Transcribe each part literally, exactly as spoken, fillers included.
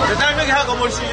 Te taimi ke hako moisi.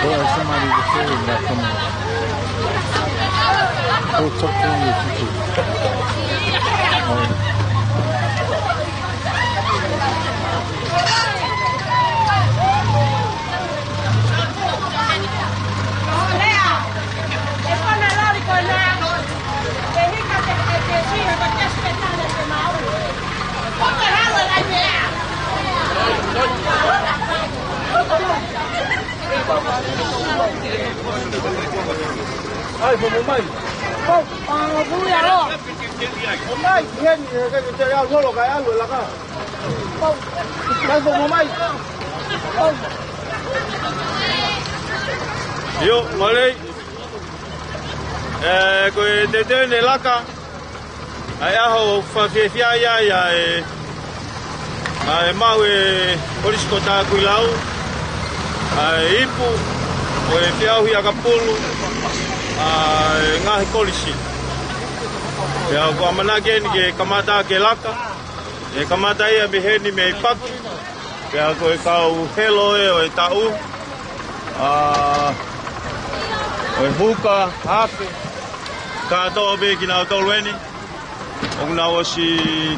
There are somebody that said that come on. Go talk to him if you could. ʻAi, mo, mo mai. Pau, a, mo, mo, ia, lo. Mo mai, heni, e, ke, ke, te, au, nolo, kai, alu, e laka. Pau. Kai, mo, mo mai. Pau. ʻIo, malei. ʻE, ko e teuteu ʻeni e laka ʻa e ʻaho, ʻoku fakafiefia ai ʻa e, ʻa e maʻu ʻe he Kolisi ko Takuilau ʻa e ipu ʻo e feʻauhi ʻakapulu ʻa e ngaahi kolisi. Pea ʻoku ʻamanaki ʻeni ke kamata ke laka, ʻe kamata ia mei heni mei Paki. Pea ko e kau helo ē ʻo e taʻu, ʻa, ʻo e huka, afe, kātoa pē kinautolu ʻeni. ʻOku nau ʻosi,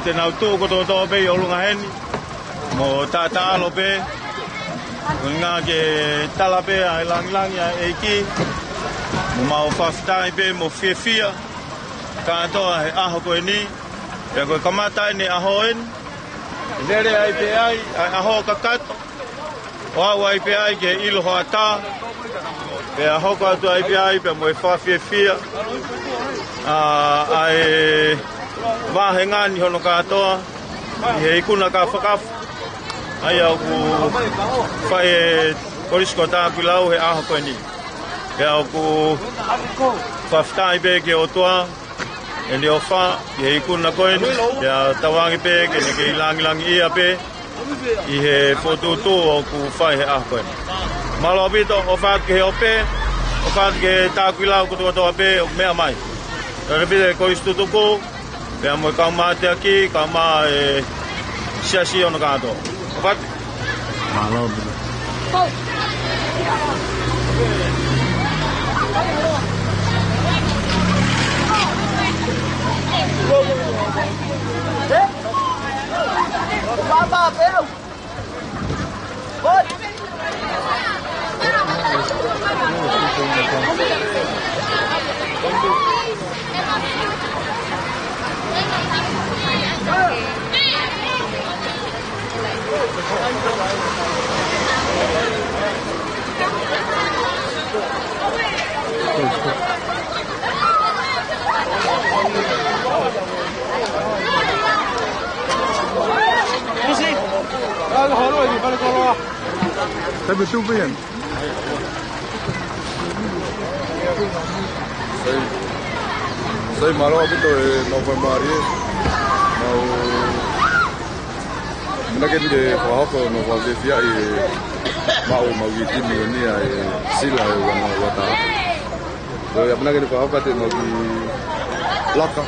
te nau tuʻu kotokotoa pē ʻi ʻolunga heni, mo taʻataʻalo pē. Ko e ʻuhinga ke tala pē ʻa e langilangi ʻa e ʻEiki, mo mau fakafetaʻi pē mo fiefia kātoa he ʻaho ko ʻeni. Pea ko e kamata ʻeni e ʻaho ʻeni, lele ai pē ai ʻa e ʻaho kakato, ʻo aʻu ai pē ai ki he ʻilo hoʻatā, pea hoko atu ai pē ai pea mo e fakafiefia ʻa, ʻa e vāhenga ni hono kātoa ʻi he ikuna kāfakafa ʻa ia ʻoku fai ʻe he Kolisi ko Takuilau he ʻaho ko ʻeni. Pea ʻoku fakafetaʻi pē ki he ʻOtua ʻene ʻofa ʻi he ikuna ko ʻeni, pea tauange pē ke ne kei langilangiʻia pē ʻi he fokotuʻutuʻu ʻoku fai he ʻaho ko ʻeni. Mālō ʻaupito, ʻofa atu ki he ope, ʻofa atu ki he Takuilau kotokotoa pē ʻoku meʻa mai. Pea ʻofa atu ki he Kolisi Tutuku, pea mo e kau mateaki, kau mā e siasi hono kātoa. ʻOfa atu. Mālō ʻaupito. Tapu tupu ia. Sai, sai, mālō ʻaupito e nofo mai ē. Mau, ʻamanaki ke fakahoko hono fakafiefia ʻi he maʻu ʻe he timi ko ʻeni ʻa e sila ʻe ua noa ua taha. Ko ia ʻamanaki ke fakahoko atu ʻenau kiʻi laka.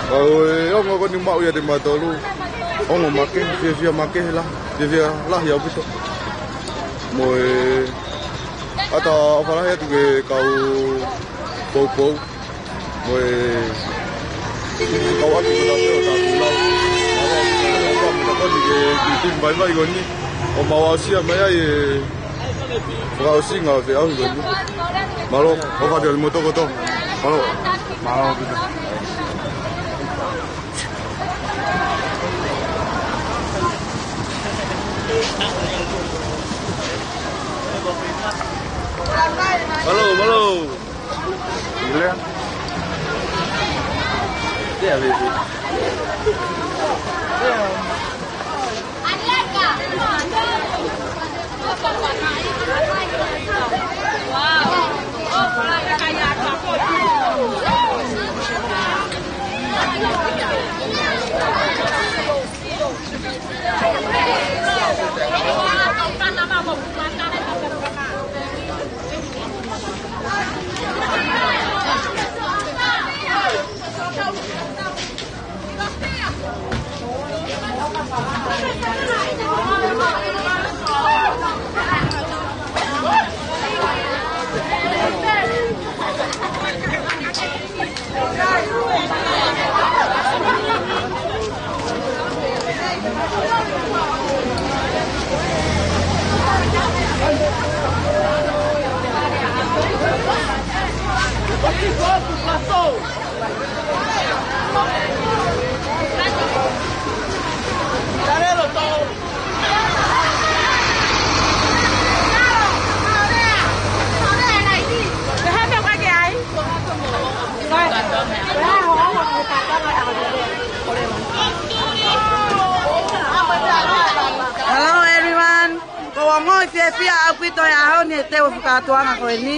Kau e ongo ko ʻeni maʻu ia ʻe kimautolu. Ongo makehe, fiefia makehe lahi, fiefia lahi ʻaupito. Mo e ʻata ʻofa lahi atu ki he kau poupou. Mo e kau ʻapi ko ē ʻo Takuilau. Mālō ʻaupito e ʻofa mo e tokoni ki he kiʻi timi vaivai ko ʻeni. ʻO mau aʻusia mai ai e fakaʻosinga ʻo e feʻauhi ko ʻeni. Mālō, ʻofa atu kimoutolu kotoa. Mālō. Mālō ʻaupito. Mālō, mālō. Lea. Lea, lea, lea. Fiefia ʻaupito he ʻaho ni he teu fakatuanga ko eni.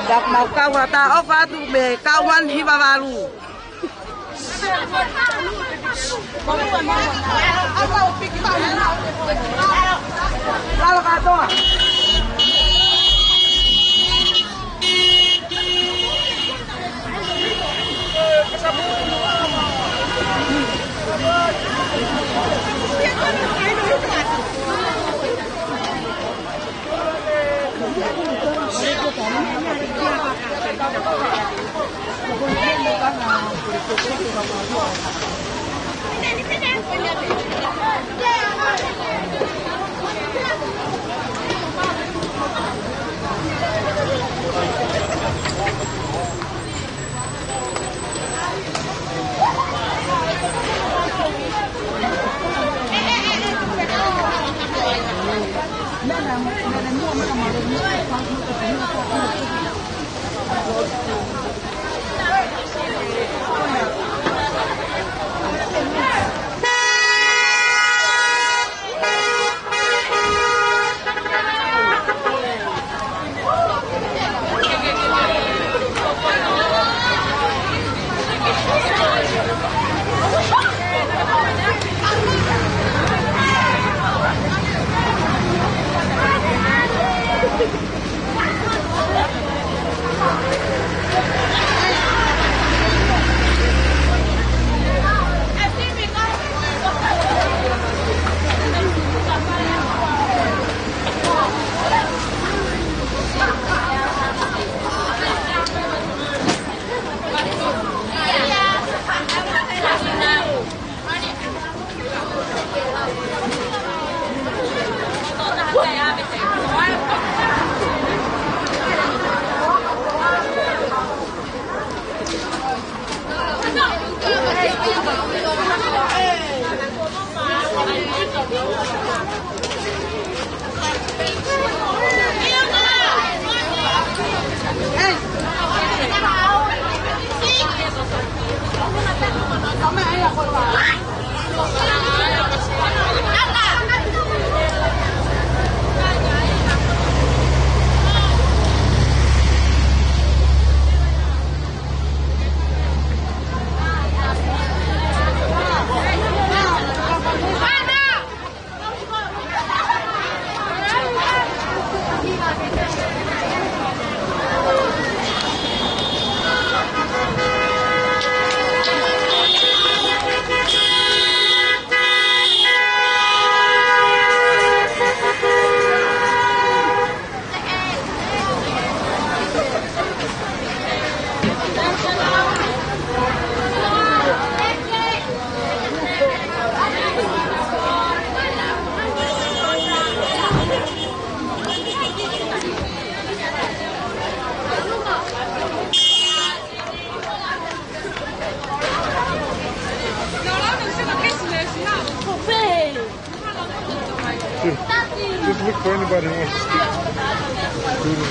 Ka mau kau ʻa tā ʻofa atu mei he kau wan hiva valu. Lalo kātoa. Just look for anybody who wants to speak.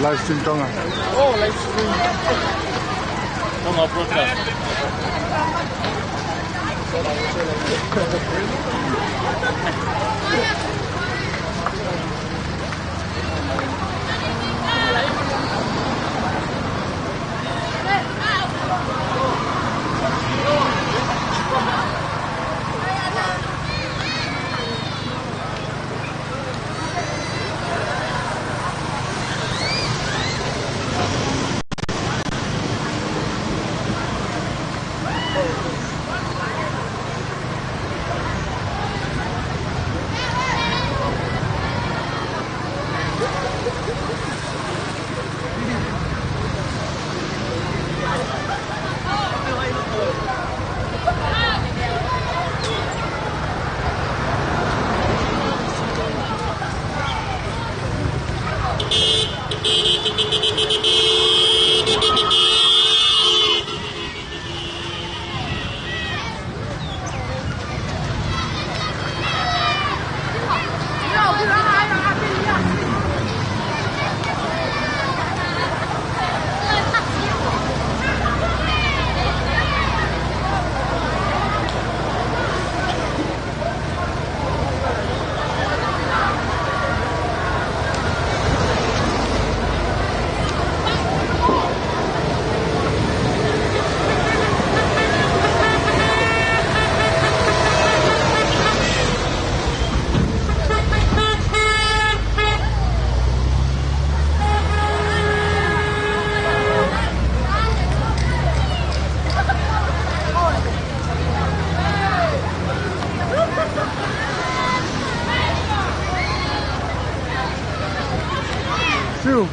Live stream Tonga. Oh, live stream. Tonga broadcast. Two.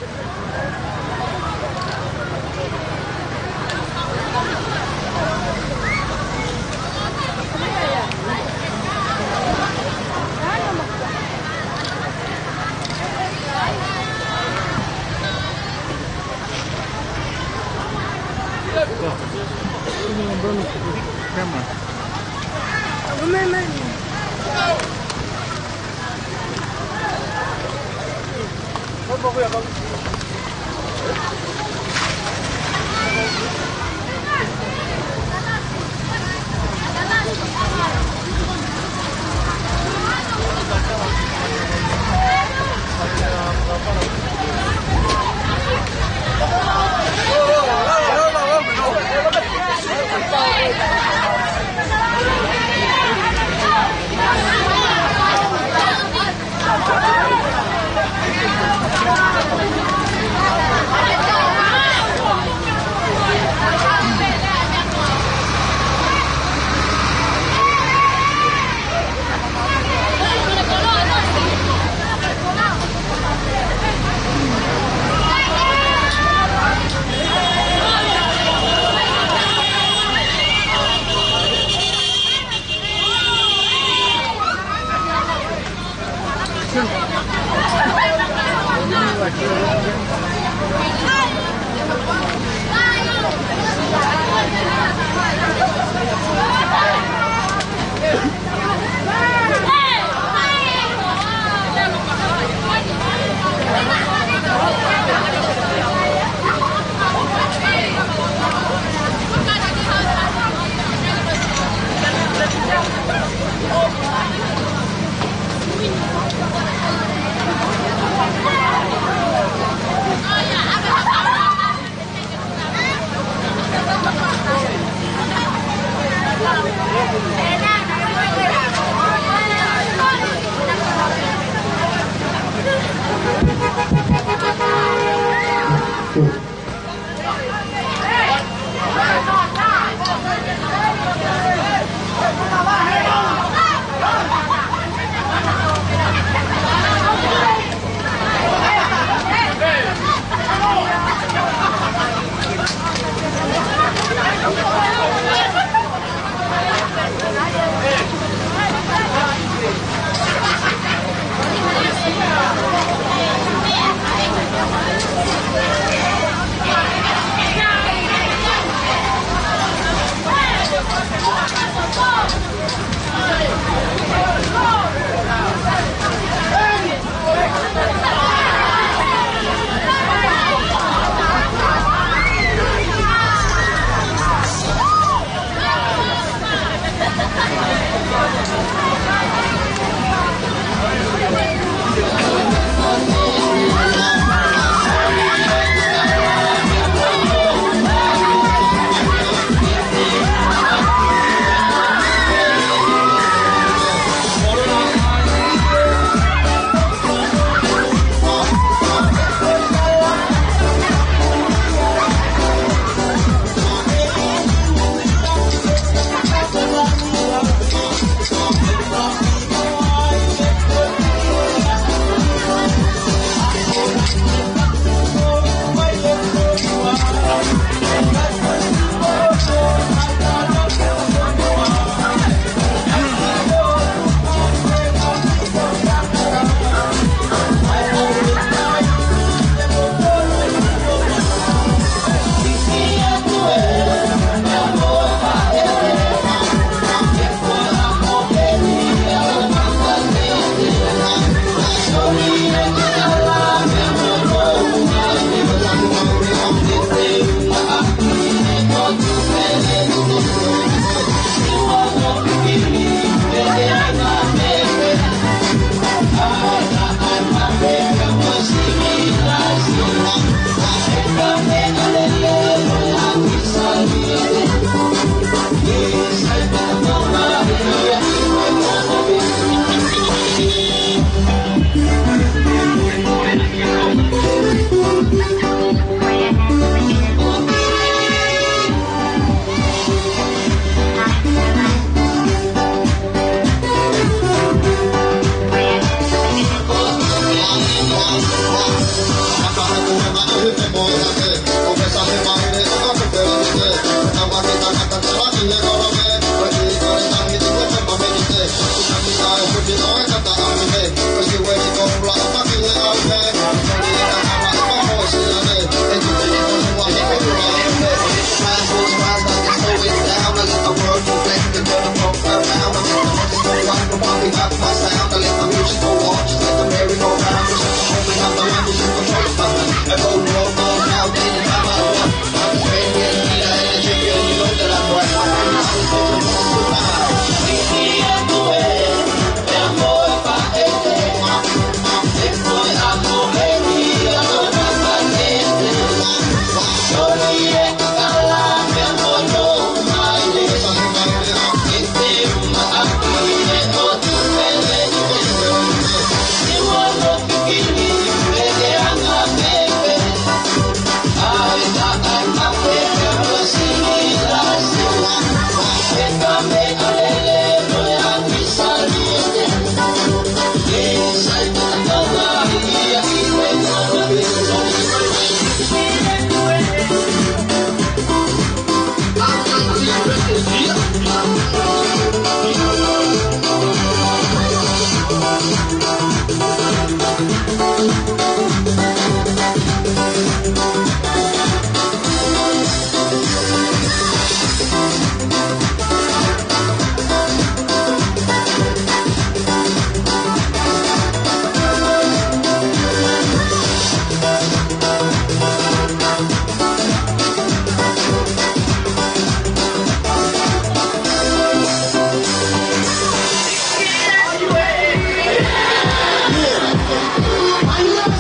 Camera.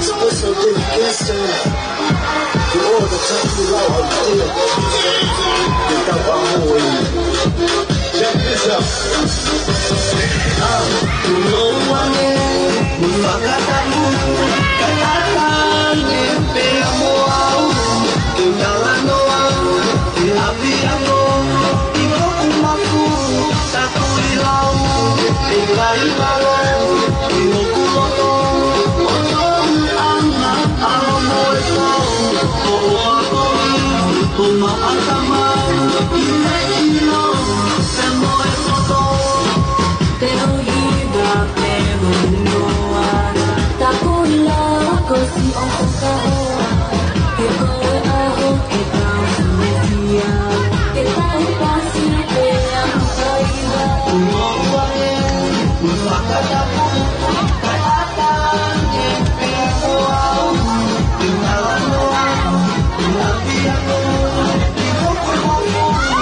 Special dedication to all the Chakulau out there. Ke tau amo ē. Check this out. Ah, tuʻu loa ange, mo fakatapu, kae ʻatā ange pea mo au, ke talanoa, ke ʻapiako, ʻi hoku mafu, taku ʻilau, ʻikai lalo, ʻi hoku loto, ʻo tonu ʻana, ʻalo mo e pau, ʻo ʻoakoʻi, ʻo maʻata mai, ʻi he ʻilo, pea mo e poto. Te u hiva pea mo noa, taku ʻilau ko siʻo hoka hoa, he ko e ʻaho ke tau fiefia, ke tau pasi pea mo kaiva. Tuʻu loa ange, mo fakatapu, kae ʻatā ange pea mo au, ke talanoa, ke ʻapiako, ʻi hoku mafu,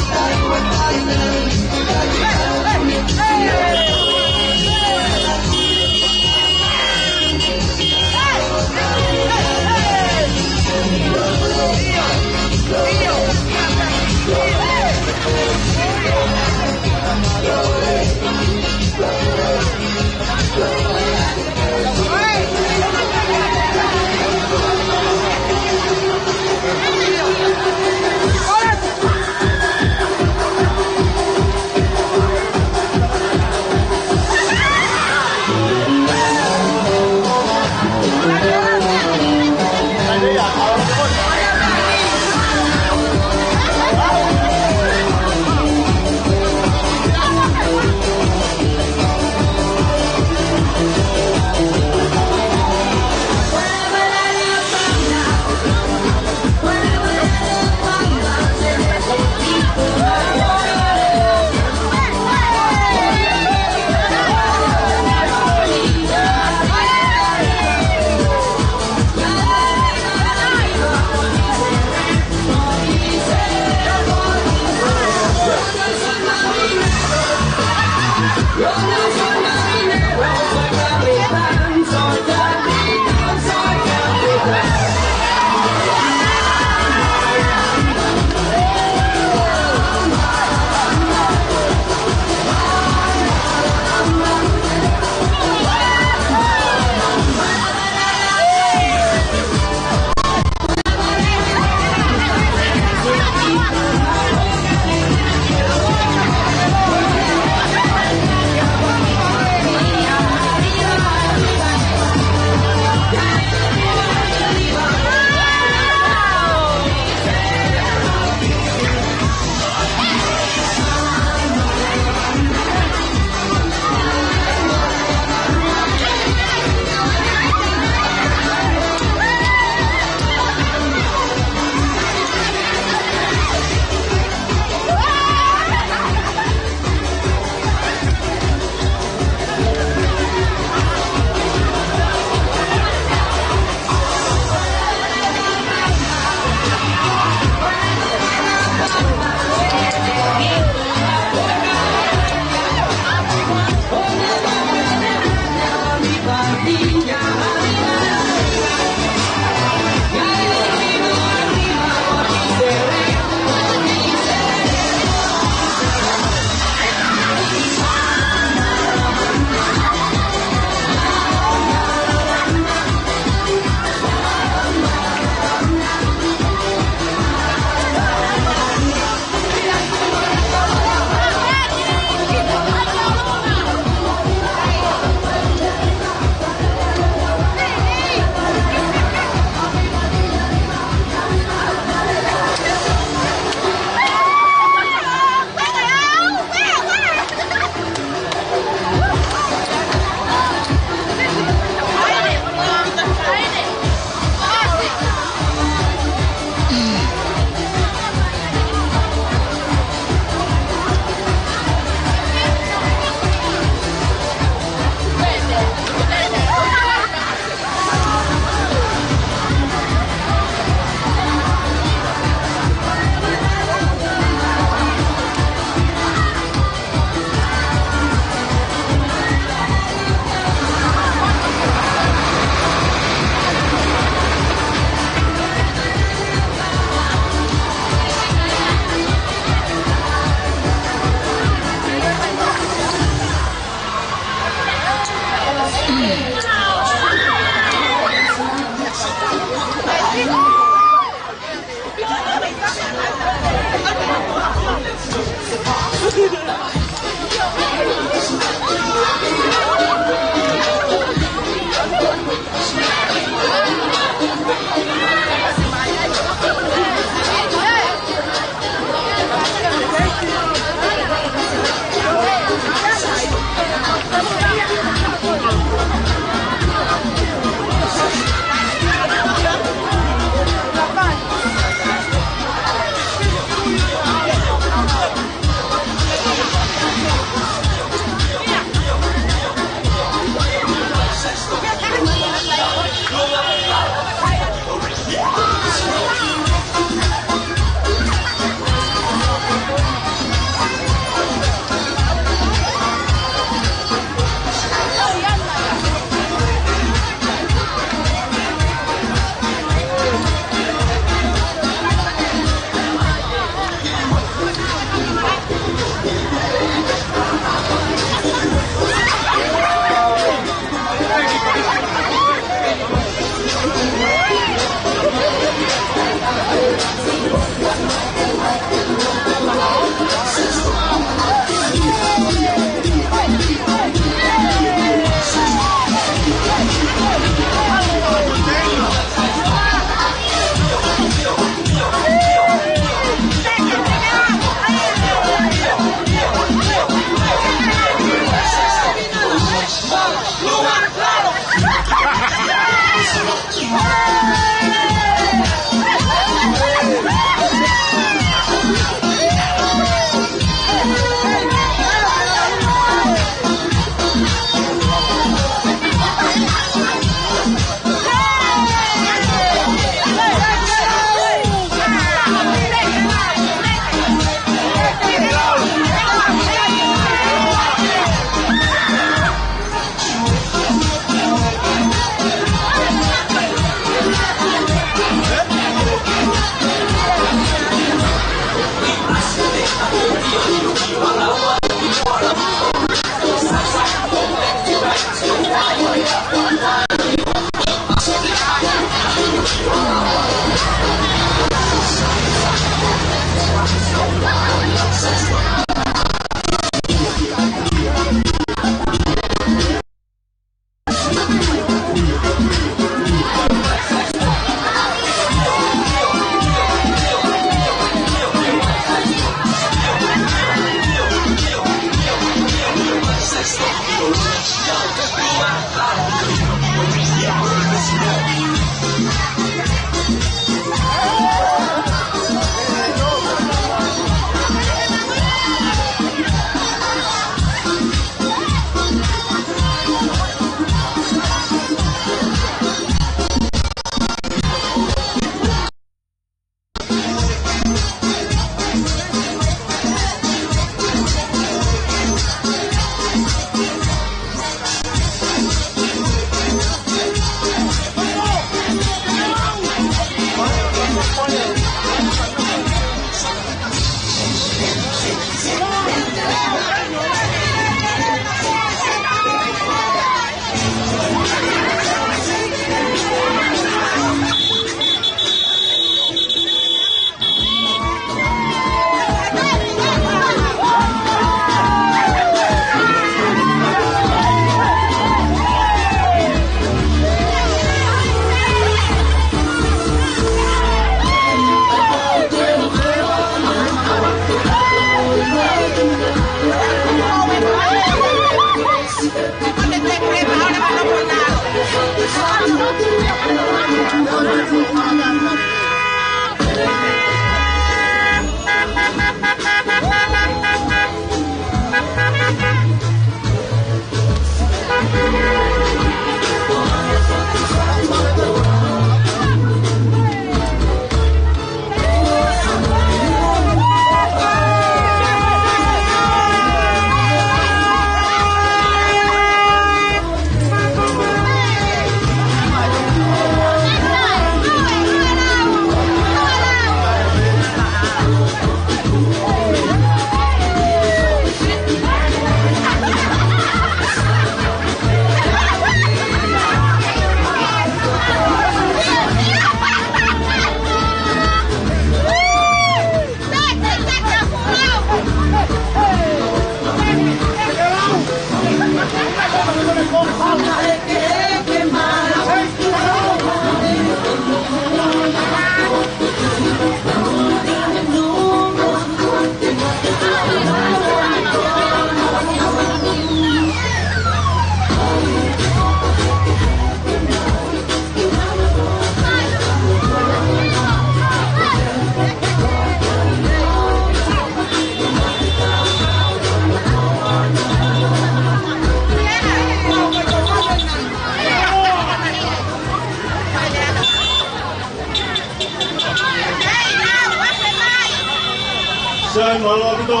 Sai, mālō ʻaupito.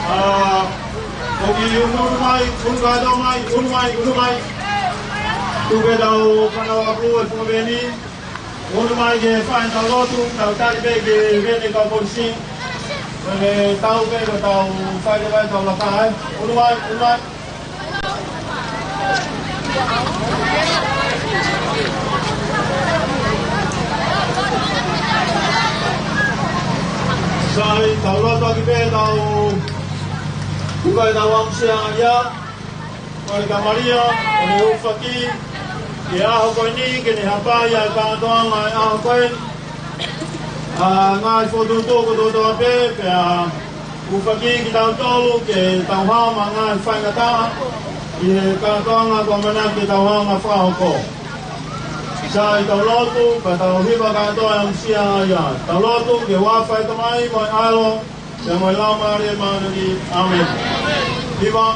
ʻA, ʻoku ʻunu mai, ʻunu kātoa mai, ʻunu mai, ʻunu mai. Tuku ke tau fanongo atu e funga veni. ʻUnu mai ke fai ʻetau lotu, tau tali pē ki he vene kau polisi. Pea tau pē ko ʻetau fai leva ʻetau laka ai. ʻUnu mai, ʻunu mai. Sai, tau lotu ʻaki pē tau, tuku ʻetau amusiaʻanga ia. Kole kia Malia, ʻo ne hūfaki ki he ʻaho ko eni, ke ne hapai ʻa e kātoanga ʻo e ʻaho ko eni. ʻA, ngaahi fokotuʻutuʻu kotoa pē, pea hūfaki kitautolu ke tau hao mo e ngaahi faingataʻa ʻi he kātoanga kuo ʻamanaki ke tau hanga ʻo fakahoko. Sai, tau lotu, pea tau hiva kātoa e amusiaʻanga ia. Tau lotu ki he huafa ʻo e Tamai mo e ʻAlo, pea mo e Laumālie Māʻoniʻoni. ʻĀmeni. Hiva.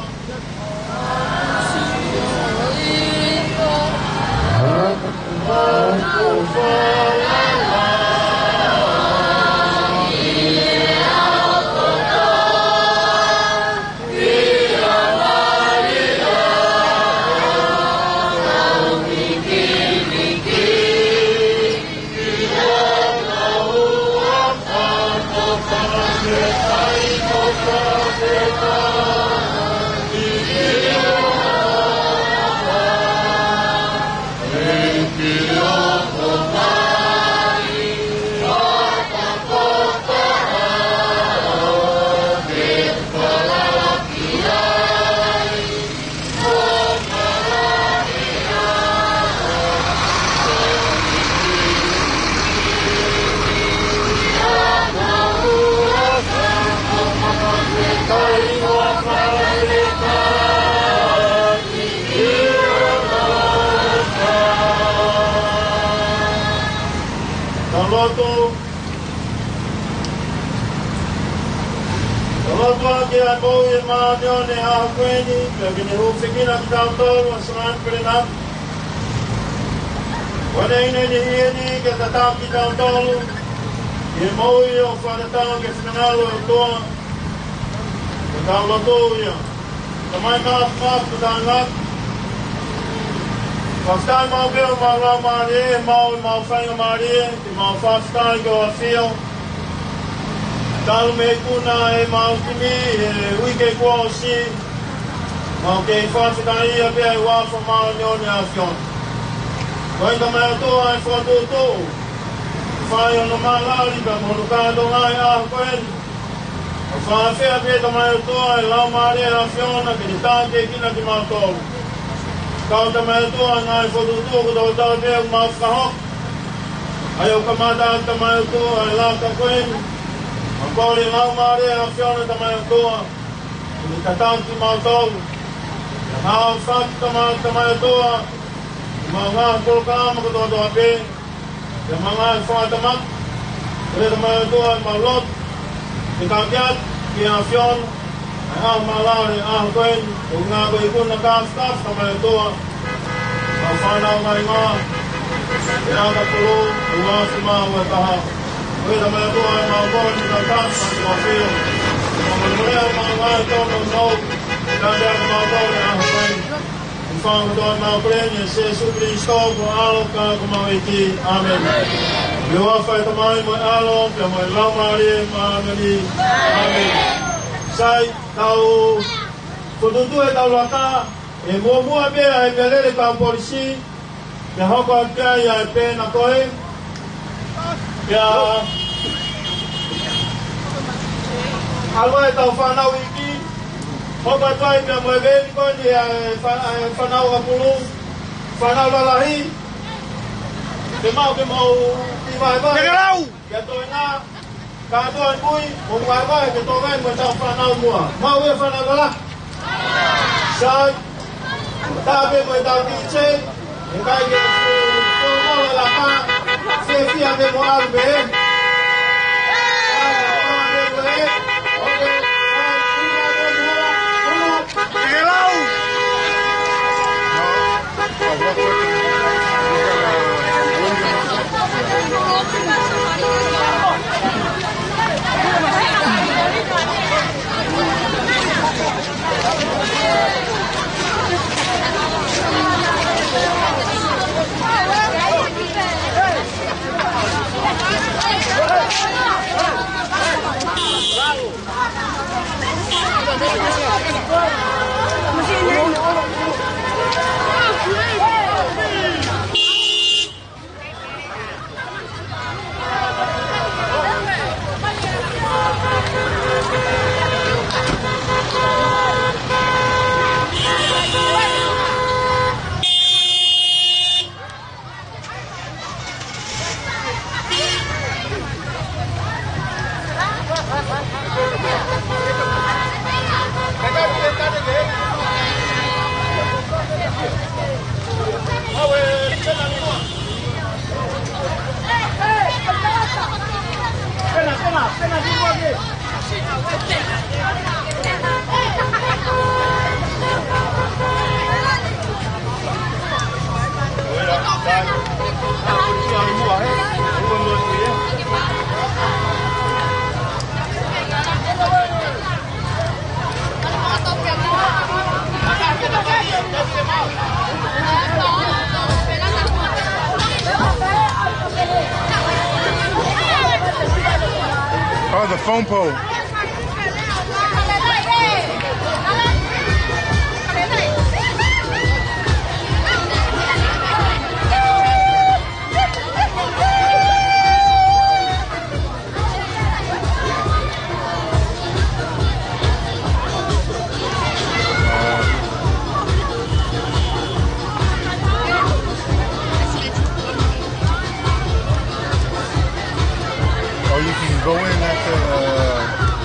Tau lotu. Tau lotu ʻaki ʻa e moʻui ʻa e māʻoniʻoni ʻo e ʻaho ko eni, pea ke ne hūfekina kitautolu ʻa Sālani Pelenaki. Ko ʻene ʻi heni, ʻi heni ke tataki kitautolu ʻi he moʻui ʻoku fakatatau ki he finangalo ʻo e ʻOtua. Ko ʻetau lotu ia. Tamai māfimafi, ko e tānaki. Fakafetaʻi maʻu pē ʻa homau laumālie, ʻemau, ʻemau faingamālie, ke mau fakafetaʻi ki hoʻo ʻAfio. Talu mei he ikuna ʻemau kimi he uike kuo ʻosi, mau kei fakafetaʻia pē ʻi he huafa māʻoniʻoni ʻa e ʻAfiona. Ko e Tamai ʻOtua ʻa e fokotuʻutuʻu, fai hono māʻolunga pea mo hono kātoanga ʻi he ʻaho ko eni. ʻO fakaafeʻi pē Tamai ʻOtua e Laumālie ʻa e ʻAfiona ke ne tākiekina kimautolu. Kau Tamai ʻOtua ʻa e ngaahi fokotuʻutuʻu kotoa pē ʻoku mau fakahoko. ʻA ia ʻoku kamata ʻaki Tamai ʻOtua ʻa e laka ko eni. ʻOku kole Laumālie ʻa e ʻAfiona Tamai ʻOtua ke ne tataki kimautolu. Ke mau fakatamaki Tamai ʻOtua ʻemau ngaahi polokalama kotoa pē. Ke mau ngaahi fakatamaki, ke Tamai ʻOtua ʻemau lotu, ke kau ki ai, ki he ʻAfiona, ʻa e ʻaho māʻolunga ʻo e ʻaho ko eni, ʻo ngā ko e ikuna kāfakafa Tamai ʻOtua, ʻa e fānau mai ngā, ke aka pulu, ʻo afi mau e taha. Ke Tamai ʻOtua ʻemau kole, ke kau ki ai, ke mau fio, ke mau mole ʻemau ngaahi tono nou, ke kau ki ai ʻemau kole ʻaho ko eni. Ko e fakaʻamu ʻemau kole ni ʻia Sīsū Kalaisi ko e ʻAlo ka ko homau ʻEiki. ʻĀmeni. ʻI he huafa ʻo e Tamai mo e ʻAlo, pea mo e Laumālie Māʻoniʻoni. ʻĀmeni. Sai, tau fokotuʻu ʻetau laka, ʻe muʻomuʻa pē ʻa e meʻalele kau polisi, pea hoko atu ai ʻa e pena ko ē. Pea ʻalu ʻetau fānau iiki, Hopa tuai pea mo e veni ko eni ʻa e fa-, ʻa e fānau ʻakapulu, fānau lalahi. Ke mau ke mau ʻi vaevae. Ke lau! Ke toe na, ka toe pui, mo vaevae, ke toe veni mo e tau fānau muʻa. Mau e fānau lalahi. Sai, tā pē mo e tau D J, ʻikai ke tō mo la ka, se fia pē mo ʻalu pē. Oh, the phone pole. Or you can go in at the, uh,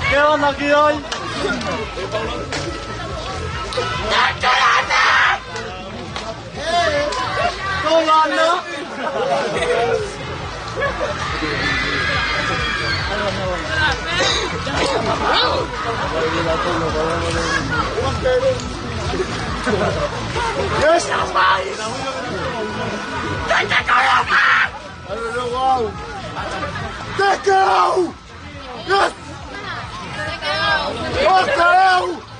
Ke ana ki ai. Tolana. Yes, that's fine. Take it out. Take it out. Yes. Take it out.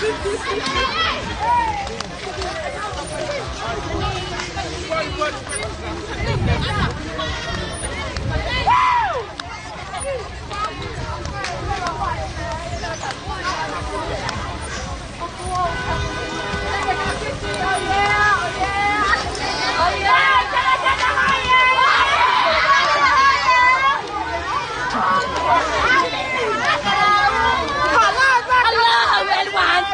Hello, everyone.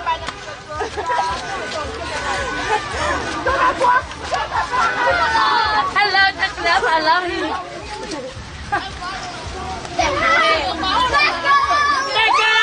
Hello, Doctor Love, I love you. Let's go!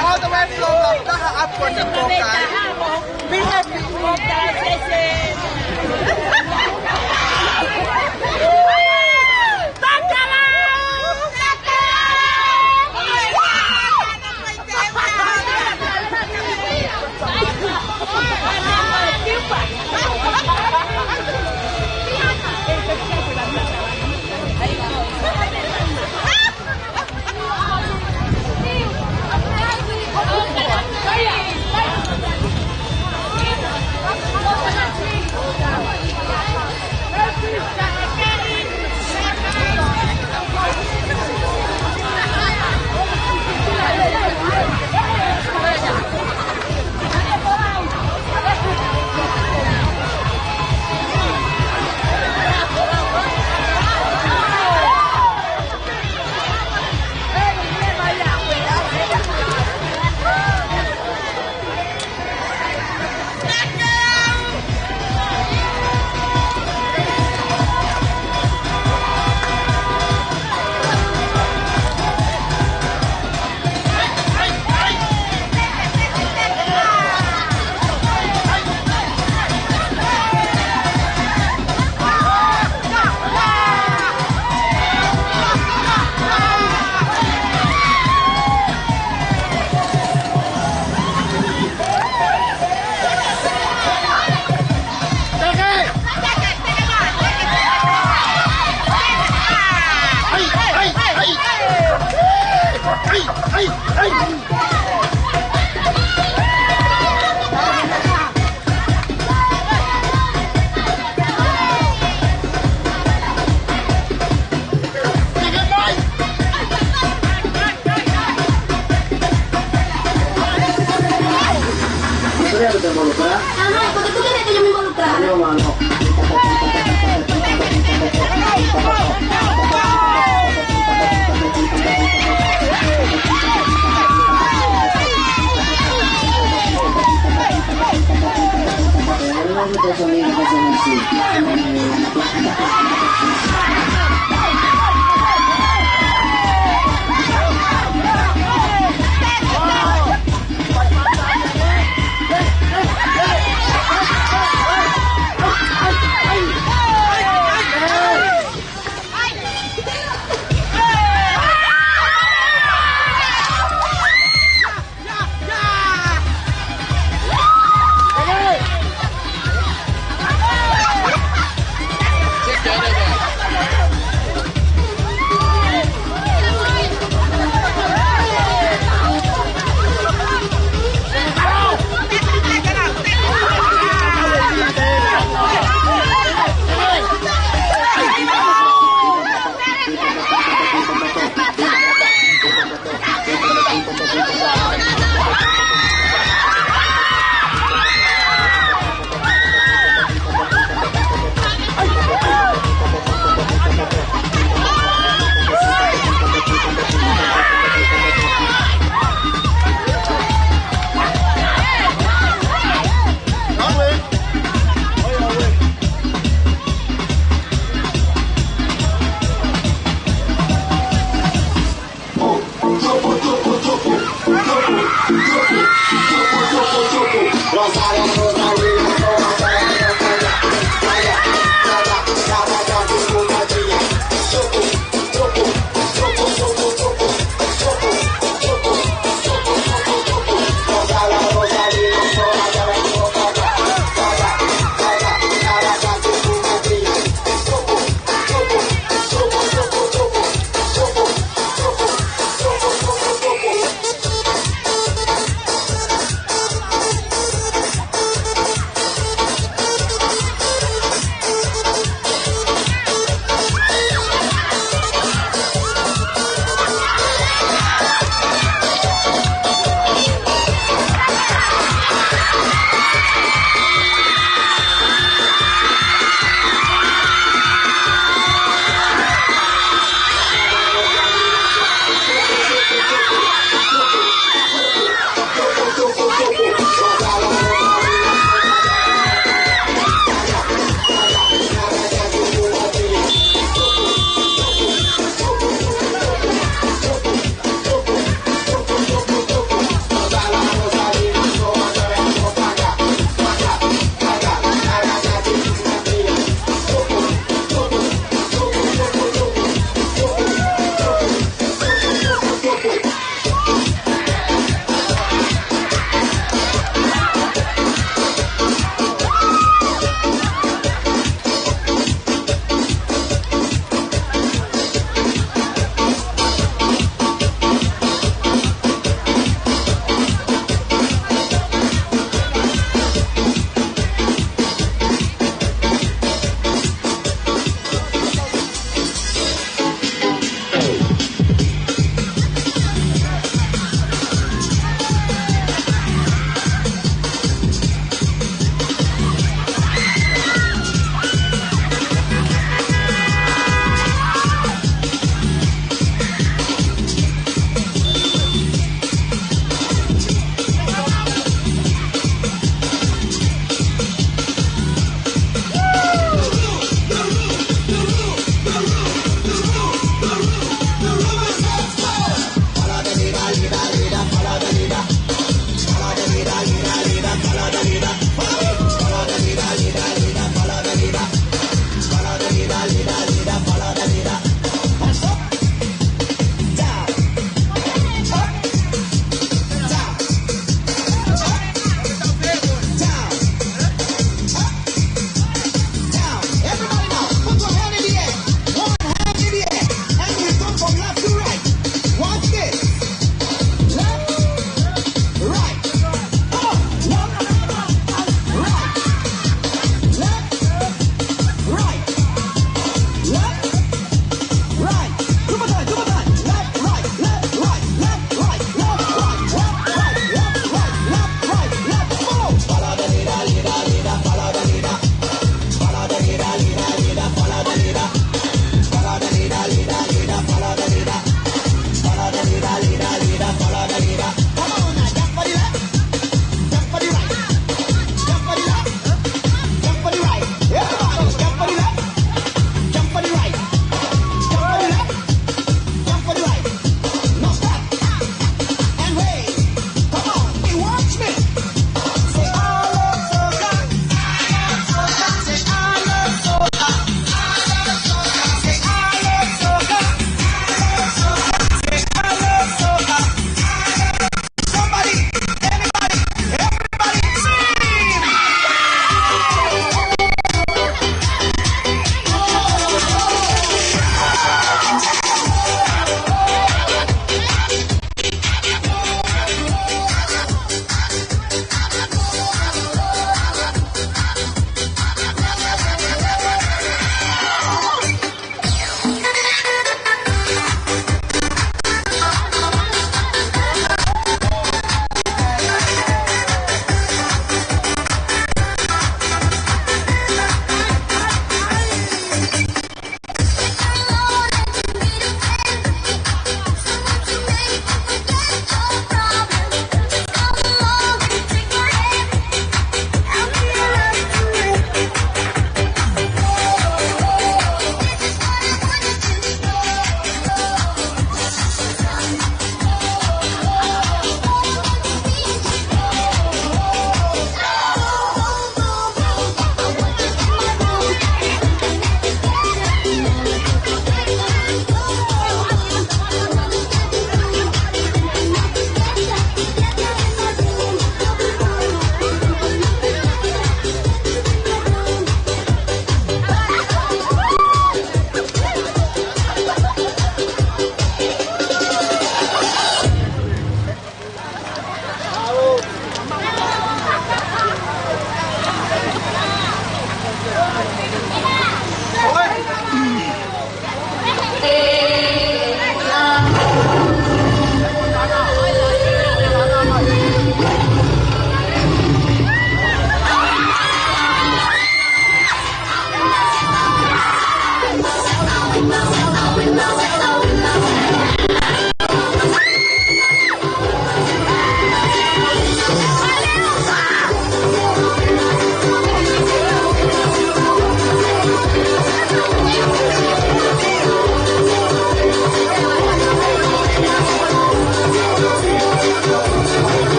All the way from Lautaha up on the boat, guys. Be happy.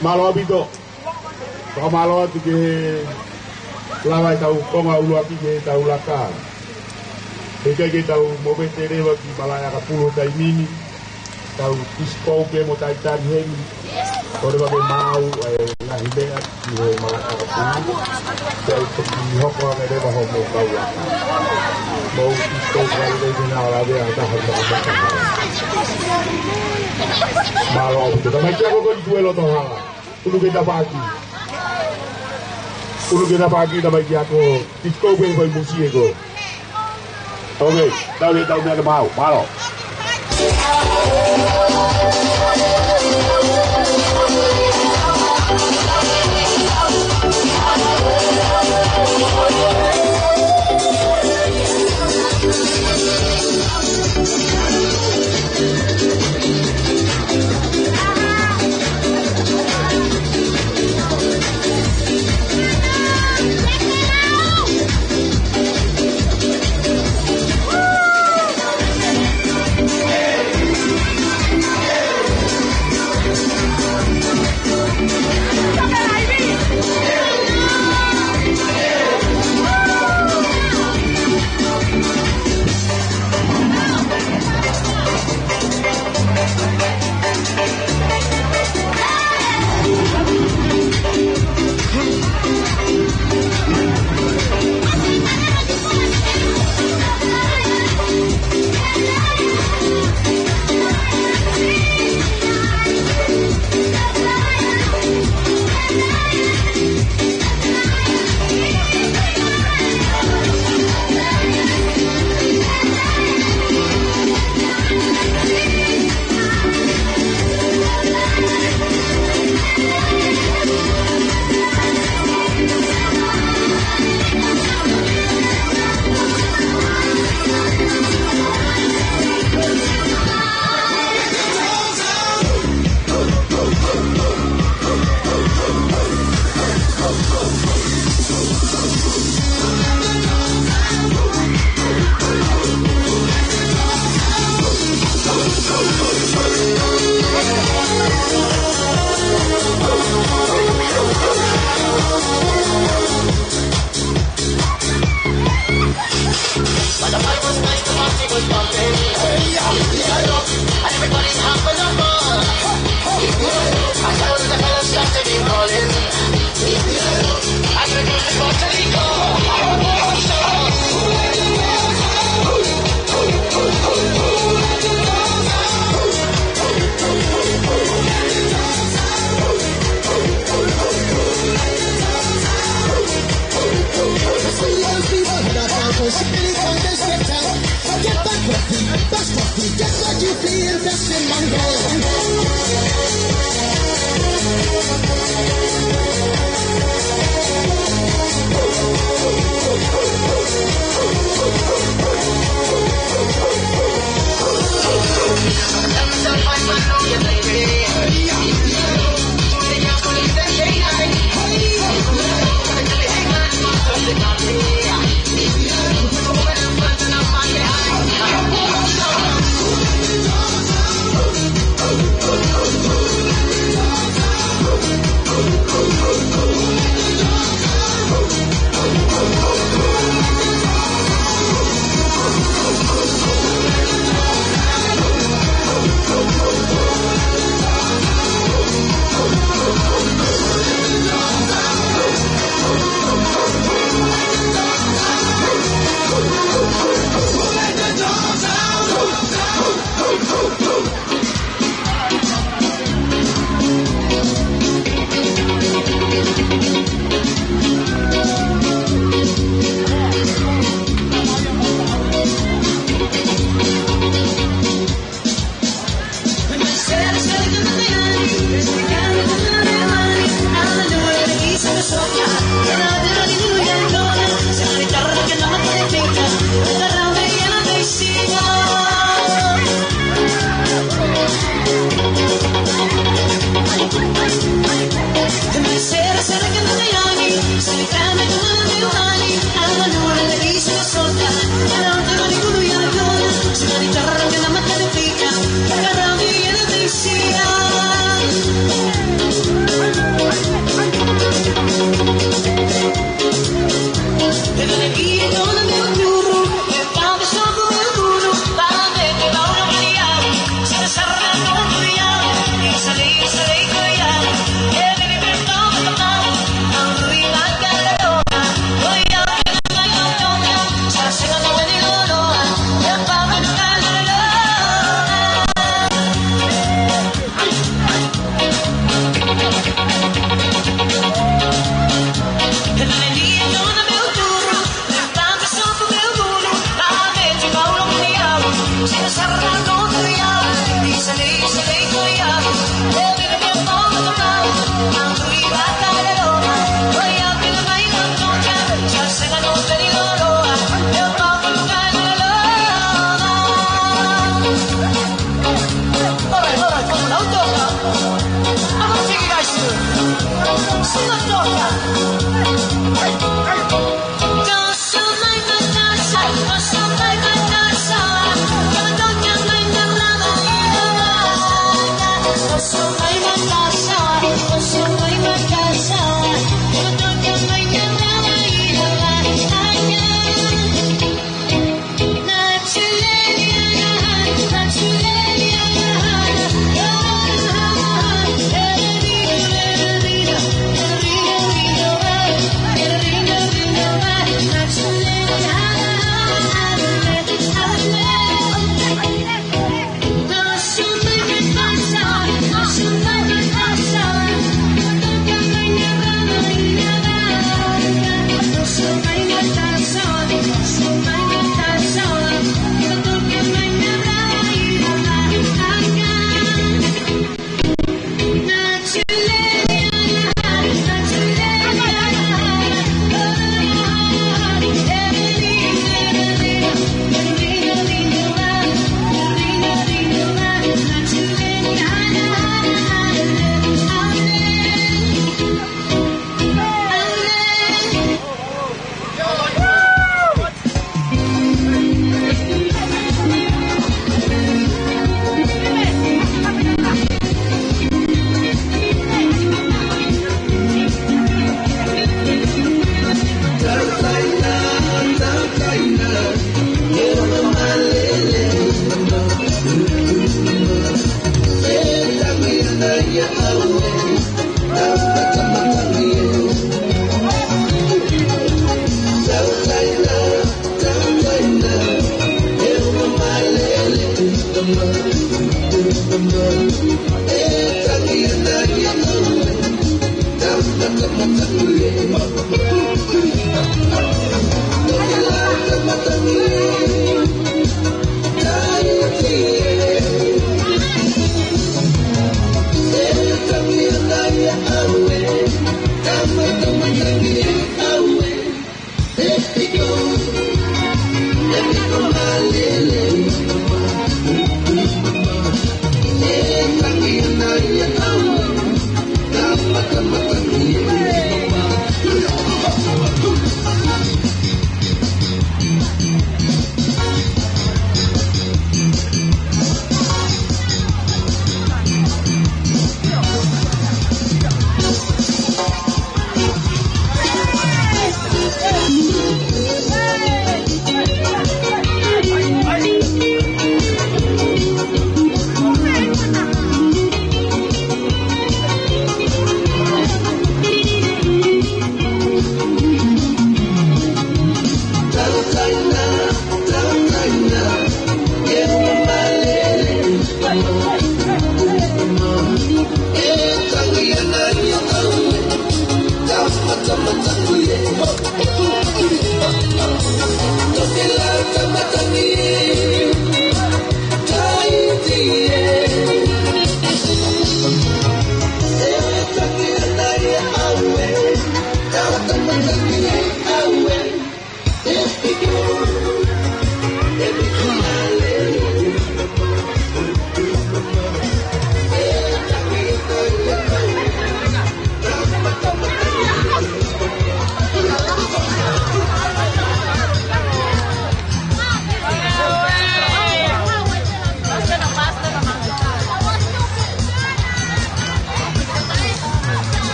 Mālō ʻaupito. Fakamālō atu ki he lava ʻetau konga ʻuluaki ki heʻetau laka. He ʻikai ke tau movete leva ki Malaʻe ʻAkapulu he taimi ni. Tau dispose pē mo talitali heni. Ko e leva ke maau e ngaahi meʻa ki he Malaʻe ʻAkapulu. Tau toki hoko ange leva hoʻomou kau laka. Mou dispose ange leva ki he ngaahi lave ʻa e taha ʻo e makamaka. Mālō ʻaupito. Tamaiki ako ko e tue loto hala. ʻUlu ke tafaʻaki. ʻUlu ke tafaʻaki tamaiki ako. Dispose pē ko e musie ko. Okay, tau le tau meʻa ke maau. Mālō.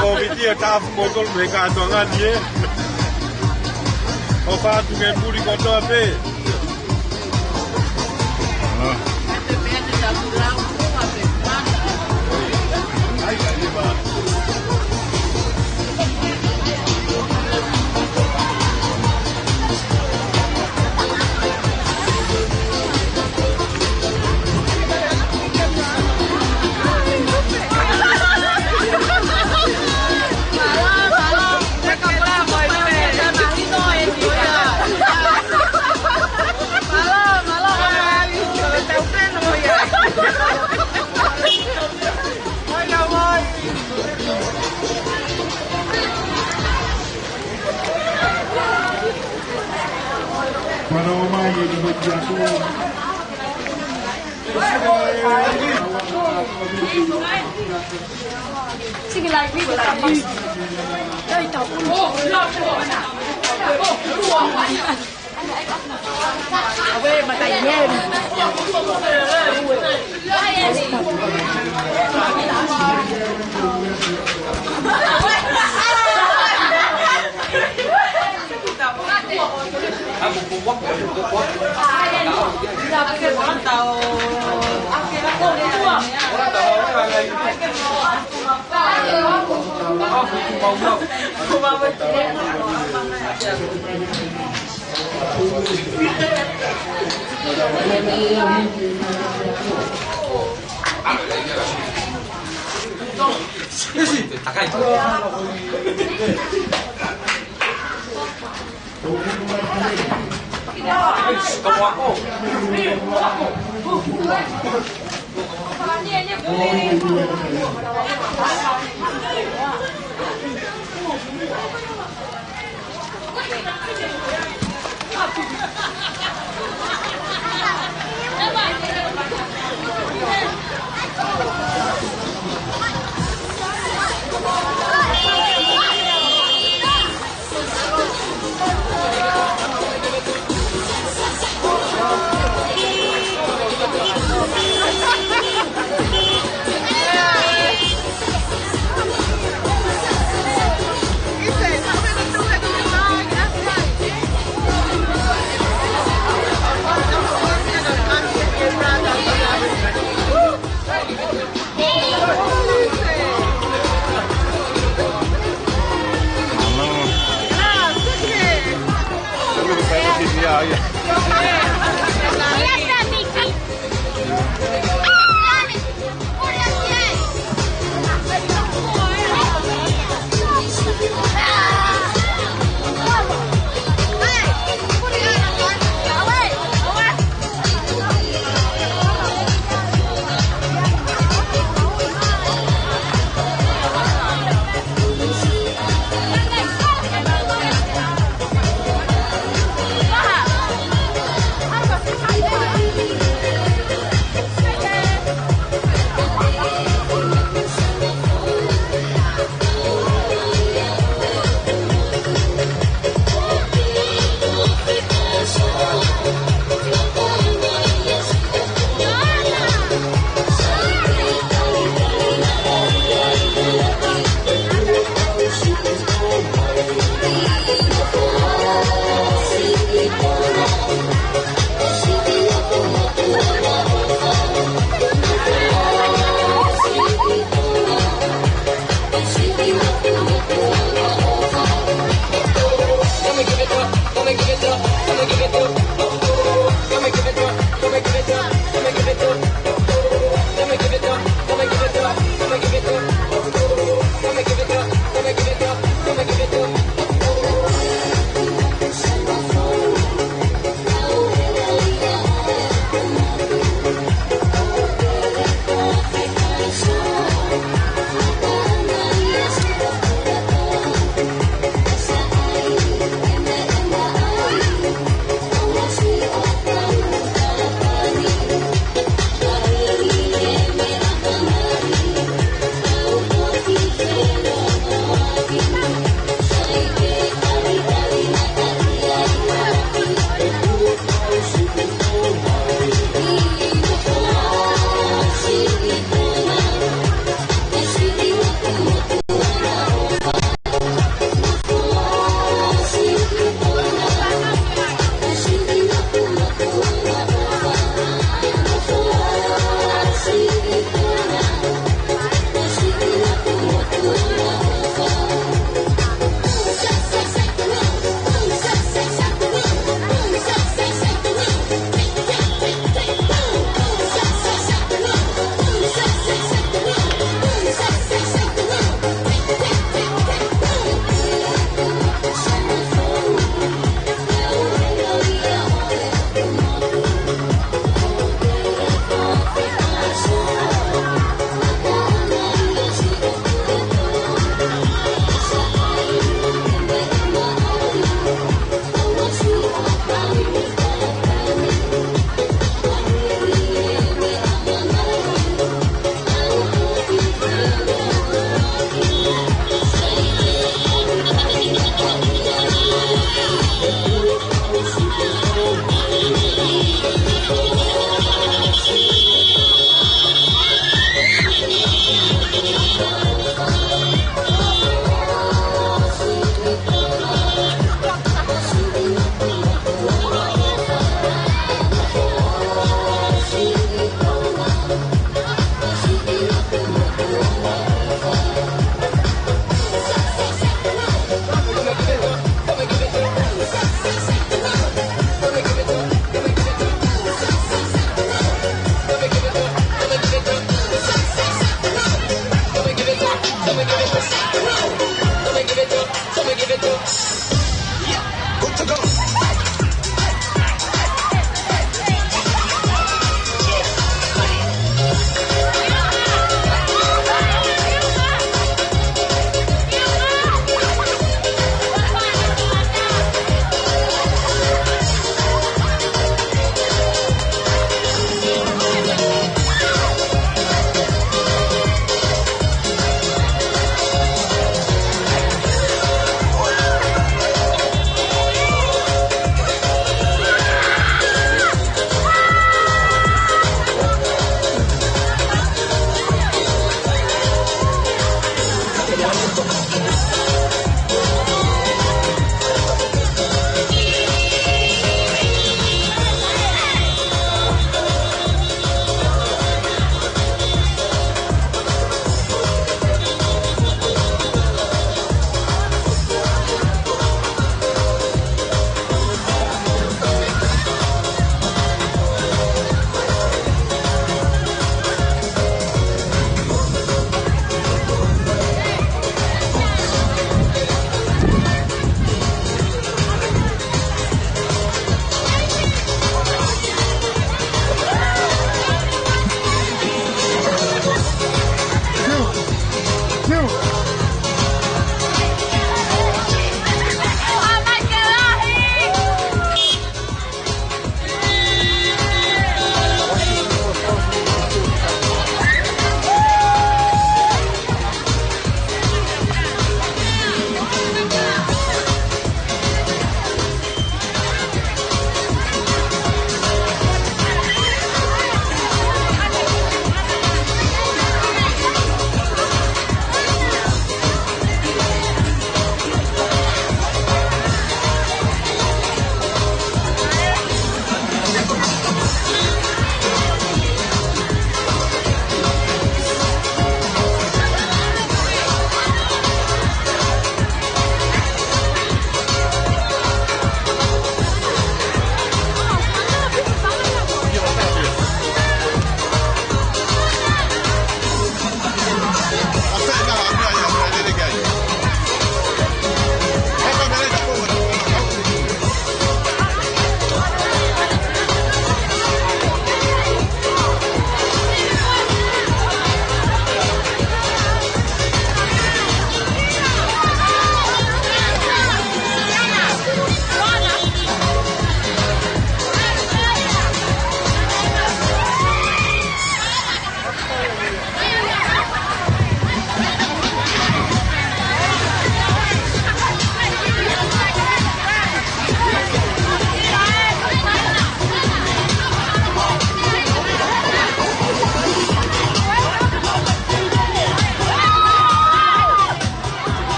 Ko viti e tafu ko tolu me ka toanga ni e. ʻOfa atu ke puli kotoa pē. Para o mai e ni mo tia ko. Sigi like me.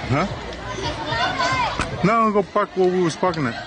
Huh? No, go park where we was parking at.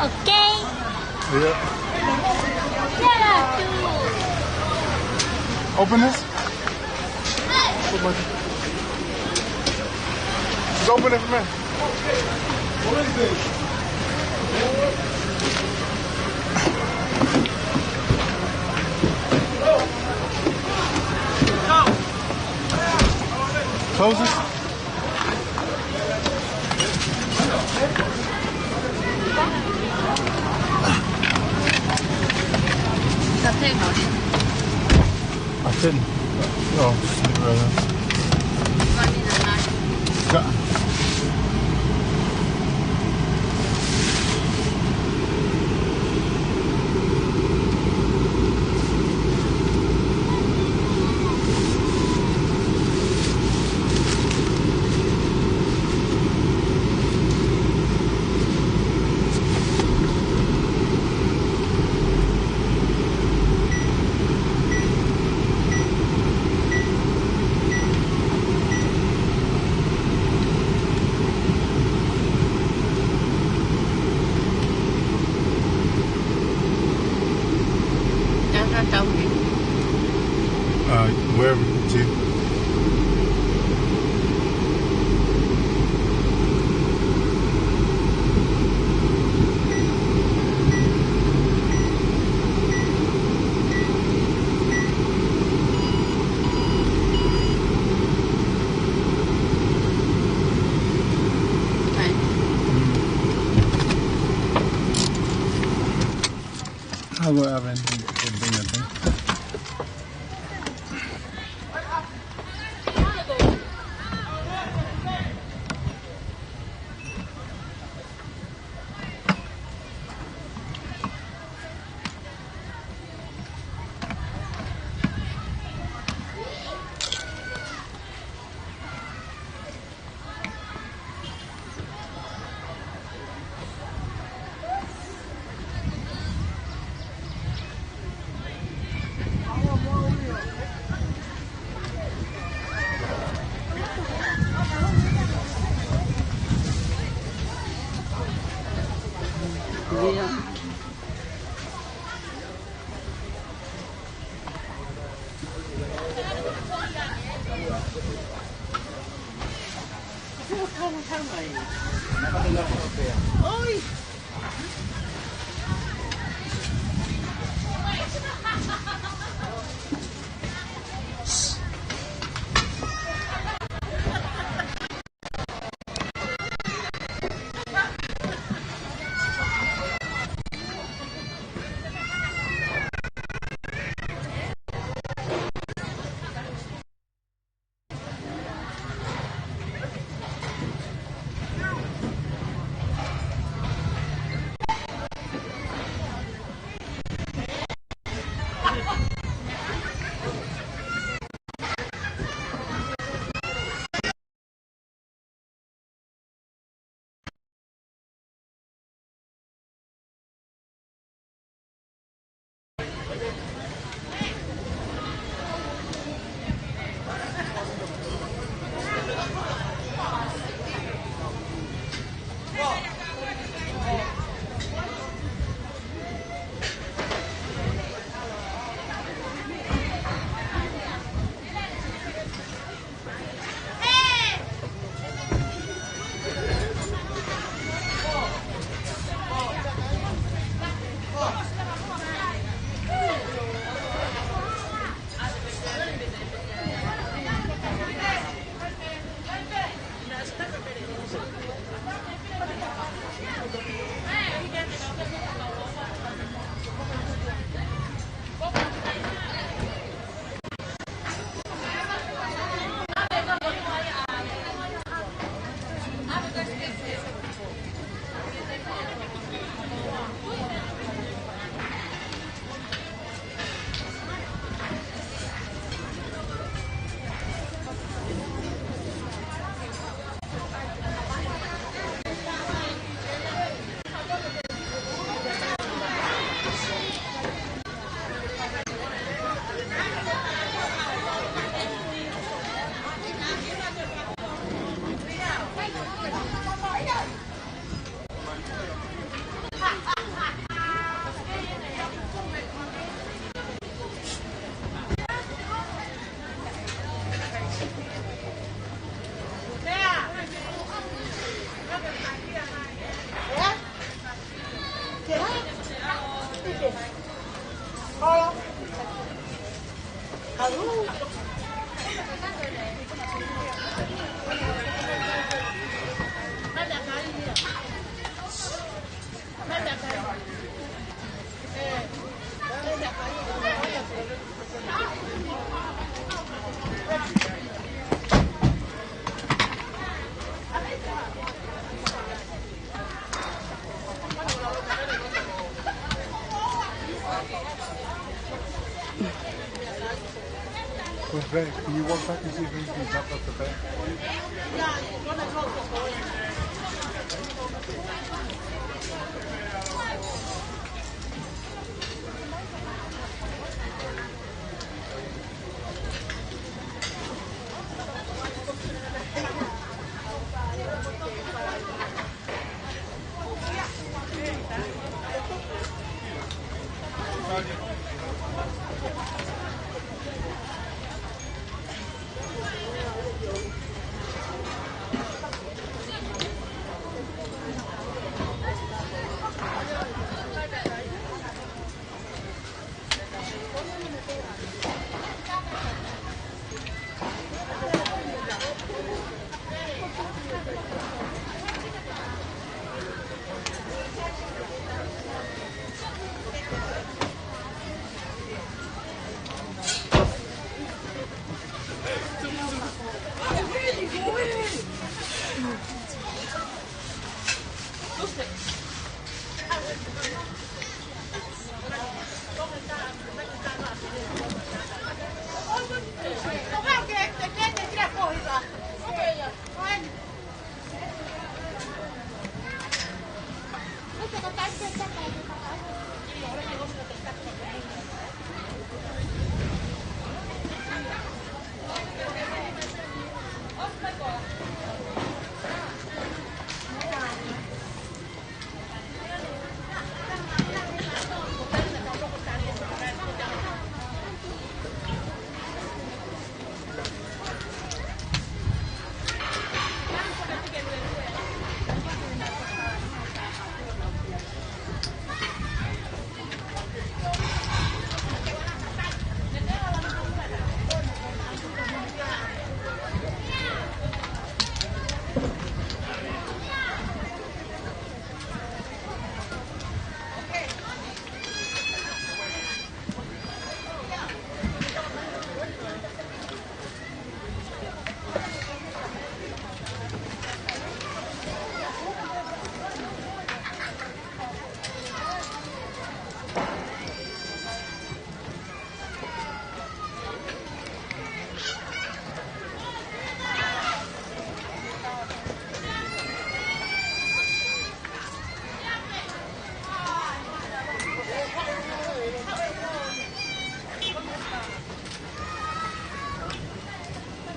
Okay. Yeah. Open this. Just open it for me. Close this. Got ten. Oh, right. Got Uh, wherever, see. I'll go out and, and bring that thing. Oi. Jose, can you walk back and see if anything's up at the back?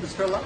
Is Phil up?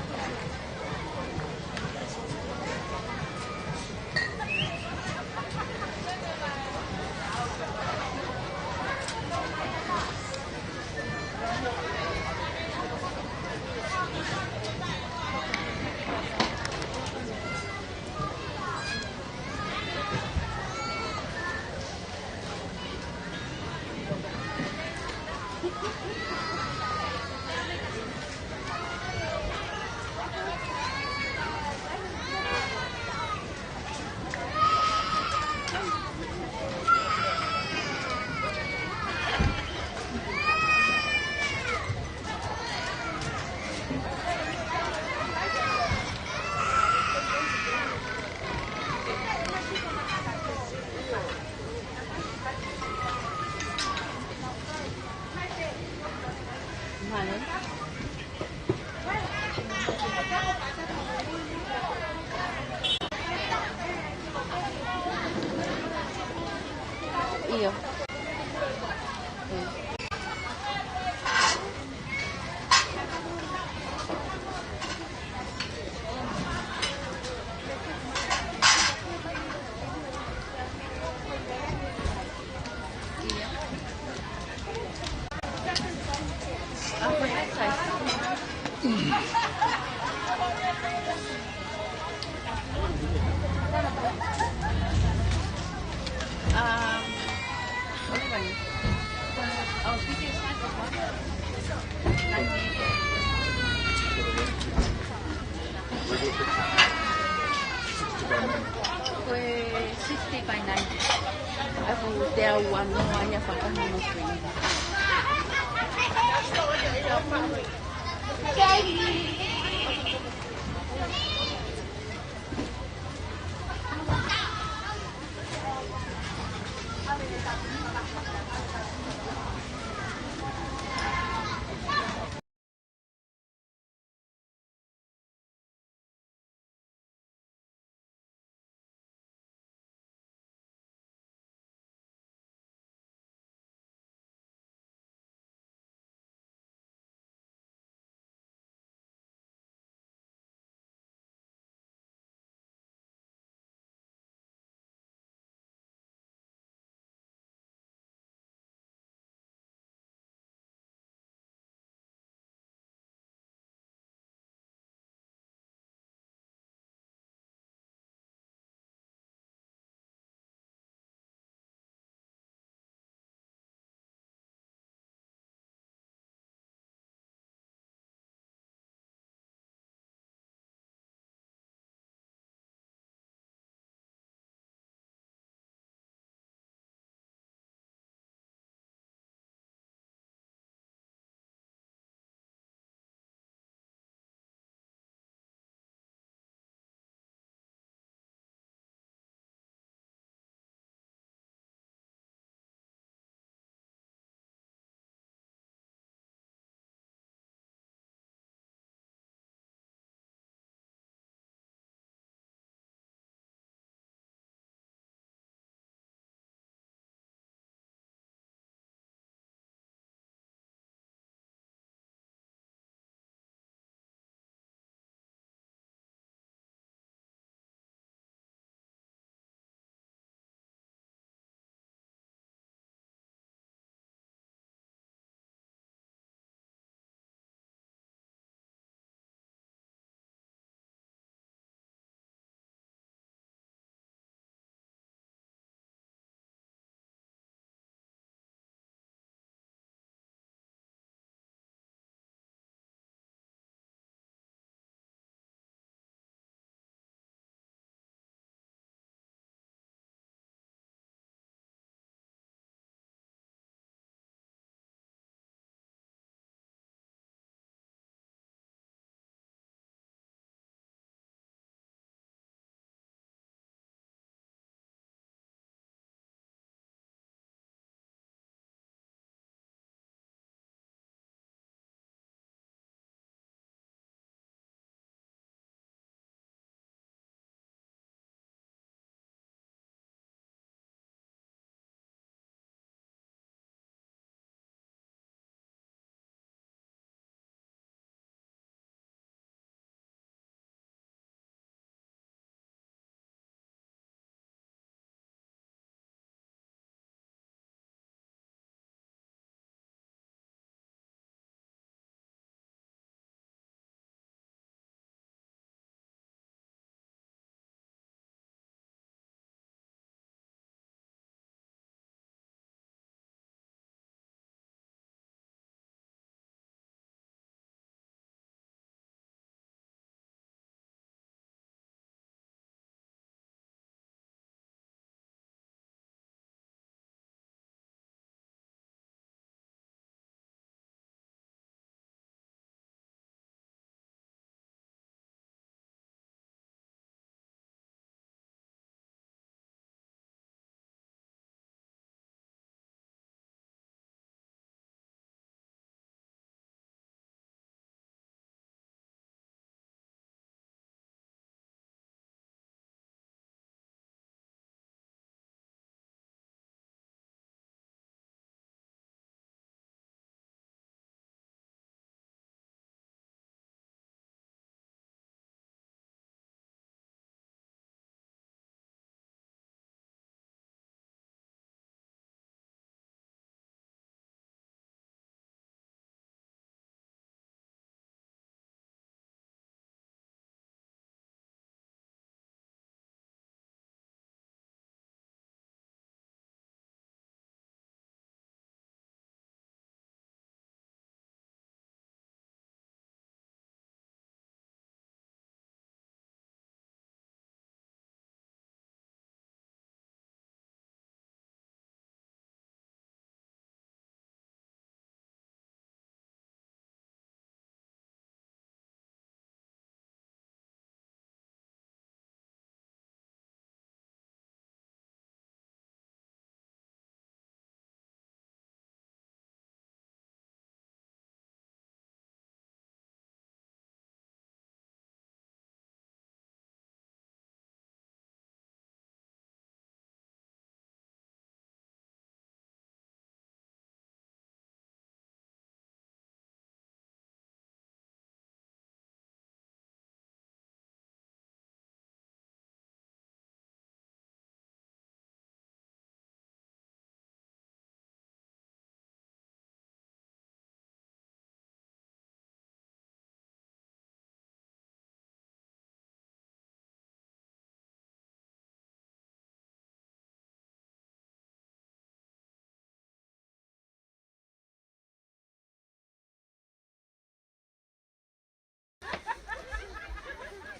ʻIo. Um, what do I need? Oh, he just had the one. Ko e sixty by ninety. ʻOku te au ano anya whakamu no free.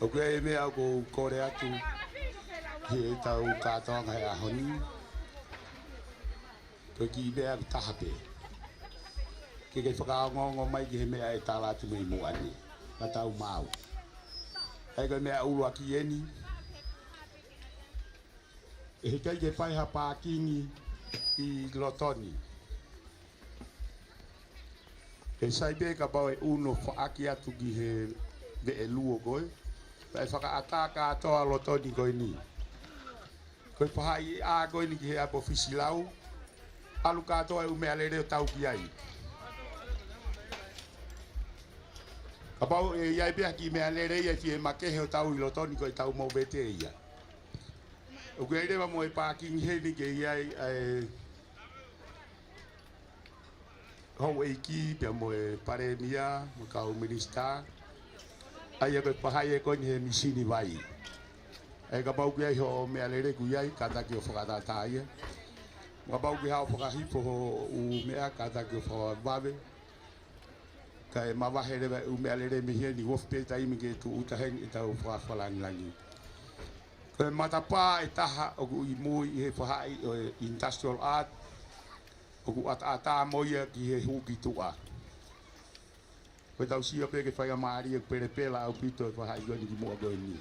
ʻOku ʻi ai e meʻa ʻoku ou kole atu ki heʻetau kātoanga he ʻaho ni. Ko e kiʻi meʻa ʻe taha pē. Ke ke fakaongoongo mai ki he meʻa ʻe tala atu mei muʻa ni. Ka tau maau. ʻA ia ko e meʻa ʻuluaki eni. ʻE heʻikai ke fai ha pākingi ʻi loto ni. ʻE sai pē kapau ʻe ʻunu ʻo faʻaki atu ki he veʻe luo ko ē. Pea ʻe fakaʻatā kātoa loto ni ko eni. Ko e faʻahi ʻa ko eni ki he ʻapi ʻo Fisilau. ʻAlu kātoa e ʻū meʻalele ʻo tau ki ai. Kapau ʻe ʻi ai pē ha kiʻi meʻalele ia ʻe fie makehe ʻo tau ʻi loto ni ko e tau movete ia. ʻOku ʻi ai leva mo e pākingi heni ke ʻi ai ʻa e houʻeiki pea mo e palēmia, mo e kau minisitā. ʻA ia ko e faʻahi ē ko eni he misini vai. ʻA ia kapau ʻoku ʻi ai hoʻo meʻalele ʻoku ʻi ai, kātaki ʻo fakatātā ia. Kapau ʻoku ʻi ai haʻo fakahifo hoʻo ʻū meʻa, kātaki ʻo fakavave. Kae mavahe leva e ʻū meʻalele mei heni, ʻoku ofi pē taimi ke tūʻuta heni ʻetau fakafakalāngilangi. Ko e matapā ʻe taha ʻoku ʻi mui ʻi he faʻahi ʻo e Industrial Art, ʻoku ʻataʻatā mo ia ki he hū ki tuʻa. Ko e tau sio pē ke faingamālie ʻoku pelepela ʻaupito e faʻahi ko eni ki muʻa ko eni.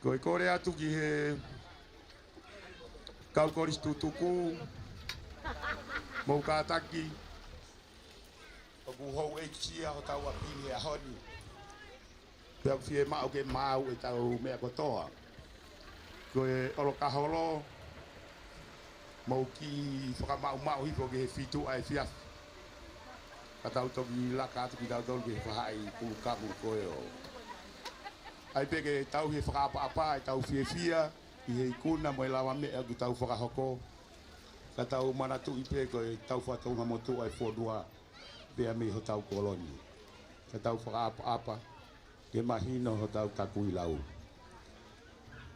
Ko e kole atu ki he kau kolisi tutuku, mou kātaki, ʻoku houʻeiki ia hotau ʻapi ni he ʻaho ni. Pea ʻoku fiemaʻu ke maau ʻetau meʻa kotoa. Ko e ʻolokaholo, mou kiʻi fakamaʻumaʻu hifo ki he fitu ʻa e efiafi. Ka tau toki laka atu kitautolu ki he faʻahi pulukamu ko ē ʻo. ʻAi pē ke tau he fakaʻapaʻapa ʻetau fiefia ʻi he ikuna mo e lavameʻa ʻoku tau fakahoko. Ka tau manatuʻi pē ko e tau fatongia motuʻa e fonua pea mei hotau kolo ni. Ka tau fakaʻapaʻapa ke mahino hotau takuilau.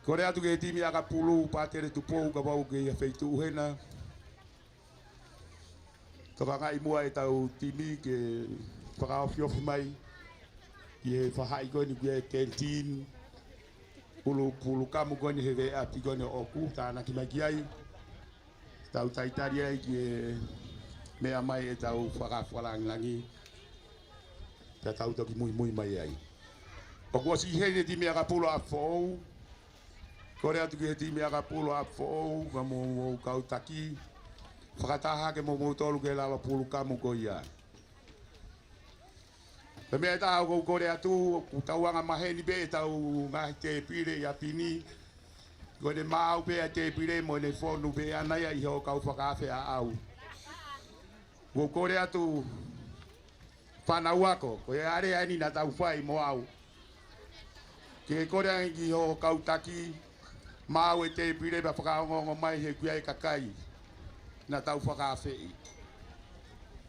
Kole atu ki he timi ʻakapulu, Pātele Tupou, kapau ʻoku ʻi ai ha feituʻu hena. Tokangaʻi muʻa ʻetau timi ke fakaofiofi mai ki he faʻahi ko eni ʻoku ʻi ai e canteen. Pulu, pulukamu ko eni he veʻe ʻapi ko eni ʻoku tānaki mai ki ai. Tau talitali ai ki he meʻa mai ʻetau fakafakalāngilangi. Pea tau toki muimui mai ai. ʻOku ʻosi ʻi heni e timi ʻakapulu ʻa Foʻou. Kole atu ki he timi ʻakapulu ʻa Foʻou, ka mou, mou kau taki. Fakataha ke mou mou tolu ki he lalo pulukamu ko ia. Ko e meʻa ʻe taha ʻoku ou kole atu, ʻoku tau anga maheni pē ʻetau ngaahi tēpile ʻi ʻapi ni. Ko ʻene maau pē ʻa e tēpile mo ʻene fonu pē ʻana ia ʻi hoʻo kau fakaafe ʻaʻau. ʻOku ou kole atu fānau ako, ko e alea eni naʻa tau fai mo au. Ke kole ange ki hoʻo kau taki, maau e tēpile pea fakaongoongo mai he ʻoku ʻi ai e kakai naʻa tau fakaafeʻi.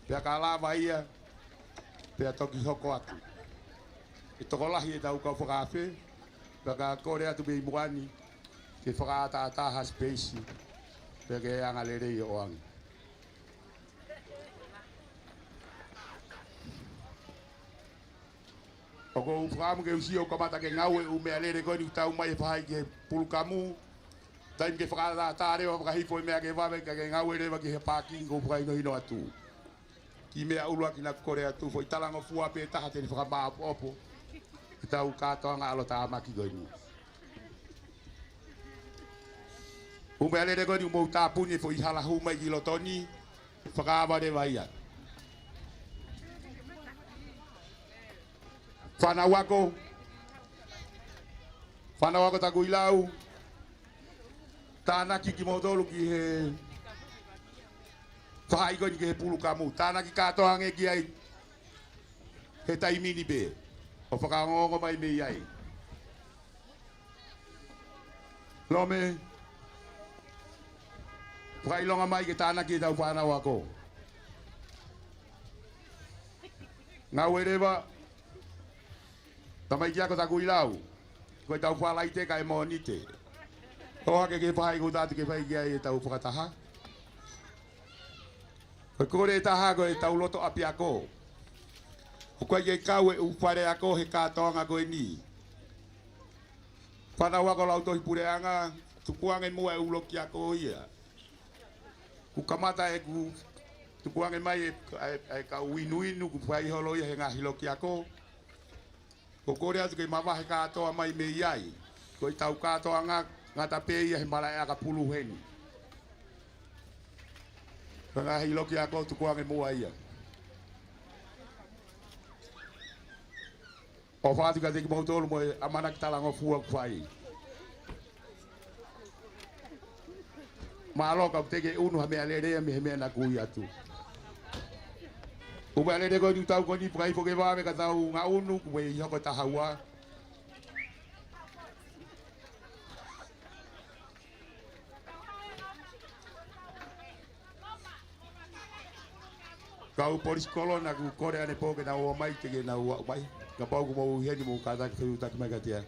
Pea ka lava ia, pea toki hoko atu. ʻE tokolahi ʻetau kau fakaafe, pea ka kole atu mei muʻa ni, ke fakaʻataʻatā ha space, pea ke anga lelei ʻo ʻoange. ʻOku ou fakaʻamu ke u sio kamata ke ngāue e ʻū meʻalele ko eni ʻoku tau mai he faʻahi ki he pulukamu. Taimi ke fakaʻataʻatā leva fakahifo e meʻa ke vave ka ke ngāue leva ki he pākingi ʻoku ou fakahinohino atu. Kiʻi meʻa ʻuluaki naʻa ku kole atu, foʻi talangofua pē taha te ne fakamāʻopoʻopo ʻetau kātoanga ʻalotāmaki ko eni. ʻŪ meʻalele ko eni ʻoku mou tāpuni e foʻi hala hū mai ki loto ni, fakaava leva ia. Fānau ako, fānau ako Takuilau, tānaki kimoutolu ki he faʻahi ko eni ki he pulukamu, tānaki kātoa ange ki ai he taimi ni pē, ʻo fakaongoongo mai mei ai. Lome, fakaʻilonga mai ke tānaki ʻetau fānau ako. Ngāue leva, tamaiki ako Takuilau, ko ʻetau Falaite kae Mōnite. ʻO hake ki he faʻahi ʻoku tau ʻatu ke fai ki ai ʻetau fakataha. Ko e kole ʻe taha ko ʻetau loto ʻapiako. ʻOku ʻikai ke kau e ʻū fale ako he kātoanga ko eni. Fānau ako Lautohi Puleʻanga, tukuange muʻa e ʻū loki ako ia. Kuo kamata ʻeku tukuange mai e, e, e kau inuinu kuo fai holo ia he ngaahi loki ako. ʻOku ou kole atu ke mavahe kātoa mai mei ai. Ko ʻetau kātoanga, ngata pē ia he malaʻe ʻakapulu heni. Ko e ngaahi loki ako tukuange muʻa ia. ʻOfa atu kiate kimoutolu mo e ʻamanaki talangofua kuo fai. Mālō ka ʻoku teʻeki ke ʻunu ha meʻalele ia mei he meʻa naʻa ku ui atu. ʻŪ meʻalele ko eni ʻoku tau ko eni pea ʻi ai foki e vave ka tau ngaʻunu kuo mei hoko taha ua. Kau polisi kolo naʻa ku kole ʻanepō ke nau ō mai, teʻeki ke nau aʻu mai. Kapau ʻoku mou ʻi heni mou kātaki fetuʻutaki mai kiate au.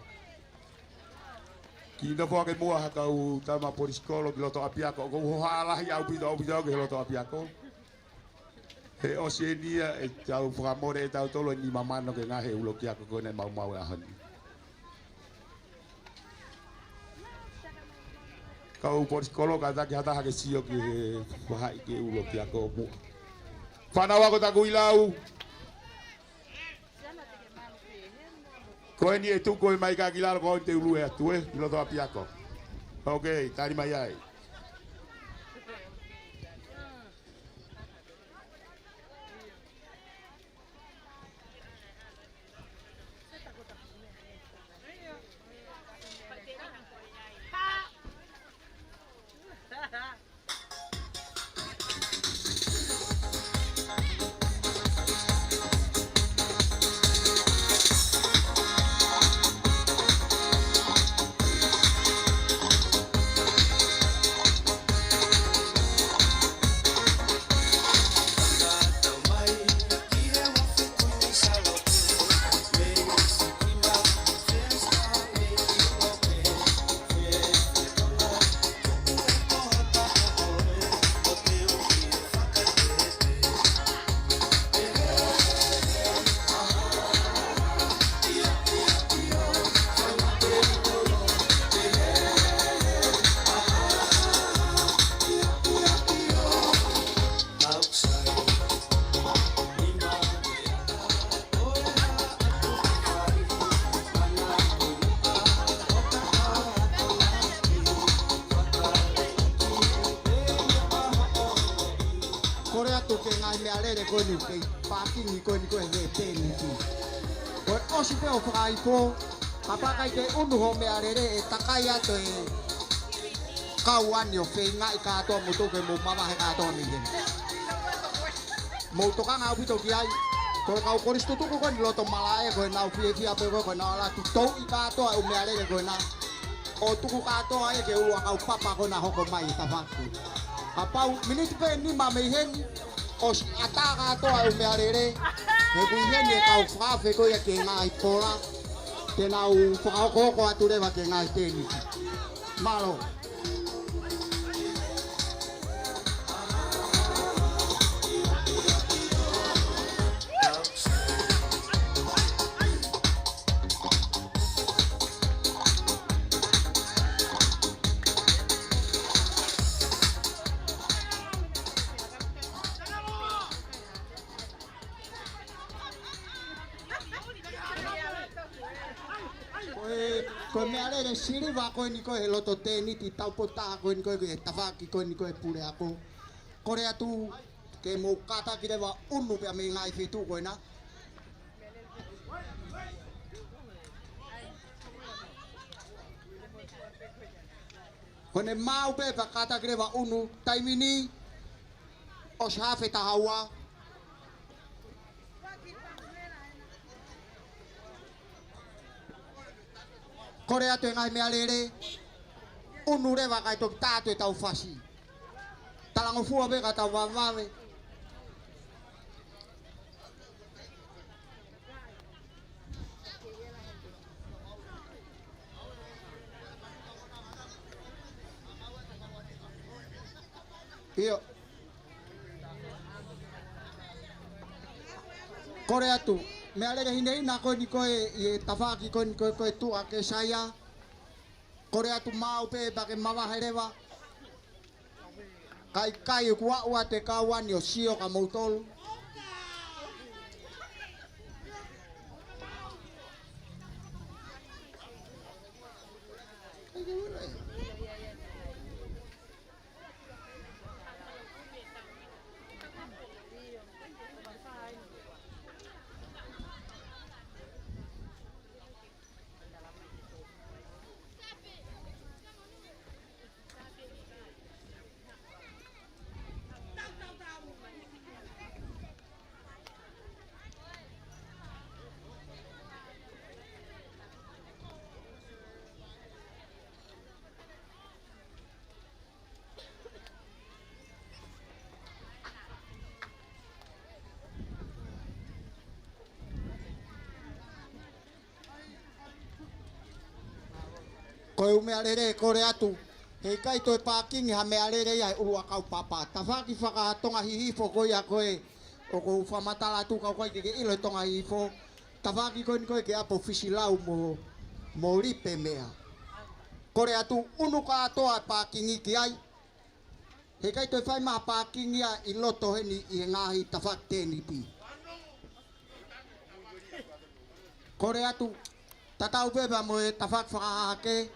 Kiʻi nofo hake muʻa ha kau tama polisi kolo ki loto ʻapiako, ʻoku ou hohaʻa lahi ʻaupito, ʻaupito au ki he loto ʻapiako. He ʻosi eni ia ʻetau fakamole ʻe tautolu e nima mano ke ngaohi e ʻū loki ako ko eni ʻe maumau he ʻaho ni. Kau polisi kolo kātaki ha taha ke sio ki he faʻahi ki he ʻū loki ako muʻa. Fānau ako Takuilau. Ko eni ʻe tuku mai ka ki lalo ko eni te u lue atu ē, ki loto ʻapiako. Ok, tali mai ai. Kole atu ke ngaahi meʻalele ko eni kei pākingi ko eni ko e he tēniti. Ko e ʻosi pē ʻo fakaifo, kapau ʻikai ke ʻunu hoʻo meʻalele ʻe takai atu e kau ani ʻo feingaʻi kātoa moutolu ke mou mavahe kātoa mei heni. Mou tokanga ʻaupito ki ai. Ko e kau kolisi tutuku ko eni loto malaʻe ko ē nau fiefia pē ko ē ko ē nau ala atu touʻi kātoa e ʻū meʻalele ko ena. ʻO tuku kātoa ia ki he ʻuluakau papa ko ena hoko mai ʻi tafaʻaki. Kapau miniti pē nima mei heni, ʻosi ʻatā kātoa e ʻū meʻalele. He kuo ʻi heni e kau fakaafe ko ia ki he ngaahi pola. Te nau fakahokohoko atu leva ki he ngaahi tēniti. Mālō. Ko e, ko e meʻalele siliva ko eni ko ē he loto tēniti taupotu taha ko eni ko ē he tafaʻaki ko eni ko ē puleako. Kole atu ke mou kātaki leva ʻunu pea mei he ngaahi feituʻu ko ena. Ko ʻene maʻu pē pea kātaki leva ʻunu taimi ni ʻosi hafe taha ua. Kole atu e ngaahi meʻalele, ʻunu leva kae toki tā atu ʻetau fasi. Talangofua pē ka tau vavevave. ʻIo. Kole atu. Meʻalele hinehina ko eni ko ē ʻi he tafaʻaki ko eni ko ē, ko e Tuʻa Kēsaia. Kole atu maʻu pē pea ke mavahe leva. Ka ʻikai, ʻoku aʻu atu e kau eni ʻo sio kia moutolu. Ko e ʻū meʻalele kole atu. Heʻikai toe pākingi ha meʻalele ia he ʻulu ʻakau papa. Tafaʻaki fakatonga hihifo ko ia ko ē ʻoku ou fakamatala atu, ka ʻoku ʻikai ke ke ʻilo he tonga hihifo. Tafaʻaki ko eni ko ē ki he ʻapi ʻo Fisilau mo, mo Lipe meʻa. Kole atu, ʻunu kātoa e pākingi ki ai. Heʻikai toe fai mai ha pākingi ia ʻi loto heni ʻi he ngaahi tafaʻaki tēniti. Kole atu, tatau pē pea mo e tafaʻaki fakahahake,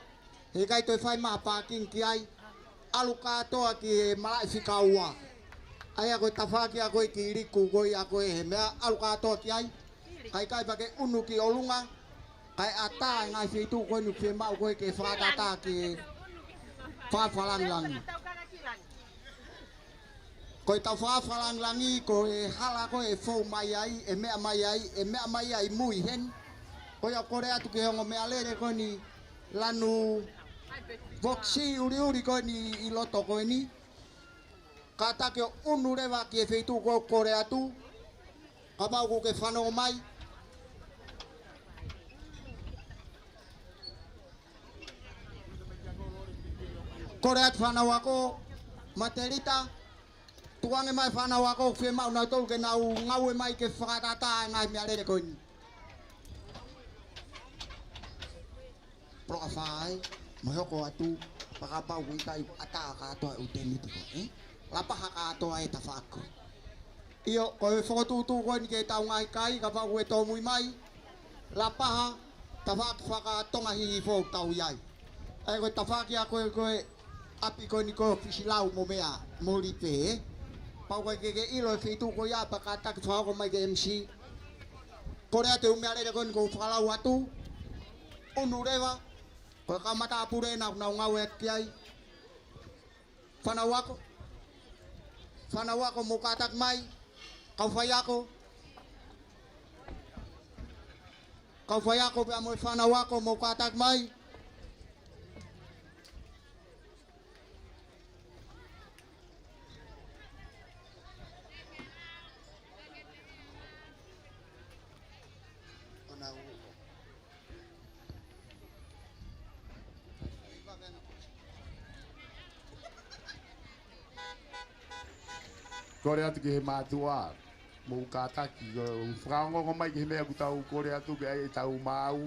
heʻikai toe fai mai ha pākingi ki ai, ʻalu kātoa ki he malaʻe fika ua. ʻA ia ko e tafaʻaki ʻa ko ē ki Liku ko ia ko ē he meʻa, ʻalu kātoa ki ai, ka ʻikai pea ke ʻunu ki ʻolunga, kae ʻatā e ngaahi feituʻu ko eni ʻoku fiemaʻu ko ē ke fakatātā ke fakafakalāngilangi. Ko e tau fakafakalāngilangi, ko e hala ko ē ʻe fou mai ai, ʻe meʻa mai ai, ʻe meʻa mai ai mui heni. Ko ia kole atu ki he ongo meʻalele ko eni lanu vokisi ʻuliʻuli ko eni ʻi loto ko eni. Kātaki ʻo ʻunu leva ki he feituʻu ko ē kole atu. Kapau ʻoku ke fanongo mai. Kole atu fānau ako, Matelita, tukuange mai fānau ako, fiemaʻu nautolu ke nau ngāue mai ke fakatātā e ngaahi meʻalele ko eni. Poloka fā ai, mo hoko atu, fakapau ʻoku ʻikai, ʻatā kātoa e ʻū tēniti ko ē, ē? Lapaha kātoa e tafaʻaki. ʻIo, ko e fokotuʻutuʻu ko eni ki he tau ngaahi kai, kapau ʻoku ke tōmui mai, lapaha, tafaʻaki fakatonga hihifo ʻoku tau ʻi ai. ʻA ia ko e tafaʻaki ʻa ko ē ko ē ʻapi ko eni ko ē ʻo Fisilau mo meʻa, mo Lipe, ē? Pau ko ē ke ke ʻilo e feituʻu ko ia pea kātaki fakahoko mai ki he M C. Kole atu e ʻū meʻalele ko eni ʻoku ou fakalau atu. ʻUnu leva, ko e kau matāpule ena ʻoku nau ngāue atu ki ai. Fānau ako. Fānau ako mou kātaki mai. Kau faiako. Kau faiako pea mo e fānau ako mou kātaki mai. Kole atu ki he mātuʻa, mou kātaki, ʻo fakaongoongo mai ki he meʻa ʻoku tau kole atu ke ʻai ʻetau maau.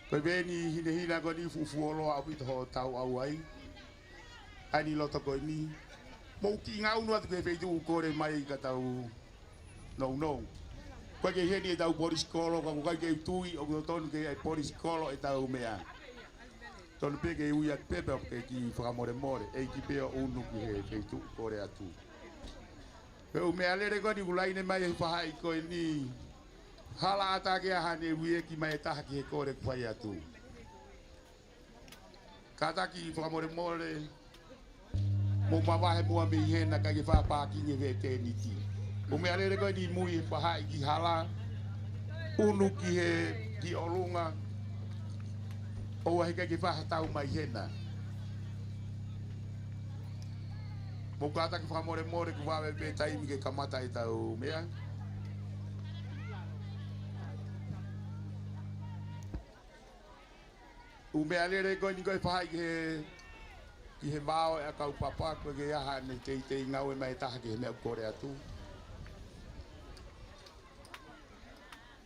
Ko e veni hinehina ko eni fuʻu fuoloa ʻaupito hotau ʻauai. ʻAi eni loto ko eni. Mou kiʻi ngaʻunu atu ki he feituʻu kole mai ka tau nounou. Ko e kei heni ʻetau police kolo, ka ʻoku ʻikai ke u tui ʻoku totonu ke ʻai police kolo ʻetau meʻa. Tonu pē ke ui atu pē pea ke kiʻi fakamolemole, ʻEiki pē ʻo ʻunu ki he feituʻu kole atu. Ko e ʻū meʻalele ko eni ʻoku laine mai ʻe he faʻahi ko eni. Hala ʻatā ke ʻi ai haʻane ui ʻe kiʻi mai e taha ki he kole ʻoku fai atu. Kātaki fakamolemole, mou mavahe muʻa mei hena kae ʻikai ke fai ha pākingi he tēniti. ʻŪ meʻalele ko eni mui he faʻahi ki hala, ʻunu ki he, ki ʻolunga, ʻoua heʻikai ke fai ha tau mai hena. Mou kātaki fakamolemole, kuo vave pē taimi ke kamata ʻetau meʻa. ʻŪ meʻalele ko eni ko e faʻahi ki he, ki he vao ʻa e ʻakau papa, ʻoku ʻikai ke ʻi ai haʻane teitei ngāue mai e taha ki he meʻa ʻoku kole atu.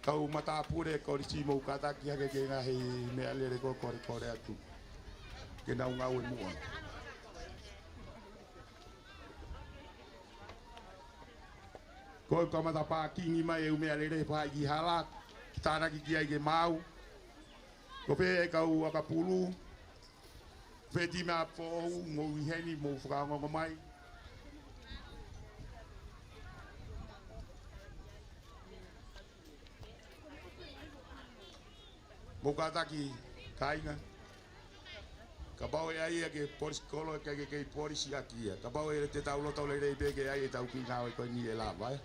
Kau matāpule kolisi, mou kātaki hake ki he ngaahi meʻalele ko ē, kole, kole atu ke nau ngāue muʻa. Ko e kamata pākingi mai e ʻū meʻalele, fai ki hala, tānaki ki ai ke maau. Ko fē e kau ʻakapulu, fē timi ʻa Foʻou, mou ʻi heni, mou fakaongoongo mai. Mou kātaki, kāinga. Kapau ʻe ʻai ia ke polisi kolo, ke, ke, ke polisi ʻaki ia. Kapau ʻe te tau loto lelei pē ke ʻai ʻetau kiʻi ngāue ko eni, ʻe lava, ē?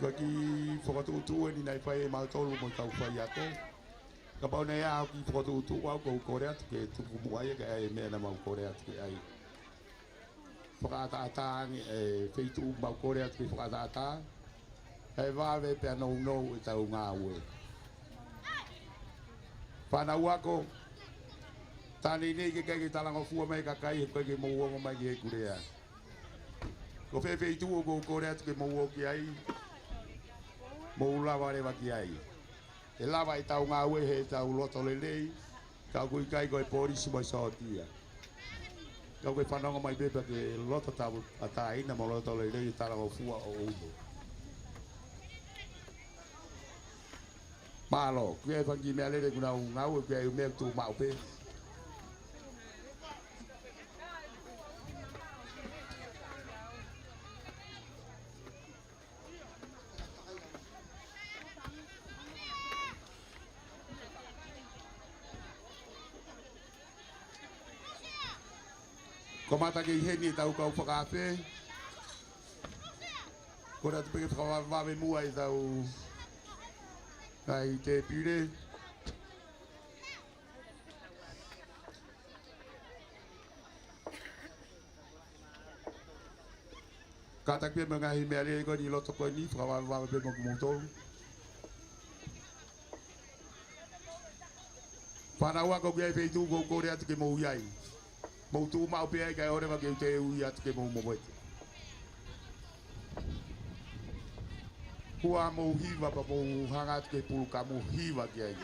Ko e kiʻi fokotuʻutuʻu eni naʻe fai ʻe mautolu mo e kau faiako. Kapau naʻe ʻi ai ha kiʻi fokotuʻutuʻu, ʻoku ou kole atu ke tuku muʻa ia, ke ʻai e meʻa naʻa mau kole atu ke ʻai. Fakaʻataʻatā ange e feituʻu, mau kole atu ke fakaʻataʻatā. Kae vave pea nounou ʻetau ngāue. Fānau ako, tā neinei ke ʻikai ke talangofua mai e kakai, he ʻikai ke mou ongo mai ki heʻeku lea. Ko fē feituʻu ʻoku ou kole atu ke mou ō ki ai, mou lava leva ki ai. ʻE lava ʻetau ngāue heʻetau loto lelei, ka ʻoku ʻikai ko e polisi mo e sōtia. Ka ʻoku ke fanongo mai pē pea ke loto tauʻatāina mo loto lelei, talangofua ʻo ʻuno. Mālō, ko e fanga kiʻi meʻalele kuo nau ngāue, ko e ʻū meʻa tuʻu maʻu pē. Kamata ke ʻi heni ʻetau kau fakaafe. Kole atu pē ke fakavavevave muʻa ʻetau ngaahi tēpile. Kātaki pē mo e ngaahi meʻalele ko eni ʻi loto ko eni, fakavavevave pē mo kimoutolu. Fānau ako, ʻoku ʻi ai e feituʻu ʻoku ou kole atu ke mou ʻi ai. Mou tuʻu maʻu pē ai kae ʻoua leva ke u toe ui atu ke mou movete. Kuo mou hiva pea mou hanga atu ki he pulukamu, hiva ki ai.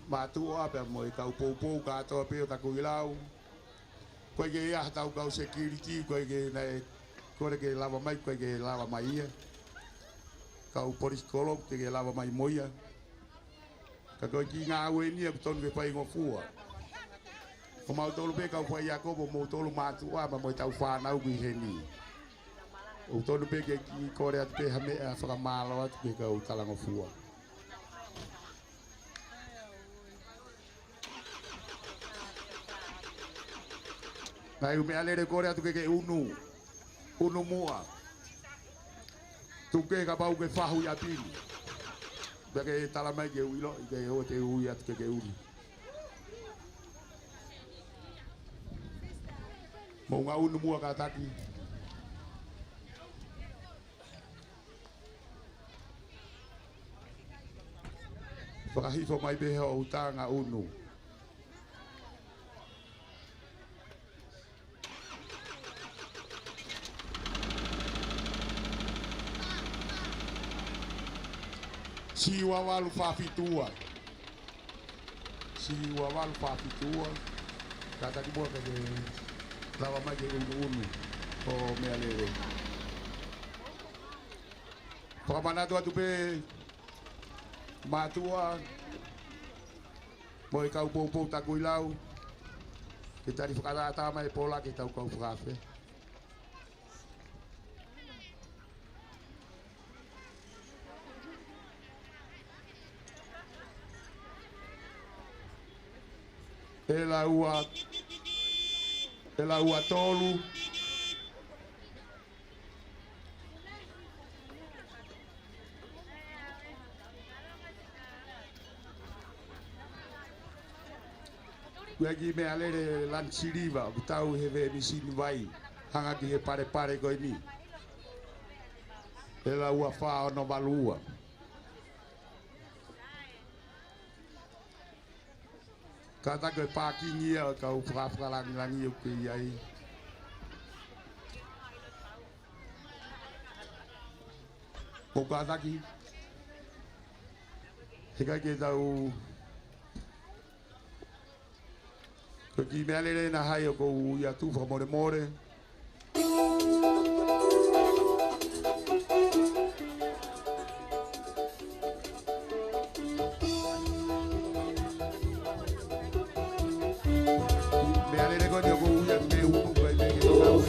Mātuʻa pea mo e kau poupou kātoa pē ʻo Takuilau. ʻOku ʻikai ke ʻi ai haʻatau kau security, ʻoku ʻikai ke naʻe kole ke lava mai, ʻoku ʻikai ke lava mai ia. Kau polisi kolo, ʻoku teʻeki ke lava mai mo ia. Ka ko e kiʻi ngāue eni ʻoku tonu ke faingofua. Ko mautolu pē kau faiako mo moutolu mātuʻa pea mo ʻetau fānau ʻoku ʻi heni. ʻOku tonu pē ke kiʻi kole atu pē ha meʻa fakamālō atu ki he kau talangofua. Ngaahi ʻū meʻalele kole atu ke ke unu. Unu muʻa. Tuku ke kapau ke fahu ʻi ʻapi ni. Pea ke tala mai ke u ʻilo, ʻikai ke u toe ui atu ke ke unu. Mou ngaahi unu muʻa kātaki. Fakahifo mai pē hoʻo uta ngaahi unu. Siua valu fā fitu ua. Siua valu fā fitu ua. Kātaki muʻa ke ke lava mai ke unu unu ʻo meʻalele. Fakamanatu atu pē mātuʻa mo e kau poupou Takuilau, ke tali fakatātā mai e pola ke tau kau fakaafe. ʻE lau ua, ʻe lau ua tolu. Ko e kiʻi meʻalele lani siliva ʻoku tau ʻi he veʻe misini vai, hanga ki he palepale ko eni. ʻE lau ua fā ono valu ua. Kātaki ko e pākingi ia ʻo e kau fakafakalangilangi ʻoku ʻi ai. Mou kātaki. Heʻikai ke tau, ko e kiʻi meʻalele ʻena hai ʻoku ou ʻai atu fakamolemole. Meʻalele ko eni ʻoku ou ʻai atu ke unu kai pē ke tau.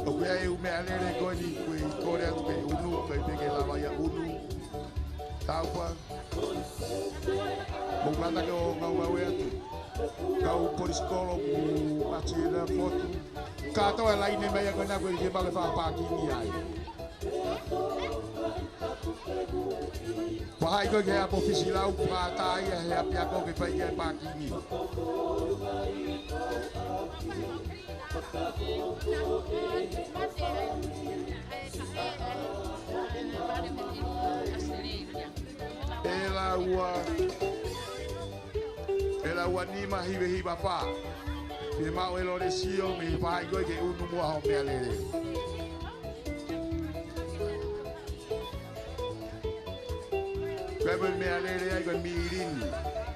ʻOku ʻi ai e ʻū meʻalele ko eni ʻoku ou kole atu ke unu, ʻikai pē ke lava ia ʻunu. Taupa. Mou kātaki ʻo ngāue atu. Kau polisi kolo ʻoku ʻasi ʻena fotu. Kātoa e laine mai ʻa ko ena ʻoku ʻikai ke maʻu e fakapākingi ai. Fahaʻi koe ki he ʻapi ʻofisi lau, fakatā ia he ʻapiako ke fai ki ai e pākingi. ʻE lau ua, ʻe lau ua nima hiva hiva fā. Ke maʻu e lole sio mei he fahaʻi ko ē ke unu muʻa hoʻo meʻalele. Ko e meʻalele ai ko e mīlini,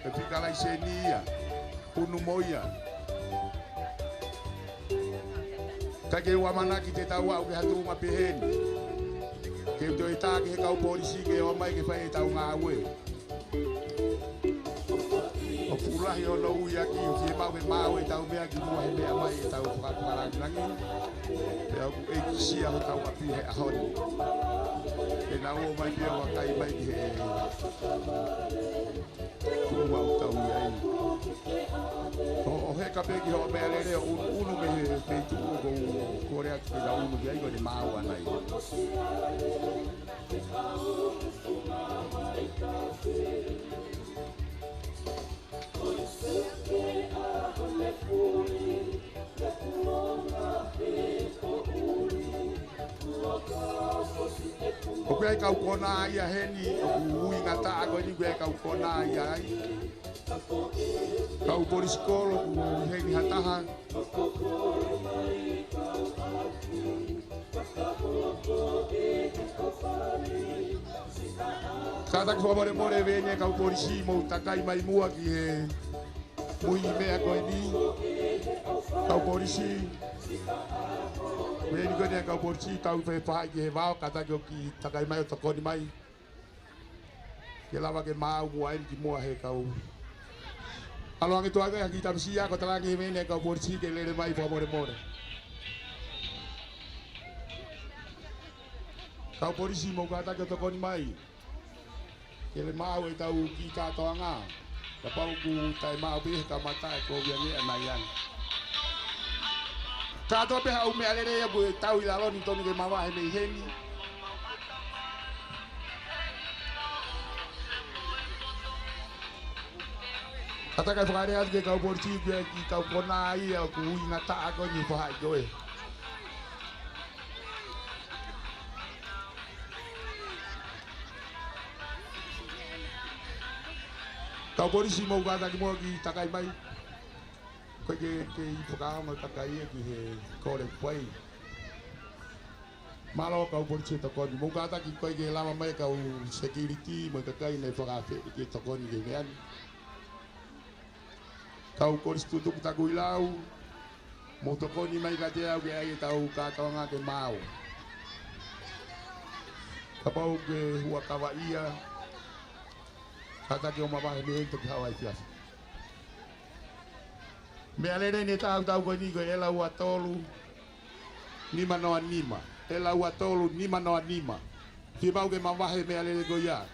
ko e fika laiseni ia, unu mo ia. Ka ke ʻoua ʻamanaki te tau aʻu ki ha tuʻunga pehē ni. Ke toe tā ki he kau polisi ke ō mai ke fai ʻetau ngāue. ʻOku fuʻu lahi hono ui ʻaki, ʻoku fiemaʻu ke maʻu ʻetau meʻa kimuʻa he meʻa mai ʻetau fakatuʻalangilangi. Pea ʻoku ʻeikisia hotau ʻapi he ʻaho ni. Ke nau ō mai pē ʻo vakai mai ki he tuʻunga ʻoku tau ʻi ai. ʻO, ʻo heka pē ki hoʻo meʻalele ʻo unu, unu mei he feituʻu ʻoku ou kole atu ke nau unu ki ai, ko ʻene maau ʻana ia. ʻOku ʻi ai e kau kona ia heni, ʻoku ui ngataʻa ko eni, ʻoku ʻi ai e kau kona ia ai. Kau polisi kolo, ʻoku ui heni ha taha. Kātaki fakamolemole, ʻe ʻi ai e kau polisi, mou takai mai muʻa ki he mui meʻa ko eni. Kau polisi. ʻE ʻi ai ko eni e kau polisi, tau fai fahaʻi ki he vao, kātaki ʻo kiʻi takai mai ʻo tokoni mai. Ke lava ke maau muʻa eni kimuʻa he kau. ʻAlu ange tuʻa ʻa e kiʻi tamasiʻi ako, talaange mei he kau polisi ke lele mai fakamolemole. Kau polisi, mou kātaki ʻo tokoni mai. Ke lele maau ʻetau kiʻi kātoanga. Kapau ʻoku taʻemaau pē he kamata e kovi ange ʻanai ange. Kātoa pē haʻu meʻalele ia ʻoku tau ʻi lalo ni, tonu ke mavahe mei heni. Kātaki ʻo fakalea atu ki he kau polisi, ki he kiʻi kau kona ia ʻoku ui ngataʻa ko eni fahaʻi ko ē. Kau polisi, mou kātaki muʻa ʻo kiʻi takai mai. ʻOku ʻikai ke, ke ʻi ai ha fakaongo takai ia ki he kole fai. Mālō kau polisi e tokoni. Mou kātaki, ʻoku ʻikai ke lava mai e kau security mo e kakai naʻe fakaafeʻi ke tokoni ki he meʻa ni. Kau polisi tutuku taku ʻi lau. Mou tokoni mai kiate au ke ʻai ʻetau kātoanga ke maau. Kapau ʻoku ke huʻakavaʻia, kātaki ʻo mavahe mei heni toki haʻu ʻa e efiafi. Meʻalele ʻe taha ʻoku tau ko eni ko e ʻela ua tolu nima noa nima. ʻEla ua tolu nima noa nima. Fiemaʻu ke mavahe meʻalele ko ia.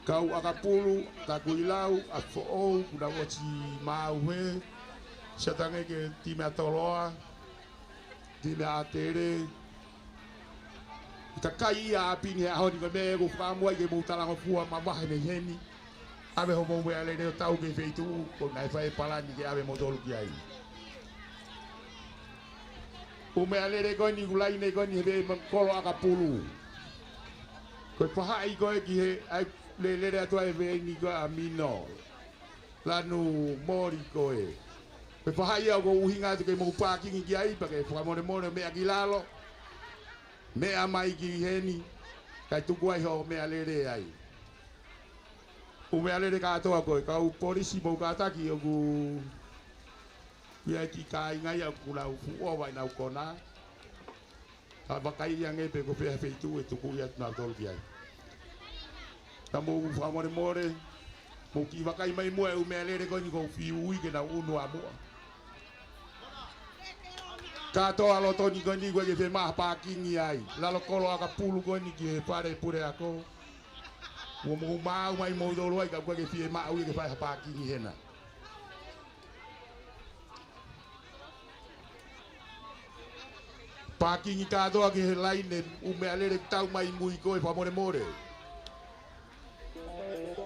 Kau ʻakapulu, Takuilau, ʻApifoʻou, kuo nau ʻosi maau he, Siatange ke timi ʻa Toloa, timi ʻa ʻAtele. Kakai ia ʻa ʻapi ni he ʻaho ni, ko e meʻa ʻoku ou fakaʻamu ai ke mou talangofua mavahe mei heni. ʻAve hoʻomou meʻalele ʻo tau ki he feituʻu ʻoku nau fai e palani ke ʻave moutolu ki ai. ʻŪ meʻalele ko eni ʻoku laine ko eni he veʻe mo e kolo ʻakapulu. Ko e faʻahi ko ē ki he ʻai lelele atu ai e veʻe ni ko ē ʻa Mino. Lanu Moli ko ē. Ko e faʻahi ia ʻoku ou ʻuhinga atu ke mou pākingi ki ai, pea ke fakamolemole meʻa ki lalo. Meʻa mai ki heni, kae tuku ai hoʻo meʻalele ai. ʻŪ meʻalele kātoa ko ē, kau polisi mou kātaki ʻoku ʻi ai e kiʻi kāinga ia ʻoku nau fuʻu ʻova ʻenau kona. Ka vakai ange pē ko fē ha feituʻu ʻe tuku ia atu nautolu ki ai. Ka mou fakamolemole, mou kiʻi vakai mai muʻa e ʻū meʻalele ko eni ʻoku ou fiu ui ke nau ʻunu ʻa muʻa. Kātoa loto ni ko eni ʻoku ʻikai ke fiemaʻu ha pākingi ai. Lalo kolo ʻakapulu ko eni ki he fale puleako. Mou, mou maau mai moutolu ai ka ʻoku ʻikai ke fiemaʻu ia ke fai ha pākingi hena. Pākingi kātoa ki he laine, ʻū meʻalele tau mai mui ko ē fakamolemole.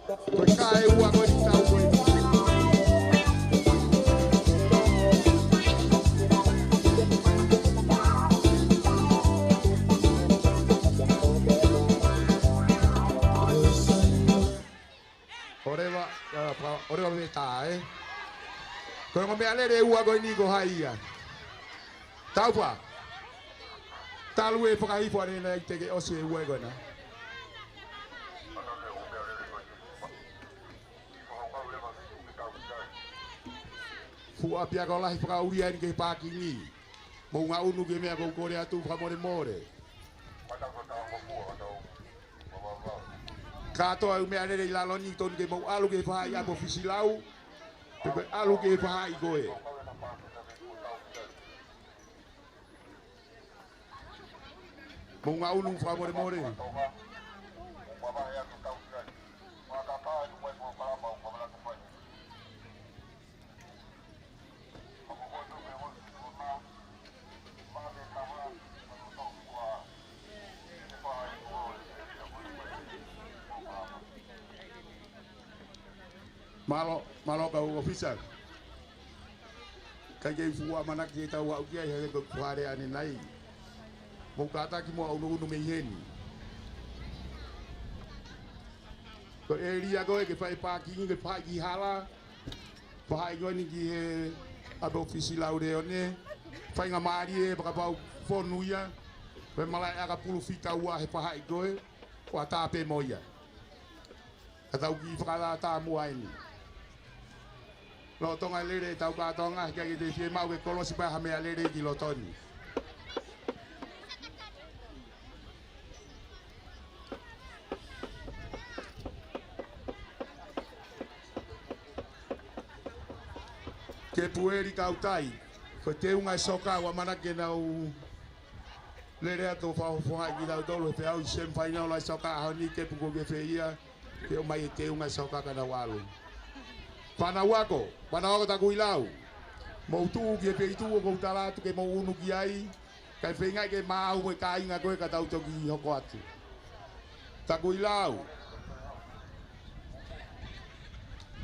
Ko e kae ua ko eni tau ko ē. ʻOleva, ʻa, pa, ʻoleva me tā, ē? Ko e ongo meʻalele ʻe ua ko eni ko hai ia? Taufa. Talu e fakahifo ʻanenai te ke ʻosi e ua ko ena. Fuʻu ʻapiako lahi fakaʻulia eni ki he pākingi. Mou ngaʻunu ki he meʻa ʻoku ou kole atu fakamolemole. Kātoa e ʻū meʻalele ʻi lalo ni tonu ke mou ʻalu ki he faʻahi ʻapi ʻofisi lau. Pe ko e ʻalu ki he faʻahi ko ē. Mou ngaʻunu fakamolemole. Mālō, mālō kau ʻōfisa. ʻIkai ke fuʻu ʻamanaki ke tau aʻu ki ai he ko e fale ʻanenai. Mou kātaki muʻa ʻunuʻunu mei heni. Ko e ʻēlia ko ē ke fai pākingi, ke fai ki hala. Faʻahi ko eni ki he ʻapi ʻofisi lau leone. Faingamālie ē, fakapapau fonu ia. Ko e malaʻe ʻakapulu fika ua he faʻahi ko ē. Ko e ʻatā pē mo ia. Ka tau kiʻi fakatātā muʻa eni. Lolotonga e lele ʻetau kātoanga, ʻikai ke te fiemaʻu ke kolosi pē ha meʻalele ki loto ni. Kepu ʻEli Kautai, ko e teunga e soka ʻoku ʻamanaki ke nau lele atu ʻo fakafofongaʻi kitautolu he feʻauhi semifinal ʻa e soka ʻaho ni, Kepu ko e fē ia, ke ʻomai e teunga e soka ka nau ʻalu. Fānau ako, fānau ako Takuilau. Mou tuʻu ki he feituʻu ʻoku ou tala atu ke mou ʻunu ki ai, kae feingaʻi ke maau mo e kāinga ko ē ka tau toki hoko atu. Takuilau.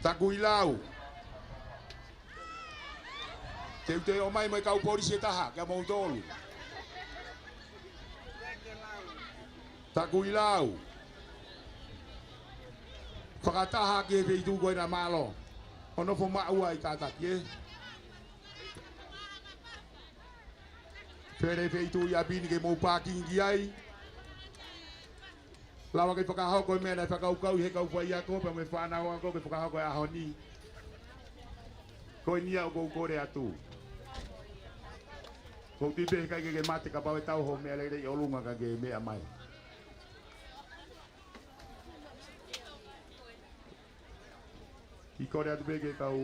Takuilau. Teuteu ʻomai mo e kau polisi ʻe taha, kia moutolu. Takuilau. Fakataha ki he feituʻu ko ena mālō. ʻO nofo maʻu ai kātaki, ē. Fele feituʻu ʻi ʻapi ni ke mou pākingi ai. Lava ke fakahoko e meʻa naʻe fakakaukauʻi he kau faiako, pea mo e fānau ako ke fakahoko e ʻaho ni. Ko eni ia ʻoku ou kole atu. Ko u tui pē he ʻikai ke ke mate kapau ʻe tau ho meʻa lelei ʻi ʻolunga ka ke meʻa mai. Kiʻi kole atu pē ki he kau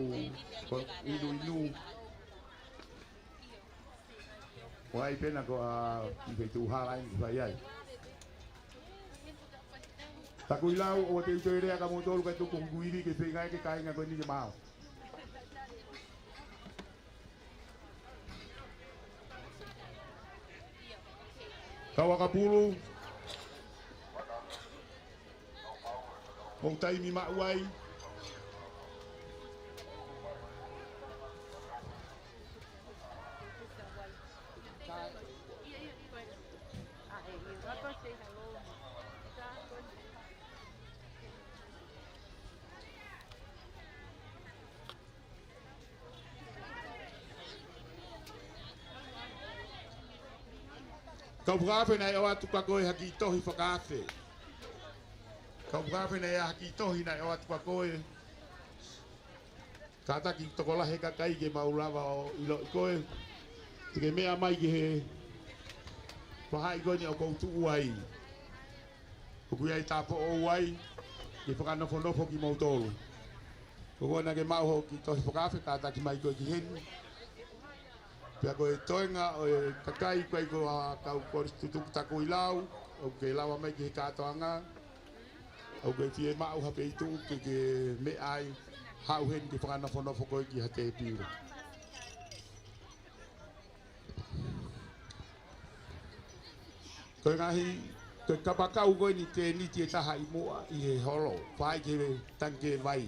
ko inu inu. ʻO ai pē ena ko ā ʻi he feituʻu hala eni ke fai ai. Takuilau, ʻoua te u toe lea kia moutolu kae tuku hoku ivi ke feinga ke kāinga ko eni ke maau. Kau ʻakapulu. Mou taimi maʻu ai. Kau fakaafe, naʻe ʻoatu kia koe ha kiʻi tohi fakaafe. Kau fakaafe, naʻe ʻi ai ha kiʻi tohi naʻe ʻoatu kia koe. Kātaki tokolahi e kakai ke mau lava ʻo ʻiloʻi koe. Te ke meʻa mai ki he faʻahi ko eni ʻoku ou tuʻu ai. ʻOku ʻi ai e tāupoʻou ai ke fakanofonofo kimoutolu. Ko koe naʻa ke maʻu hoʻo kiʻi tohi fakaafe, kātaki mai koe ki heni. Pea ko e toenga ʻo e kakai ko ē ko ā kau kolisi tutuku Takuilau, ʻoku ke lava mai ki he kātoanga, ʻoku ke fiemaʻu ha feituʻu ke ke meʻa ai, haʻu heni ke fakanofonofo koe ki ha tēpile. Ko e ngaahi, ko e kapakau ko eni tēniti ʻe taha ʻi muʻa ʻi he holo, fai ki he tangikē vai.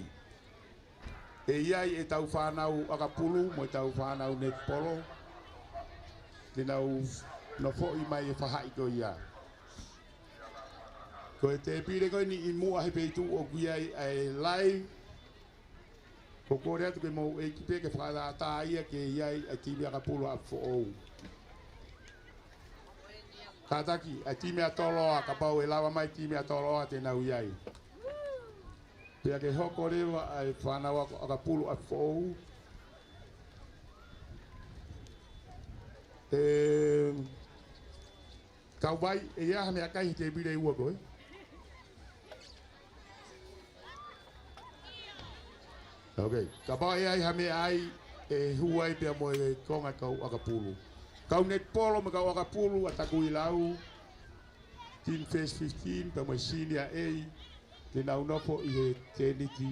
ʻE ʻi ai ʻetau fānau ʻakapulu mo ʻetau fānau netipolo. Te nau nofoʻi mai e faʻahi ko ia. Ko e tēpile ko eni ʻi muʻa he feituʻu ʻoku ʻi ai ʻa e live. Ko u kole atu ke mou ʻeiki pē ke fakatātā ia ke ʻi ai ʻa e timi ʻakapulu ʻa Foʻou. Kātaki ʻa e timi ʻa Toloa, kapau ʻe lava mai timi ʻa Toloa te nau ʻi ai. Pea ke hoko leva ʻa e fānau ʻakapulu ʻa Foʻou. ʻE, Kauvai, ʻe ʻi ai ha meʻakai he tēpile ʻe ua ko ē? Ok. Kapau ʻe ʻi ai ha meʻa ai, ʻe hū ai pea mo e konga kau ʻakapulu. Kau netipolo mo e kau ʻakapulu ʻa Takuilau, Team First Fifteen, pea mo e Senior A, te nau nofo ʻi he tēniti,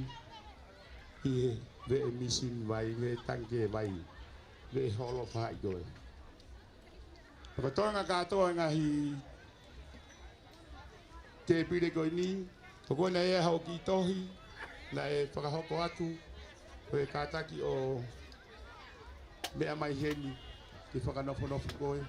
ʻi he veʻe misini vai, veʻe tangikē vai, veʻe holo faʻahi ko ē. Fakatoenga kātoa e ngaahi tēpile ko eni, ko koe naʻe ʻi ai haʻo kiʻi tohi, naʻe fakahoko atu, ko e kātaki ʻo meʻa mai heni, ke fakanofonofo koe.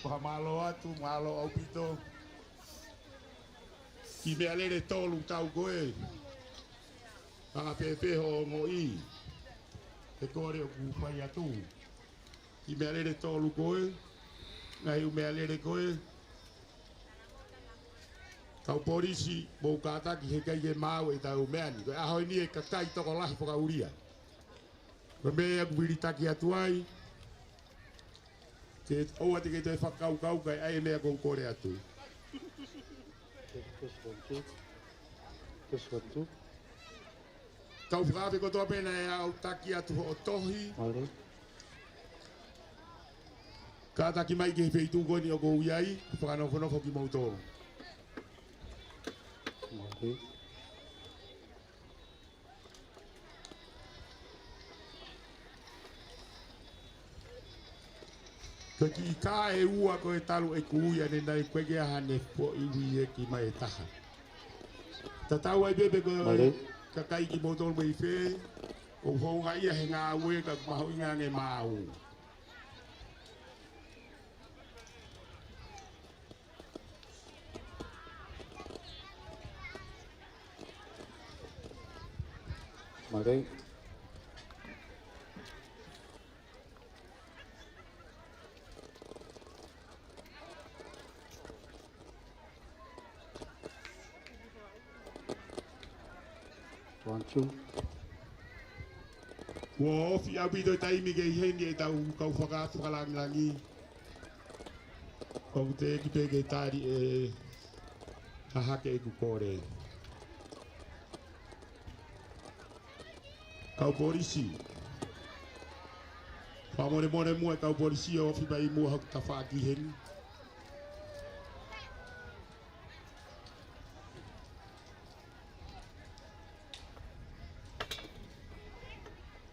Fakamālō atu, mālō ʻaupito. Kiʻi meʻalele tolu tau ko ē. Anga pēpē hoʻo ongoʻi. He ko e lea ʻoku fai atu. Kiʻi meʻalele tolu ko ē. Ngaahi ʻū meʻalele ko ē. Kau polisi, mou kātaki he ʻikai ke maau ʻetau meʻa ni. Ko e ʻaho ni ʻe kakai tokolahi fakaʻulia. Ko e meʻa ʻoku vilitaki atu ai. Ke ʻoua te ke toe fakakaukau kae ʻai e meʻa ʻoku ou kole atu. Test one, two. Test one, two. Kau fakaafe kotoa pē naʻe aʻutaki atu hoʻo tohi. Mālō. Kātaki mai ki he feituʻu ko eni ʻoku ou ʻi ai, fakanofonofo kimoutolu. Mālō. Ko e kiʻi kā ʻe ua ko ē talu ʻeku ui ʻanenai, ʻoku ʻikai ke ʻi ai haʻane foʻi ui ʻe ki mai ʻe taha. Tatau ai pē pe ko e Mālō. Kakai kimoutolu mei fē, ʻoku ou houngaʻia he ngāue ka ʻoku mahuʻinga ange maau. Mālō. One, two. Kuo ofi ʻaupito e taimi ke ʻi heni ʻetau kau faka-, fakalāngilangi. ʻOku teʻeki pē ke tali ʻe Hahake ʻeku kole. Kau polisi. Fakamolemole muʻa e kau polisi ʻo ofi mai muʻa hoku tafaʻaki heni.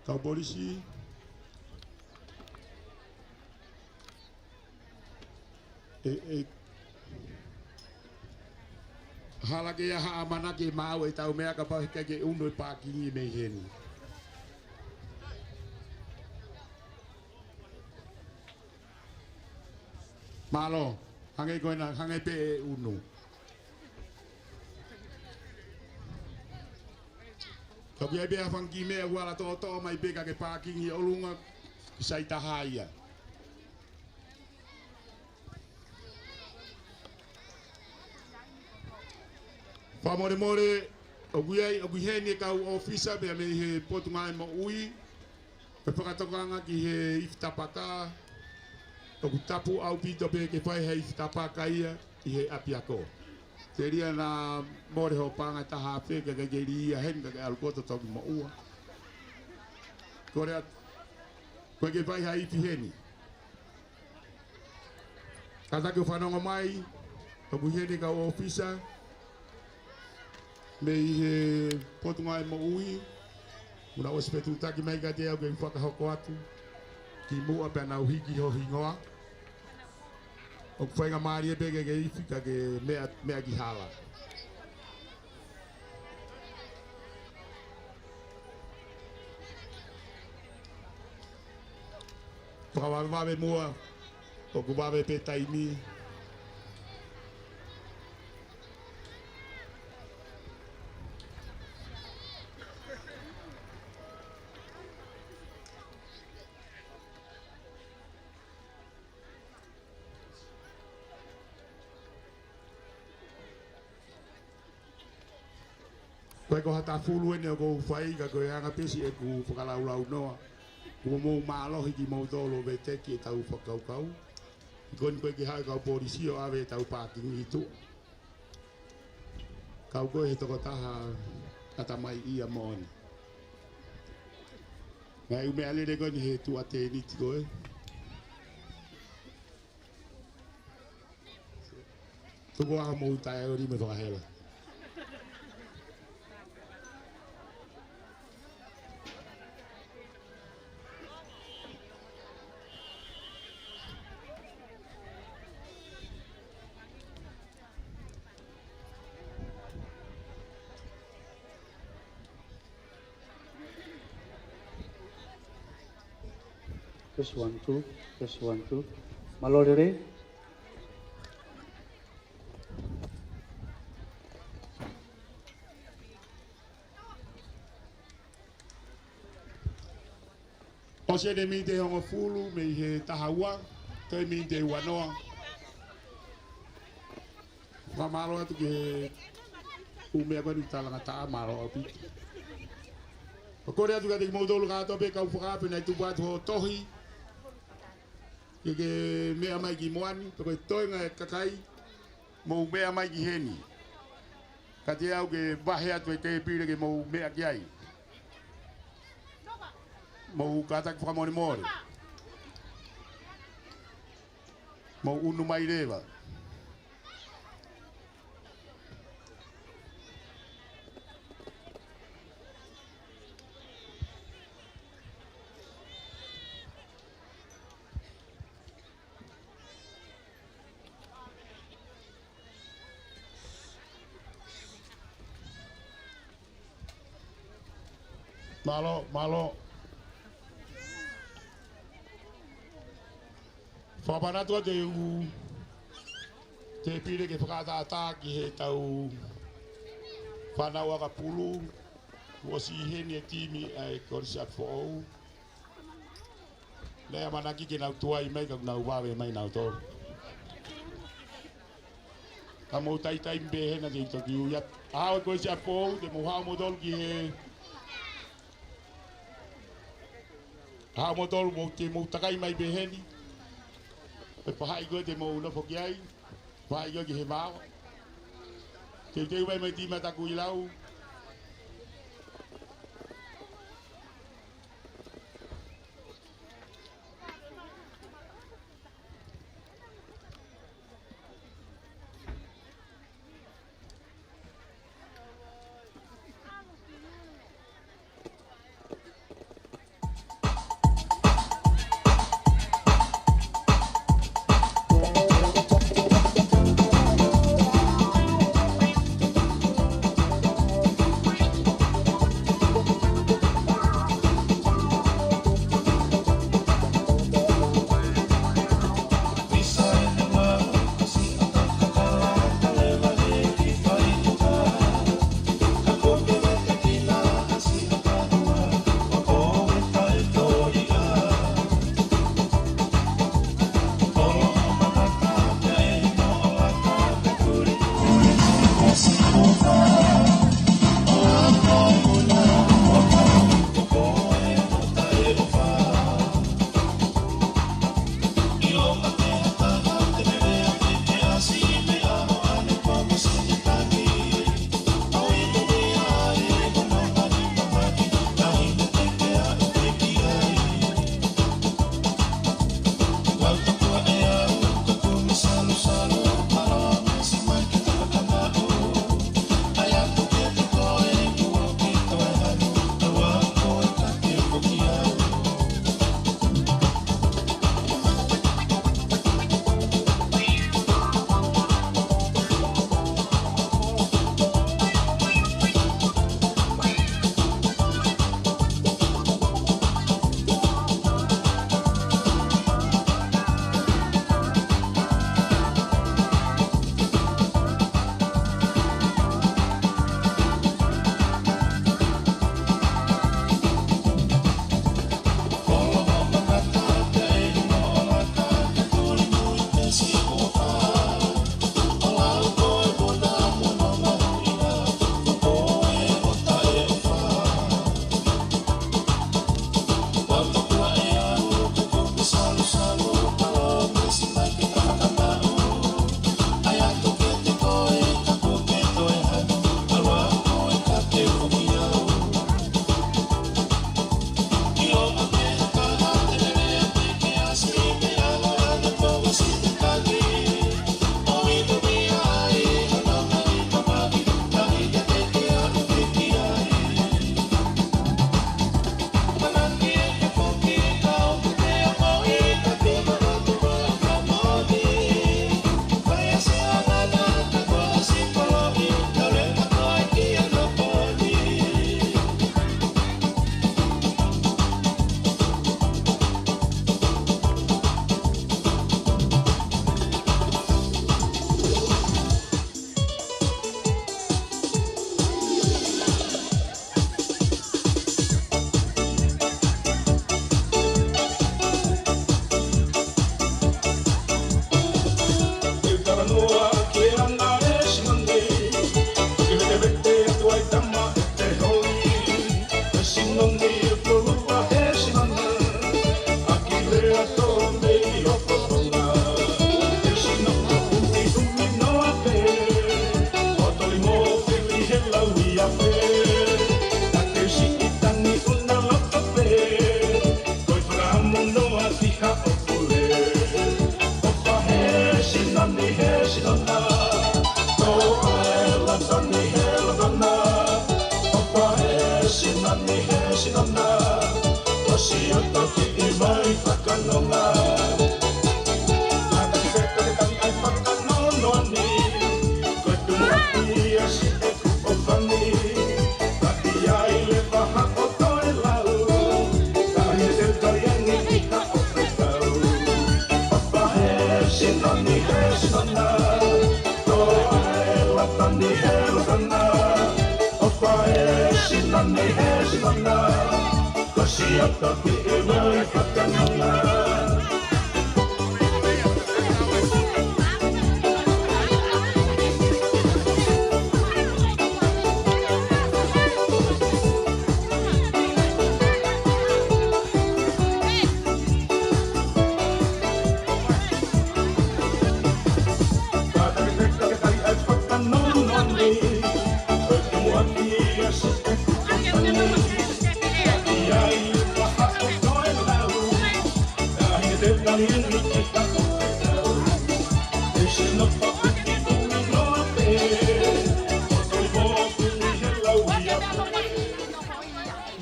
Kau polisi. ʻE, ʻe, hala ke ʻi ai ha ʻamanaki maau ʻetau meʻa kapau he ʻikai ke ʻunu e pākingi mei heni. Mālō, hangē ko ena, hangē pē ʻe ʻunu. Ka ʻoku ʻi ai pē ha fanga kiʻi meʻa ʻoku ala toʻotoʻo mai pē ka ke pākingi ʻolunga ki sai taha ia. Fakamolemole, ʻoku ʻi ai, ʻoku ʻi heni e kau ʻōfisa pea mei he Potungāue Moʻui, ʻo fakatokanga ki he ifi tapaka, ʻoku tapu ʻaupito pē ke fai ha ifi tapaka ia ʻi he ʻapiako. Telia naʻa mole hoʻo paʻanga ʻe taha afe, ka ʻikai ke lī ia heni ka ke ʻalu koe ʻo totongi moʻua. Kole atu, ko e ke fai ha ifi heni. Kātaki ʻo fanongo mai, ʻoku ʻi heni e kau ʻōfisa mei he Potungāue Moʻui, ʻoku nau ʻosi fetuʻutaki mai kiate au ke u fakahoko atu kimuʻa pea nau hiki ho hingoa. ʻOku faingamālie pē ke ke ifi ka ke meʻa, meʻa ki hala. Fakavavevave muʻa, ʻoku vave pē taimi. Ko e ko ha tafulu eni ʻoku ou fai ka ko e anga pē siʻeku fakalaulaunoa. Kuo mou mālohi kimoutolu ʻo veteki ʻetau fakakaukau. ʻI koni ko e ke haʻu e kau polisi ʻo ʻave ʻetau pākingi ʻi tuʻa. Kau ko e he tokotaha ʻatamai ia moʻoni. Ngaahi ʻū meʻalele ko eni he tuʻa tēniti ko ē. Tuku ā homou taʻeoli mo e fakahela. Test one, two. Test one, two. Mālō e lelei. ʻOsi eni e miniti ʻe hongofulu mei he taha ua, toe miniti ʻe uanoa. Fakamālō atu ki he ʻū meʻa ko eni talangataʻa, mālō ʻaupito. ʻOku kole atu kiate kimoutolu kātoa pē kau fakaafe naʻe tupu atu hoʻo tohi ke ke meʻa mai ki muʻa ni, pe ko e toenga e kakai, mou meʻa mai ki heni. Kiate au ke vahe atu e tēpile ke mou meʻa ki ai. Mou kātaki fakamolemole. Mou ʻunu mai leva. Mālō, mālō. Fakamanatu atu e ʻū tēpile ke fakatātā ki heʻetau fānau ʻakapulu, ʻosi ʻi heni e timi ʻa e Kolisi ʻApifoʻou. Naʻe ʻamanaki ke nau tuai mai ka nau vave mai nautolu. Ka mou taimi pē hena te u toki ui atu. ʻAho ko e Kolisi ʻApifoʻou, te mou haʻu moutolu ki he, haʻu moutolu mou te mou takai mai pē heni. Pe faʻahi ko ē te mou nofo ki ai, faʻahi ko ē ki he vao. Teuteu mai mai timi ʻa Takuilau.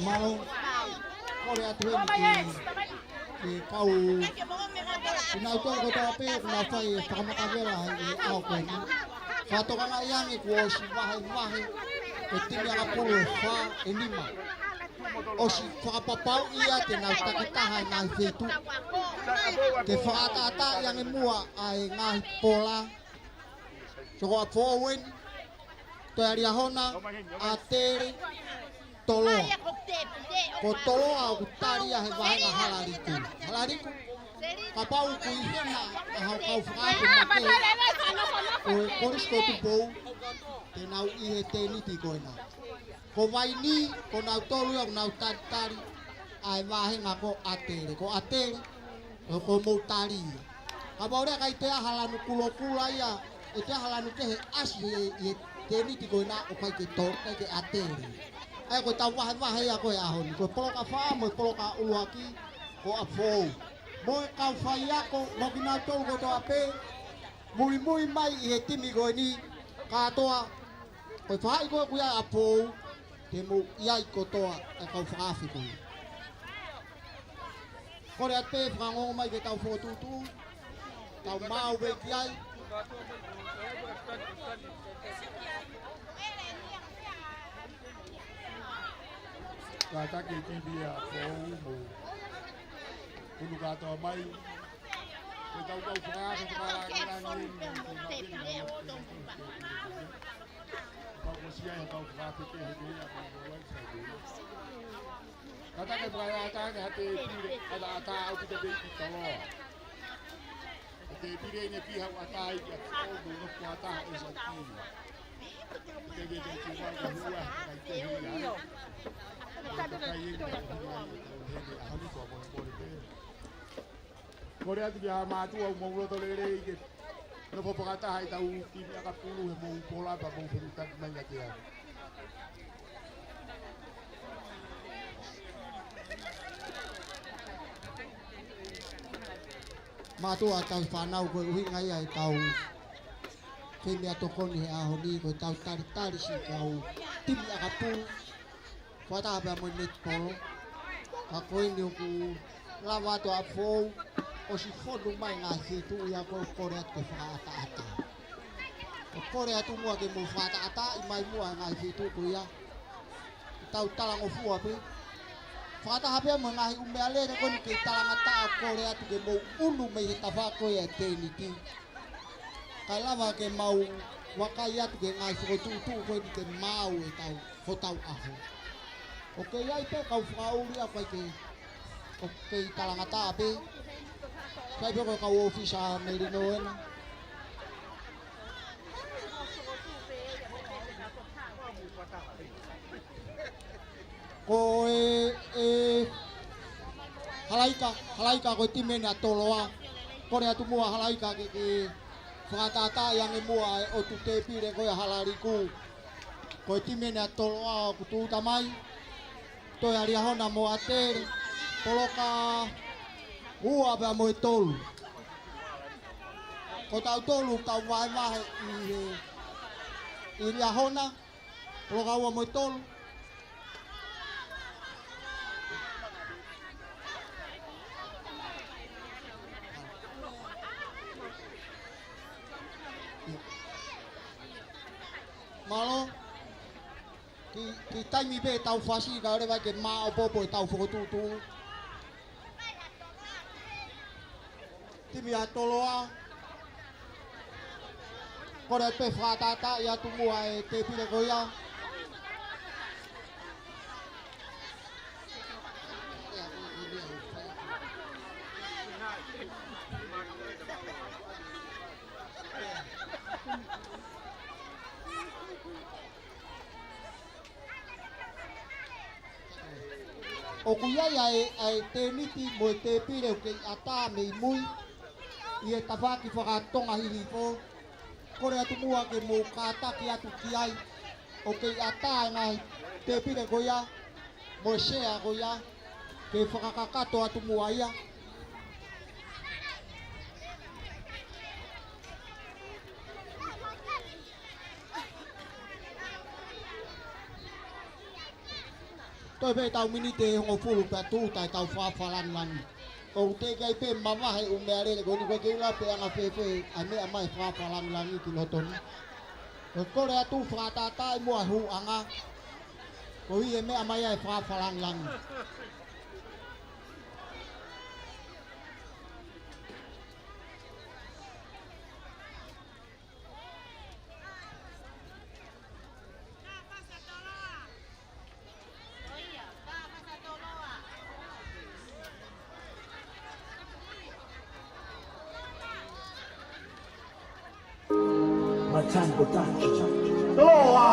Mālō, kole atu heni ki he kau, kinautolu kotoa pē, kuo nau fai e fakamatavela he ʻaho ko eni. Fakatokangaʻi ange kuo ʻosi vahevahe e timi ʻakapulu ʻe fā, ʻe nima. ʻOsi fakapapauʻi ia te nau takitaha e ngaahi feituʻu. Ke fakaʻataʻatā ange muʻa ʻa e ngaahi pola. Sio ko ʻApifoʻou eni, Toe Liahona, ʻAtele, Toloa. Ko Toloa ʻoku tali ia he vāhenga Halaliku. Halaliku, kapau ʻoku ʻi hena ʻa e kau fakaafe makehe ʻo e Kolisi ko Tupou, te nau ʻi he tēniti ko ena. Ko Vaini, ko nautolu ia ʻoku nau talitali ʻa e vāhenga ko ʻAtele. Ko ʻAtele, ʻoku mou tali ia. Kapau leva ʻikai toe ʻi ai ha lanu kulokula ia, ʻe toe ʻi ai ha lanu kehe ʻasi he, he tēniti ko ena, ʻoku ʻikai ke tō, ʻikai ke ʻAtele. ʻA ia ko ʻetau vahevahe ia ko e ʻaho ni. Ko e poloka fā mo e poloka ʻuluaki ko ʻApifoʻou. Mo e kau faiako, mo kinautolu kotoa pē, muimui mai ʻi he timi ko eni, kātoa, ko e faʻahi ko ē ʻoku ʻi ai ʻApifoʻou, te mou ʻi ai kotoa e kau fakaafe ko ē. Kole atu pē fakangongo mai ke tau fokotuʻutuʻu, tau maʻu pē ki ai. Kātaki e timi ʻa ʻApifoʻou mo unu kātoa mai. Ko ʻetau kau fakaafe fakalāngilangi eni. Pau ko sia e kau fakaafe kehekehe ʻa Mānoa i Saimei. Kātaki e fakaafe ʻa e tēpile, ʻataʻatā ʻaupito pē ʻi Toloa. Ko e tēpile eni ʻe fiha ʻoku ʻatā ai ki ʻApifoʻou mo ʻInoke Kuataha ʻe Saki. Ko e tēpile ʻe fiha ʻoku hua, ʻikai ke hia. Ko e kakai eni ʻoku hua, ʻoku hene ʻaho ni ko e kole pē. Kole atu ki he mātuʻa ʻoku mou loto lelei ke nofo fakataha ʻi heʻetau timi ʻakapulu he mou pola pea mou femitaki mai ʻiate au. Mātuʻa tauhi fānau, ko e ʻuhinga ia ʻetau fai meʻatokoni he ʻaho ni, ko ʻetau talitali siʻi kau timi ʻakapulu fakataha pea mo e netipolo. Ka ko eni ʻoku lava atu ʻa ʻApifoʻou, ʻosi fonu mai ngaahi feituʻu ia ko e kole atu ke fakaʻataʻatā. ʻOku kole atu muʻa ke mou fakaʻataʻatā mai muʻa ngaahi feituʻu ko ia. Tau talangofua pē. Fakataha pē mo e ngaahi ʻū meʻalele ko eni kei talangataʻa, kole atu ke mou unu mei he tafaʻaki ko ia e tēniti. Kae lava ke mau vakai atu ki he ngaahi fokotuʻutuʻu ko eni ke maʻu ʻetau hotau ʻaho. ʻOku ʻi ai pē kau fakaʻuli ʻa ʻoku ʻikai ke, ʻoku kei talangataʻa pē. Sai pē ko e kau ʻōfisa Melino ena. Ko e, e, Halaika, Halaika ko e timi eni ʻa Toloa. Kole atu muʻa Halaika ke, ke fakaʻataʻatā ange muʻa e ʻotu tēpile ko ia Halaliku. Ko e timi eni ʻa Toloa ʻoku tūʻuta mai. Toe ʻa Liahona mo ʻAtele. Poloka ua pea mo e tolu. Ko tautolu tau vahevahe ʻi he, ʻi Liahona. Poloka ua mo e tolu. Mālō. Ki, ki taimi pē tau fasi ka ʻoua leva ke māʻopoʻopo ʻetau fokotuʻutuʻu. Timi ʻa Toloa. Kole pē fakaʻataʻatā atu muʻa e tēpile ko ia. ʻOku ʻi ai ʻa e, ʻa e tēniti mo e tēpile ʻoku kei ʻatā mei mui ʻi he tafaʻaki fakatonga hihifo. Kole atu muʻa ke mou kātaki atu ki ai. ʻOku kei ʻatā e ngaahi tēpile ko ia mo e sea ko ia, ke fakakakato atu muʻa ia. Toe pē ʻetau miniti ʻe hongofulu pea tuʻu ʻetau fakafakalāngilangi. ʻOku teʻeki ai pē mavahe ʻū meʻalele ko eni, ko e kei lau pē anga fēfē ʻa e meʻa mai fakafakalāngilangi ki loto ni. Ko e kole atu fakatātā ʻi muʻa hūʻanga. Ko e meʻa mai ʻa e fakafakalāngilangi. Matango Tango. Loa!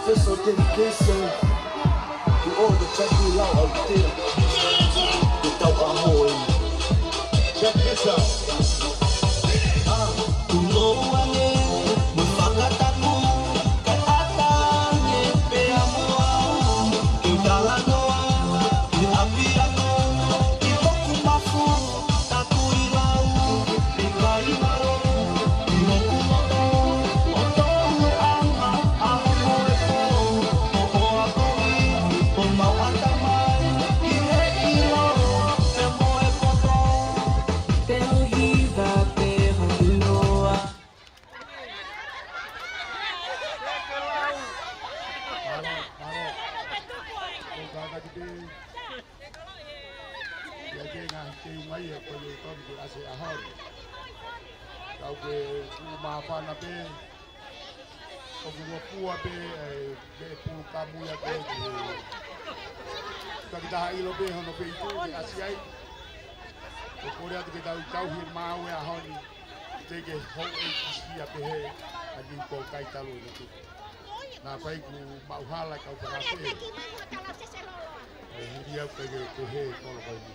Special dedication to all the Tapu lao out there. Without our boy. Check this out. Ah. Tulo ange, mo fakatapu, kae ʻatā ange pea mo au, ke u talanoa ki he ʻapiako, ki hoku mafu, tapu ʻi lau, ʻi kai lau, ʻi hoku loto, ʻo tonu anga, ʻaho mo e pō, ʻo ʻoakoʻi, ʻo mau ʻatamai, ki he ʻilo, pea mo e poto. Te u hiva, te u hū noa. Mālō, mālō. Ko e kātaki pē. Ia ke ngaahi kei mai e ko e tonu ke ʻasi ʻa hori. Kau ke ku māfana pē. ʻOku lopua pē, ʻe, pē pulu kamu ia pē, ʻe, takitaha ʻilo pē hono pē itu ke ʻasi ai. ʻOku kole atu ke tau tauhi maʻu e ʻaho ni, te ke hou e kisia pē he, ʻa ni ko kai talu ʻi lotu. Naʻa fai ku maʻu hala kau ka pē. ʻE, hili au ke, ke, ke he kolo kai ni.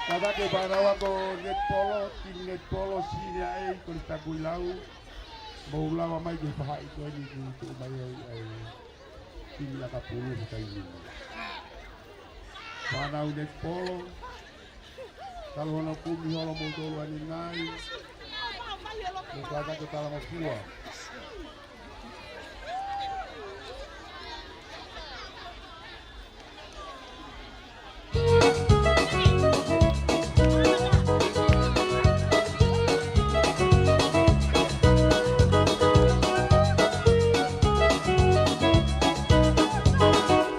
Kātaki e fānau ako netipolo, timi netipolo, senior A, Kolisi Takuilau, mou lava mai ki he faʻahi ko eni ke tuʻu mai ai ʻa e timi ʻakapulu he taimi ni. Fānau netipolo, talu hono kumi holo moutolu ʻanenai, mo kātaki ʻo talangofua.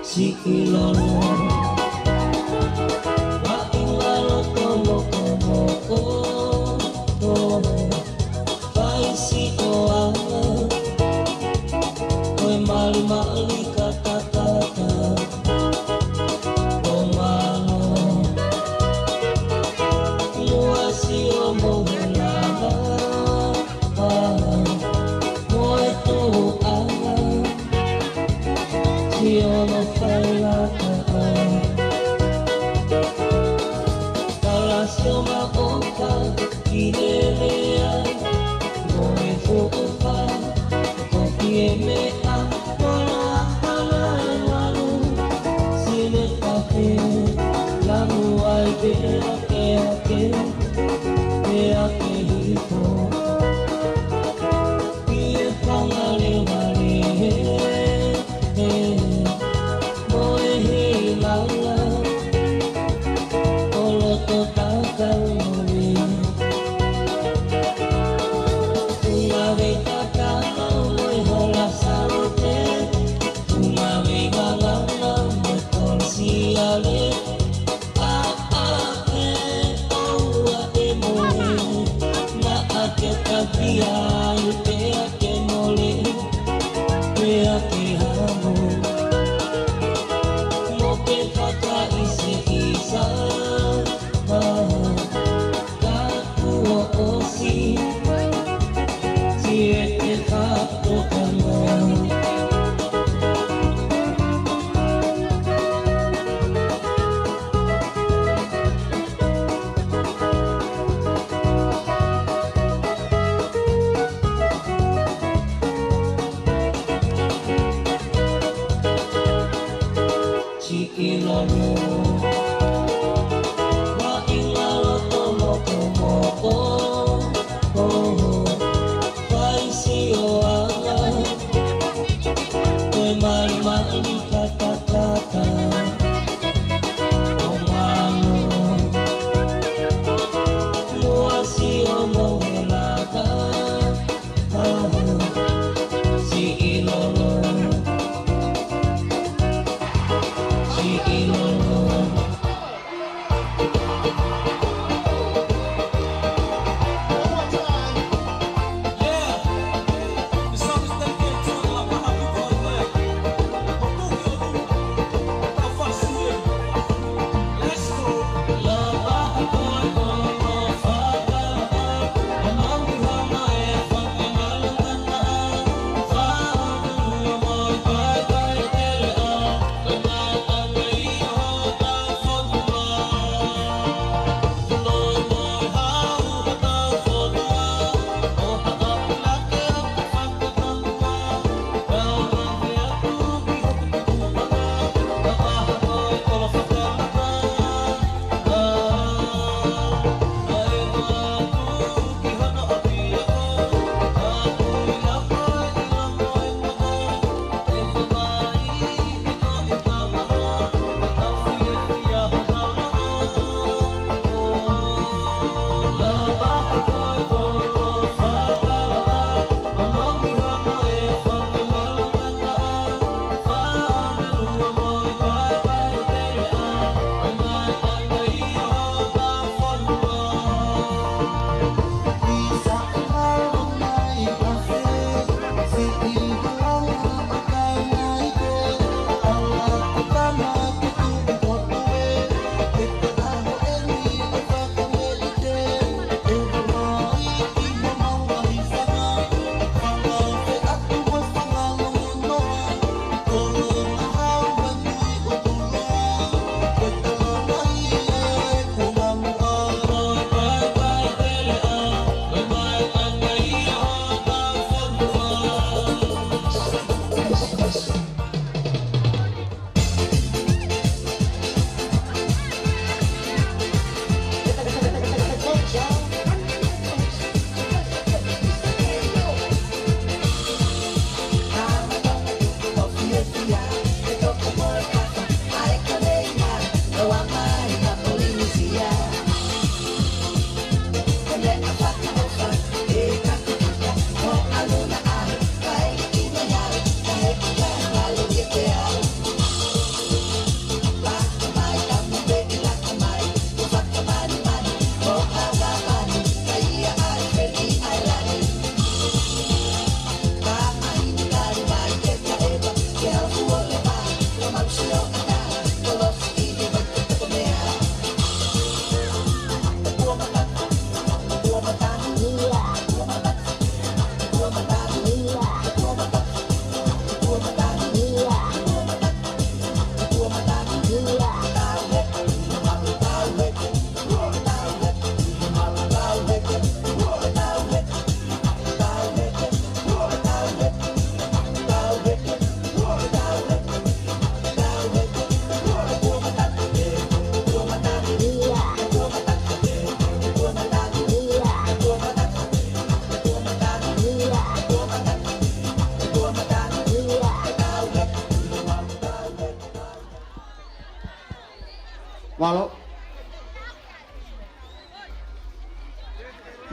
Siʻi lolo, vaʻinga loto mokomoko, fai siʻo ʻā, ko e malimali katakata, ʻo malo, mua siʻo mohenana, mo e tuʻa, siʻono faingataʻa. Tala siʻo maʻoka ki he lea, mo e fuʻu fā, ko e meʻa, polo ʻa hala e walu, sine kafe, lamu ai pea ke ake, pea ke hifo. Pie fanga levale, mo e hei lala, ʻo loto takau mole. Tumave takau mo e hola salote, tumave vanganga mo e kolosiale. ʻA, ʻa, ʻe ʻoua ʻe mohe, naʻa ke kapia ai pea ke mole, pea ke hamo. Mo ke fakaʻiseʻisa, ka kuo ʻosi, siʻi e te fakatokanga.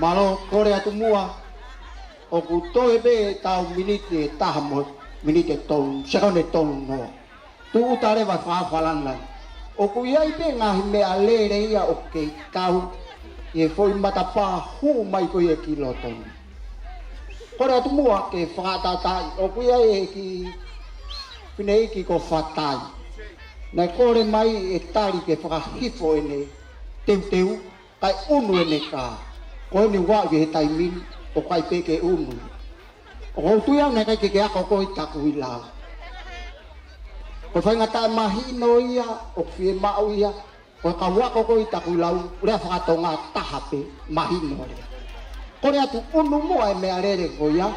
Mālō, kole atu muʻa. ʻOku toe pē ʻetau miniti ʻe taha mo e miniti ʻe tolu, sekoni ʻe tolu noa. Tūʻuta leva e fakafalanga. ʻOku ʻi ai pē ngaahi meʻalele ia ʻoku kei kau ʻi he foʻi matapā hū mai ko ia ki loto ni. Kole atu muʻa ke fakatātā, ʻoku ʻi ai e kiʻi fineʻeiki ko Fatai. Naʻe kole mai e tali ke fakahifo ʻene teuteu, kae ʻunu ʻene kā. Ko eni ʻoku aʻu ki he taimi ni, ʻoku ʻikai pē ke ʻunu. ʻOku ou tui au naʻe ʻikai ke ke ako koe ʻi taku ʻi lau. Ko e faingataʻa mahino ia, ʻoku fiemaʻu ia, ko e kau ako koe ʻi taku ʻi lau, lea fakatonga taha pē, mahino lea. Kole atu ʻunu muʻa e meʻalele ko ia,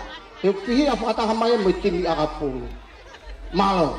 he ʻoku fihi ʻa e fakataha mai mo e timi ʻakapulu. Mālō.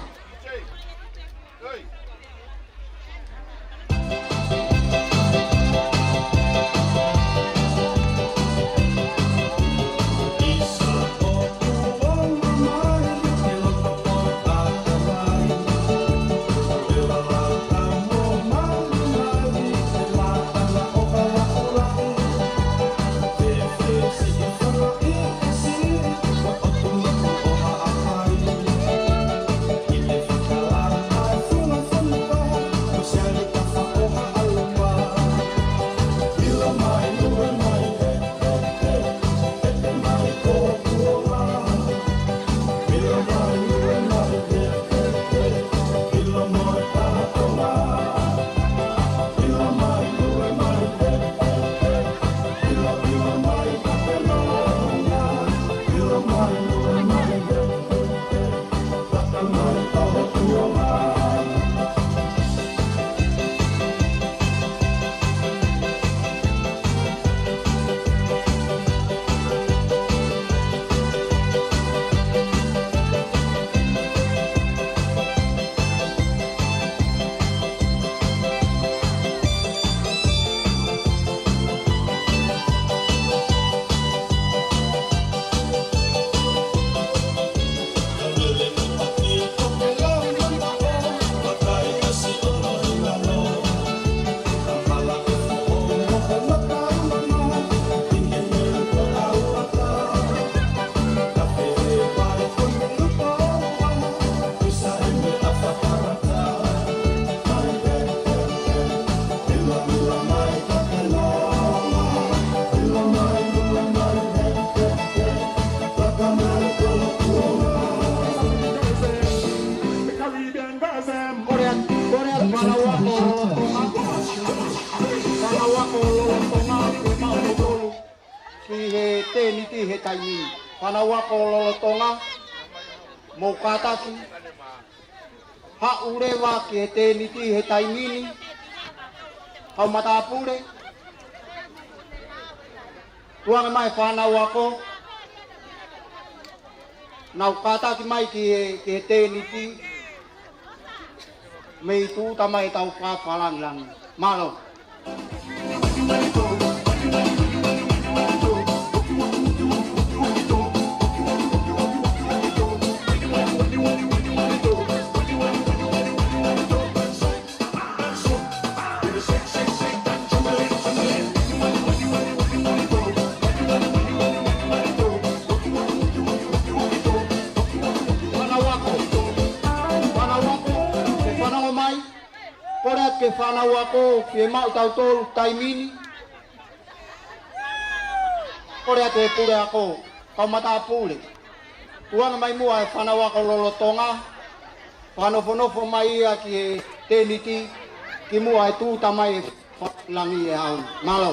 Kole atu, kole atu, fānau ako lolotonga. Fānau ako lolotonga, ke maʻu kotolu ki he tēniti he taimi ni. Fānau ako lolotonga, mou kātaki, haʻu leva ki he tēniti he taimi ni. Kau matāpule, tuku ange mai fānau ako, nau kātaki mai ki he, ki he tēniti, mei tuʻuta mai ʻetau fakafalanga. Mālō. Fānau ako. Fānau ako, ke fanongo mai. Kole atu ke fānau ako, fiemaʻu tautolu taimi ni. Kole atu e pule ako, kau matāpule. Tuku ange mai muʻa e fānau ako lolotonga, fakanofonofo mai ia ki he tēniti, kimuʻa e tuʻuta mai e fakafalanga ʻaho ni. Mālō.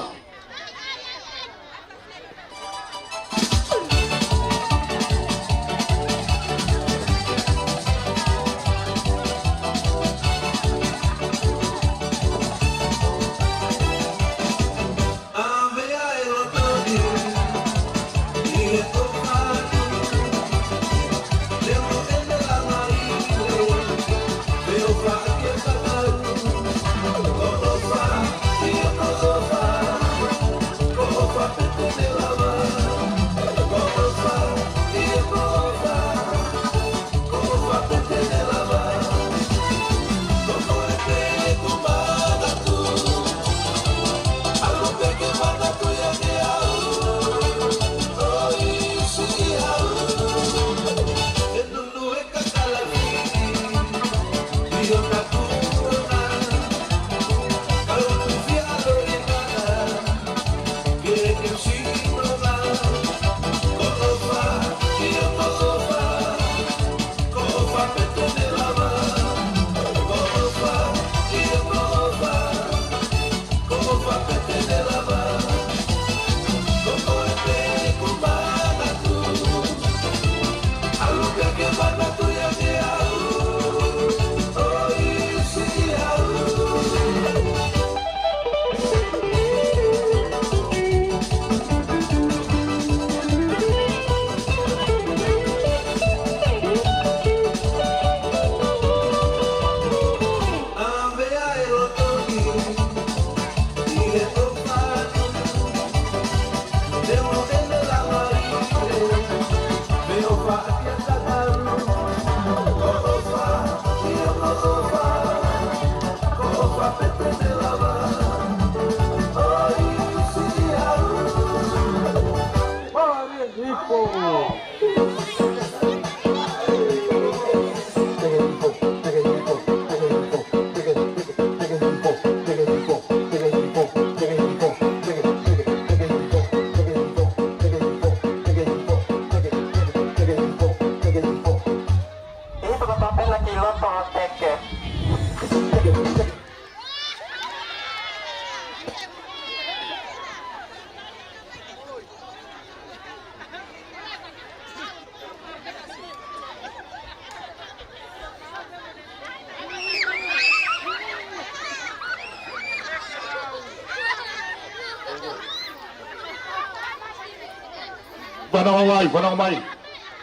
Fanongo mai, fanongo mai.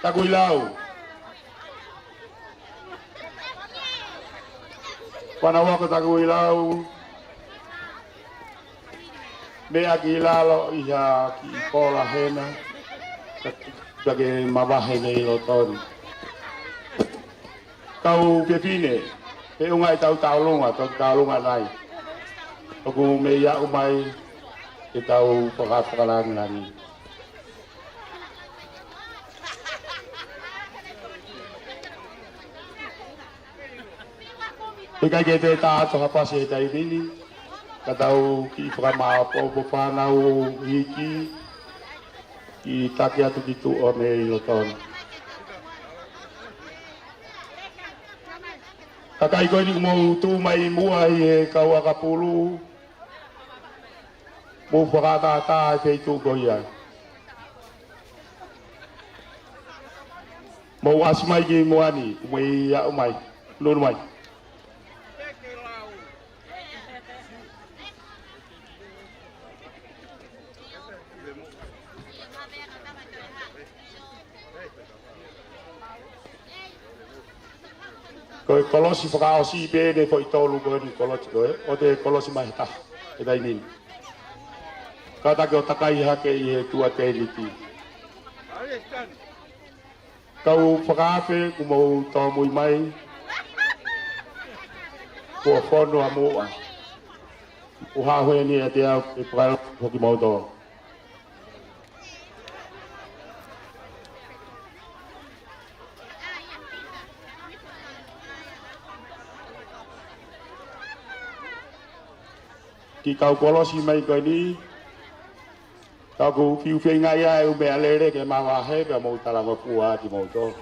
Takuilau. Fanongo ko Takuilau. Meʻa ki lalo ʻi ha kiʻi pola hena. Ka ke mavahe mei loto ni. Kau fefine, feʻunga ʻetau tauʻolunga, tau tauʻolunga nai. ʻOku mei aʻu mai ke tau fakafakalāngilangi. ʻIkai ke te tā atu ha pasi he taimi ni, ka tau kiʻi fakamāʻopoʻopo fānau iiki, kiʻi taki atu ki tuʻa mei loto ni. Kakai ko eni ʻoku mou tuʻu mai muʻa ʻi he kau ʻakapulu, mou fakatātā e feituʻu ko ia. Mou ʻasi mai ki muʻa ni, mou aʻu mai, nunu mai. Ko e kolosi fakaʻosi pē ʻeni foʻi tolu ko eni kolosi ko ē, ʻoua te kolosi mai he taha, he taimi ni. Kātaki ʻo takai hake ʻi he tuʻa tēniti. Kau fakaafe, ʻoku mou tōmui mai. Kuo fonu ʻa muʻa. ʻOku hā heni ʻiate au ke fakaʻilo hoki mau tō. Kiʻi kau kolosi mai ko eni. Ka ʻoku fiu feinga ia e ʻū meʻalele ke mavahe pea mou talangofua ʻaki moutolu.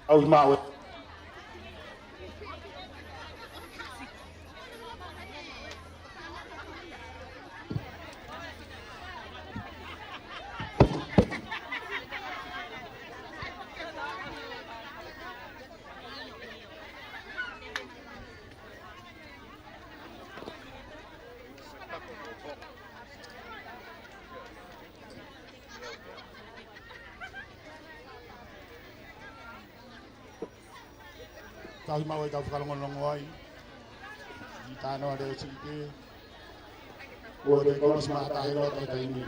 ʻAuhi maʻu e. Tauhi maʻu ai, tau fakalongolongo ai. ʻI tānoa leo siʻi pē. Kuo te kolosi mai ha taha he loto he taimi ni.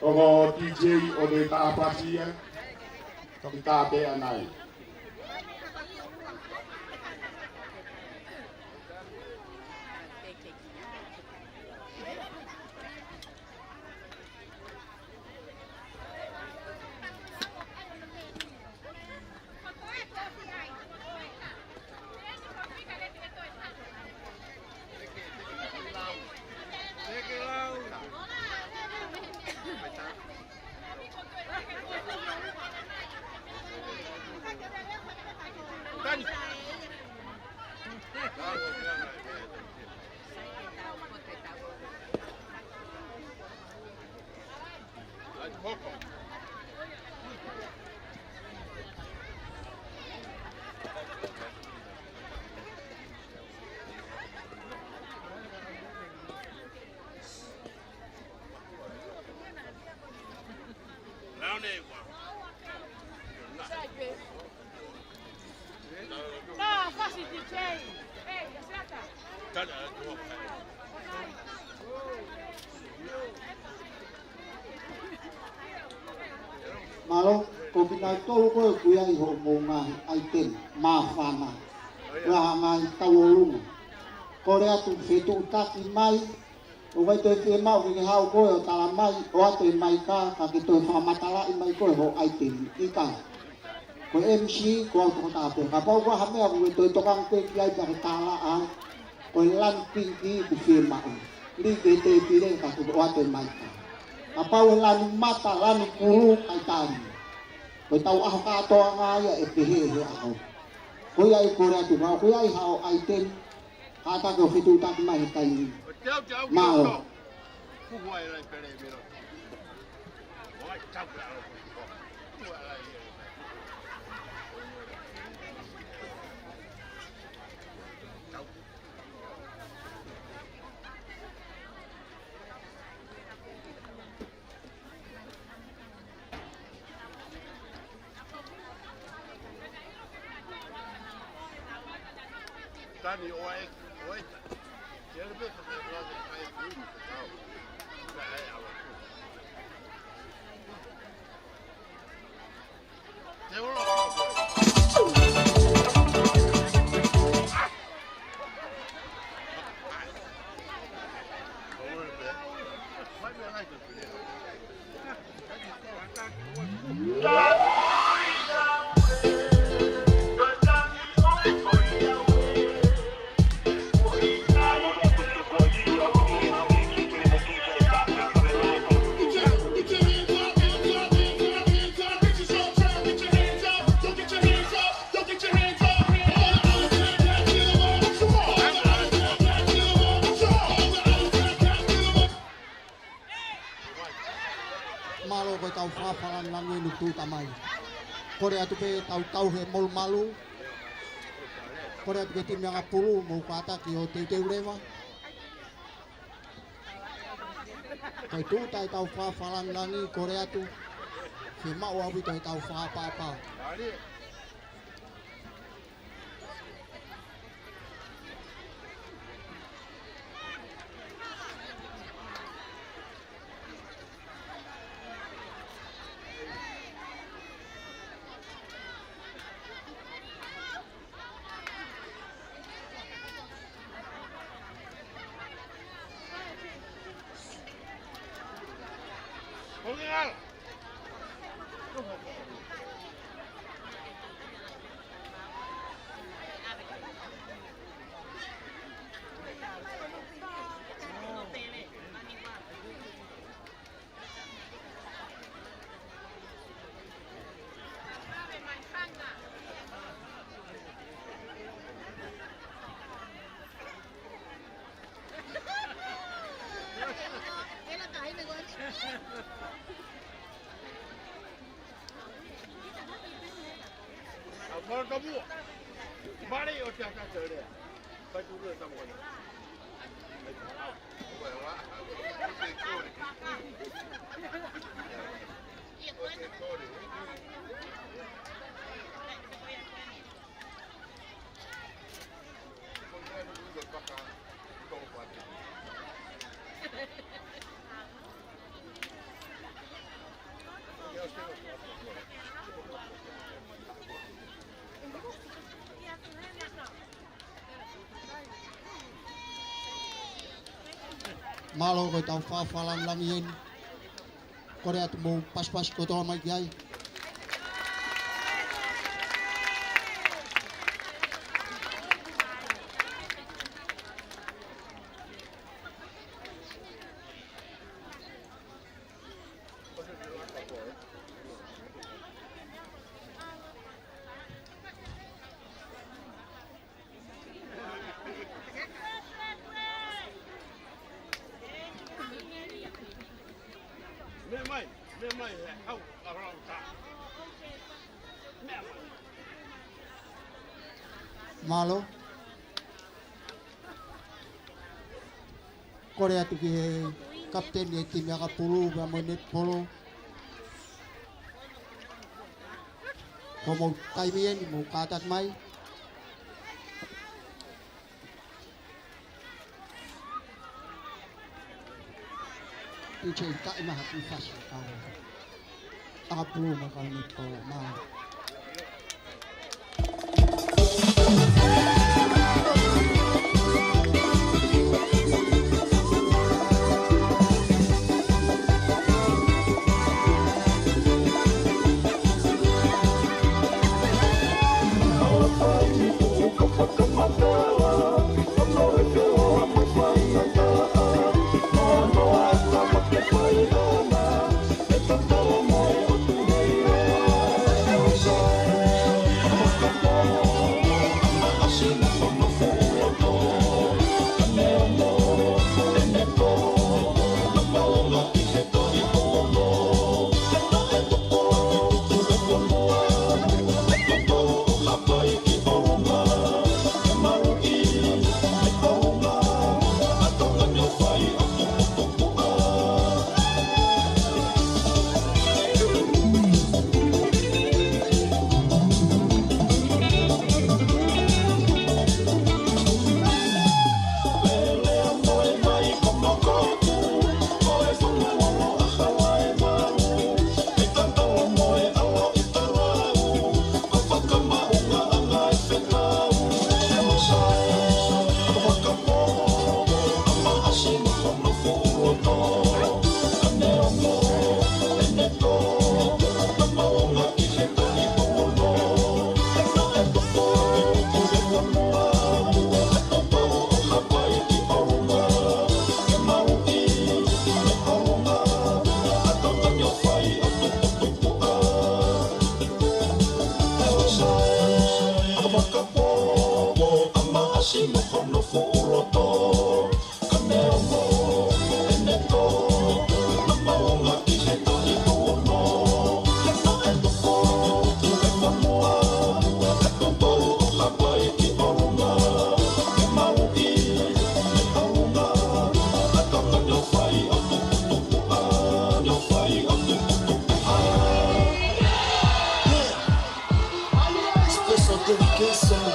Ongo D J ʻo te tāpasi ia. Toki tāpeʻa nai. Mālō, ko kinautolu ko ē ʻoku ʻi ai hoʻomou ngaahi ʻaiteni māfana. Ko e ngaahi tauʻolunga. Kole atu fetuʻutaki mai, ʻoku ʻikai toe fiemaʻu ke ke haʻu koe ʻo tala mai, ʻoatu e maika, ka ke toe fakamatalaʻi mai koe hoʻo ʻaiteni. ʻIkai. Ko e M C, ko au tokotaha pē. Kapau ko ha meʻa ʻoku ke toe tokanga pē ki ai pea ke tālaʻa ai, ko e lanu pinki ʻoku fiemaʻu. Lī ki he tēpile ka tuku ʻoatu e maika. Kapau e lanu mata, lanu pulu, ʻikai tali. Ko ʻetau ʻaho kātoanga ia ʻe pehē he ʻaho. Ko ia ʻe kole atu ka ʻoku ʻi ai haʻo ʻaiteni, kātaki ʻo fetuʻutaki mai he taimi ni. Mālō. Tani o ai, o ai. Tiene peso de grande, hay un, no. Mālō, ko ʻetau fakafalani langi ʻeni ʻoku tūʻuta mai. Kole atu pē ʻetau tauhi e molumalu. Kole atu ki he timi ʻanga pulu, mou kātaki ʻo teuteu leva. Ko e tūʻuta ʻetau fakafalani langi, kole atu. Fiemaʻu ʻaupito ʻetau fakaʻapaʻapa. Mālō, ko ʻetau fakafalani langi ʻeni. Kole atu mou pasipasi kotoa mai ki ai. Mālō. Kole atu ki he kapiteni e timi ʻakapulu pea mo e netipolo. Ko homou taimi ʻeni, mou kātaki mai. P J, taʻi mai ha kiʻi fasi ʻo e kau ʻakapulu mo e kau netipolo, mālō. Simo hono fuʻu loto, ka neongo ʻene tō, na maunga ki he tohi tuʻuno. He naʻe tuku e fonua, e tuku ʻo Hawaiʻi ki ʻolunga. He maui, he haunga, a tama neofai ʻo tukutuku a, neofai ʻo tukutuku a. Special dedication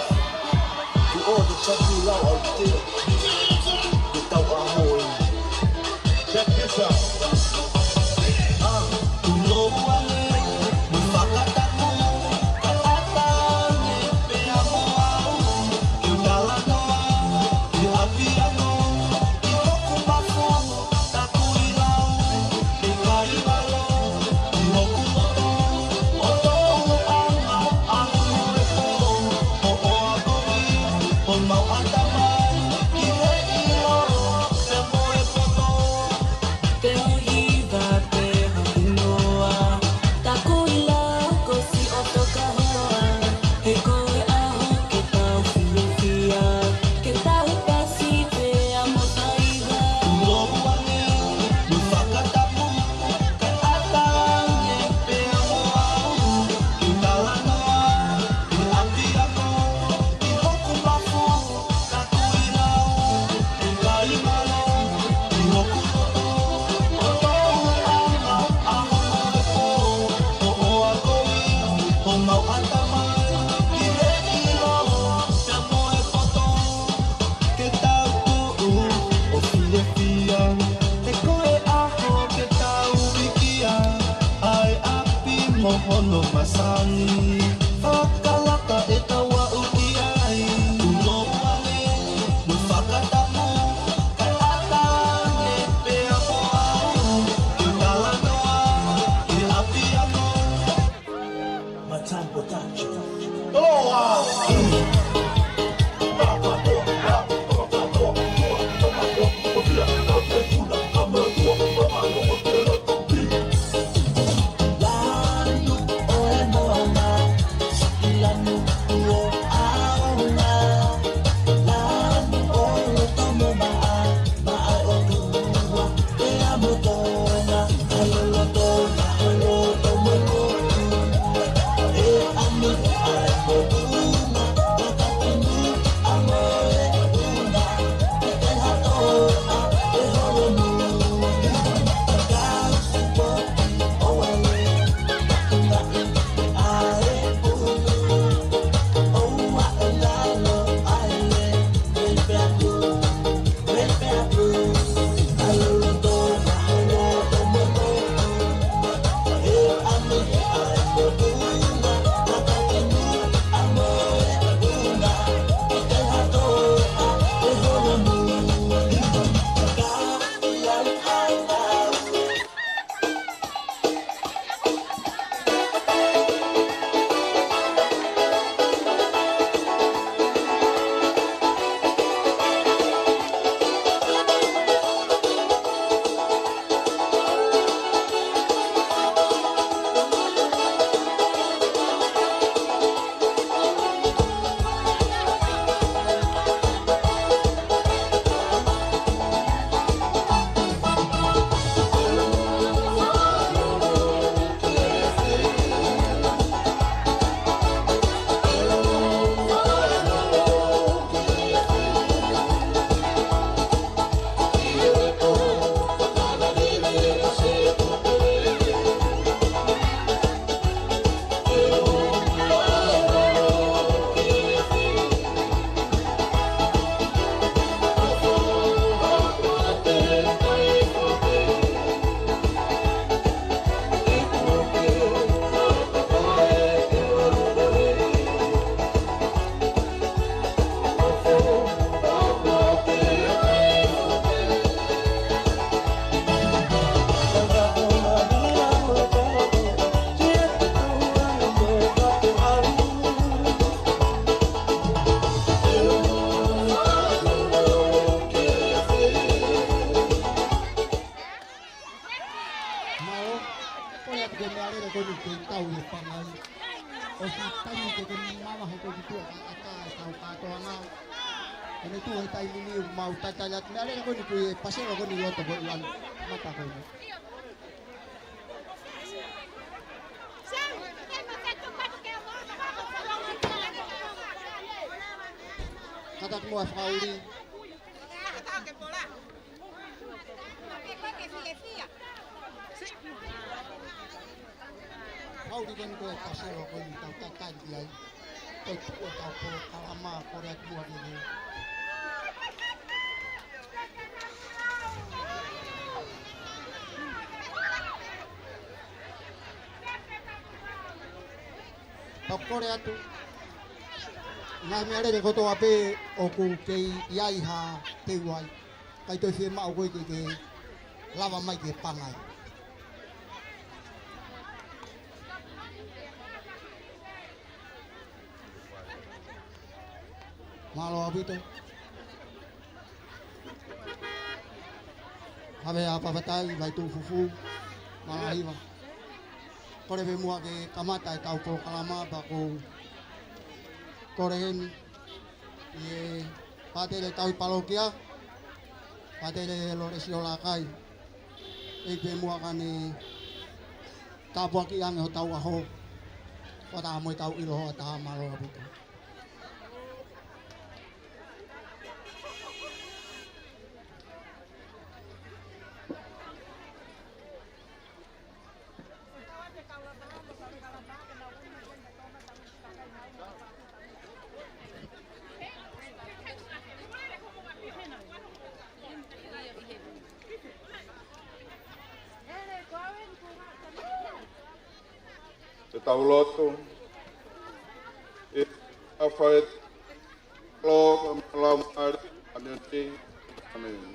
to all the Takuilau out there. Ko e tau ʻaho ē. Check this out. Ah, tuʻu loa ange, mo fakatapu, ka ʻatā ange pea mo au, ke u talanoa ki he ʻapiako, ki hoku mafu, Takuilau, ʻikai valo, ʻi hoku loto, ʻo tō ʻo ʻanga, ʻalu mo e pō, ʻo ʻoakovi, ʻo mau ʻatamai, ki he ʻilo, pea mo e poto. Te u hiva pē hoku noa, Takuilau ko siʻoto ka hoa, he ko e ʻaho ke tau fiefia, ke tau pasi pea mo faiva. Tuʻu loa ange, mo fakatapu, ka ʻatā ange pea mo au, ke u talanoa ki he ʻapiako, ki hoku mafu, Takuilau. Ko ʻene tuʻu he taimi ni ʻoku mau tatali atu. Meʻa lele ko eni, ko e paselo ko eni ʻi loto ko eni. Mata ko eni. Kātaki muʻa e fakaʻuli. Fakaʻuli ko eni, ko e paselo ko eni ʻoku tau tatali ai. Ko e tuʻu ʻetau polokalama, kole atu muʻa ke ke. Pea kole atu. Ngaahi meʻa lele kotoa pē ʻoku kei ʻi ai ha teu ai. ʻIkai toe fiemaʻu koe ke ke lava mai ke pangai. Mālō ʻaupito. Havea Fafatai, Vaituʻu Fufū, Malaʻe Hiva. Kole pē muʻa ke kamata ʻetau polokalama pea ʻoku ou kole heni ʻi he Pātele Tauhi Palokia, Pātele Lolesi Olakai. ʻEiki pē muʻa ke ne tāpuakiʻi ange hotau ʻaho. Fakataha mo ʻetau ʻilo hoʻatā, mālō ʻaupito. Ke tau lotu. ʻI he huafa ʻo e ʻAlo ko e Laumālie Māʻoniʻoni. ʻĀmeni.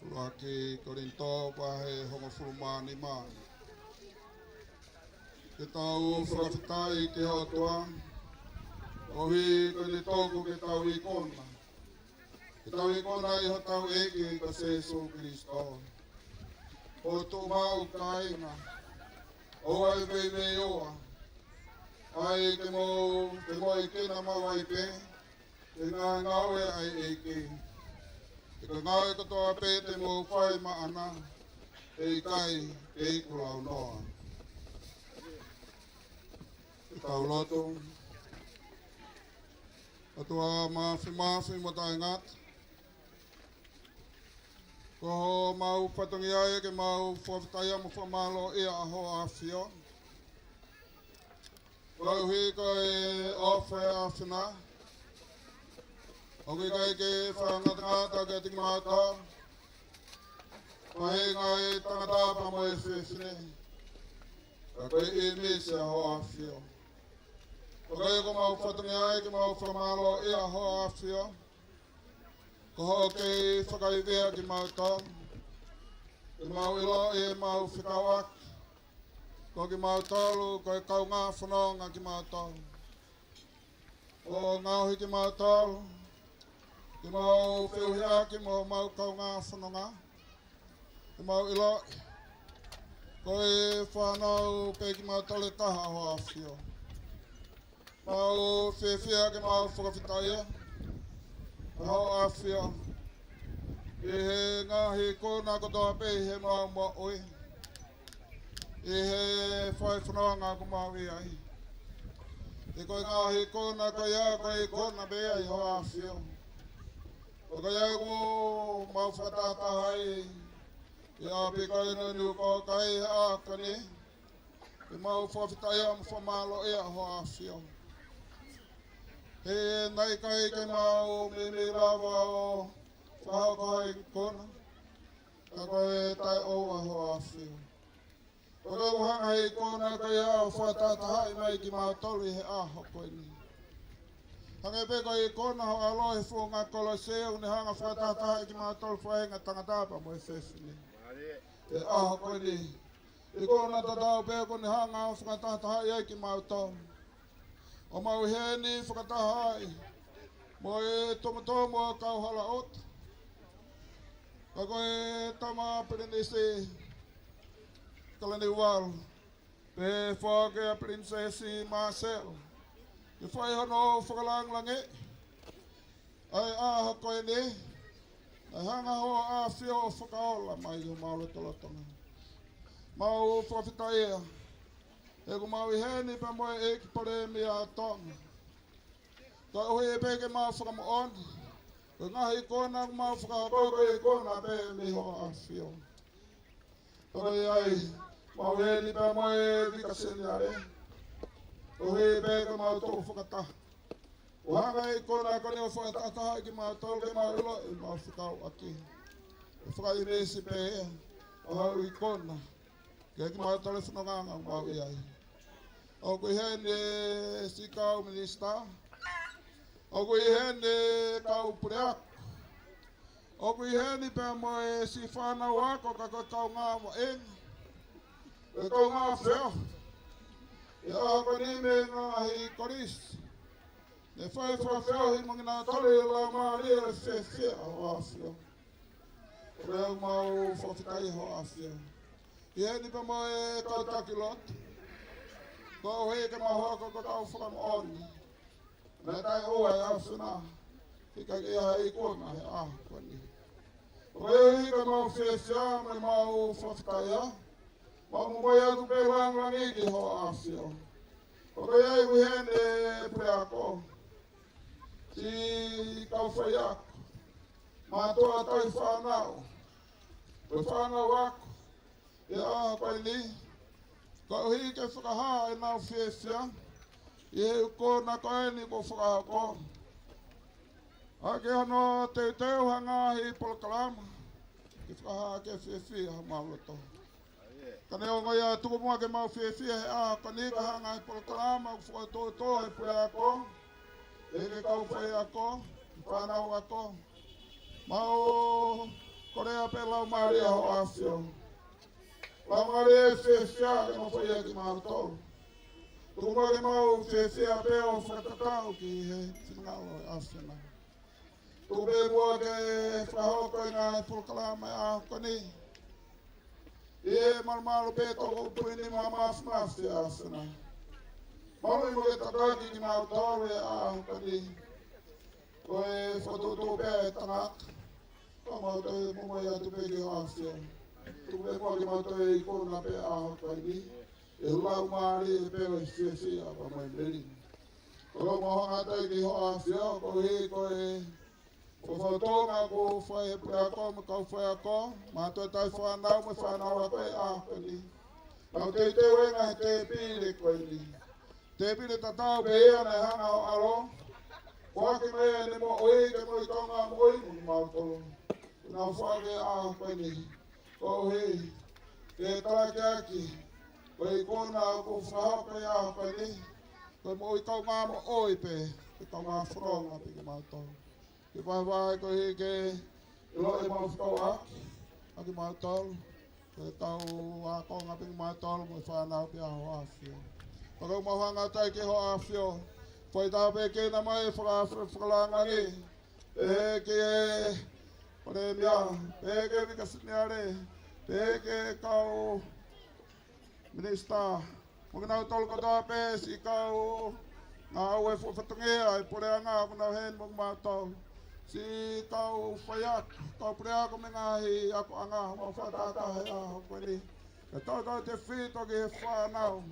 ʻUluaki Kolinitō vahe hongofulu mā nima. Ke tau fakafetaʻi ki he ʻOtua, koeʻuhi ko ʻene tuku ke tau ikuna. Ke tau ikuna ʻi hotau ʻEiki ko Sīsū Kalaisi. ʻO tuʻu maʻu kāinga, ʻoua ʻe veiveiua. ʻAi ke mou, ke mou ikuna maʻu ai pē ʻi he ngāue ʻa e ʻEiki. He ko e ngāue kotoa pē te mou fai maʻana, ʻe ʻikai ke iku launoa. Ke tau lotu. ʻOtua Māfimafi mo Taʻengata, Ko homau fatongia ia ke mau fakafetaʻi mo fakamālōʻia ʻa Hoʻo ʻAfio. Koeʻuhi ko e ʻofa ʻa e ʻAfiona. ʻOku ʻikai ke fakangatangata kiate kimautolu, faʻahinga ʻo e tangata pea mo e fefine, ka ko e ʻīmisi ʻa Hoʻo ʻAfio. Ko ia ko homau fatongia ia ke mau fakamālōʻia ʻa Hoʻo ʻAfio. Ko hoʻo kei fakaivia kimautolu, ke mau ʻiloʻi ʻemau fekauʻaki, ko kimautolu ko e kaungā fononga kimautolu. ʻO ngaohi kimautolu ke mau feʻuhiʻaki mo homau kaungā fononga, ke mau ʻiloʻi ko e fānau pē kimautolu ʻe taha ʻa Hoʻo ʻAfio. Mau fiefia ke mau fakafetaʻia ʻa Hoʻo ʻAfio ʻi he ngaahi ikuna kotoa pē ʻi heʻemau moʻui, ʻi he fai fononga ʻoku mau ʻi ai. He ko e ngaahi ikuna ko ia, ko e ikuna pē ia ʻa Hoʻo ʻAfio. Ko ia ʻoku mau fakatahatahaʻi ʻi ʻapi ko eni ʻo Niukokai he ʻaho ko eni, ke mau fakafetaʻia mo fakamālōʻia ʻa Hoʻo ʻAfio. He naʻe ʻikai ke mau meimei lava ʻo fakahoko ha ikuna, ka ko e taʻeʻoua ʻa Hoʻo ʻAfio. Ko e ʻuhinga ʻa e ikuna ko ia ʻoku fakatahatahaʻi mai kimautolu ʻi he ʻaho ko eni. Hangē pē ko e ikuna ʻa Hoʻo ʻAlo he funga Kolose, ʻoku ne hanga ʻo fakatahatahaʻi kimautolu faʻahinga tangata pea mo e fefine he ʻaho ko eni. Ikuna tatau pē ʻoku ne hanga ʻo fakatahatahaʻi ai kimautolu. ʻOku mau ʻi heni fakataha ai mo e tomutomu ʻo e kau hala ʻotu, ka ko e Tama Pilinisi Kalaniuvalu, pea foaki ʻa Pilinisesi Māsela ke fai hono fakalāngilangiʻi ʻa e ʻaho ko eni, naʻe hanga ʻe Hoʻo ʻAfio ʻo fakaola mai ʻi homau lotolotonga. Mau fakafetaʻia he ʻoku mau ʻi heni pea mo e ʻEiki Palēmia ʻo Tonga, koeʻuhi pē ke mau fakamoʻoni ko e ngaahi ikuna ʻoku mau fakahoko ko e ikuna pē mei Hoʻo ʻAfio. Ko ia ai, mau ʻi heni pea mo e Vika Seniale, koeʻuhi pē ke mau tuʻu fakataha ʻo hanga ʻe he ikuna ko eni ʻo fakatahatahaʻi kimautolu ke mau ʻiloʻi ʻemau fekauʻaki. ʻE fakaʻīmisi pē ʻa hoʻo ikuna kiate kimautolu he fononga ʻoku mau ʻi ai. ʻOku ʻi heni e siʻi kau minisitā, ʻoku ʻi heni e kau puleako, ʻoku ʻi heni pea mo e siʻi fānau ako, ka ko e kaungā vaʻinga, ko e kaungā feohi ʻi he ʻaho ko eni mei he ngaahi kolisi, ne fai fakafeohi mo kinautolu ʻi he laumālie fiefia ʻa Hoʻo ʻAfio. Ko ia ʻoku mau fakafetaʻi ʻa Hoʻo ʻAfio. ʻI heni pea mo e kau taki lotu, koeʻuhi ke mau hoko ko e kau fakamoʻoni naʻe taʻeʻoua ʻa e ʻAfiona, ʻikai ke ʻi ai ha ikuna he ʻaho ko eni. Ko ia ʻoku mau fiefia mo mau fakafetaʻi, mau momoi atu pē e lāngilangi ki Hoʻo ʻAfio. Ko ia ʻoku ʻi heni e puleako, siʻi kau faiako, mātuʻa tauhi fānau, ko e fānau ako, ʻi he ʻaho ko eni, koeʻuhi ke fakahā ʻenau fiefia ʻi he ikuna ko eni kuo fakahoko. ʻA ke hano teuteu ha ngaahi polokalama ke fakahā ke fiefia homau loto. Ka neongo ia, tuku muʻa ke mau fiefia he ʻaho ko eni, ka ha ngaahi polokalama ʻoku fokotuʻutuʻu ʻe he puleako, ʻe he kau faiako, fānau ako. Mau kole pē laumālie ʻa Hoʻo ʻAfio, laumālie fiefia ke nofo ʻiate kimautolu. Tuku muʻa ke mau fiefia pē ʻo fakatatau ki he finangalo ʻo e ʻAfiona. Tuku pē muʻa ke fakahoko e ngaahi polokalama he ʻaho ko eni ʻi he malumalu pē toko upu ni mo e māfimafi ʻa e ʻAfiona. Maluʻi mo ke tataki kimautolu he ʻaho ko eni ko e fokotuʻutuʻu pē ʻa e tangata. Ka mau toe momoi atu pē ki Hoʻo ʻAfio. Tuku pē muʻa ke mau toe ikuna pē he ʻaho ko eni e laumālie pē ʻo e fiefia pea mo e melino. Ko ia ʻoku mau hanga atu ai ki Hoʻo ʻAfio, koeʻuhi ko e Fakafofonga kuo fai ʻe he puleako mo e kau faiako, mātuʻa tauhi fānau mo e fānau ako ʻi he ʻaho ko eni. Nau teuteu he ngaahi tēpile ko eni. Tēpile tatau pē ia naʻe hanga ʻo e ʻAlo ʻo foaki mai ʻene moʻui ke moʻui kaungā moʻui mo kimautolu. Nau foaki he ʻaho ko eni. Ko e hā, ke talakiaki, ko e ikuna kuo fakahoko he ʻaho ko eni, ko e moʻui kaungā moʻui pē, ke kaungā fononga pē kimautolu. Ke vahevahe koeʻuhi ke ʻiloʻi mo fekauʻaki ʻa kimautolu, ko e kau ākonga pē kimautolu mo e fānau pē ʻa Hoʻo ʻAfio. Pea ʻoku mau hanga atu ai ki Hoʻo ʻAfio, fai tāpuekina mai e faka-, fakalāngilangi, pehē ki he Palēmia, pehē ki he Vika Seniale, pehē ki he kau Minisitā, mo kinautolu kotoa pē siʻi kau ngāue fakafatongia ʻa e puleʻanga ʻoku nau ʻi heni mo kimautolu. Siʻi kau faiako, kau puleako mei he ngaahi akoʻanga, mau fakatahataha he ʻaho ko eni. Kae tautautefito ki he fānau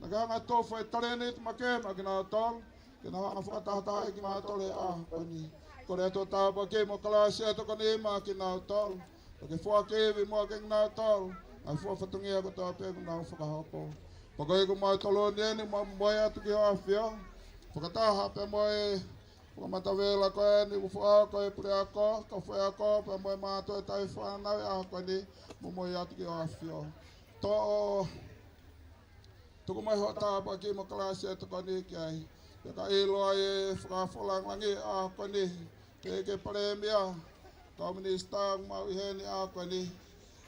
naʻa ke hanga ʻo tufa e talēniti makehe maʻa kinautolu, ke nau hanga ʻo fakatahatahaʻi kimautolu he ʻaho ko eni. Kole atu ho tāpuaki mo e kalāsia ʻa e tokoni maʻa kinautolu. Pea ke foaki ivi muʻa kiate kinautolu ʻa e fakafatongia kotoa pē ʻoku nau fakahoko. Pea ko ia ʻoku mau toloni eni, mau momoi atu ki Hoʻo ʻAfio, fakataha pē mo e fakamatavela ko eni kuo fakahoko ʻe he puleako, kau faiako, pea mo e mātuʻa tauhi fānau he ʻaho ko eni, momoi atu ki Hoʻo ʻAfio. Toʻo, tuku mai hoʻo tāpuaki mo e kalāsia ʻa e tokoni ki ai. Pea ka ʻiloa e fakafofonga lāngilangi he ʻaho ko eni, pehē ki he Palēmia, kau Minisitā ʻoku mau ʻi heni he ʻaho ko eni.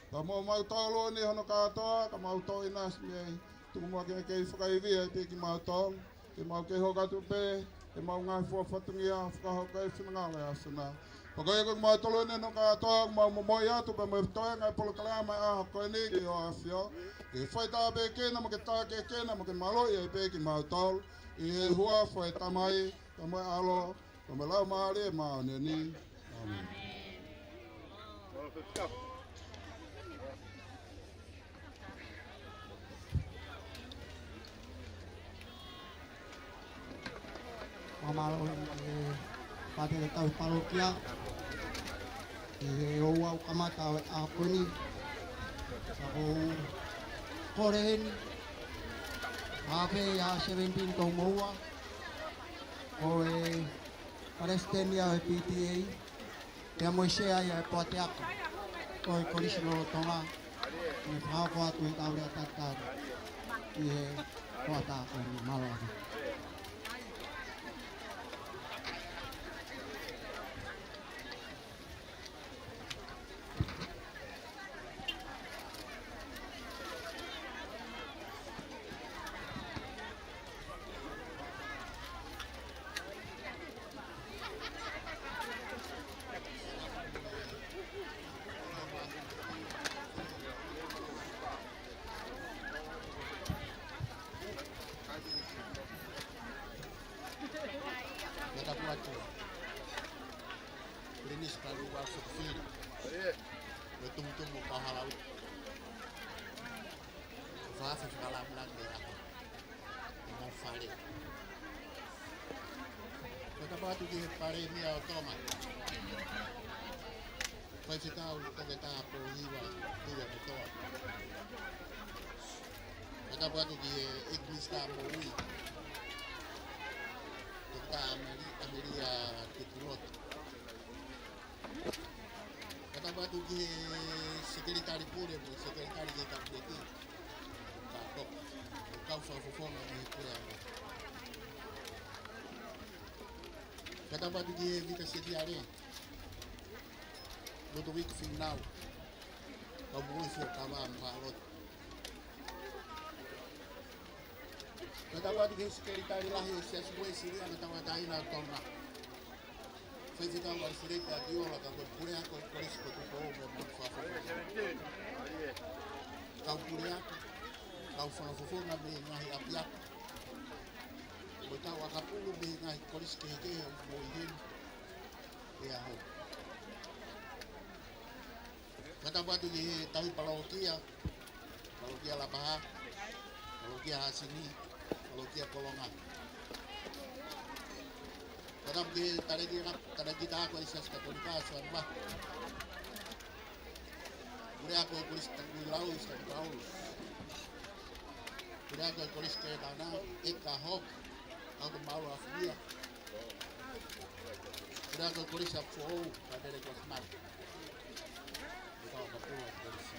Pea mo kimautolu ni hono kātoa, ka mau toʻo ʻinasi mei ai. Tuku muʻa ke ke fakaivi ai pē kimautolu, ke mau kei hoko atu pē ʻemau ngaahi fakafatongia, fakahoko e finangalo ʻo e ʻAfiona. Pea ko ia ʻoku mau toloni hono kātoa, mau momoi atu pē mo e toenga e polokalama he ʻaho ko eni ki Hoʻo ʻAfio, ke fai tāpuekina mo ke tākiekina mo ke mālohi ai pē kimautolu, ʻi he huafa ʻo e Tamai, pea mo e ʻAlo, pea mo e Laumālie Māʻoniʻoni. ʻĀmeni. Fakamālō ʻi he pātele tauhi palokia, ʻi he ʻoua ʻe kamata ʻo e ʻaho ko eni, ka ʻoku ou kole heni, ʻa pē ʻa seventeen tau moua, ko e palesiteni ʻo e P T A, pea mo e sea ia ʻo e poate ako ʻo e Kolisi Lolotonga, ʻi he fakahoko atu e tau lea tatau ʻi he poate ako ni. Mālō atu. Matapuatua. Pilinisi Paliua Sokofili. Mo e tumutumu Kauhalau. Fakafe fakalāngilangi ʻa e ako. ʻI hoʻomou fale. Fakatapu atu ki he Palēmia ʻo Tonga. Faifekau Toketā Pōhiva Tuʻiamotoa. Fakatapu atu ki he ʻEiki Minisitā Moʻui, Toketā Ameli-, Amelia Tupulotu. Fakatapu atu ki he Sekelitali Pule mo e Sekelitali ki he Kapineti, ka ko e kau fakafofonga mei he puleako. Fakatapu atu ki he Vika Seniale, Lutuiki Fīnau, kau moʻui fuakava mo e lotu. Fakatapu atu ki he Sekelitali Lahi ʻo e Siasi Uēsiliana Tauʻatāina ʻo Tonga, Faifekau ʻAlifeleti ʻAkiola, ka ko e puleako ʻo e Kolisi ko Tupou mo e Maʻu Fakafofonga. Kau puleako, kau fakafofonga mei he ngaahi ʻapiako, mo e kau ʻakapulu mei he ngaahi kolisi kehekehe ʻoku mou ʻi heni he ʻaho ni. Fakatapu atu ki he tauhi palokia, Palokia Lapaha, Palokia Hasini, Palokia Kolonga. Fakatapu ki he taleki, taleki tā ko e Siasi Katolika, Soanua. Puleako e Kolisi Takuilau, Sister Paulus. Puleako e Kolisi Kētana, Eka Hawke, Auto Maulu Afuia. Puleako e Kolisi ʻApifoʻou, Fānele Kosimasi. Ko e kau ʻakapulu ʻa e kolisi.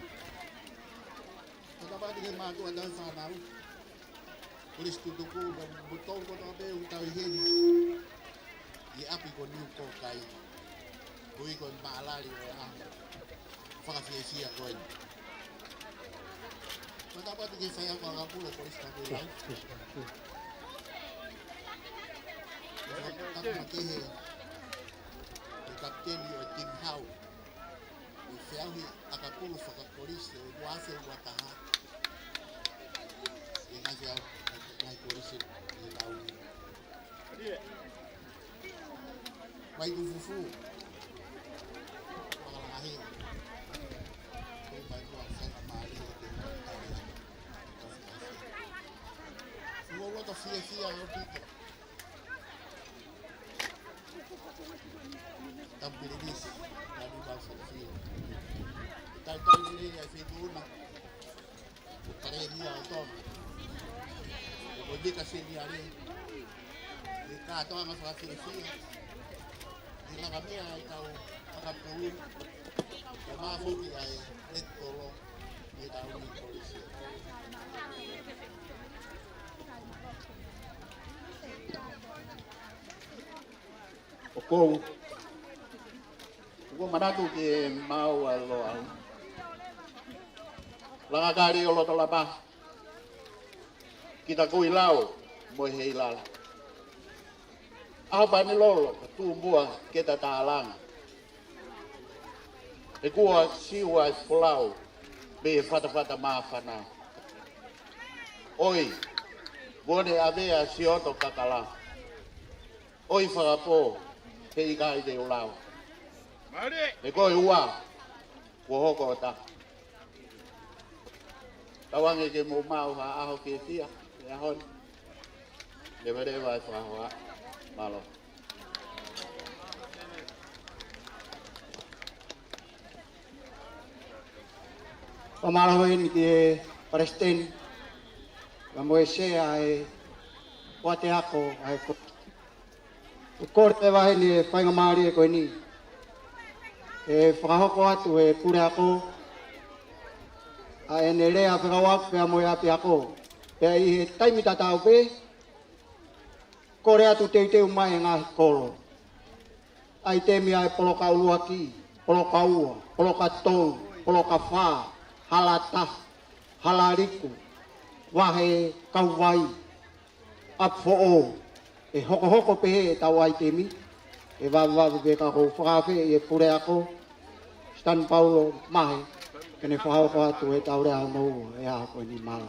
Fakatapu ki he mātuʻa tauhi fānau. Kolisi tutuku, mo e motuʻa kotoa pē ʻoku tau ʻi heni. ʻI he ʻapi ko Niu Kōkai. Ko e ʻuhi ko e mālali ʻo e ʻaho fakafiefia ko eni. Fakatapu ki he faiako ʻakapulu ʻo e Kolisi Takuilau. Fakatapu makehe ki he kapiteni ʻo e timi hau. ʻI he feʻauhi ʻakapulu fakakolisi ʻo e ua afe ua taha. ʻI he ngaahi feʻauhi, ngaahi kolisi ʻi he taʻu ni. Mai ku fufu. Makalangahia. Ko mai ku a faingamālie ʻo te tale. Ua ua ka fiefia ʻaupito. Tapu ki he Lelisi, Lani Vau Filifiu. Tautau lelei ʻa e Feituʻuna, ʻo Kalēnia ʻo Tonga. Ko e Vika Seniale, ʻi he kātoanga fakafiefia, ʻi he langa meʻa ʻa e kau ʻakapulu, ʻo mafoki ʻa e Let's Go Long. ʻOku ou, ʻoku ou manatu ki he maau ʻa Loʻau. Langa kali ʻo loto lapa. Ki Takuilau mo e Heilala. ʻAho Paenilolo, ka tuʻu muʻa ke ta tālanga. He kuo siua e folau mei he fatafata māfana. ʻOi, kuo ne ʻave ʻa Sioto Kakala. ʻOi fakapō, he ʻikai te u lau. He ko e ua, kuo hoko ʻo taha. Tauange ke mou maʻu ha ʻaho fiefia he ʻaho ni. Levaleva e fakahoa. Mālō. Fakamālō eni ki he Palesiteni, pea mo e Sea ʻa e Poate Ako ʻa e ko-, ʻoku kole leva heni e faingamālie ko eni ke fakahoko atu ʻe he puleako ʻa ʻene lea fekauʻaki pea mo e ʻapiako. Pea ʻi he taimi tatau pē, kole atu teuteu mai e ngaahi kolo. ʻAitemi ʻa e poloka ʻuluaki, poloka ua, poloka tolu, poloka fā, hala taha, hala liku, vahe kauvai, ʻapifoʻou, ʻe hokohoko pehē ʻetau ʻaitemi, ʻe vavevave pē ka ʻoku ou fakaafeʻi e puleako, Stan Paulo Mahe, ke ne fakahoko atu ʻetau lea hono ua, ʻi he ʻaho ko eni. Mālō.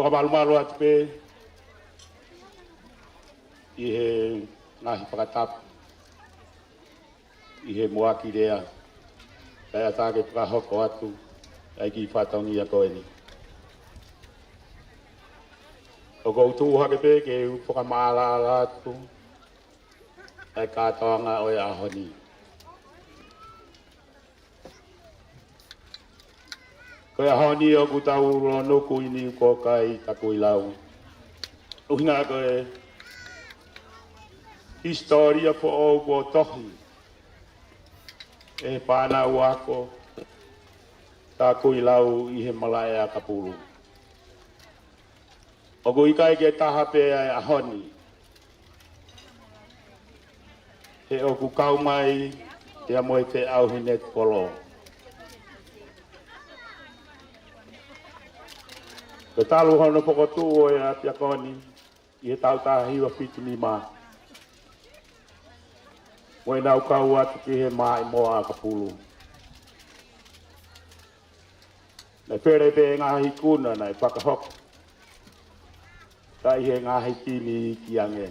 Fakamalumalu atu pē ʻi he ngaahi fakatapu ʻi he muʻaki lea, kae ʻatā ke fakahoko atu ʻa e kiʻi fatongia ko eni. ʻOku ou tuʻu hake pē ke u fakamaʻalaʻala atu ʻa e kātoanga ʻo e ʻaho ni. Ko e ʻaho ni ʻoku tau lōnuku ʻi Niu Kōkai, Takuilau. ʻUhinga ko e hisitōlia foʻou kuo tohi ʻe he fānau ako Takuilau ʻi he malaʻe ʻakapulu. ʻOku ʻikai ke taha pē ʻa e ʻaho ni, he ʻoku kau mai ia mo e feʻauhi netipolo. Ko e talu hono fokotuʻu ʻo e ʻapiako ni ʻi he taʻu taha hiva fitu nima, mo ʻenau kau atu ki he maʻimoa ʻakapulu. Naʻe fele pē ngaahi ikuna naʻe fakahoko, ka ʻi he ngaahi timi iiki ange.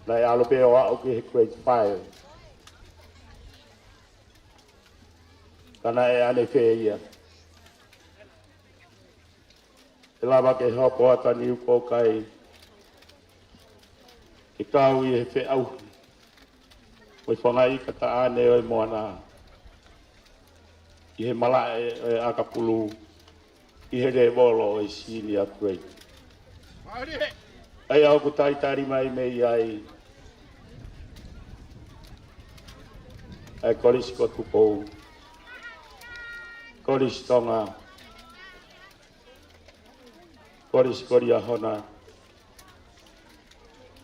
Naʻe ʻalu pē ʻo aʻu ki he grade five. Ka naʻe ʻanefē ia? ʻE lava ke hopo atu ʻa Niupokai ke kau ʻi he feʻauhi mo e fanga ika taʻane ʻo e moana ʻi he malaʻe ʻo e ʻakapulu ʻi he lēvolo ʻo e senior grade. ʻA ia ʻoku talitali mai mei ai ʻa e Kolisi ko Tupou, Kolisi Tonga, Kolisi ko Liahona,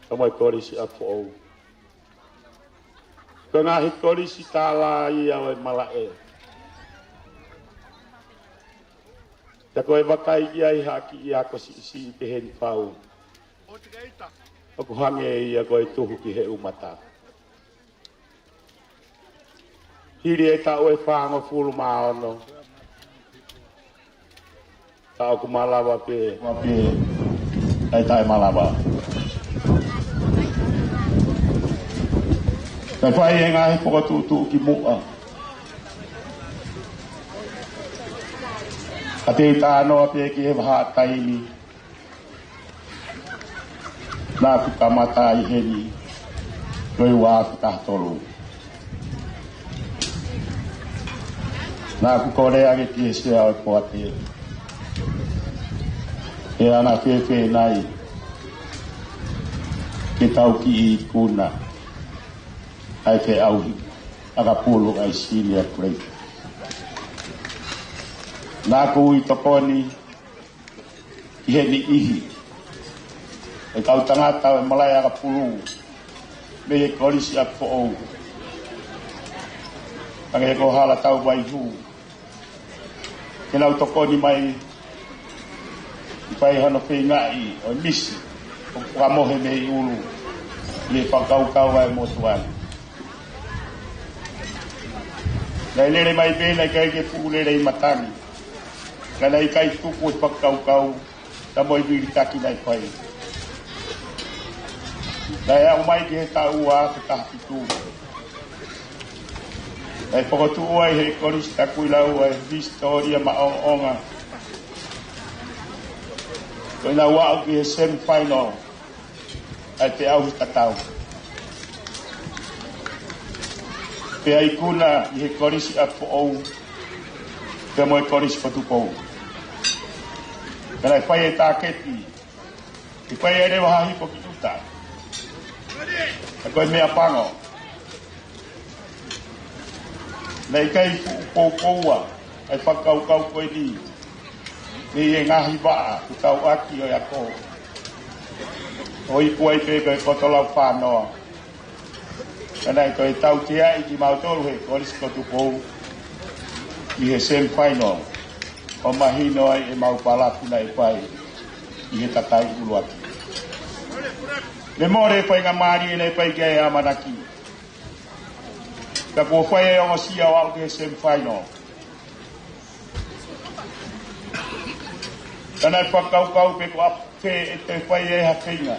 pea mo e Kolisi ʻApifoʻou. Ko e ngaahi kolisi tālā ia ʻo e malaʻe. Pea ko e vakai ki ai ha kiʻi ako siʻisiʻi pehē ni pau, ʻoku hangē ia ko e tuhu ki he ʻumata. Hili e taʻu ʻe fāngofulu mā ono, ka ʻoku malava pē, malava pē ʻa e taʻemalava. Kae fai e ngaahi fokotuʻutuʻu ki muʻa, ka te u talanoa pē ki he vahaʻa taimi naʻa ku kamata ai heni, ko e ua afe taha tolu. Naʻa ku kole ange ki he sea ʻo e poate, ʻe ʻanefē nai ke tau kiʻi ikuna ʻa e feʻauhi ʻakapulu ʻa e senior grade. Naʻa ku ui tokoni ki he niʻihi ʻo e kau tangata ʻo e malaʻe ʻakapulu mei he Kolisi ʻApifoʻou, hangē ko Hala Tauvaihu, ke nau tokoni mai ʻi fai hano feingaʻi ʻo e misi ʻoku fakamohe mei ʻulu ʻi he fakakaukau ʻa e motuʻa ni. Naʻe lele mai pē, naʻe ʻikai ke fuʻu lele ʻi matangi, ka naʻe ʻikai tuku e fakakaukau ka mo e vilitaki naʻe fai. Naʻe aʻu mai ki he taʻu ua afe taha fitu, naʻe fokotuʻu ai ʻe he Kolisi Takuilau ʻa e hisitōlia maʻongoʻonga, ko ʻenau aʻu ki he semifinal ʻa e feʻauhi tatau, pea ikuna ʻi he Kolisi ʻApifoʻou pea mo e Kolisi ko Tupou. Ka naʻe fai e tāketi, ʻe fai ai leva ha hifo ki ʻuta, ka ko e meʻapango, naʻe ʻikai fuʻu poupoua ʻa e fakakaukau ko eni mei he ngaahi vaʻa ʻoku tau ʻaki ʻo e ako, ʻo iku ai pē ko e koto lau fānoa. Ka naʻe toe tauteaʻi kimautolu ʻe he Kolisi ko Tupou ʻi he semifinal, ʻo mahino ai ʻemau palaku naʻe fai ʻi he takai ʻuluaki. Naʻe mole e faingamālie naʻe fai ki ai e ʻamanaki, ka kuo fai e ongosia ʻo aʻu ki he semifinal. Ka naʻe fakakaukau pē ko ʻafē ʻe toe fai ai ha feinga.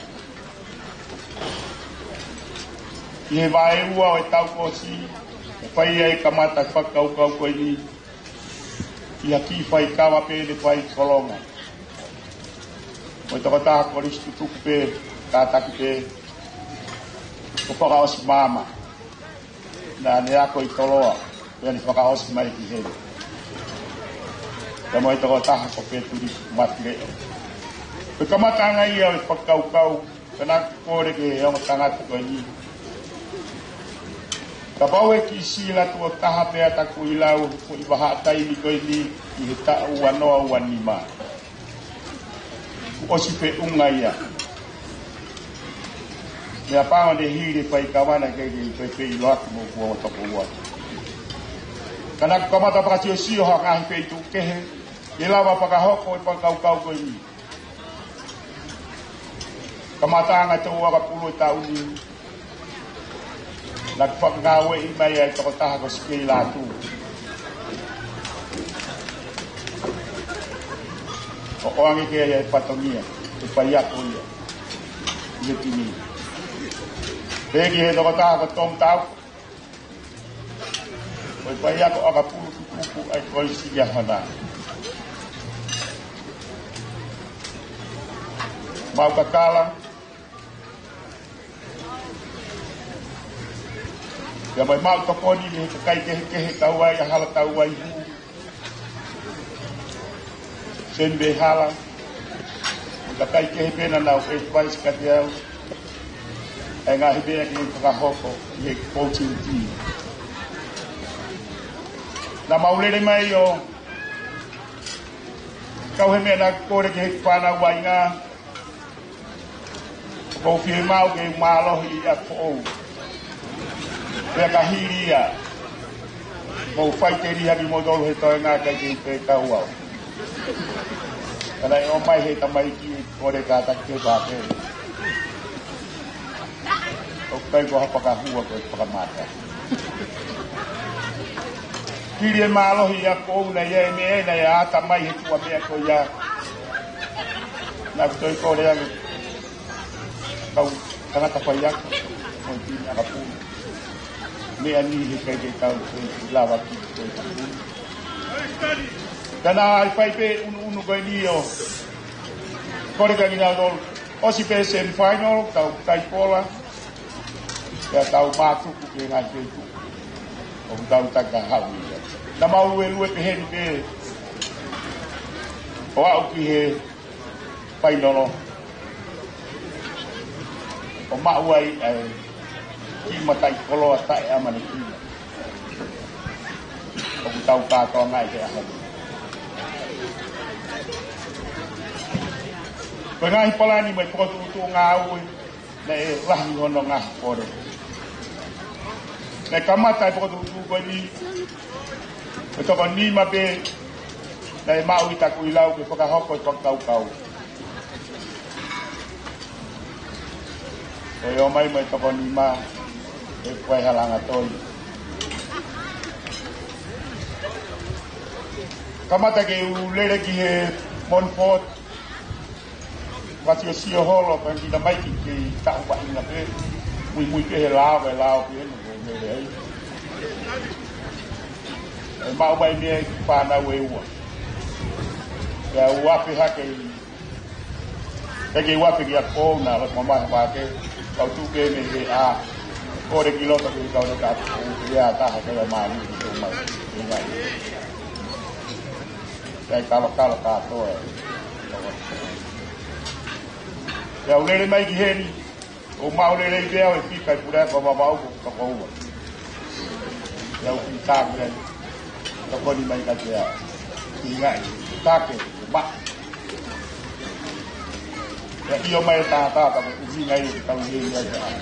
ʻI he vaeua ʻo e taʻu kuo ʻosi, ʻe fai ai e kamata fakakaukau ko eni ʻi ha kiʻi faikava pē naʻe fai ʻi Kolonga. Mo e tokotaha Kolisi tutuku pē, kātaki pē, ko Fakaʻosi Maama, naʻa ne ako ʻi Toloa, pea ne fakaʻosi mai ki heni. Pea mo e tokotaha ko Petuli Matileʻo. Ko e kamataʻanga ia ʻo e fakakaukau, ka naʻa ku kole ki he ongo tangata ko eni, kapau ʻe kiʻi sila tuʻo taha pē ʻa Takuilau ʻi he vahaʻa taimi ko eni ʻi he taʻu ua noa ua nima, kuo ʻosi feʻunga ia. Meʻapango naʻe hili e faikava, naʻe ʻikai ke toe feʻiloaki mo e ongo toko ua. Ka naʻa ku kamata fakasiosio ha ngaahi feituʻu kehe ke lava fakahoko e fakakaukau ko eni. Kamataʻanga e taʻu ua afe pulu e taʻu ni, naʻa ku fakangāueʻi mai ai e tokotaha ko Sikei Lātū ʻo ʻoange ki ai e fatongia ke faiako ia ʻi he timi. Pehē ki he tokotaha ko Tom Tau, ko e faiako ʻakapulu tutuku ʻa e Kolisi ʻi Havana. Mau kakala, pea mo e mau tokoni mei he kakai kehekehe, tau ai ʻa Hala, tau ai Hū, Seni Vehala, mo e kakai kehe pē naʻa nau advice kiate au ʻa e ngaahi meʻa ke fakahoko ʻi he coaching team. Naʻa mau lele mai ʻo kau he meʻa naʻa ku kole ki he fānau vaʻinga, ʻoku ou fiemaʻu ke mālohi ʻa e foʻou. Pea ka hili ia, mou faʻiteliha kimoutolu he toenga, ʻikai ke u fekau au. Ka naʻe ʻomai he tamaiki ʻe kole kātaki ke vake. ʻOku ʻikai ko ha fakahua, ko e fakamata. Hili e mālohi ʻa e foʻou, naʻe ʻi ai e meʻa naʻe ʻata mai he tuʻa meʻa ko ia. Naʻa ku toe kole ange kau tangata faiako mo e timi ʻakapulu. Meʻa ni he ʻikai ke tau toe lava ki he ʻakapulu. Ka naʻe fai pē ʻunuʻunu ko eni ʻo kole kia kinautolu. ʻOsi pē semifinal, tau taipola, pea tau mātuku ki he ngaahi feituʻu ʻoku tau taki haʻu ia. Naʻa mau luelue peheni pē ʻo aʻu ki he fainolo, ʻo maʻu ai ʻa e kiʻi mataʻikoloa taʻeʻamanekina ʻoku tau kātoangaʻi he ʻaho ni. Ko e ngaahi palani mo e fokotuʻutuʻu ngāue, naʻe lahi hono ngaahi kole. Naʻe kamata e fokotuʻutuʻu ko eni, ko e toko nima pē naʻe maʻu ʻi taku ʻilau ke fakahoko e fakakaukau. Ko e ō mai mo e toko nima, ʻe fai ha langa toi. Kamata ke u lele ki he Montfort, fasiosio holo, pea ki tamaiki ke taʻu vaʻinga pē, muimui pē he lao, he lao pē ʻeni, ko e mele ai. ʻE maʻu mai mei ai fānau ʻe ua. Pea u afe hake ʻi, pea ke u afe ki a kou na, lo mamahi pake, kau tuke mei he ʻā, kole ki loto ki kau ne ka kou, ke ʻā taha ke la mani, ke kou mai, ke ngai. Pea kalokalo kātoa. Pea u lele mai ki heni, ʻo maʻu lelei pē au e fika ʻi Puleako Vavaʻu ko Tokoua. Pea u fika pē ai, tokoni mai kiate au. Ingaʻi, take, ma. Pea ʻio mai e tangata, pea ko e ʻuhinga ia ke tau ʻi heni ai pē au.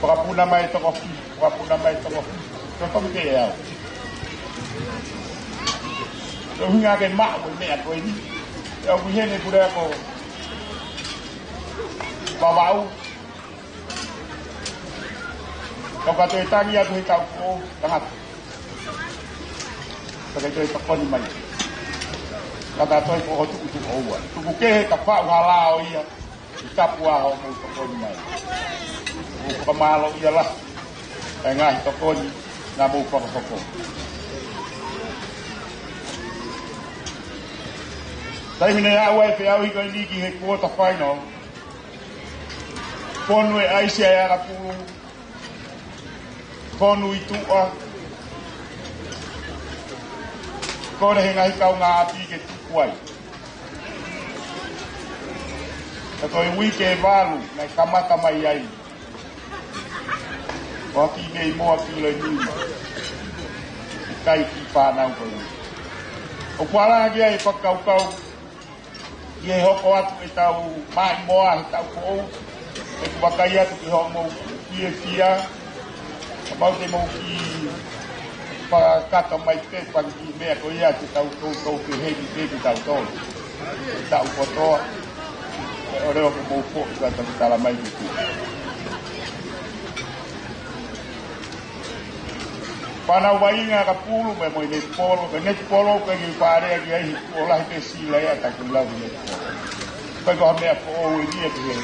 Fakapuna mai toko fi, fakapuna mai toko fi. Toko fi pē au. Ko e ʻuhinga ke maʻu e meʻa ko eni. Pea u ʻi heni Puleako Vavaʻu. Kau ka toe tangi atu he taʻu foʻou, tangata. Pea ke toe tokoni mai. Ka ta toe foʻou tuʻutuʻu ʻoua. Tuku kehe ka faʻu ha lao ia, ʻi tapu ʻa hoʻomou tokoni mai. ʻOku fakamālō ia lahi e ngaahi tokoni naʻa mou fakahoko. Taimi naʻe aʻu ai e feʻauhi ko eni ki he quarter final, fonu e ʻaisi ʻa e ʻakapulu, fonu ʻi tuʻa, kole he ngaahi kaungāʻapi ke tuku ai. Ka ko e uike ʻe valu naʻe kamata mai ai, ʻo haki mei moa kilo ʻe nima, ʻikai ki he fānau ko ia. ʻOku ala ki ai e fakakaukau, ʻi he hoko atu ʻetau maʻimoa he taʻu foʻou, ʻe ku vakai atu ki hoʻomou fiefia, kapau te mou kiʻi fakakata mai pē fanga kiʻi meʻa ko ia ke tau toutou pehē ni pē kitautolu. Taʻu kotoa, ʻe ʻoleva ke mou foʻi ka tau tala mai ki tuʻa. Fānau vaʻinga ʻakapulu, mo e mo e netipolo, ko e netipolo, ko e kiʻi fālea ki ai, ʻo lahi pē sila ia, ta ku lau ki netipolo. Ko e ko ha meʻa foʻou eni ia ki he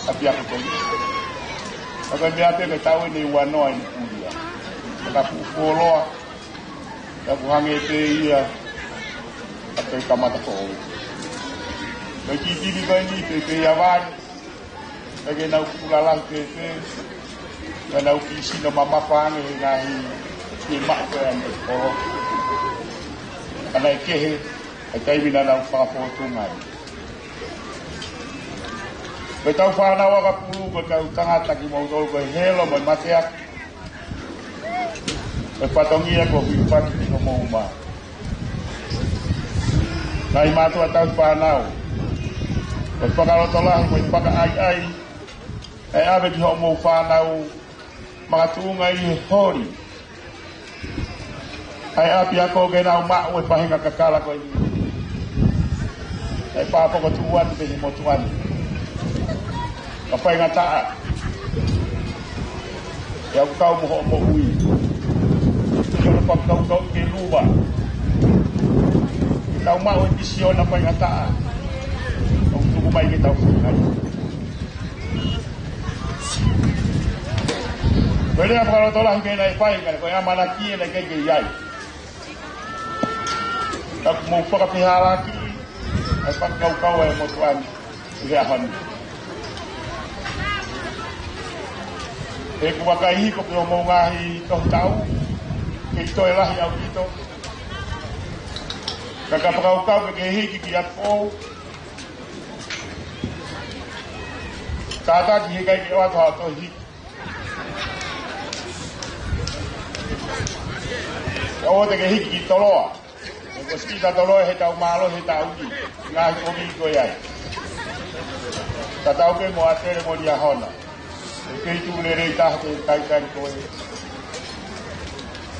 ʻapiako ko ia. Ka ko e meʻa pē ke tau ʻi he ua noa ʻi he pulia. Ka fuʻu fuoloa, ka ʻoku hangē pē ia ʻa e kamata foʻou. Ko e kiʻi timi ko eni, pē pē ia vale, ka ke nau fuʻu lalahi pē pē, ka nau kiʻi sino mamafa ange he ngaahi kiʻi maʻu ko ē ʻa e kolo. Ka naʻe kehe ʻa e taimi naʻa nau fakafofonga ai. Ko ʻetau fānau ʻakapulu, ko ʻetau tangata kimoutolu, ko e helo mo e mateaki, ko e fatongia kuo fifaki ki hoʻomou uma. Ngaahi mātuʻa tauhi fānau, ko e fakalotolahi mo e fakaʻaiʻai ʻe ʻave ki hoʻomou fānau makatuʻunga ʻi he holi ʻa e ʻapiako ke nau maʻu e faʻahinga kakala ko eni. ʻE pāpoko tuʻu atu pē he motuʻa ni. Ka faingataʻa ia ʻoku kau mo hoʻo moʻui. Ke ʻoua naʻa fakakaukau ke luva. Ke tau maʻu e misiona faingataʻa ʻoku tuku mai ke tau fai. Ko e lea fakalotolahi ke naʻe fai, ka ko e ʻamanaki ʻe naʻe ʻikai ke ʻi ai. Ka ʻoku mou fakafehālaaki ʻa e fakakaukau ʻa e motuʻa ni ʻi he ʻaho ni. He ʻoku vakai hifo ki hoʻomou ngaahi tohi taʻu, kei toe lahi ʻaupito. Ka ka fakakaukau ke ke hiki ki ʻApifoʻou, kātaki he ʻikai ke ʻoatu haʻo toe hiki. Ka ʻoua te ke hiki ki Toloa. He ko Sipita Toloa he tau mālohi he taʻu ni, ngaahi kovi ko ia ai. Tatau pē mo ʻAtele mo Liahona. He feituʻu lelei taha ke talitali ko ē.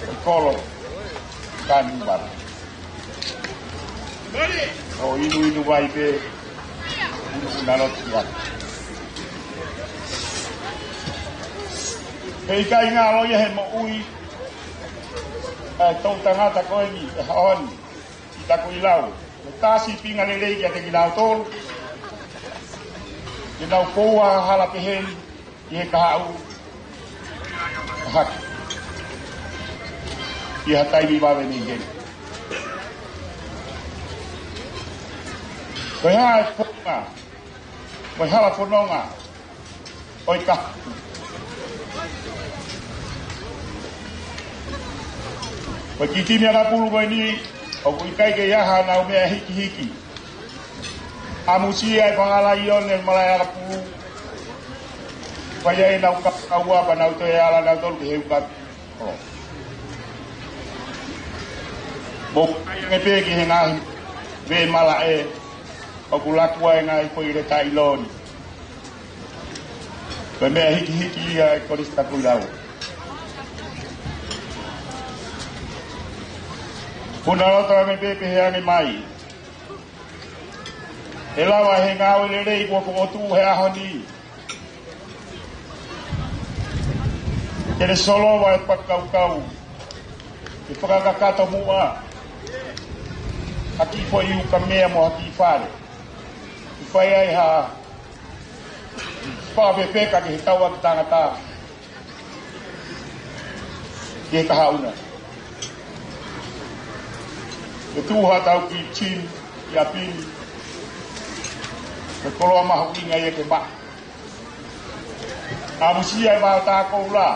Ko e kolo Kanimara. ʻO inu inu vai pē, inu inu nalo tia. He ʻikai ngalo ia he moʻui ʻa e toʻutangata ko eni, ʻe haʻoni, ʻi taku ʻilau. Mo tā sīpinga lelei kiate kinautolu. Ke nau foua hala pehē ni, ʻi he kahaʻu. Hake. ʻI ha taimi vave mei heni. Ko e hā e fononga, ko e hala fononga ʻo e kahaʻu. Ko e kiʻi timi ʻakapulu ko eni, ʻoku ʻikai ke ʻi ai haʻanau meʻa hikihiki. ʻAmusia e fanga laione malaʻe ʻakapulu. Fai ai ʻenau ka-, kaua pea nau toe ala nautolu ki he ukapi. ʻO. Mo ange pē ki he ngaahi vē malaʻe ʻoku laku ai e ngaahi foʻi leta ʻi loni. Ko e meʻa hikihiki ia ʻe Kolisi Takuilau. Puna loto ange pē pehē ange mai. ʻE lava he ngāue lelei kuo fokotuʻu he ʻaho ni ke ne solova e fakakaukau, ke fakakakato muʻa ha kiʻi foʻi ukamea mo ha kiʻi fale. Ke fai ai ha fakafefeka ki he tauʻaki tangata ki he kahaʻu na. Ke tuʻu haʻatau kiʻi timi ʻi ʻapi ni. Ko e koloa mahuʻinga ia ke maʻu. ʻAmusia e vaotakoula.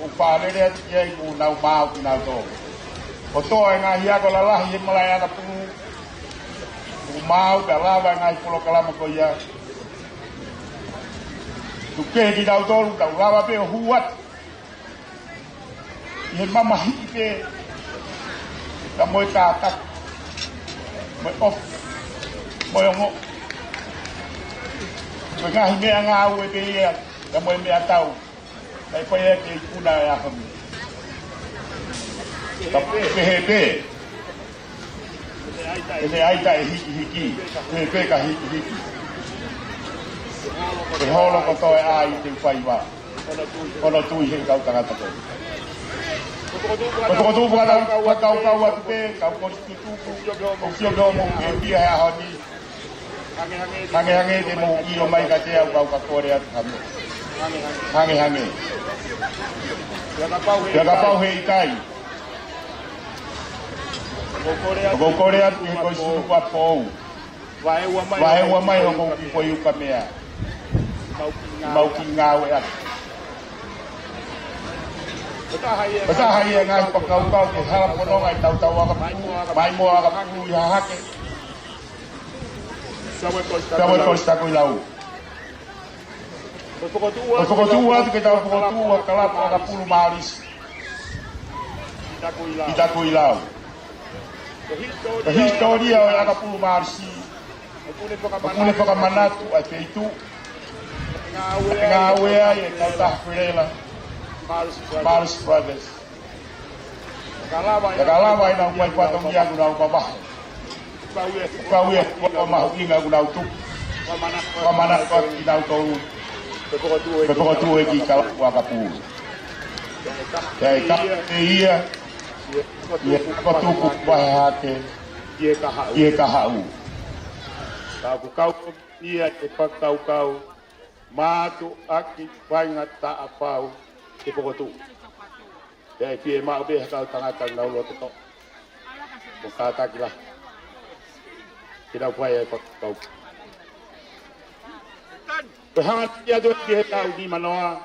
ʻOku fakalele atu ki ai kuo nau maau kinautolu. Ko e toʻa e ngaahi ako lalahi he malaʻe ʻakapulu. ʻOku maau pea lava e ngaahi polokalama ko ia. Tuku kehe kinautolu, tau lava pē ʻo hū atu ʻi he mamahiʻi pē, ka mo e kātaki, mo e ʻofa, mo e ongo. Ko e ngaahi meʻangāue pē ia, ka mo e meʻatau. Kae fai ʻaki e ikuna e ʻaho ni. Ka pehē pē, ʻe meʻa ai taʻe hikihiki, pehē pē ka hikihiki. ʻE holo kotoa e ʻai te u fai vā. Hono tui he kau tangata ko ē. Ko e fokotuʻu fakatau, fakakaukau atu pē, kau Kolisi Tutuku, ʻoku sio ki hoʻomou pēpia he ʻaho ni. Hangehangē te mou ʻilo mai kiate au kau ka kole atu ha meʻa. Hangehangē. Pea kapau he ʻikai, ʻoku ou kole atu ki he Kolisi Tukuʻapou, vaeua mai hoʻomou kiʻi foʻi ukamea, mau kiʻi ngāueʻaki. Ko e taha ia e ngaahi fakakaukau ki he hala fononga ʻetau tau ʻakapulu, Maimoa ʻAkapulu ʻi Hahake, Samuel Kolisi Takuilau. Ko e fokotuʻu atu ke tau fokotuʻu ʻa e kalapu ʻakapulu Malisi ʻi Takuilau. Ko e hisitōlia ʻo e ʻakapulu Malisi, ʻoku ne fakamanatu ʻa e feituʻu ʻe ngāue ai e kautaha Kuilela, Malisi Brothers. Pea ka lava ʻenau fai fatongia ʻoku nau mavahe, ʻoku kau ia he kuonga mahuʻinga ʻoku nau tuku, fakamanatu atu kinautolu ke fokotuʻu e kiʻi kalapu ʻakapulu. Pea ʻe kape ia ʻi he fakatupu vahe hake ki he kahaʻu. Ka ʻoku kau ia he fakakaukau mātuʻaki faingataʻa pau ke fokotuʻu. Pea ʻe fiemaʻu pē ha kau tangata ʻoku nau loto toʻa mo kātaki lahi ke nau fai ʻa e fakakaukau. Ko e hanga atu ki he taʻu nimanoa,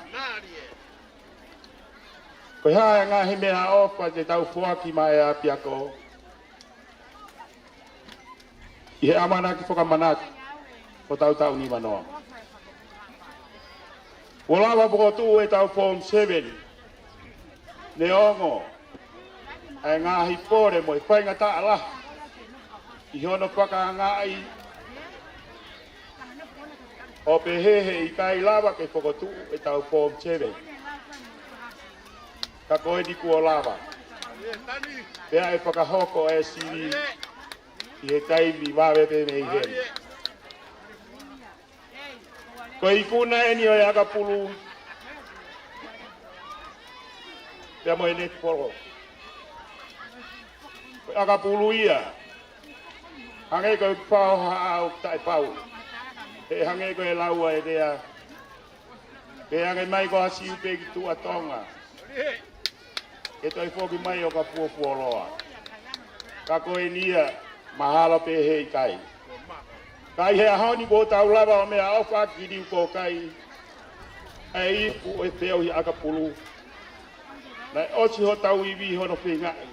ko e hā e ngaahi meʻaʻofa te tau foaki maʻa e ʻapiako ʻi he ʻamanaki fakamanatu ʻo e taʻu nimanoa? Kuo lava fokotuʻu ʻetau Form seven, neongo ʻa e ngaahi pole mo e faingataʻa lahi ʻi hono fakaangaʻi ʻo pehē he ʻikai lava ke fokotuʻu ʻetau Form seven. Ka ko eni kuo lava. Pea ʻe fakahoko e sivi ʻi he taimi vave pē mei heni. Ko e ikuna eni ʻo e ʻakapulu pea mo e netipolo. Ko e ʻakapulu ia, hangē ko e pao ha ʻau taʻepau. He hangē ko e lau ʻa e lea, pehē ange mai ko ha siu pē ki tuʻa Tonga, ke toe foki mai ʻo ka fuofuoloa. Ka ko eni ia, mahalo pē he ʻikai. Ka ʻi he ʻaho ni kuo tau lava ʻo meʻaʻofa ki Liukōkai, ʻa e ipu ʻo e feohi ʻakapulu. Naʻe ʻosi hotau ivi hono feingaʻi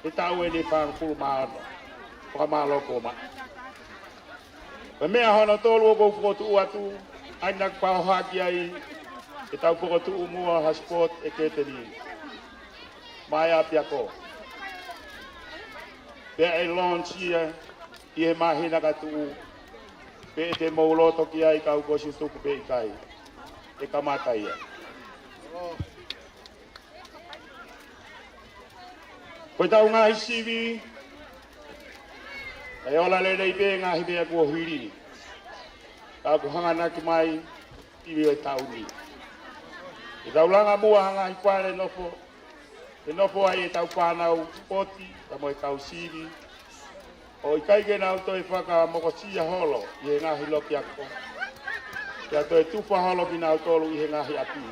he taʻu eni ʻe fāngofulu mā ono. Fakamālō kuo maʻu. Ko e meʻa hono tolu ʻoku ou fokotuʻu atu, ʻa ia naʻa ku pāhoha ki ai ke tau fokotuʻu muʻa ha Sport Academy maʻa e ʻapiako. Pea ʻe launch ia ʻi he māhina ka tuʻu, pe ʻe te mou loto ki ai kau Kolisi Tutuku pe ʻikai, ʻe kamata ia. Ko ʻetau ngaahi sivi, ʻe ola lelei pē ngaahi meʻa kuo hili. Ka ʻoku hanganaki mai sivi ʻo e taʻu ni. ʻE tau langa muʻa ha ngaahi fale nofo, ʻe nofo ai ʻetau fānau sipoti, pea mo e kau sivi. ʻO ʻikai ke nau toe fakamokosia holo ʻi he ngaahi loki ako. Pea toe tufa holo kinautolu ʻi he ngaahi ʻapi.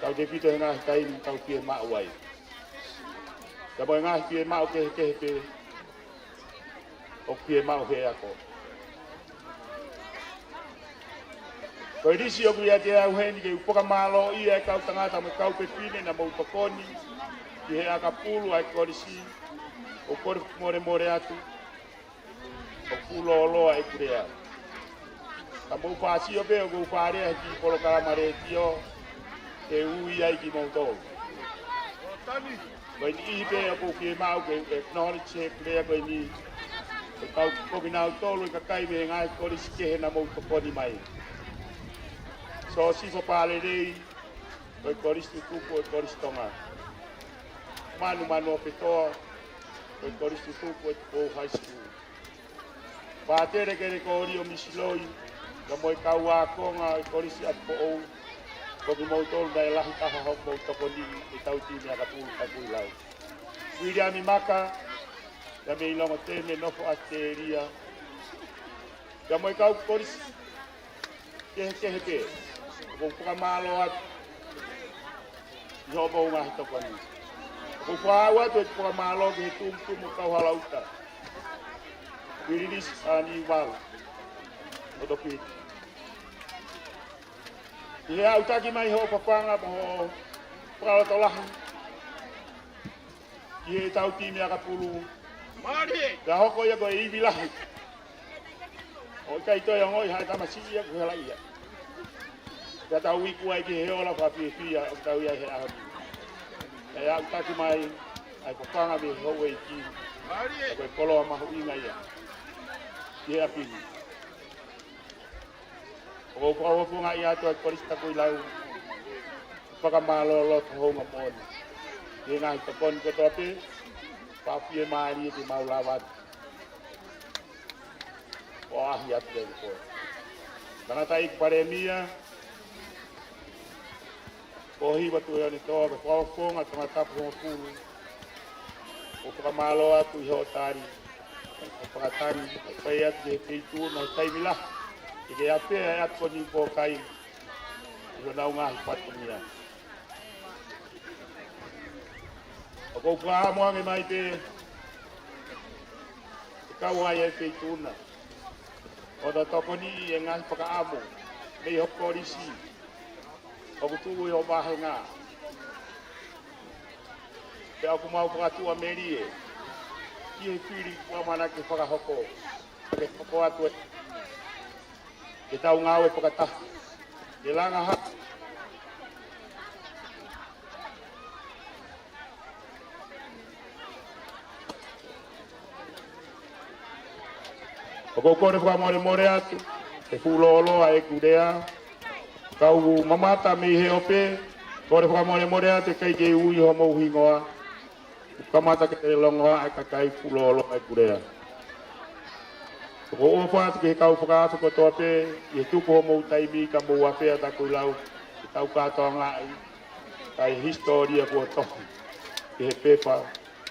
Tautefito he ngaahi taimi ʻoku tau fiemaʻu ai. Pea mo e ngaahi fiemaʻu kehekehe pē ʻoku fiemaʻu he ako. Ko e lisi ʻoku ʻiate au heni ke u fakamālōʻia e kau tangata mo e kau fefine naʻa mou tokoni ki he ʻakapulu ʻa e kolisi. ʻOku ou kole fakamolemole atu, ʻoku fuʻu lōloa ʻeku lea. Ka mou faʻa sio pē ʻoku ou faʻa lea he kiʻi polokalama letiō ke ui ai kimoutolu. Ko e niʻihi pē ʻoku ou fiemaʻu ke acknowledge he lea ko eni, ʻe kau ko kinautolu e kakai mei he ngaahi kolisi kehe naʻa mou tokoni mai. Siosifa Palelei, ko e Kolisi Tutuku ʻo e Kolisi Tonga. Manu Manuofetoa, ko e Kolisi Tutuku ʻo e Tupou High School. Pātele Kelekōlio Misiloi, pea mo e kau ākonga ʻo e Kolisi ʻApifoʻou, ko kimoutolu naʻe lahi taha hoʻomou tokoni ʻi heʻetau timi ʻakapulu Takuilau. Viliami Maka, pea mei Longoteme, nofo ʻAositelēlia, pea mo e kau kolisi kehekehe pē. ʻOku ou fakamālō atu ʻi hoʻomou ngaahi tokoni. ʻOku ou fakaaʻu atu ʻeku fakamālō ki he tumutumu kau hala uta, Vililisi ʻAniuvalu Motopiti, ʻi he aʻutaki mai hoʻo fafanga mo hoʻo fakalotolahi ki heʻetau timi ʻakapulu. Mālie. Ka hoko ia ko e ivi lahi ʻo ʻikai toe ongoʻi ha tamasiʻi ia kuo hela ia. Ka tau iku ai ki he ola fakafiefia ʻoku tau ʻi ai he ʻaho ni. ʻE aʻutaki mai ʻa e fafanga mei he houʻeiki. Mālie. Ko e koloa mahuʻinga ia ki he ʻapi ni. ʻOku ou fakafofongaʻi atu ʻa e Kolisi Takuilau, fakamālō loto houngaʻia moʻoni ki he ngaahi tokoni kotoa pē, pea ʻoku fiemālie ke mau lava atu ʻo ʻaʻahi atu ki he koe. Tangataʻeiki Palēmia, ko Hiva Tuʻiʻonetoa, ko e Fakafofonga Tongatapu Hongofulu, ʻoku ou fakamālō atu ʻi hoʻo tali ʻa e fakatangi, ʻa e fai atu ki he Feituʻuna he taimi lahi, ke ke ʻafea ʻa e ʻapi ko Niupokai ʻi honau ngaahi fatongia. ʻOku ou fakaʻamu ange mai pē ke kau ai ʻa e Feituʻuna ʻo ta tokoniʻi e ngaahi fakaʻamu mei ho kolisi ʻoku tuʻu ʻi ho vāhenga. Pea ʻoku mau fakatuʻamelie ki he fili kuo ʻamanaki ke fakahoko, ke hoko atu ē, ke tau ngāue fakataha, ke langa hake. ʻOku ou kole fakamolemole atu he fuʻu lōloa ʻeku lea, kau mamata mei he ope, kole fakamolemole atu ʻikai ke ui homou hingoa, kamata ke longoaʻa e kakai fuʻu lōloa ʻeku lea. ʻOku ou ʻofa atu ki he kau fakaafe kotoa pē, ʻi he tuku homou taimi ka mou ʻafea Takuilau, ke tau kātoangaʻi ʻa e hisitōlia kuo tohi ki he pepa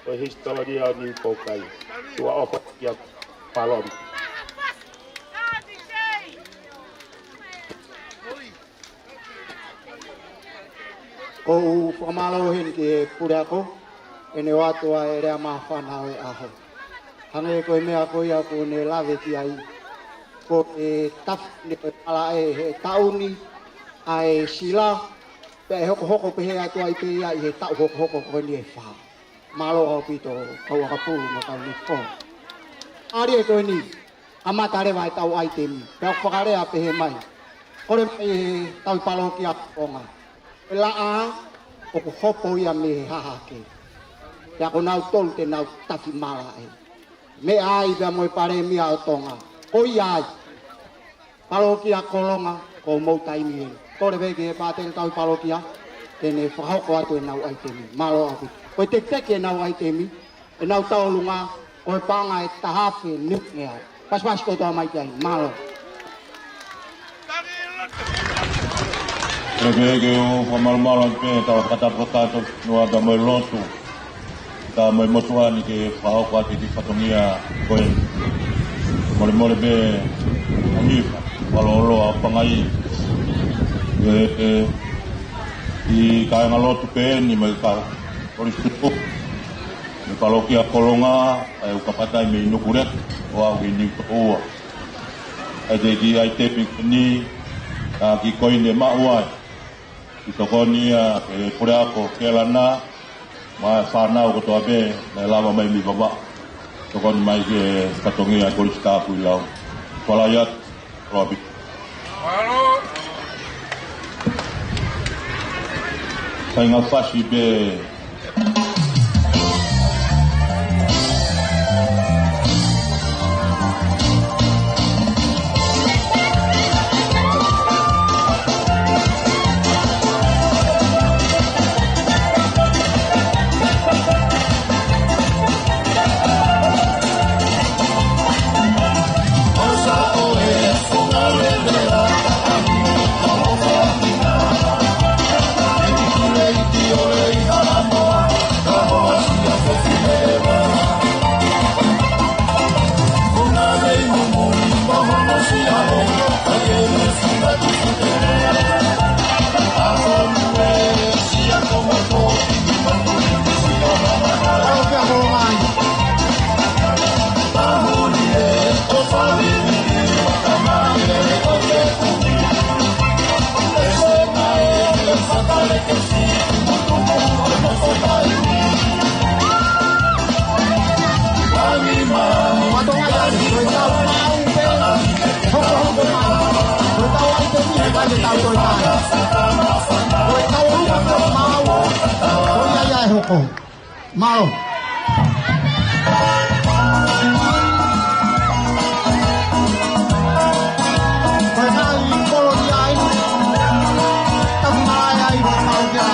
ʻo e hisitōlia ʻo Niupokai. Tuʻa ʻofa ki a palom. ʻOku ou fakamālō heni ki he puleako, ʻene ʻoatu ʻa e lea māfana ʻo e ʻaho. Hangē ko e meʻa ko ia ʻoku ne lave ki ai, ko e tafu ne ko e pala ʻe he taʻu ni, ʻa e sila, pea ʻe hokohoko pehē atu ai pē ia ʻi he taʻu hokohoko ko eni ʻe fā. Mālō ʻaupito, kau ʻakapulu mo e kau Nipo. ʻAli e ko eni, kamata leva ʻetau ʻaitemi. Pea ʻoku fakalea pehē mai. Kole mai e tauhi palokia Kolonga. E laʻā, ʻoku hopo ia mei he hahake. Pea ko nautolu te nau tafi malaʻe. Meʻa ai pea mo e Palēmia ʻo Tonga. Ko ia ai. Palokia Kolonga, ko hoʻomou taimi eni. Kole pē ki he pātele tauhi palokia, te ne fakahoko atu ʻenau ʻaitemi. Mālō ʻaupito. Ko e tekiteki ʻenau ʻaitemi, ʻenau tauʻolunga, ko e paʻanga ʻe taha afe niu ngeau. Pasipasi kotoa mai ki ai. Mālō. Kole pē ke u fakamalumalu atu pē, tau fakatapu kakato, nua ta mo e lotu. Ta mo e motuʻa ni ke fakahoko atu e kiʻi fatongia ko eni. Molemole pē ʻa Nifa, Palolo ʻa Pangai. ʻE, ʻe, ʻi he kāingalotu pē eni mo e kau kolisi tutuku. Mo e palokia Kolonga, ʻa e ukapatai mei Nukuleka, ʻo aʻu ki Niutokoua. ʻA e te kiʻi ʻaitemi ko eni, ʻa e kiʻi koini maʻu ai. ʻI tokoni ia ki he puleako Kelana, mo e fānau kotoa pē, naʻe lava mai mei Vavaʻu. Tokoni mai ki he fatongia Kolisi Takuilau. Falai atu, loa pē. Mālō. Sai ngā fasi pē. Mālō. Ko e ngaahi kolo ia eni, tapu mai ai, ua pau kia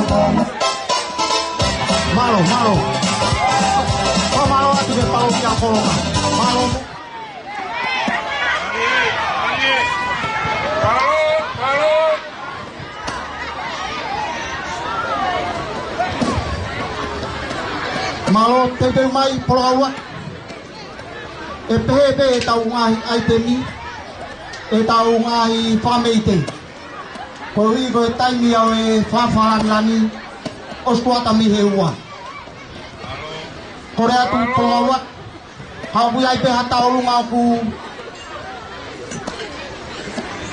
Kolonga. Mālō, mālō. Fakamālō atu ki he palokia Kolonga. Mālō. Mālō, teuteu mai, polokalua. ʻE pehē pē ʻetau ngaahi ʻaitemi, ʻetau ngaahi fakameʻite. Koeʻuhi ko e taimi ʻa e fakafakalāngilangi, ʻosi kuata mei he ua. Kole atu polokalua, ka ʻoku ʻi ai pē ha tauʻolunga ʻoku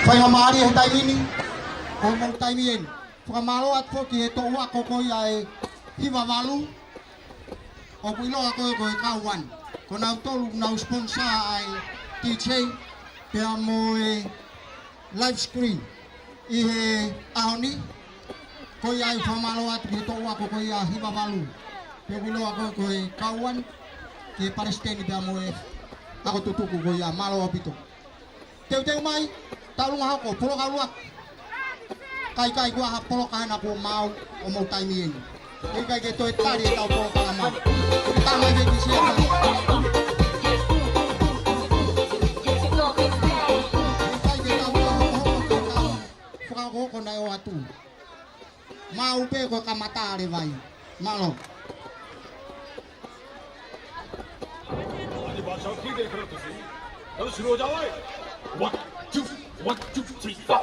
faingamālie he taimi ni, ko hoʻomou taimi eni. Fakamālō atu foki he toʻu ako ko ia ʻe hiva valu, ʻoku ʻiloa ko ē ko e Kauan. Ko nautolu ʻoku nau sponsor ʻa e D J pea mo e live screen ʻi he ʻaho ni. Ko ia ai fakamālō atu ki he toʻu ako ko ia hiva valu. Pea ʻoku ʻiloa ko ē ko e Kauan, ki he palesiteni pea mo e ako tutuku ko ia, mālō ʻaupito. Teuteu mai, tauʻolunga hoko, polokalua. Kai kai kuo ha polokalama kuo maau ʻo mou taimi eni. ʻIkai ke toe tali ʻetau polokalama. Tama ke kisia mai. ʻIkai ke tau polokalama. Fakahoko naʻe ʻoatu. Maau pē ko e kamata leva ia. Mālō. One, two, one, two, three, four.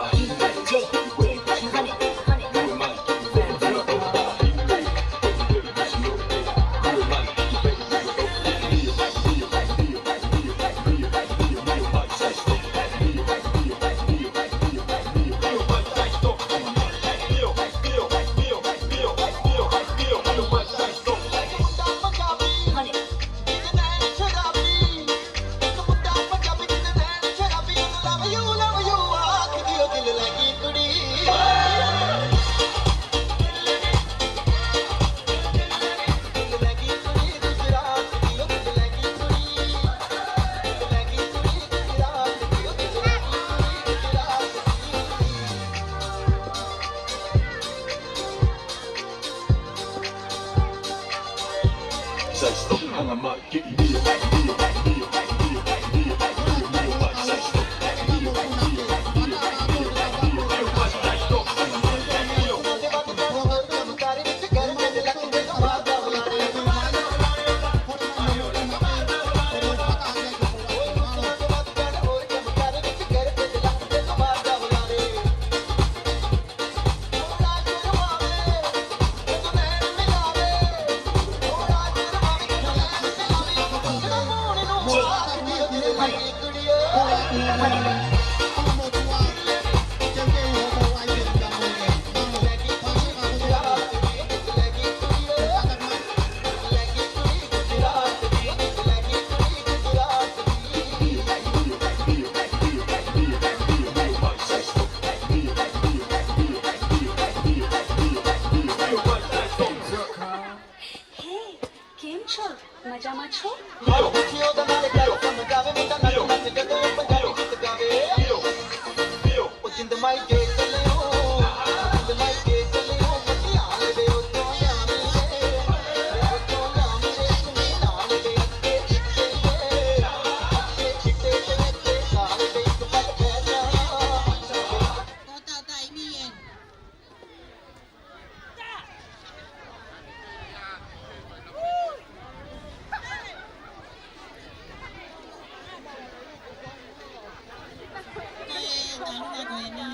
Ko e tālunga ko eni,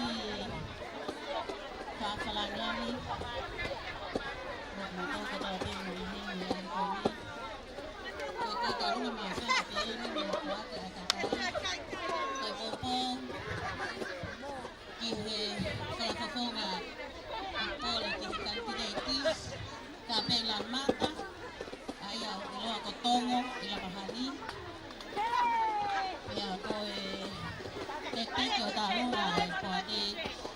fakalangi. Mo e motuʻa kotoa pē ʻoku nau ʻi heni he ʻaho ko eni. Ko e, ko e tālunga māfana pē eni, mo e kuata ʻa e kakai. Ko e poupou ki he fakafofonga ʻo e kole ki he kanititeiti, Kapelani Mata, ʻa ia ʻoku ʻiloa ko Tongo ʻi Lavahani. Pea ko e teketeke ʻo e tālunga ʻa e poate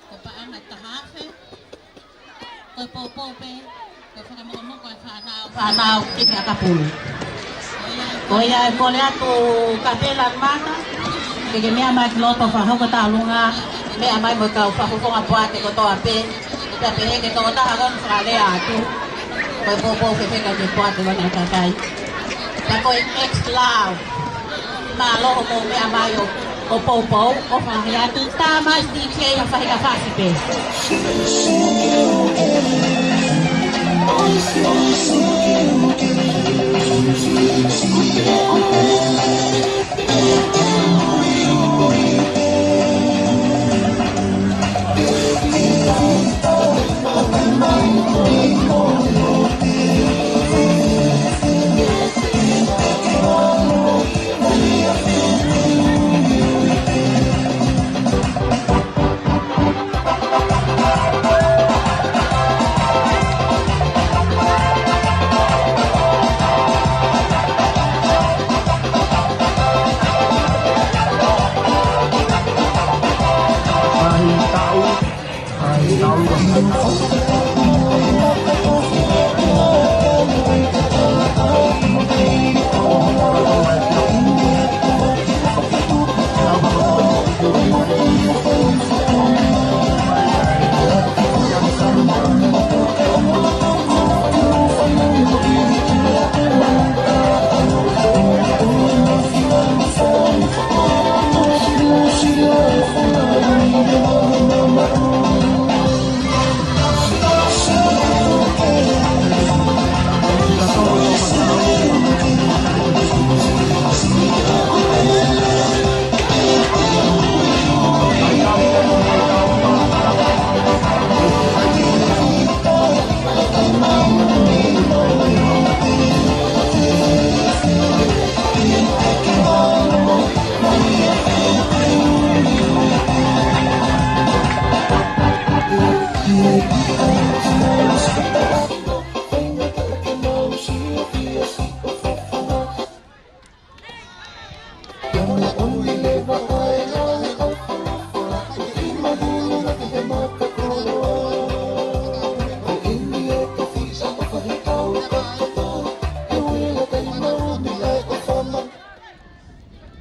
ko Paʻanga Tahafe. Ko e poupou pē, ko e fakamokomoko ʻa e fānau, fānau ki he ʻakapulu. Ko ia ʻe kole atu Kapelani Mata ke ke meʻa mai ki loto ʻo fakahoko e tālunga, meʻa mai mo e kau fakafofonga poate kotoa pē, pea pehē ki he tokotaha ko eni ʻoku fakalea atu. Ko e poupou fefeka ki he poate ʻo e kakai. Pea ko e X L A U. Mālō hoʻomou meʻa mai ʻo, ʻo poupou, ʻo fakahi atu, tā mai D J ʻo faʻahinga fasi pē.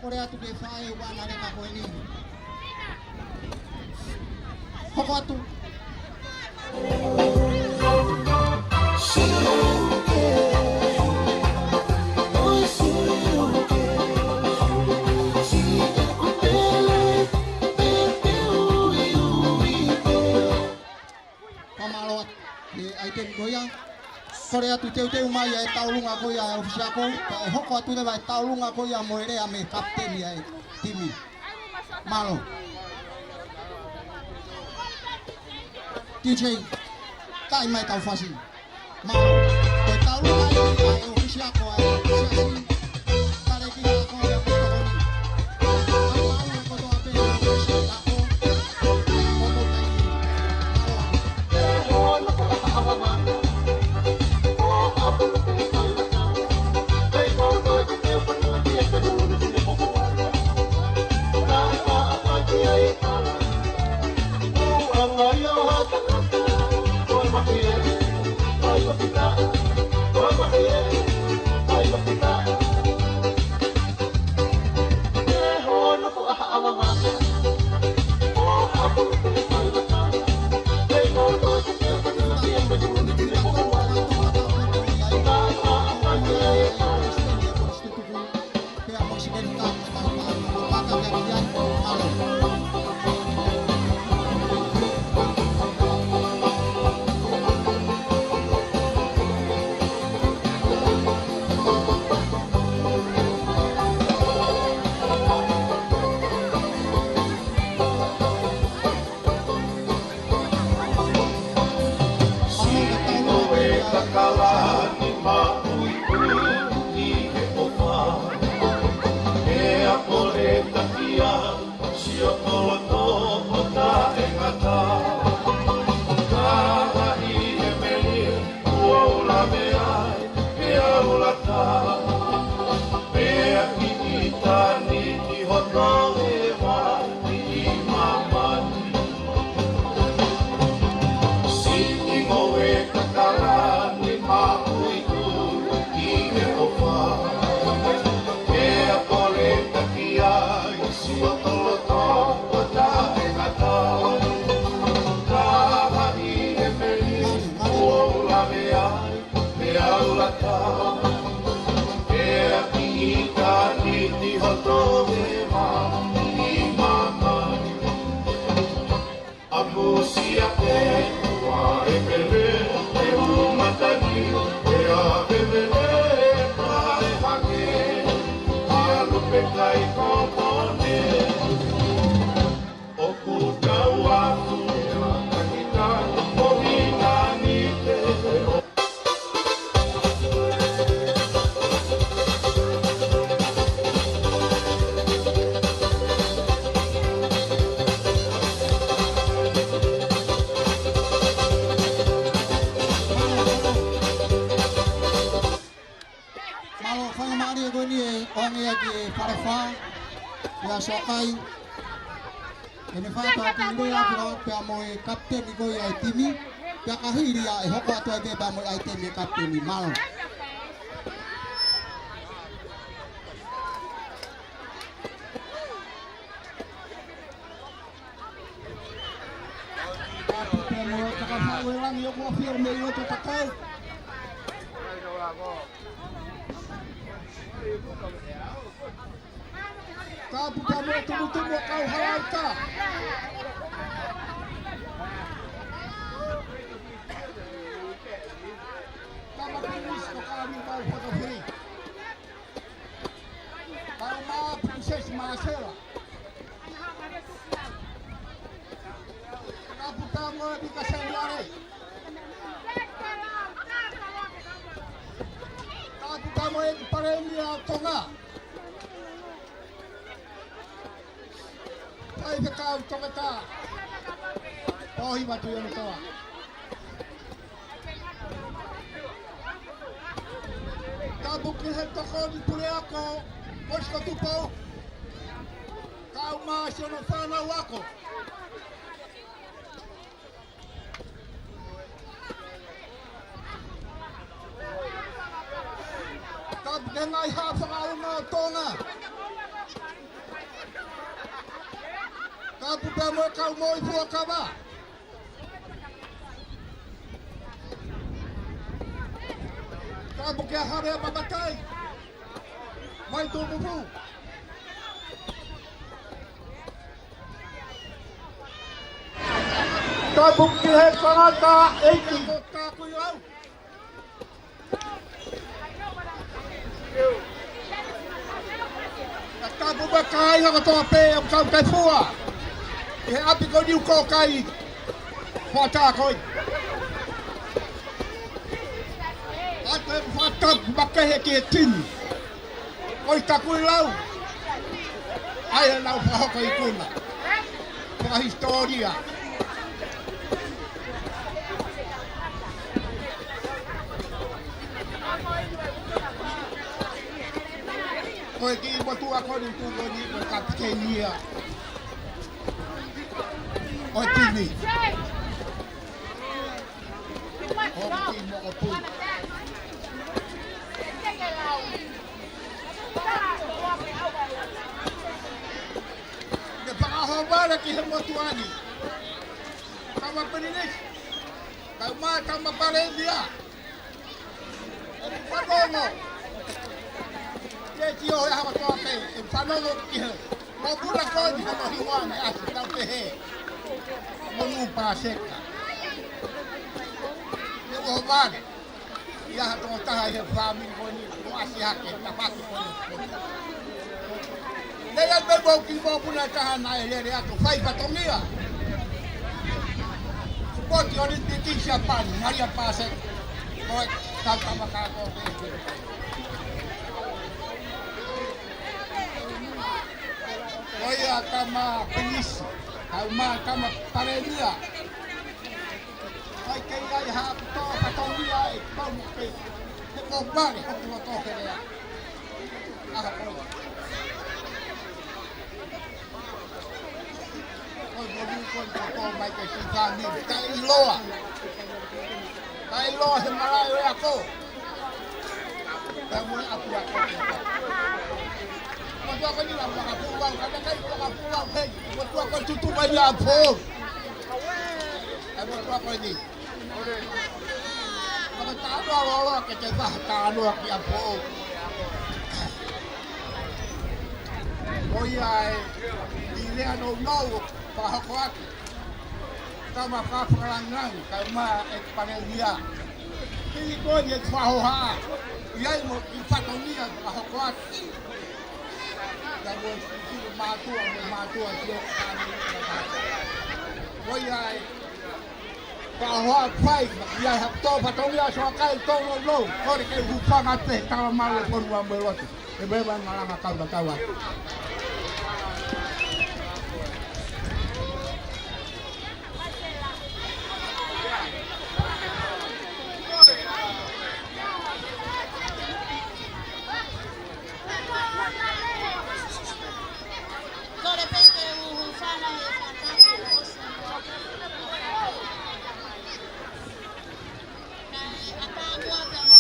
Kole atu ke fai ʻa e leka ko eni. Hoko atu. Fakamālō atu he ʻaiteni ko ia. Kole atu teuteu mai ʻa e taulunga ko ia ʻa e ʻofisi ako, pea ʻe hoko atu leva e taulunga ko ia mo e lea mei he kapiteni ʻa e timi. Mālō. D J, kai mai e kau fasi. Mālō. Ko e taulunga ia ʻa e ʻofisi ako ʻa e siasi. Kale ki he ako ia ko e tokoni. Ai mālō kotoa pē ʻa e ʻofisi ako. Ko e tokoni. Mālō. Amusia te ua e pele, e ulu matangi, e a pele, e pa e hake, a lupe kai kopone. ʻOku tau aku e a takita, o vinganite, o Mālō, faingamālie ko eni e ʻoange ʻaki e fale fā, ʻa Sokai. ʻEne fā toa ki lea atu pea mo e kapiteni ko ia e timi. Pea ka hili ia ʻe hoko atu ai pē pea mo e ʻaitemi e kapiteni. Mālō. Ka puke mo e takafau e langi ʻoku ʻafio mei loto takau. Ka puke mo e tumutumu ʻa Kauhalaʻauta. Tama Pinis ko Kaliu Mau Fotofei. Kaumā Princess Marcella. Kaputa mo e Pika Seniale. Kaputa mo e Palēmia ʻo Tonga. Faifekau Toketā Pōhiva Tuʻiʻonetoa. Tapu ki he tokoni puleako, Mosi ko Tupou. Kaumā siʻono fānau ako. Tapu ki he ngaahi haʻa fakaʻaonga ʻo Tonga. Tapu pea mo e kau moʻui fuakava. Tapu ki he hale ʻa Pamatai. Mai Tuʻupupu. Tapu ki he tangataʻeiki. Ka tapu mo e kāinga kotoa pē ʻoku tau kei fua ʻi he ʻapi ko Niu ko kai. Fakataha ko ē. ʻA e fakatapu makehe ki he timi ʻo e Takuilau. ʻA ia ʻoku nau fakahoko ikuna fakahisitōlia. Ko e kiʻi motuʻa ko eni ʻoku tuʻu ko eni ko e kapiteni ia ʻo e timi. ʻO e timi ʻo Pui. Ke fakaʻohovale ki he motuʻa ni. Tama Pilinisi. Kaumā Tama Palēmia. ʻE fanongo. Ke tio he hava toa pē, ʻe fanongo ki he. Mo puna ko eni hono hiva ne ʻasi tau pehē. Mo nu Paseka. Ke ʻohovale. ʻI ai ha tokotaha ʻi he fāmili ko eni, ʻoku ʻasi hake, tapaki ko eni. Lele atu pē mo kiʻi mokopuna ʻe taha naʻe lele atu fai fatongia. Sipoti ʻOlimipiki Siapani, Malia Paseka. Ko e kau tama kātoa pē. Ko ia Tama Pilinisi, kaumā Tama Palēmia. Kai kei ai ha ʻapi tō, ka tō ia e pau mo ke. He ko vale, ko tō tō ke lea. Aha ko. Ko e monu ko e tō mai ke si ka ni, ka ʻiloa. Ka ʻiloa he malaʻe ʻo e ako. Ka mo e ʻapi ako. Ko tō ko ni la maka pū lau, ka na kai maka pū lau hei. Ko tō ko tutu mai ia pō. Ka mo tō ko ni. Maka tānoa lolo ke te faha tānoa ki a pō. Ko ia e, ʻi lea nounou, fakahoko atu. Kau ma fakalangilangi, kau ma e palēmia. Ki ko e fakahoha. ʻI ai mo e kiʻi fatongia fakahoko atu. Ka mo e kiʻi mātuʻa, mo e mātuʻa ki o kāne. Ko ia e fakahoha fai, ʻi ai ha tō fatongia soakai tō lou. Kole ke u hūfanga pē he tala malu e fonua mo e lotu. E meʻa malanga kau na kau atu. Kole pē ke u hūfanga he fakatapu. Kae ʻatā muʻa pea mo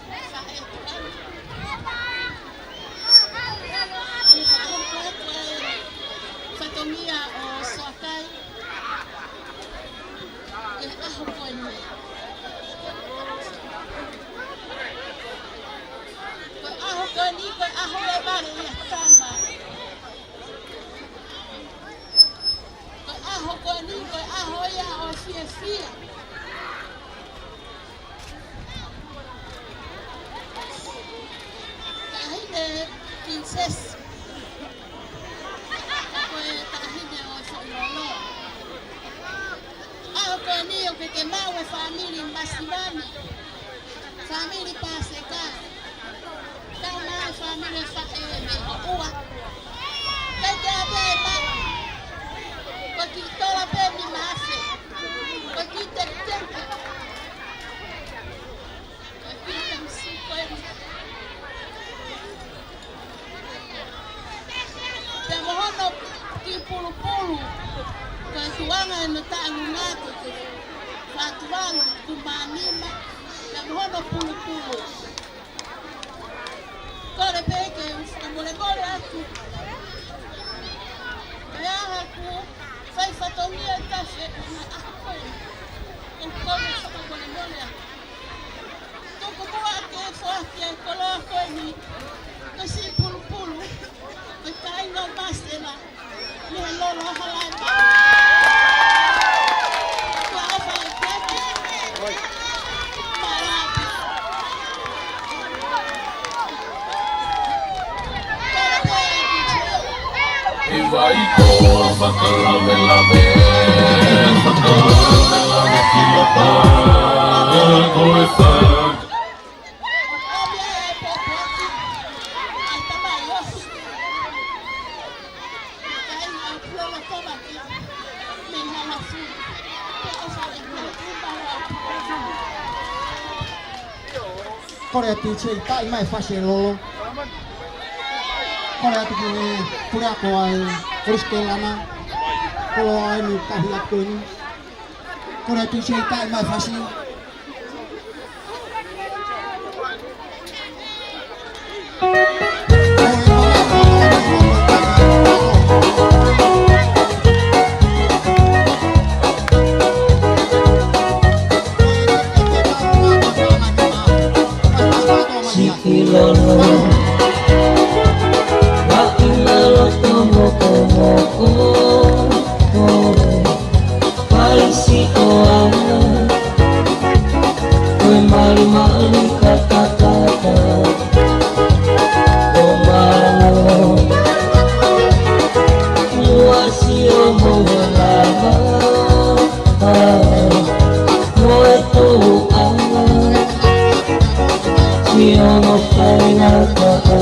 e faʻē tuʻa. ʻI he fakahoko atu e fatongia ʻo Soakai ʻi he ʻaho ko eni. Ko e ʻaho ko eni, ko e ʻaho ʻe vale ia tama. Ko e ʻaho ko eni, ko e ʻaho ia ʻo e fiefia. Taʻahine Pilinisesi. Ko e taʻahine ʻo e foʻi lolo. ʻAho ko eni ʻoku ke maʻu e fāmili Masivani. Fāmili Paseka. Tau mai fāmili faʻē mei ʻOua. Kai te ʻave e maʻa. Ko e kiʻi tola pē ni mafe. Ko e kiʻi teputepu. Ko e kiʻi tamusi ko eni. Pea mo hono kiʻi pulupulu. Ko e tuʻunga ʻene taʻalunga ko e fā tuvalu tuku mā nima. Pea mo hono pulupulu. Kole pē ke u fakamolemole atu. Pea haku fai fatongia tafe na ako. ʻOku ou fakamolemole atu. Tuku muʻa ke foaki e koloa ko eni. Ko e siʻi pulupulu. Ko e kāinga ʻo Masena. ʻI vai ko fakalavelave, fakalavelave ki lapa, ko e fa. Kole atu D J, taʻi mai fasi e lolo. Kole atu ki he puleako ʻa e Kolisi Kelana. Kolo ai ni tahi atu ni. Kole atu D J, taʻi mai fasi. Siʻi lolo, ʻai ʻa e loto mokomoko. Paisi ko au, ko e malimali katakata, ko malo, ua sio mo lava, mo e tuʻa, sio mo faingataʻa.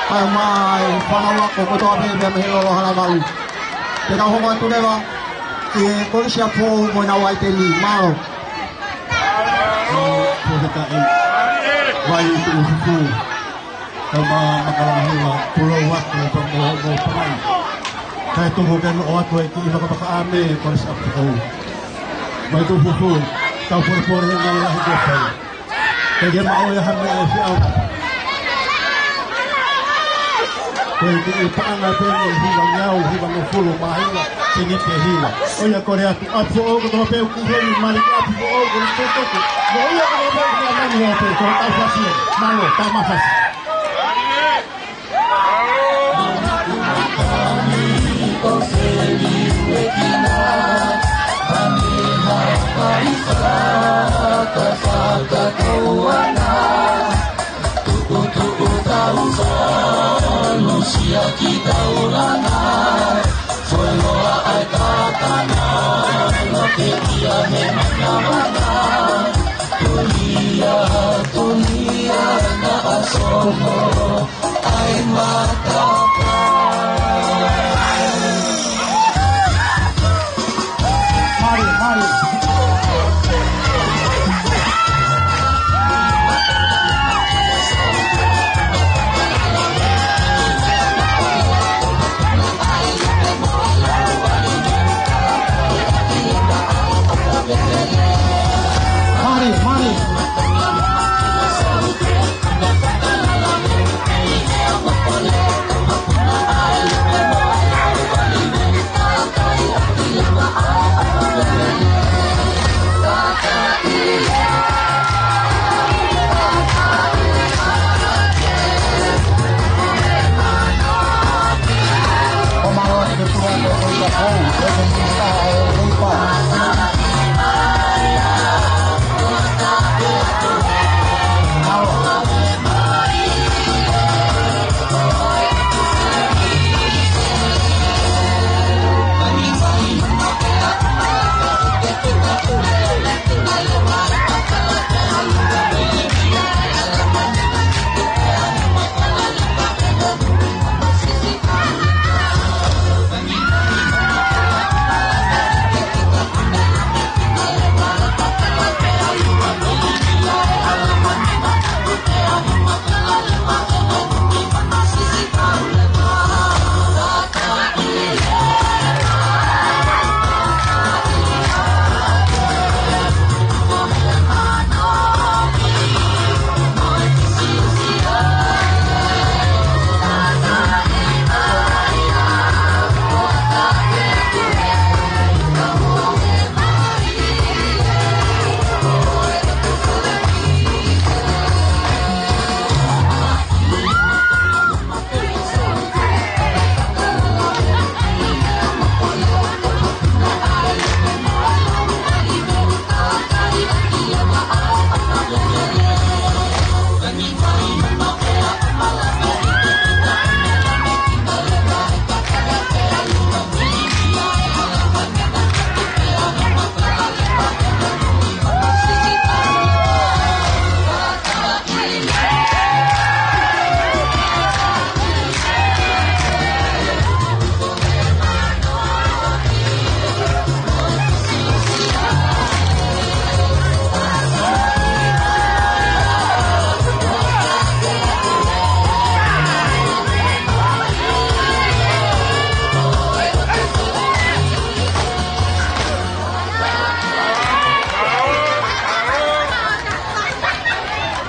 Kae ʻumaʻā e fānau ako kotoa pē mei he lolo Halavau. Te tau hoko atu leva ki he Kolisi ʻApifoʻou mo ʻenau ʻaiteni. Mālō. Ko e kakai Vaituʻu Fufū. Kae ʻumaʻā Makalanga Hiva, Puloʻi Vatu, pea mo, mo Pamai. Kae tuku ke noʻo atu e kiʻi fakapakaʻāme Kolisi ʻApifoʻou. Vaituʻu Fufū, tau polepole he ngaahi lahi ko fai. Ke ke maʻu e hame e fiʻau. Ko e kiʻi paʻanga pē ʻe hivangeau, hivangofulu mā hiva, sēniti ʻe hiva. ʻOiauē, kole atu, ʻApifoʻou kotoa pē ʻoku heni, mali ʻApifoʻou, ko e tutuku. Mo ia kotoa pē ʻoku ʻi ai e mani ʻo pē, ko e tau fasi, mālō, tau mafasi.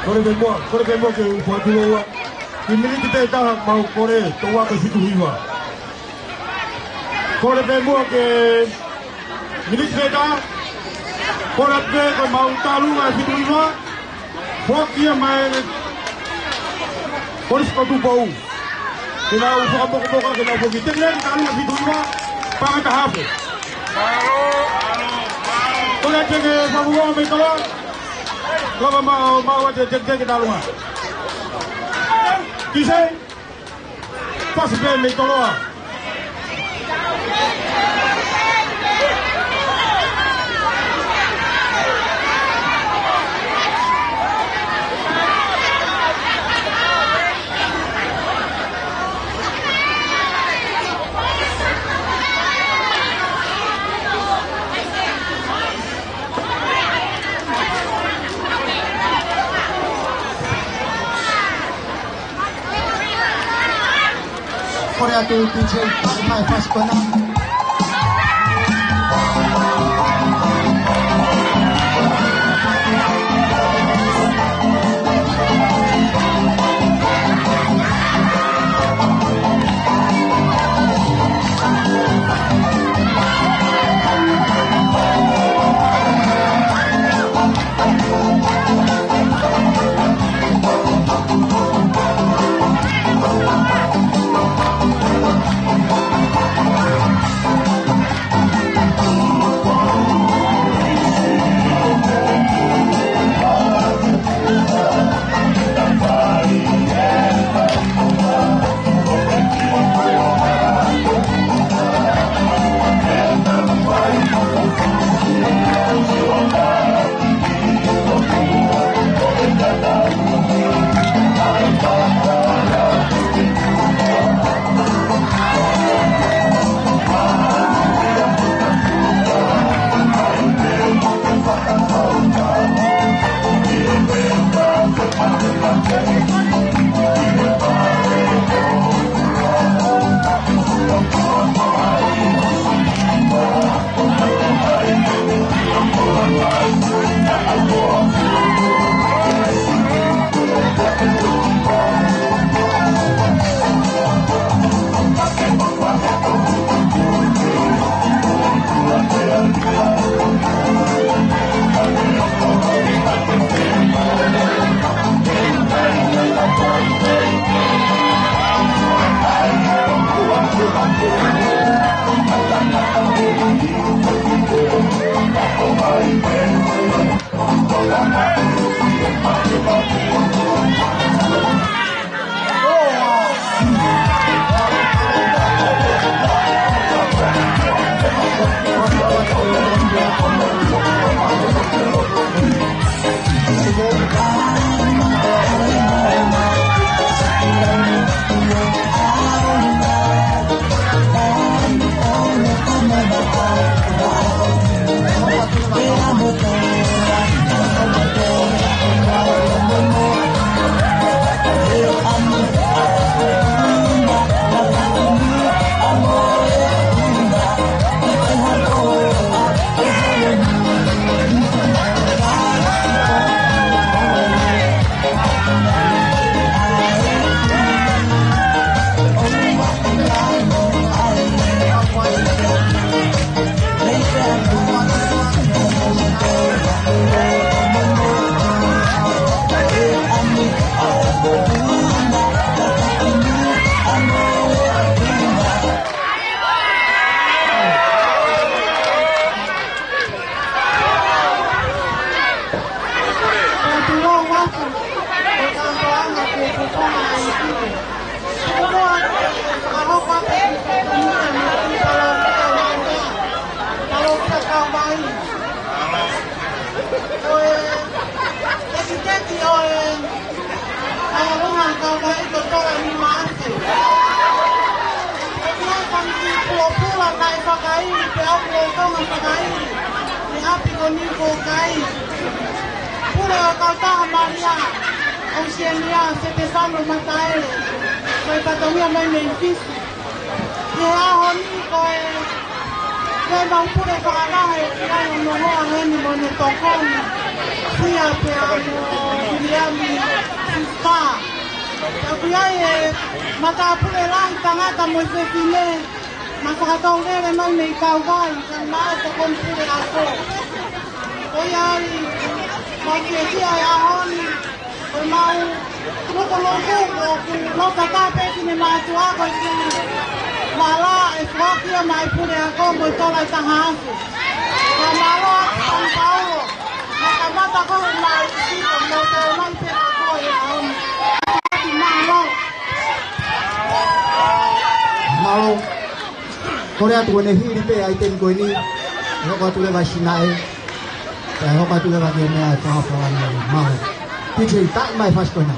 Kole pē muʻa, kole pē muʻa ke u fakatulou ua. Kiʻi miniti pē taha mau kole, tau ako fitu hiva. Kole pē muʻa ke miniti pē taha. Kole pē ko mau tālunga fitu hiva. Foki ia mai Kolisi ko Tupou. Ke nau fakamokamoka, ke nau foki. Teke lea ki tālunga fitu hiva. Panga tahafe. Kole teke fafuo me kala. Lava mau, mau ate teke teke tālunga. Kise. Pasi pē mei Toloa. Kole atu D J, mai, mai, fasi ko ena. Ko e tekiteki ʻo e ʻAvalonga Kauvai ko Tola ni Maate. Ko e kiʻi pulopula naʻe fakaili pea ʻoku lolotonga fakaili ʻi ʻapi ko Niufokai. Pule ʻo e Kautaha Malia, ʻo Senior Setefano Mataele, ko e fatongia mai mei Fisi. ʻI he ʻaho ni ko e, ko e mau pule fakalahi ʻe ʻi ai hono hoa heni mo hono tokoni. Sia pea mo Viliami Sispa. Pea ʻoku ʻi ai e matāpule lahi tangata mo e fefine, naʻe fakatau lele mai mei Kauvai, kae ʻumaʻā e tokoni pule ako. Ko ia ai, mau fiefia he ʻaho ni, ko e mau lukuluku, ʻoku nofo tatau pē ki he mātuʻa ko e kiʻi vala ʻe foaki ia maʻa e pule ako mo e tola ʻe taha afe. Ka mālō atu Sani Paulo, naʻe kamata ko e maʻa e sito, mo tau mai pē ako he ʻaho ni. Mālō. Mālō. Kole atu ko ʻene hili pē ʻa e temi ko eni, ʻe hoko atu leva Sinaʻe, ʻe hoko atu leva ki he meʻa ʻe fakafola ni, mālō. D J, taʻi mai e fasi ko ena.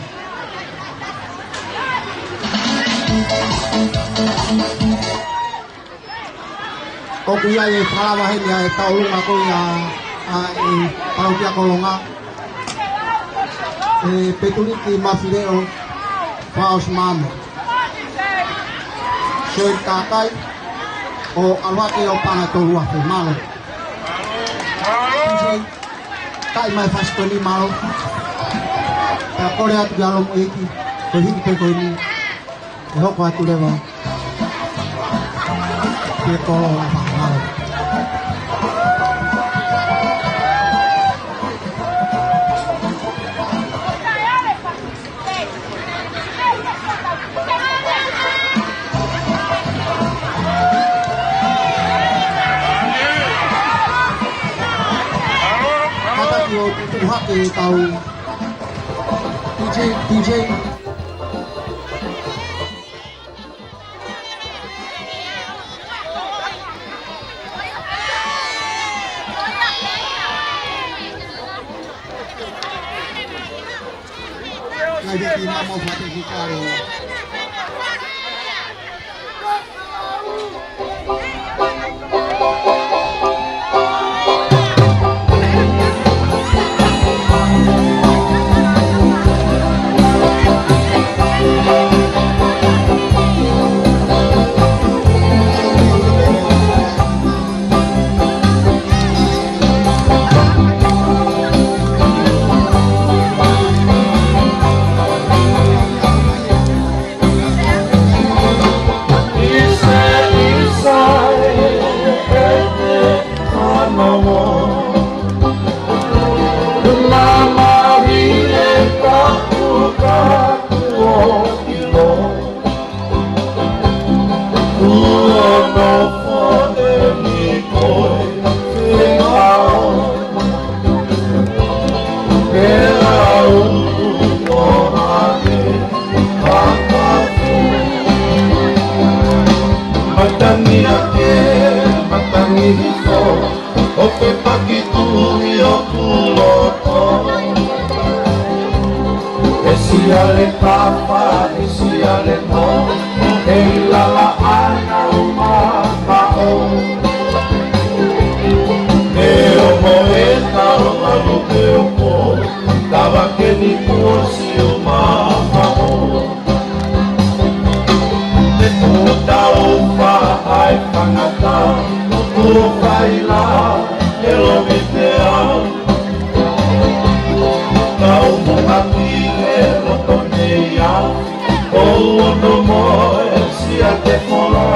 ʻOku ʻi ai e fakalava heni ʻa e tauʻolunga ko ia ʻa e palōkia Kolonga, ʻe Petuliki Mafileʻo Faʻaosimāmo. Ko e kākai, ʻo ʻalu hake ʻo paʻanga ʻe tolu afe, mālō. P J, kai mai fasi toni, mālō. Pea kole atu ki he ʻaloʻofa, ko e hiki pē ko eni, ʻe hoko atu leva. Pea kolo la pa, mālō. Kātaki ʻo tuʻu hake ʻetau D J, D J. Ngaahi viki mamo fate ki karo. Matangi ake, matangi hifo, ʻo fepaki tuʻu ʻi hoku loto. ʻE siale papa, ʻe siale mo, ʻe lala ana ʻo mamaʻo. ʻE ʻomo e tau malu ke ʻopo, tava ke ni kuo sio mamaʻo. Te kuo tau faʻa ʻai tangata, kuo fai la, ʻe lomi te au. Kau mo ngati e loto nei au, ʻo ono mo e sia te kola.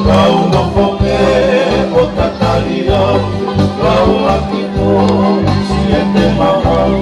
Kau mo koke ʻo tatali au, kau aki ko sia te mau.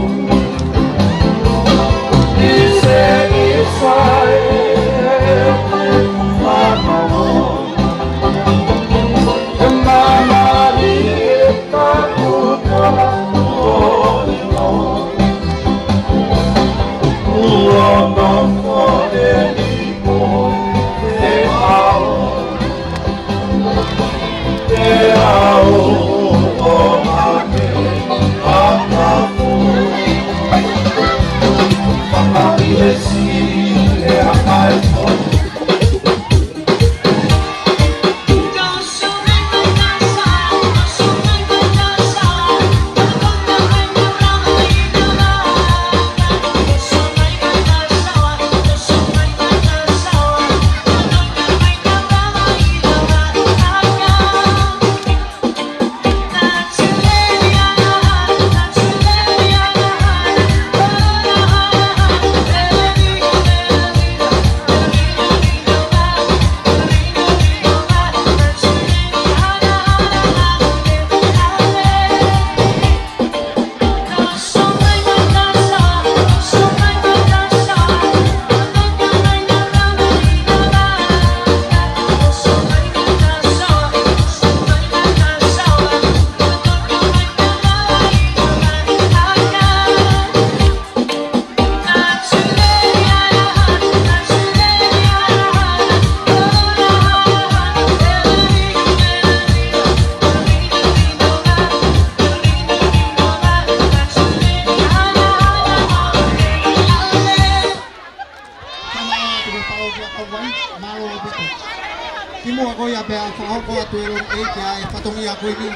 Kimuʻa ko ia pea fakahoko atu e longomoʻui ki he fatongia ko eni.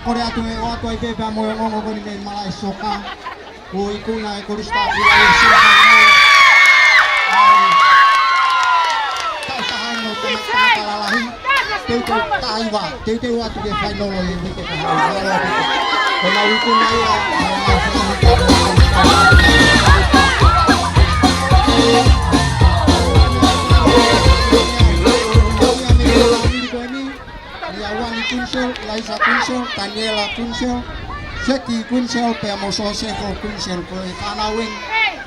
Kole atu e ʻoatu ai pē pea mo e ongoongo ko eni mei he malaʻe soka. Kuo ikuna e Kolisi Tapu ʻa e soka. Ua, teuteu atu ke fainolo e uike kahaʻu. Mālō ʻaupito. Ko e mau ikuna ia, ko e mau ikuna. Ia Uani Kunsel, Laisa Kunsel, Taniela Kunsel, Seki Kunsel, pea mo Sosefo Kunsel, ko e fānau eni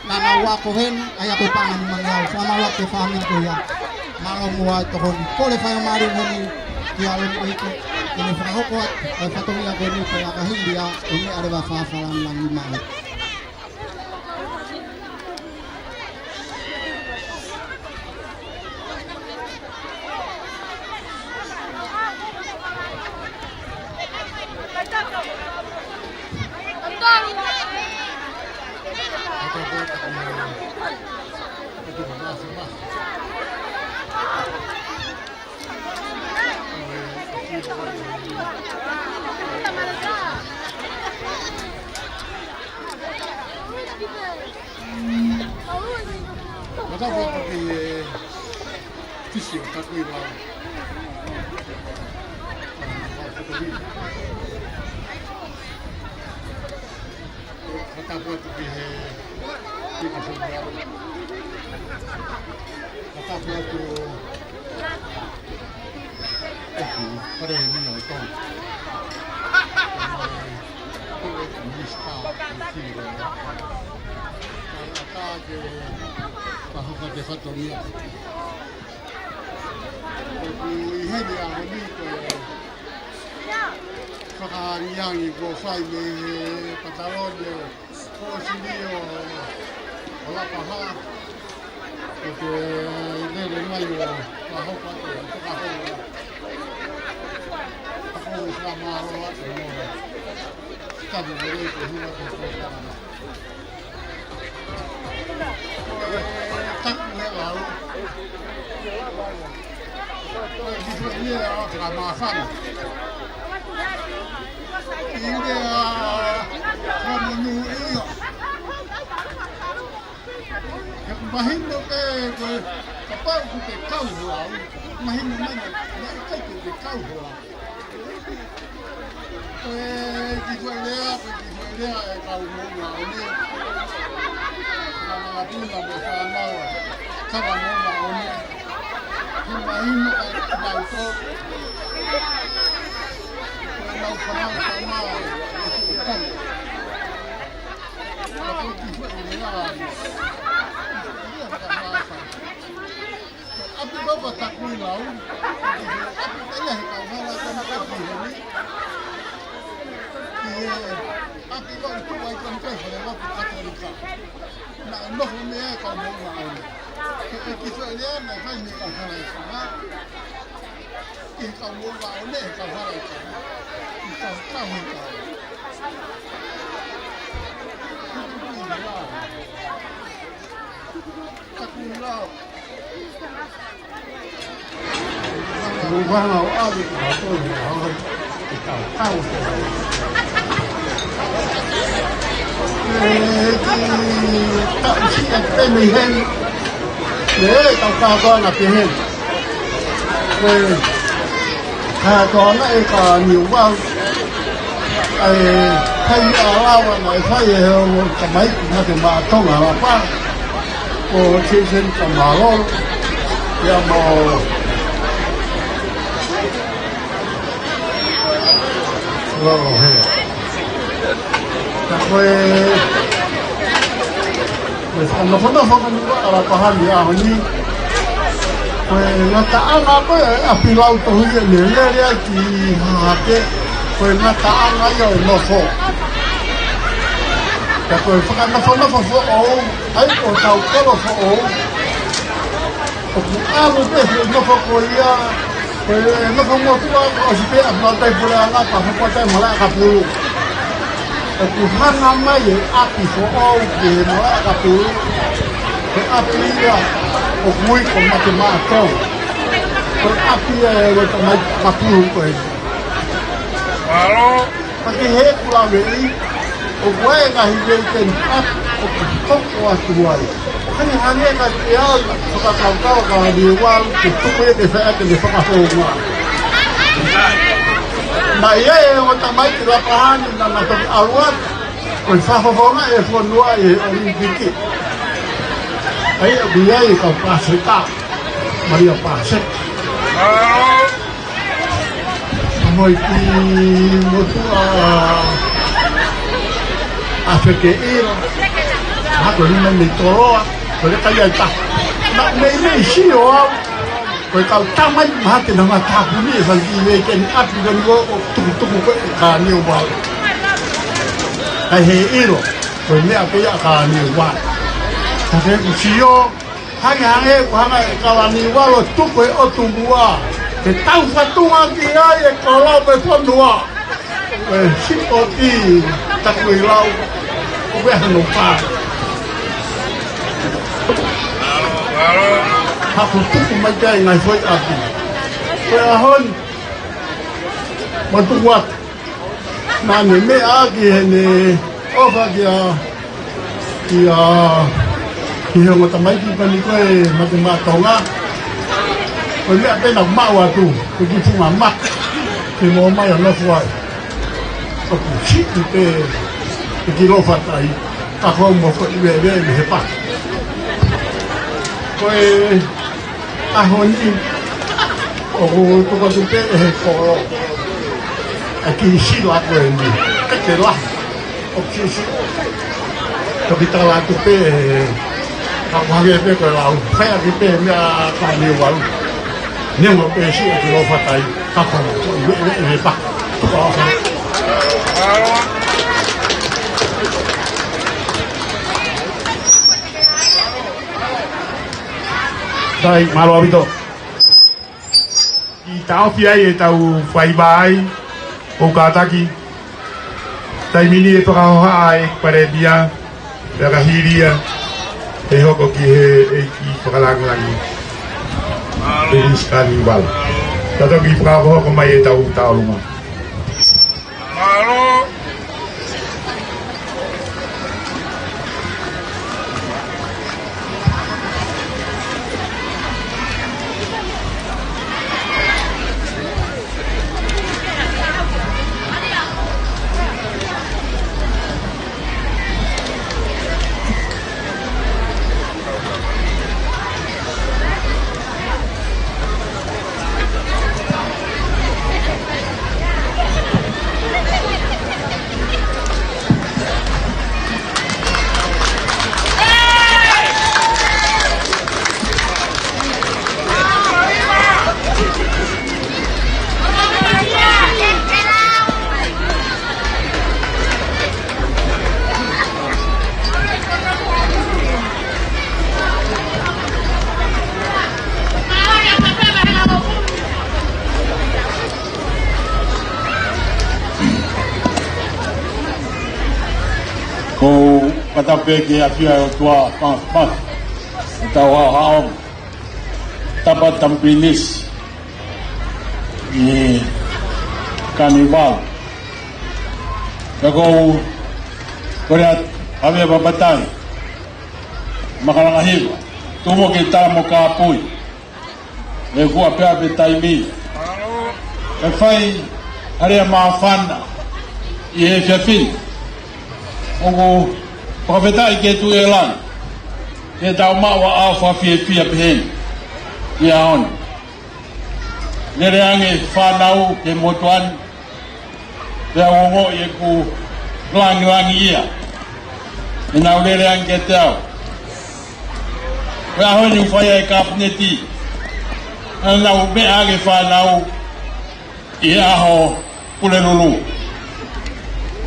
naʻa nau ako heni, ʻa ia ko e paʻanga ni mangeau, fakamālō ki he fāmili ko ia. Mālō muʻa e tokoni. Kole fai ʻo mālō heni, ki alo ni ʻEiki, ke ne fakahoko atu e fatongia ko eni ko e ʻakahili ʻa e meʻa leva fakafalangi mālō. Mataku atu ki he fisi ʻo Takuilau. Mataku atu ki he fika Februari. Mataku atu ʻEiki, Palēmia ʻo Tonga. Ko e Minisitā ʻo Fili. Kae ʻatā ke fakahoko ʻa e fatongia. ʻOku ʻi heni ʻa e ʻaho ni ko e fakaangiangi kuo fai mei he patalone ʻo Fōsili ʻo, ʻo Lapaha, ʻo ke lele mai ʻo fakahoko atu e fakahoko. Ko e fakamālō atu mo e tapu mo e ko hila ko e fakahoko. Taku he lau. Ko e kifu ia ʻa e fakamāfana. ʻI he ʻa Haʻamonūʻia. He ʻoku mahino pē ko e kapau ʻoku te kau ho lau. Mahino mai na, na ʻikai te te kau ho lau. Ko e kiʻi foʻi lea, ko e kiʻi foʻi lea ʻa e kau Moʻunga One. Kau Moʻunga One mo e fānau, kau Moʻunga One. He mahino ʻa e kau tō. Ko e mau fānau, kau mau, e tuʻu tau. Ko e kiʻi foʻi lea, kiʻi foʻi lea, kau mau fānau. ʻApi papa Takuilau. ʻApi pē ia he kau hala ka na ka ki heni. ʻI he ʻapi ko e tuʻu ai ka na kai fale lapu Katolika. Naʻe nofo mei ai e kau Moʻunga One. He ʻeiki foʻi lea naʻe fai mei he kau hala ʻe fanga. ʻI he kau Moʻunga One he kau hala ʻe fanga. ʻI he kau kau he kau. Takuilau. Uvanga o ave ka tau ʻi ka tau. E ki tau si a pene hen. E tau ka tau na pe hen. E ka tau na e ka ni uvau. ʻA e kai ʻa lava naʻe fai ʻe he ongo tamaiki mate maʻa Tonga Lapa. Ko Jason Tamalo. Ia mo Lolo he. Ka ko e Ko e fakanofonofo ko eni ʻa Lapaha he ʻaho ni. Ko e ngataʻanga ko ē ʻa Pilau Tohi ʻene lele ai ki Hahake. Ko e ngataʻanga ia ʻo e nofo. Ka ko e fakanofonofo foʻou, ʻa ia ko e tau kolo foʻou. ʻOku ʻalu pē he nofo ko ia, ko e nofo motuʻa ʻosi pē ʻa Malaʻe Puleʻanga, pea hoko atu ai Malaʻe ʻAkapulu. ʻOku hanga mai e ʻapi foʻou ki he Malaʻe ʻAkapulu, ko e ʻapi ia ʻoku ui ko Mate Maʻa Tonga. Ko e ʻapi ia ʻo e tamaiki ʻAkapulu ko ē. Mālō. Ka ke he kula veʻi, ʻoku ʻi ai e ngaahi veʻi teni ʻapi ʻoku hoko atu ai. Hangehangē ka te au fakakaukau ka ni wau ke tuku ia ke fai ake ne fakahounga. Naʻe ʻi ai e ongo tamaiki Lapahani naʻa na toki ʻalu atu, ko e fakafofonga e fonua ʻi he ʻOlimipiki. ʻA ia ʻoku ʻi ai e kau Paseka, Malia Paseka. Mo e kiʻi motuʻa ʻa Fekeʻilo. Hako lima mei Toloa, ko e kai ai ta. Naʻa mei mei sio au. Ko e kau tamai mahaki naʻa na tāpuni e fai ki vei ke ni atu ke ni o tukutuku ko e Kaniuvalu. Kai he ʻilo, ko e meʻa ko ia Kaniuvalu. Ka ke ʻusi o, hangehangē ko hanga e Kaniuvalu tuku e ʻotu mua. Ke tau fatunga ki ai e kolo pe fonua. Ko e sipoti taku i lau, ko e hano pā. Haku tuku mai kai ngai foi atu. Ko e ʻaho ni, mo tuku atu. Naʻa ne meʻa ki heʻene ʻofa kia, kia, ki he ongo tamaiki pani ko e Mate Matonga. Ko e meʻa pē naʻa ku maʻu atu, ko e kiʻi funga maka. Ke mo mai a nofo ai. ʻOku siʻi pē, e kiʻi lofa tai, ka ko mo ko i veve ni he pa. Ko e ʻaho ni, ʻoku tuku atu pē ʻe he kolo. ʻA e kiʻi sila ko eni. ʻE te la. ʻOku siʻi. Toki tala atu pē, ka ko hangē pē ko e lau. Fai ake pē meʻa Kaniuvalu. Neongo pē siʻi e kiʻi lofa tai. Ka ko mo ko i veve ni he pa. Sai, mālō ʻaupito. ʻI taʻofi ai e tau fai vai, ʻo kātaki. Taimi ni e fakahoha ai Palēmia, pea ka hili ia, ʻe hoko ki he ʻEiki Fakalāngilangi. Pilisikani Val. Ka toki fakahoko mai e tau taolunga. Mālō. Ko u kata pē ke afia o tua pa, pa, tau hao hao. Tapa tampinisi ʻi Kaniuvalu. Ka ko u, ko rea, Havea Papatai, Makalanga Hiva, tumo ke tala mo kāpui. E kua pea pe taimi. Ka fai, area māfana ʻi he efiafi ni. ʻOku fakafetaʻi ke tu e lan. Ke tau maʻu ʻa e fakafiefia pehē ni. ʻI he ʻaho ni. Lele ange fānau ke motuʻa ni. Pea u ongoʻi ʻeku langilangiʻia. ʻE nau lele ange kiate au. Pea ʻaho ni ʻoku fai ai e kapineti. ʻE nau meʻa ange fānau ʻi he ʻaho Pulelulu.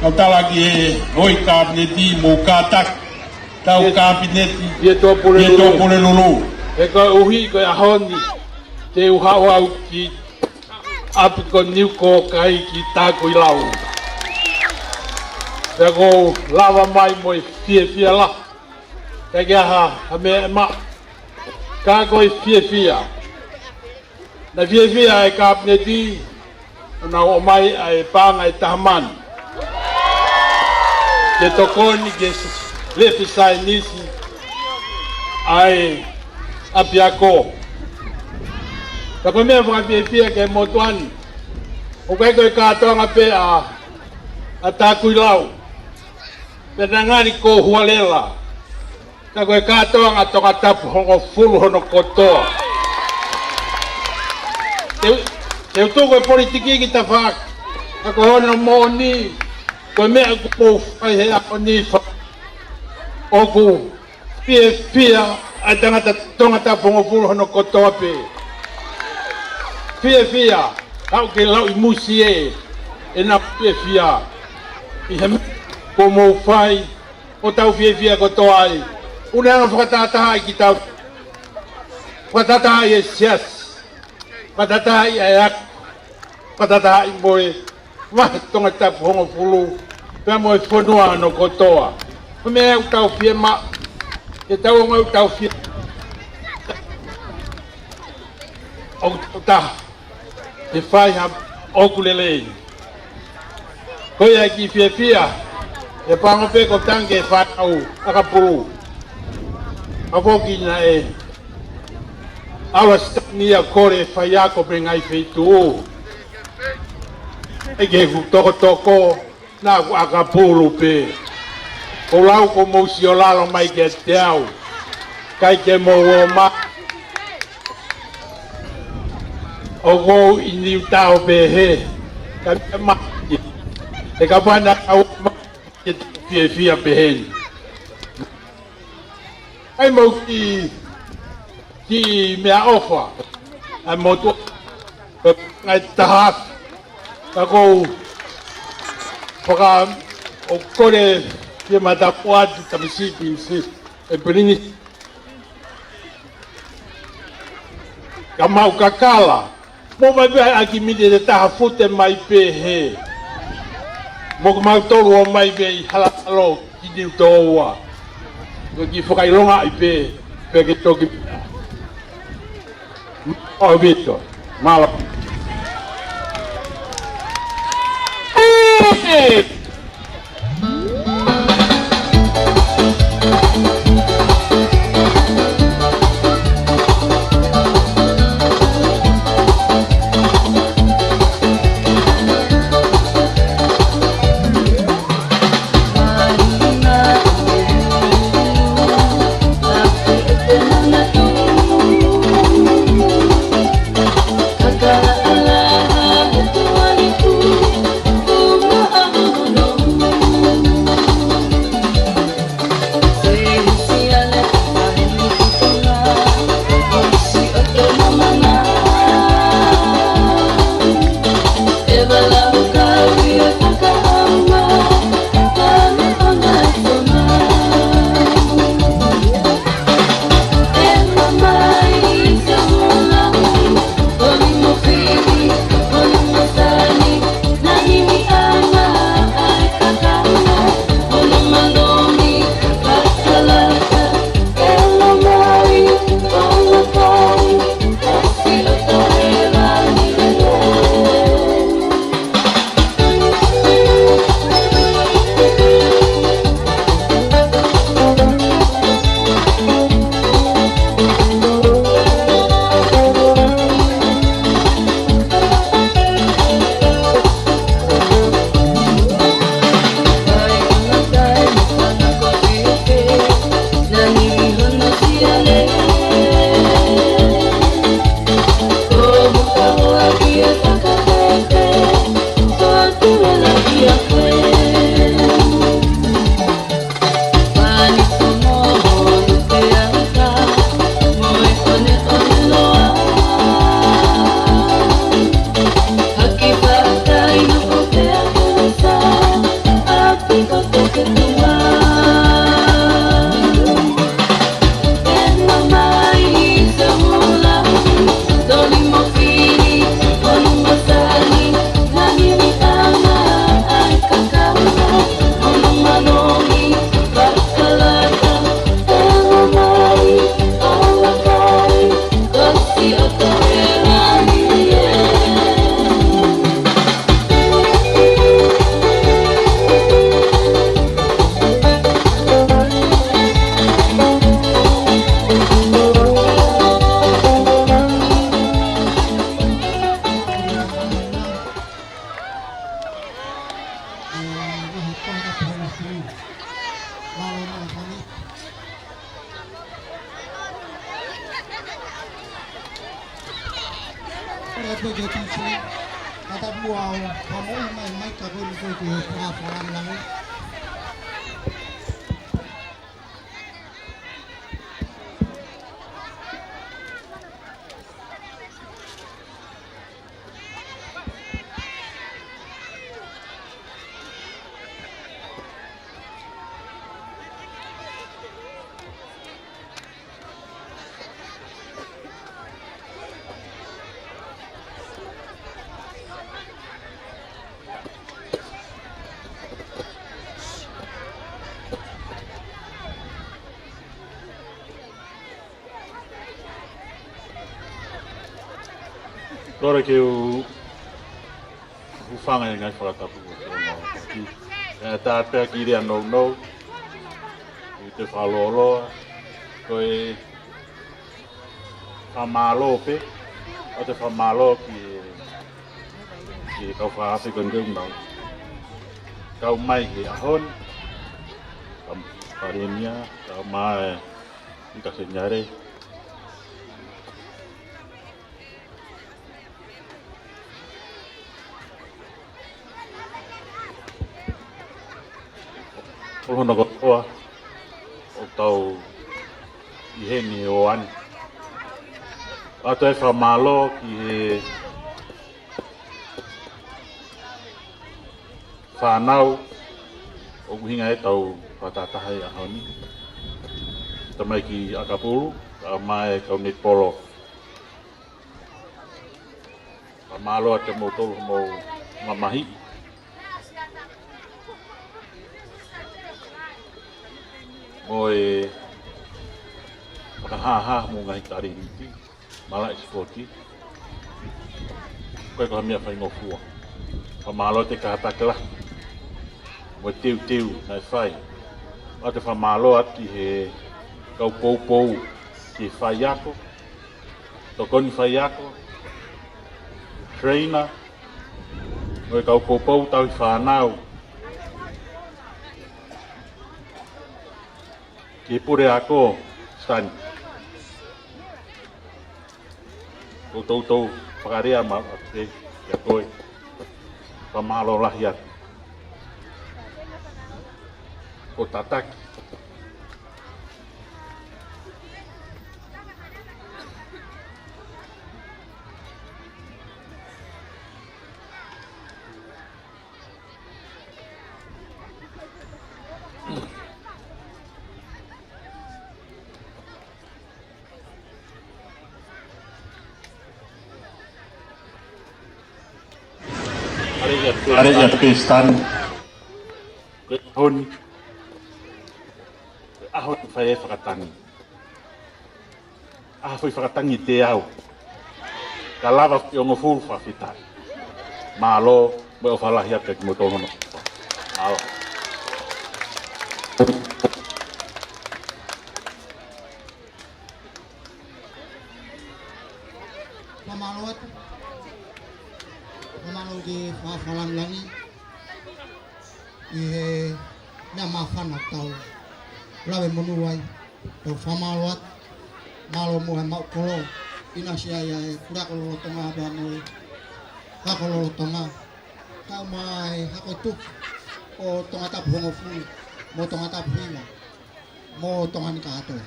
Kau tala ki he ʻoi kapineti mo kātaki. Tau kapineti. ʻIa tuʻa Pulelulu. ʻIa tuʻa Pulelulu. He koeʻuhi ko e ʻaho ni. Te u haʻu au ki ʻapi ko Niuko kai ki tāku i lau. Pea ko u lava mai mo e fiefia la. Ka ke aha, ha meʻa ma. Ka ko e fiefia. Na fiefia e kapineti, na ō mai ʻa e paʻanga ʻe taha mano. Ke tokoni ke s-, lefi sainisi ʻa e ʻapiako. Ka ko e meʻa fakafiefia ke motuʻa ni. ʻOku ʻikai ko e kātoanga pē ʻa, ʻa Takuilau, pea naʻe ngali ko Hualela, ka ko e kātoanga ʻa Tongatapu hongofulu hono kotoa. Te, te u tuku e politiki ki tafaʻaki, ka ko hono moʻoni, ko e meʻa ʻoku mou fai he ʻaho ni, fa-, ʻoku fiefia ʻa e tangata Tongatapu hongofulu hono kotoa pē. Fiefia, haʻu ke lau ʻi musie ʻenau fiefia ʻi he meʻa ʻoku mou fai, ʻoku tau fiefia kotoa ai. ʻOku ne hanga ʻo fakatahatahaʻi kitautolu, fakatahatahaʻi e siasi, fakatahatahaʻi e ako, fakatahatahaʻi mo e vahe Tongatapu hongofulu, pea mo e fonua hono kotoa. Ko e meʻa ʻoku tau fiemaʻu, ke tau ongoʻi ʻoku tau fie, ʻoku tau taha, ke fai ha ʻoku lelei. Ko ia ʻoku ou fiefia, ʻe pango pē ko tange fānau ʻakapulu. ʻA foki naʻe ʻalu ʻa Sitani ia ʻo kole faiako mei he ngaahi feituʻu. ʻIkai ke u tokotoko, naʻa ku ʻakapulu pē. Ko e lau ko mou sio lalo mai kiate au, ʻikai ke mou ō mai. ʻOku ou ʻi Niutao pehē, ka mea mai, ʻe ka pana au mai ke fiefia pehē ni. ʻAi mau ki, ki meʻaʻofa, ʻai mau tuʻa, ngaahi taha, ka ʻoku ou faka-, ʻoku ou kole ke matapoa atu tamasiʻi Pilinisi, e Pilinisi. Ka mau kakala, mou mai pē ʻaki mite te taha fute mai pē he. Mo ko mau tolu ō mai pē ʻi Halalo ki Niutōua. Ko e kiʻi fakaʻilongaʻi pē, pea ke toki. ʻAupito, mālō. Ko e ko e tisi, ka ta mua o, ka mo mai mai ka ko e ko e ko e ko e ko e Kore ke u hūfanga he ngaahi fakatapu ʻo e ongo taki. ʻE tā pea ki lea nounou. ʻI te fakalōloa. Ko e fakamālō pē. ʻO te fakamālō ki he, ki he kau fakaafe ko e ngeu nau. Kau mai he ʻaho ni. Kau Palēmia, kau mai ʻi ka Seniale. Ko hono kotoa ʻoku tau ʻi heni he ʻaho ni. ʻOatu e fakamālō ki he fānau ʻoku ʻuhinga ʻetau fakatahataha he ʻaho ni. Tamaiki ʻakapulu, kau mai kau netipolo. Fakamālō atu kiate kimoutolu hoʻomou mamahiʻi. Mo e fakahāhā hoʻomou ngaahi talēniti, malaʻe sipoti. Ko e ko ha meʻa faingofua. Fakamālō atu ki he kātaki lahi. Mo e teuteu naʻe fai. ʻOatu e fakamālō atu ki he kau poupou, ki he faiako, tokoni faiako, trainer, mo e kau poupou tauhi fānau, ki he puleako, Stan. Ko toutou fakalea maʻu atu pē kiate koe. Fakamālō lahi atu. Ko e tataki. Are ia Pakistan. Ko e ʻaho ni. Ko e ʻaho ni fai e fakatangi. ʻAho foʻi fakatangi te au. Ka lava foʻi ongofulu fakafetaʻi. Mālō, mo e ʻofa lahi atu kiate kimoutolu hono. Mālō. Fakamālō atu. Fakamālō ki he Fakalāngilangi. ʻI he meʻa māfana tau lave monū ai, tau fakamālō atu, mālō mo e maʻu kolo, ʻinasi ai ʻa e Puleako Lolotonga pea mo e Hako Lolotonga. Kau mai hako tuku ʻo Tongatapu hongofulu, mo Tongatapu hiva, mo Tonga ni kātoa.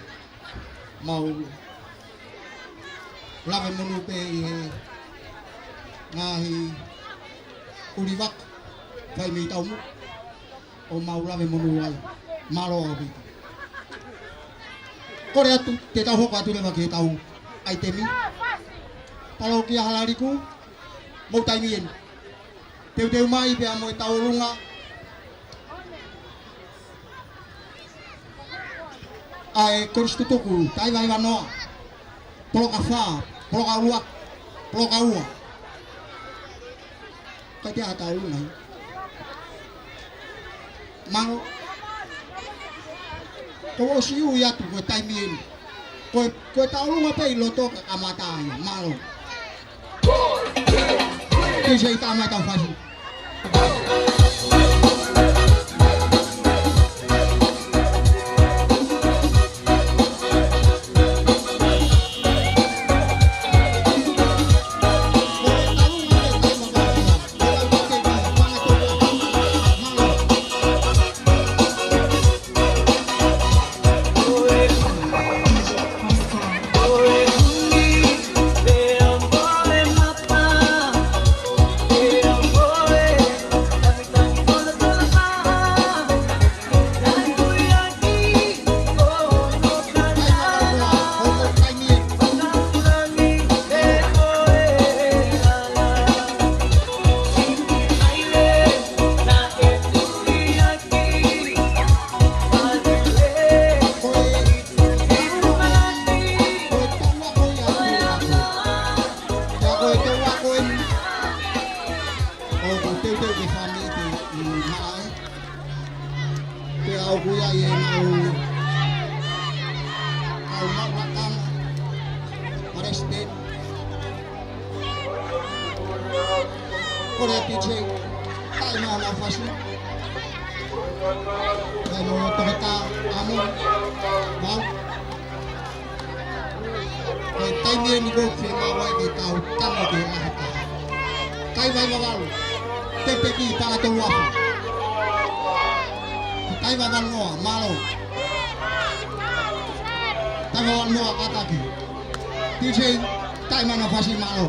Mau lave monū pē ʻi he ngaahi ʻuli vaka, fai mei taumuʻa, ʻo mau lave monū ai, mālō ʻaupito. Kole atu, te tau hoko atu leva ki heʻetau ʻaitemi. Palokia Halaliku, mou taimi eni. Teuteu mai pea mo e tauʻolunga ʻa e Kolisi Tutuku, Taivaiva Noa, poloka fā, poloka ua, poloka ua. Kai te ata ulu mai. Mālō. Ko ʻosi ui atu ko e taimi eni. Ko e, ko e tauʻolunga pē ʻi loto ka kamata ai. Mālō. Kei se i tā mai tau fasi. Kole ʻa Pite, taʻemaʻa ʻa Fasi. Taʻemaʻa ʻa Toketā, amo, mau. Ko e taimi eni ʻoku fiemaʻu ai ke tau tangi ke maha taha. Taʻemaʻa ʻa Vavalu, tepe ki panga tolu afu. Taʻemaʻa ʻa Vavalu noa, mālō. Taʻemaʻa ʻa Vavalu noa, kātaki. Pite, taʻemaʻa ʻa Fasi, mālō.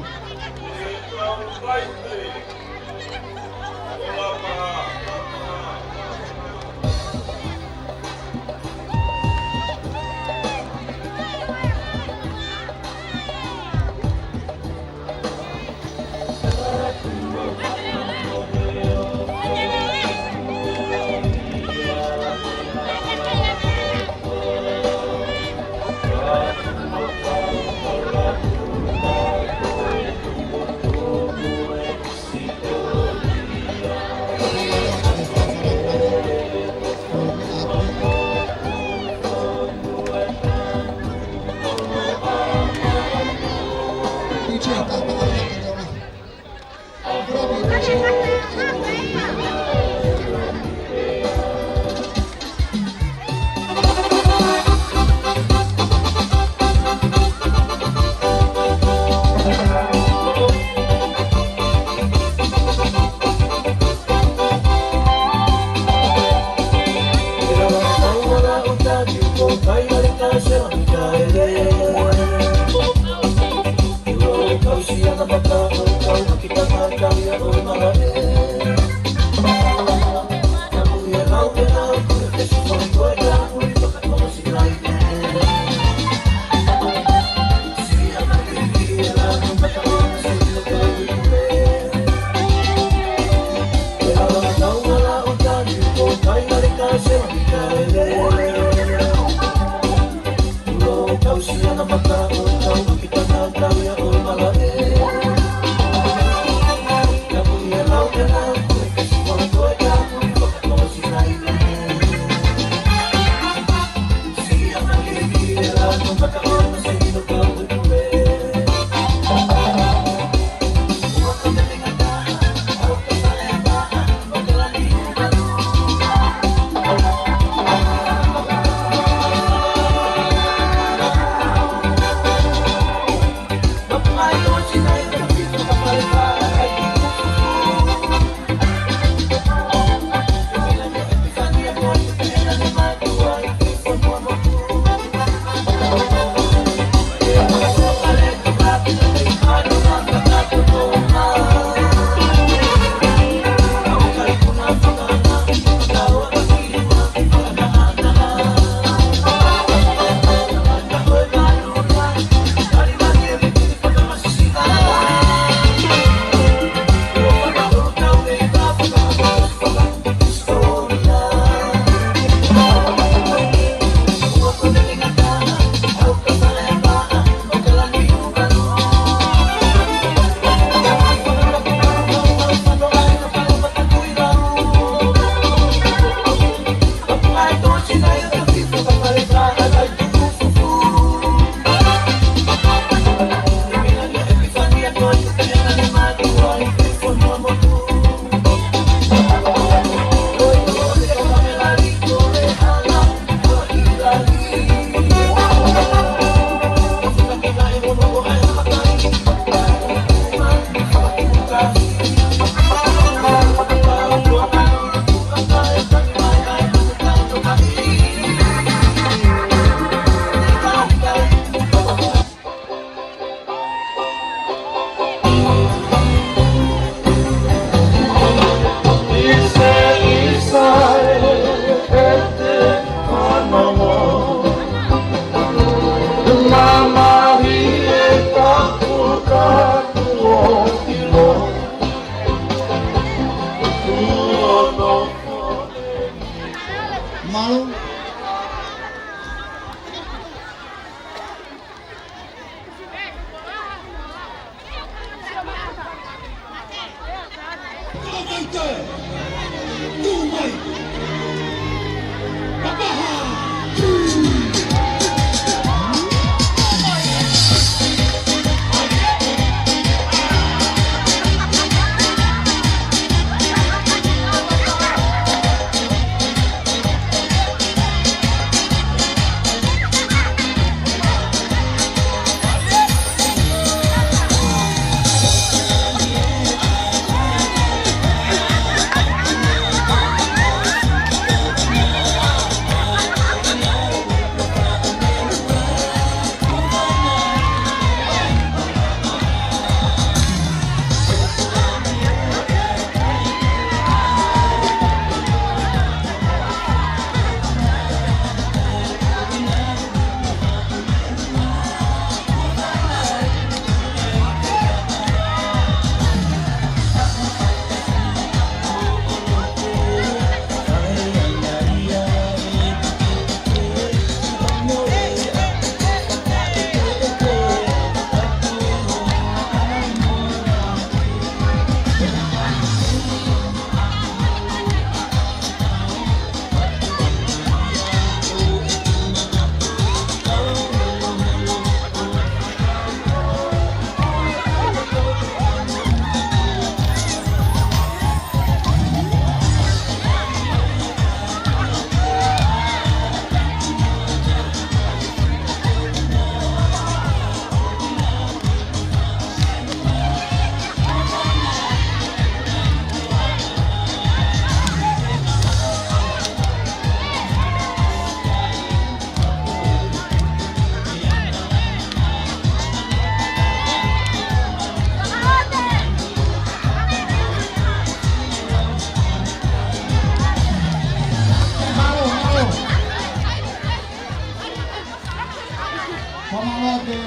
Mālō.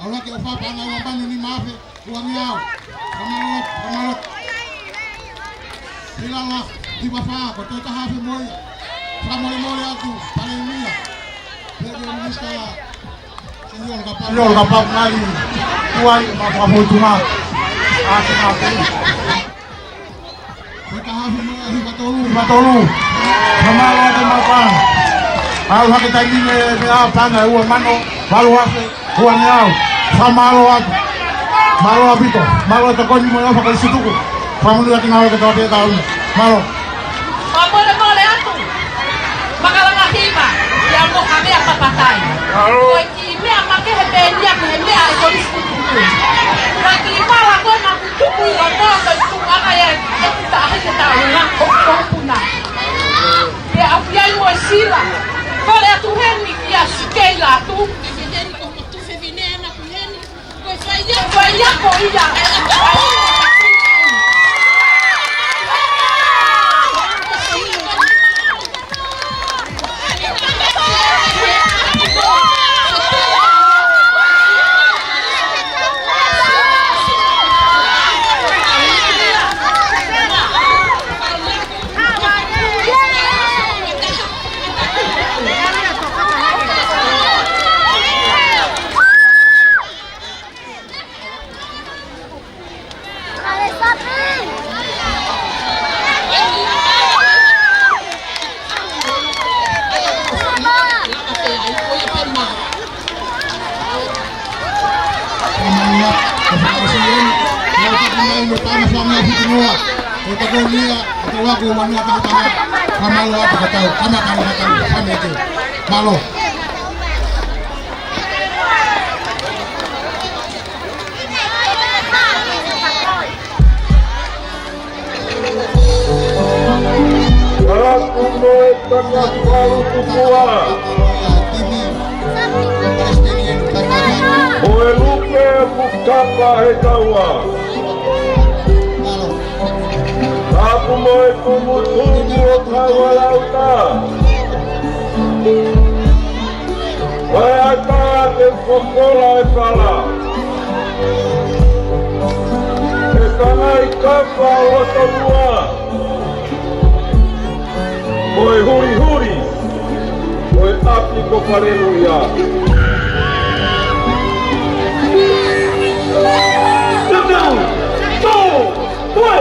ʻAlu hake ʻo fai paʻanga ʻe ua mano nima afe, uangeau. Fakamālō, fakamālō. Hilala, hiva fā, ko e toe taha afe mo ia. Fakamolemole atu, Palēmia. Pea ko e Minisitā, Senior Kapau. Senior Kapau ngai, tuai, ma fakafoʻituina. Ake, ake. Ko e taha afe mo ia, hiva tolu. Hiva tolu. Fakamālō atu mo e paʻanga. ʻAlu hake taimi ni mei he paʻanga ʻe ua mano, valu afe, uangeau. Fakamālō atu. Mālō ʻaupito. Mālō e tokoni mo e ʻofa ʻa e Siasi tuku. Fakamolemole atu ngāue ke tau te tau. Mālō. Fakamolemole atu. Makalanga hiva. Ia mo ka mea papatai. Mālō. Ko e kiʻi meʻa makehe pē ia ki he meʻa ʻa e Kolisi Tutuku. Ko e kiʻi pala ko ē naʻa ku tuku ʻi loto ko e tuku ʻana ia ʻeku taʻahi ke taʻu na ko e puna. Pea ʻoku ʻi ai mo e sila. Kole atu heni kia Sikeila atu. Ko e fefine ʻana ko eni. Ko e faiako ia. Mālō. Tapu mo e tangata falu tupua. Mo e lupe ʻoku kapa he taua. Tapu mo e tumutumu ʻo Kaualauta. Ko e ata ke fokola e fala. He tangai kapa ʻo Tonua. Ko e hulihuli. Ko e ʻapi ko Faleluia. Tau, tau, toe.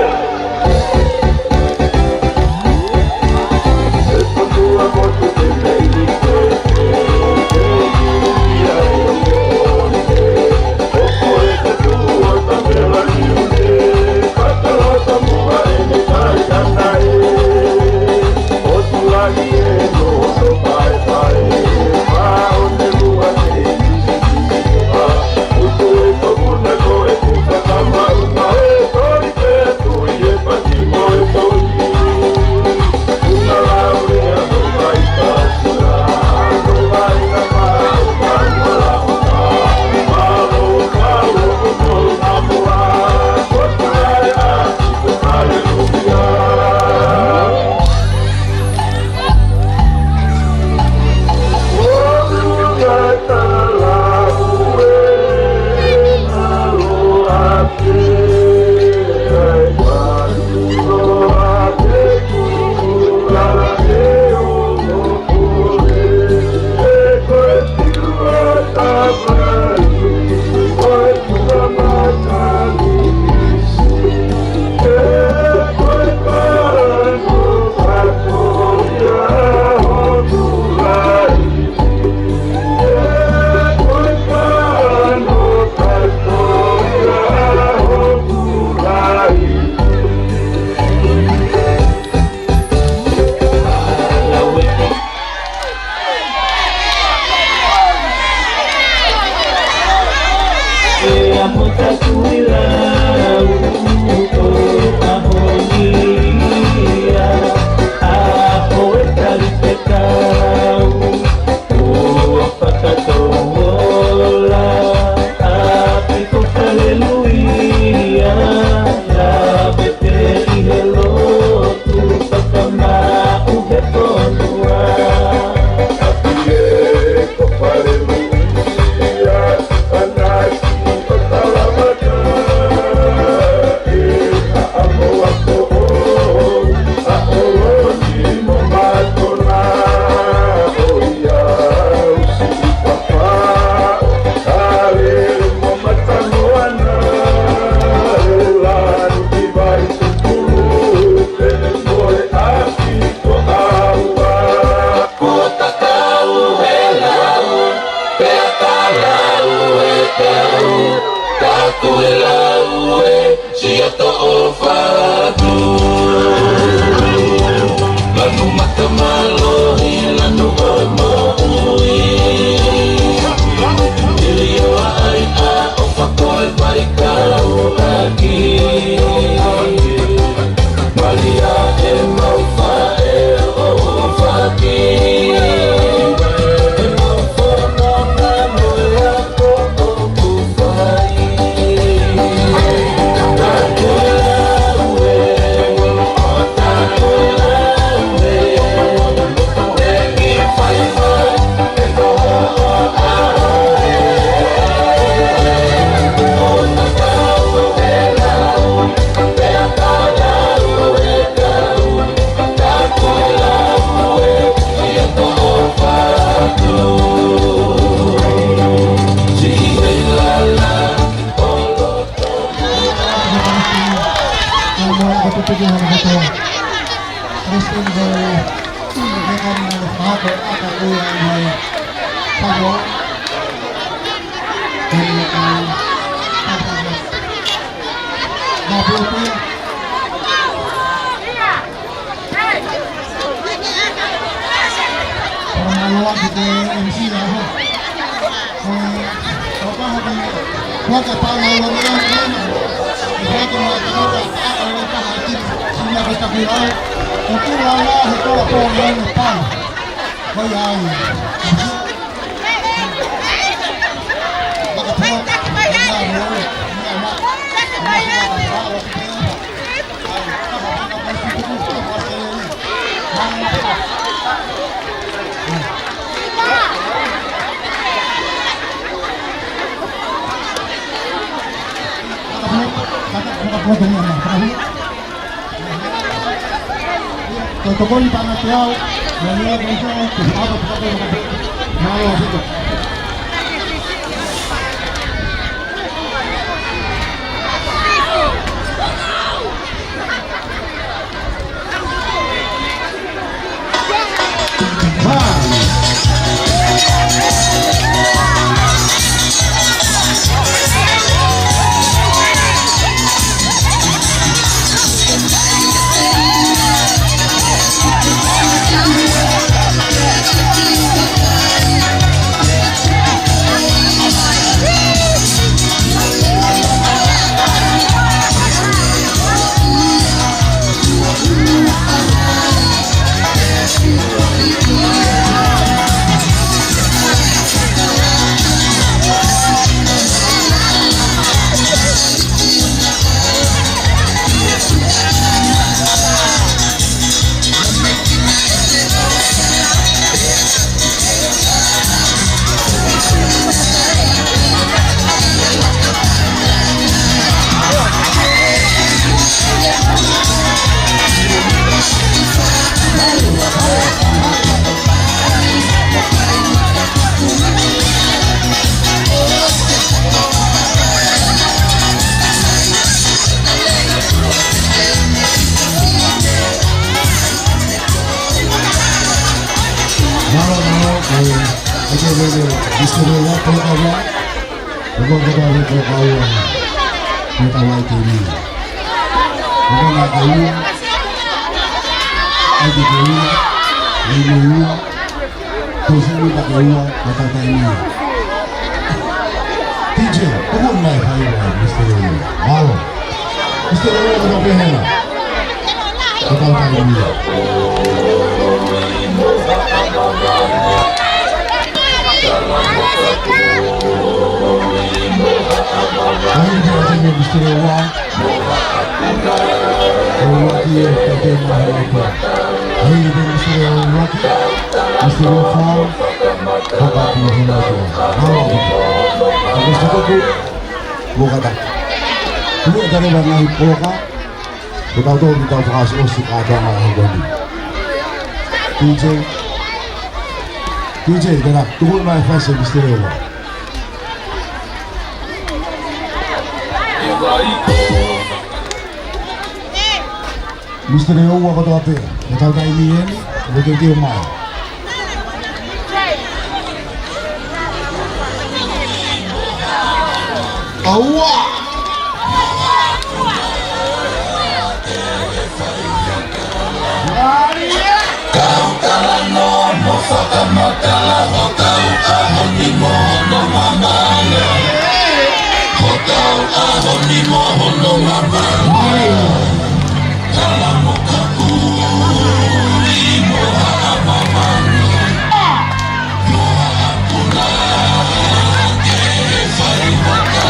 Ko e lau ē, siʻa toʻo fatu. Lanu mata mālohi, lanu ʻo e moʻui. Ili ʻo ai ʻa ʻofa ko e palikau ʻaki. Malia e mau faʻē ʻo ʻofa ki. E mau fononga mo e ako ʻoku fai. Taku lau ē, taku lau ē, e ki fai mai, e ko ho ʻaho ē. Mālō, mālō, ʻai, ʻai ke vele, Mister Lewa, pole kaua. Pole kaua, pole kaua. Pole kaua, ʻai ke vele. Pole kaua, ʻai ke vele. ʻAi ke vele. ʻAi ke vele. Tau sini pa ke ua, pa tau taimi. T J, ʻoku mai fai ua, Mister Lewa. Mālō. Mister Lewa, ko tau pehē na. Ko tau taimi. ʻAi ke vele, Mister Lewa. ʻUluaki ē, tautefito mai ʻe he ʻOtua. ʻAi ke pehē Mister Lewa ʻuluaki, Mister Lewa fā, fakaʻapaʻapa mo e ʻOtua. Mālō. Ako sikoku, mo kata. Tuku e tare wa ngaahi poloka, ko tautolu ke tau fakaʻosiʻosi kātoanga ʻa e hoko ni. T J, T J, tera, tuku mai fasi Mister Lewa. Mister Lewa kotoa pē, ko tau taimi eni, mo ke tio mai. ʻAua! Kau talanoa mo fakamatala hotau ʻaho ni mo hono mamana. Hotau ʻaho ni mo hono mamana. Tala mo ka ui mo haʻa mamana. Mo haʻa puna ke fai maka.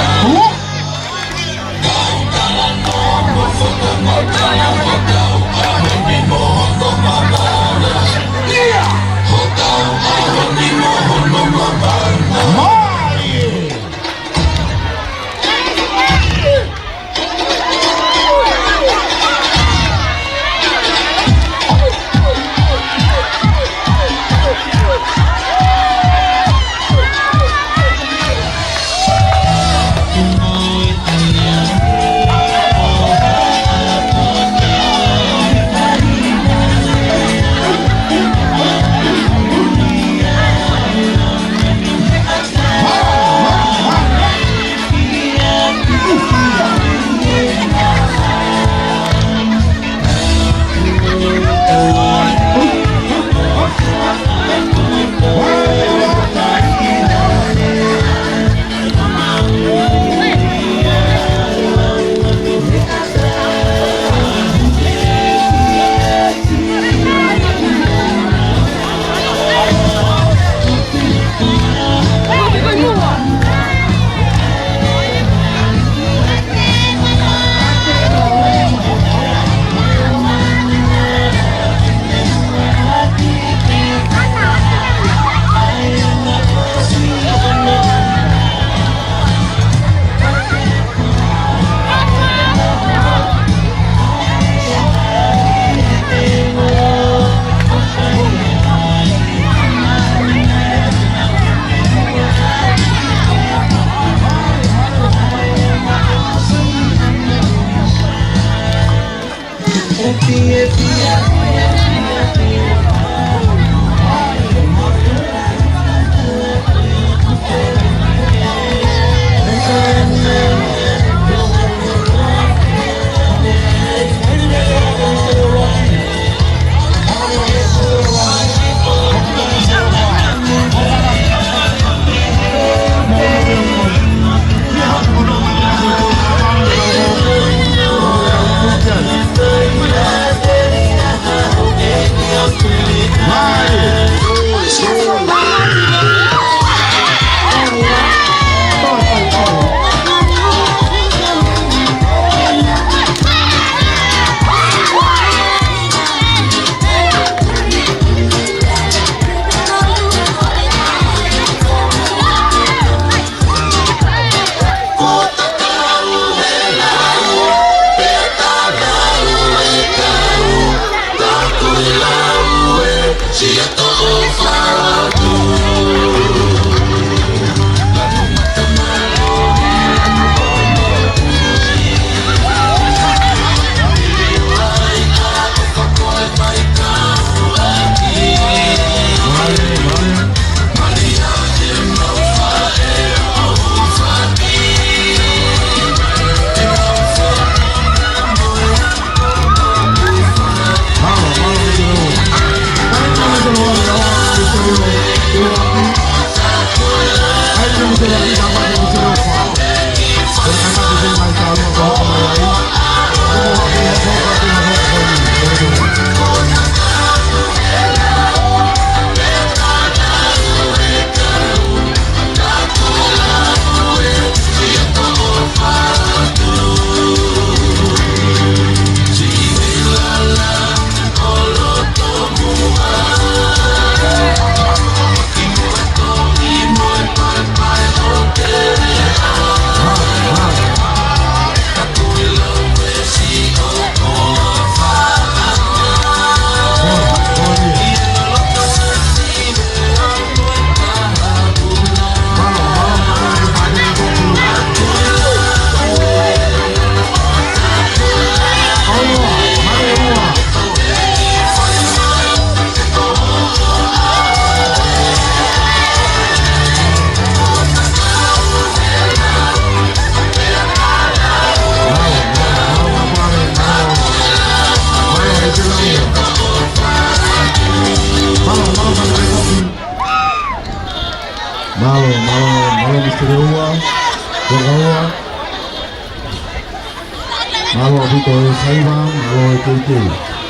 Mālō ʻaupito e Saiva, mālō e Teitei.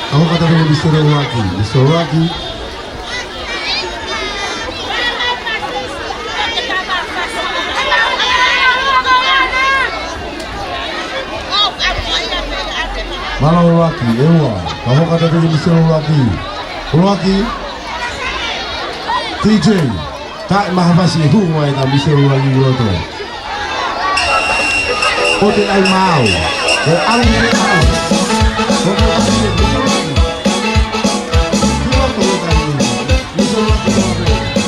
Ka hoko atu pē Misa Lolaki, Misa Lolaki. Mālō Lolaki, ʻe ua. Ka hoko atu pē Misa Lolaki. Lolaki. Teitei. Taʻe maha fasi e hū mai ʻa Misa Lolaki ʻi loto. Ko te ai mau. Ko au te au. Ko te ai mau. Ki loto e kai. Misa Lolaki ʻi loto.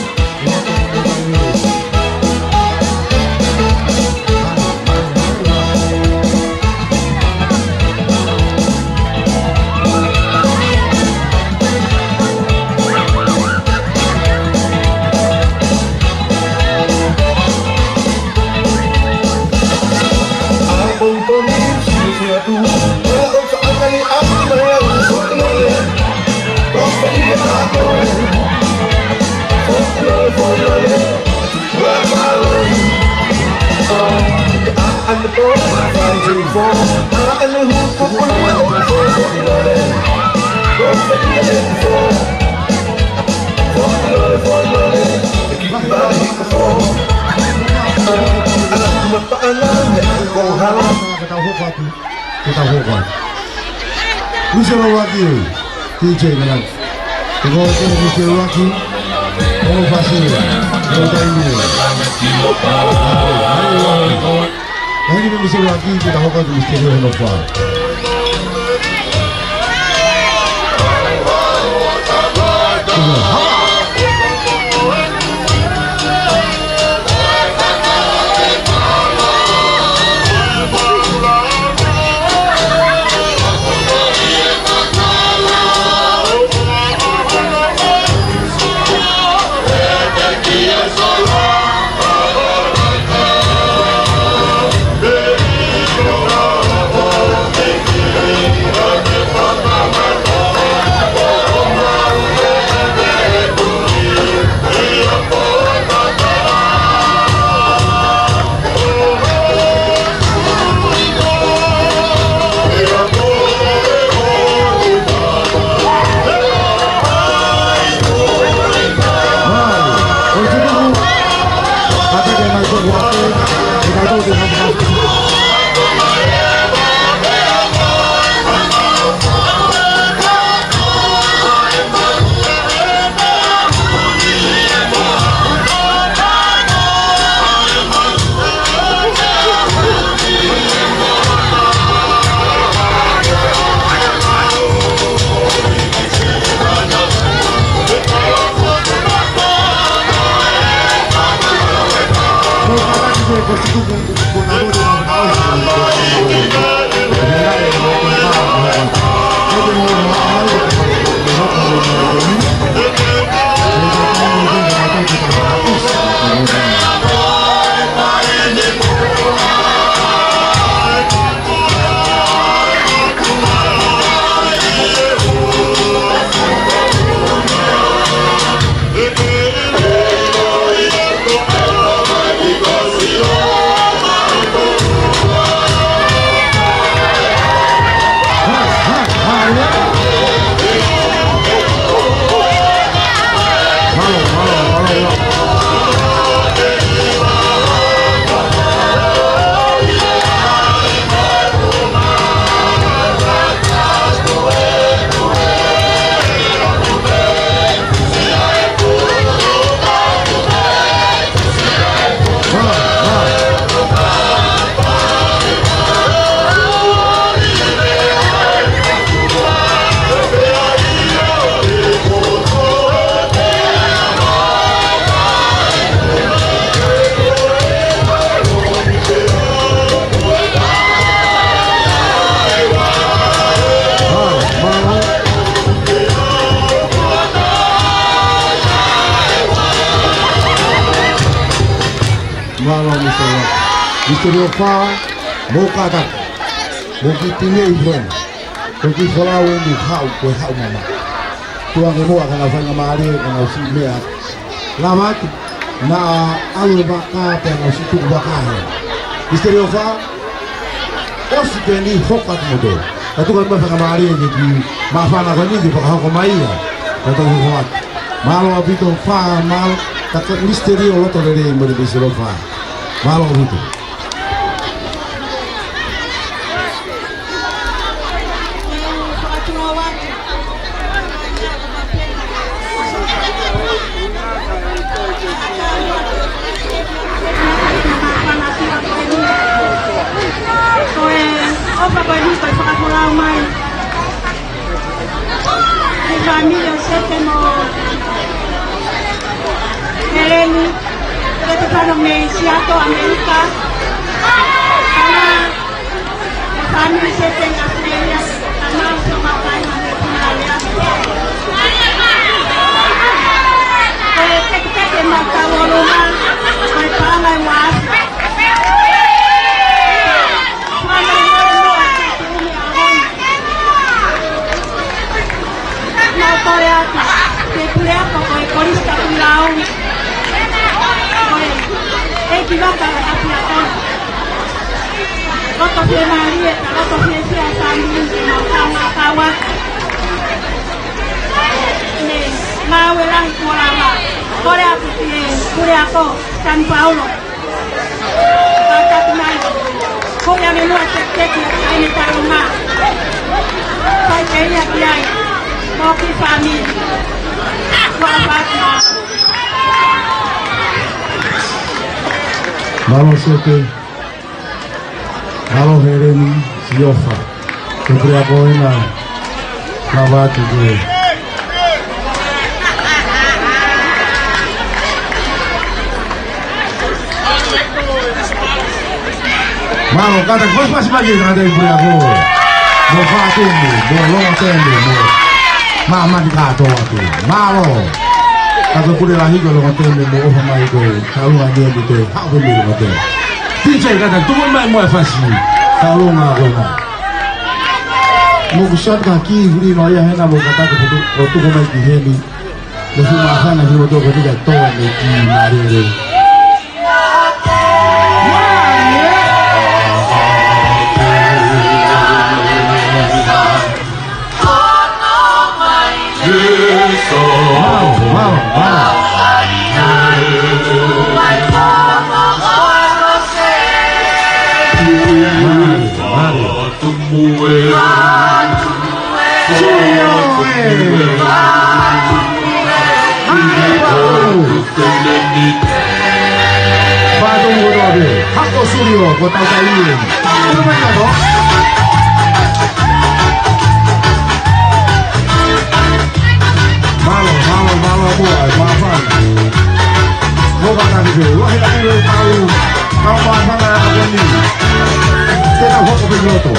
Ke tau hoko atu. Ke tau hoko atu. Misa Lolaki, Teitei Nalani. Te ko te Misa Lolaki, hono fasi, hono taimi. Ai, ai, ai. Ai, Misa Lolaki, ke tau hoko atu, Misa Lolaki, hono fā. Mālō, Misa Lolaki. Misa Lolaki, mou kātaki. Mou kiʻi tine i heni. Ko e kiʻi folau eni haʻu, ko e haʻu mama. Tuʻu ange muʻa ka nau faingamālie, ka nau siʻi meʻa. Lava atu, naʻa ʻalu e vaka, pea nau siʻi tuku vaka hē. Misiteli ʻOfa, ʻosi pē eni, hoko atu mo toe. Ka tuku atu mai fakamālie ki he kiʻi māfana ko eni ke fakahoko mai ia. Ka tau hoko atu. Mālō ʻaupito Fa, mālō. Ka ko Misiteli ʻo loto lelei mo e Misiteli ʻOfa. Mālō ʻaupito. Ko e ʻofa ko eni ko e fakafolau mai ʻe he fāmili ʻo Sete mo Heleni, ʻoku tau fano mei Seattle, ʻAmelika. Ana, fāmili Sete ʻAositelēlia, ana, ʻoku mau kai ma ne puna lea. Ko e teketeke ma tau ʻolunga, ko e paʻanga ʻe ua afe. Fāmili mo e mo a te tumi a honi. Mau kole atu ki he puleako ko e Kolisi Tapuilaau. Ko e ʻeikivaka ʻa e ʻapiako. Loto fiemālie, ka loto fiefia e fāmili ke mau kaungā kau atu. Ne mau e lahi kuo lava. Kole atu ki he puleako Sani Paulo. Kātaki mai. Ko ia me nua teketeke ai ne talonga. Fai pē ia ki ai. Mo e kiʻi fāmili. Kua fatu. Mālō Sete. Mālō Heleni, siʻi ʻofa. Ko e puleako ena, lava atu ke. Mālō, kātaki, pasipasi mai ki he tangataʻeiki puleako. Mo Fatumu, mo Lotemi, mo māmani kātoa atu. Mālō. Ka ko e pule lahi ko Lotemi mo ʻOfa mai ko e kaunga ni ʻoku te haʻu pē mei Lotemi. T J, kātaki, tuku mai mo e fasi. Kaunga ko ena. Mo ku sot ka ki huli no ia hena mo kātaki putu, ʻo tuku mai ki heni. Mo fu māfana ki mo toko tika toa me ki mālele. Mālō, mālō, mālō. Mālō, mālō. Fatumu kotoa pē. Hako Sulio, ko tau kai ni. Mālō, mālō, mālō, mālō, māfana. Mo kātaki pē, ua hea pē tau, tau māfana a koni. Te tau hoko pē loto.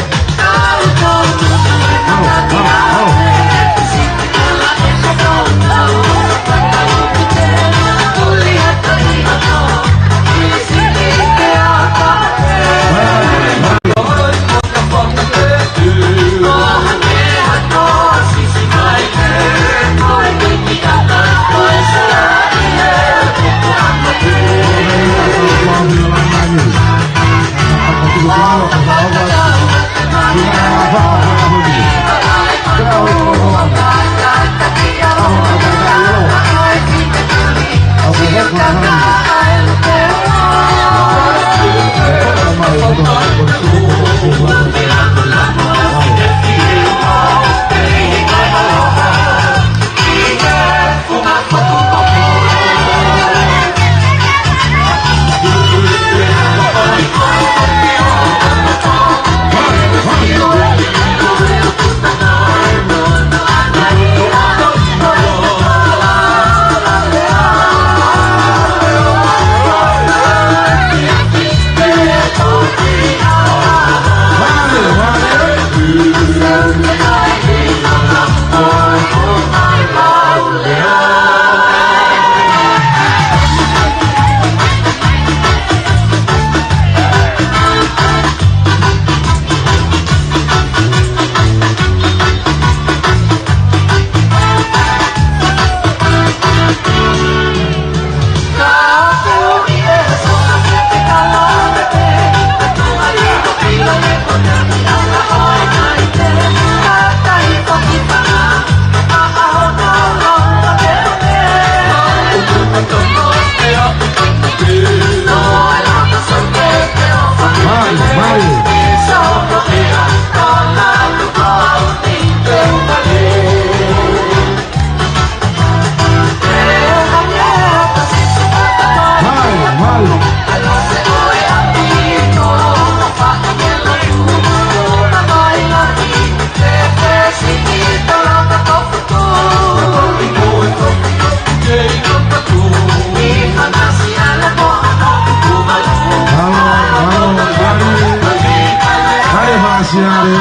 Mālō.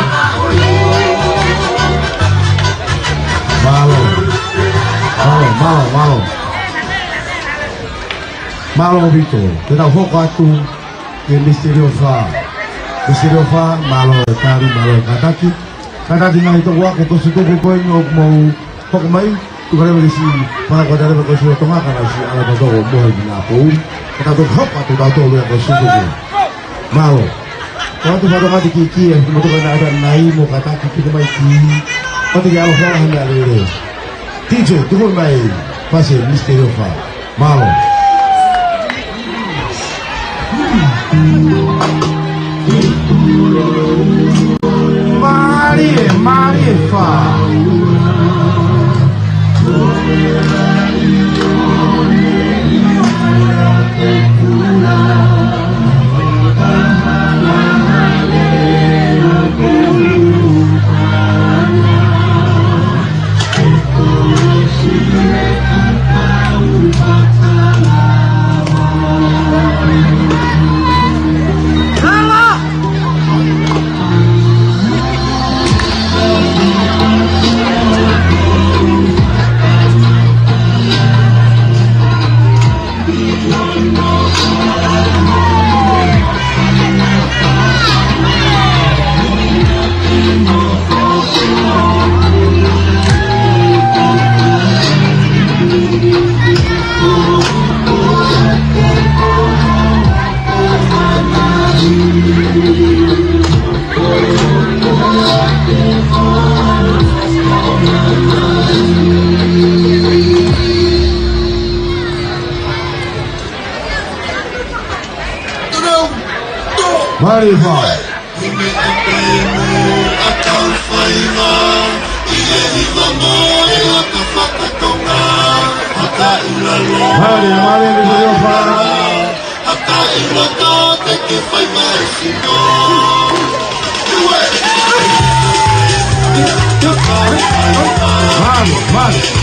Mālō, mālō, mālō. Mālō ʻaupito. Te tau hoko atu ki he Misiterio Fā. Misiterio Fā, mālō e tali, mālō e kātaki. Kātaki mai toko ua, ko e kosi tuku ko eni ʻoku mou hoko mai. Tuku leva ke siʻi, pea ko e tali ko e siʻi Tonga ka na siʻi ala na toko mohe ki na pou. Ka tau hoko atu tau tolu e kosi tuku. Mālō. Ko atu fatonga te kiki e, mo toka na ata nai mo kātaki pika mai ki. Pati ke alo fala hana lele. T J, tuku mai, pasi Misiterio Fā. Mālō. Mālie, mālie Fā. Mālie Fā. Mālie, mālie, Misiterio Fā. Mālie, mālie.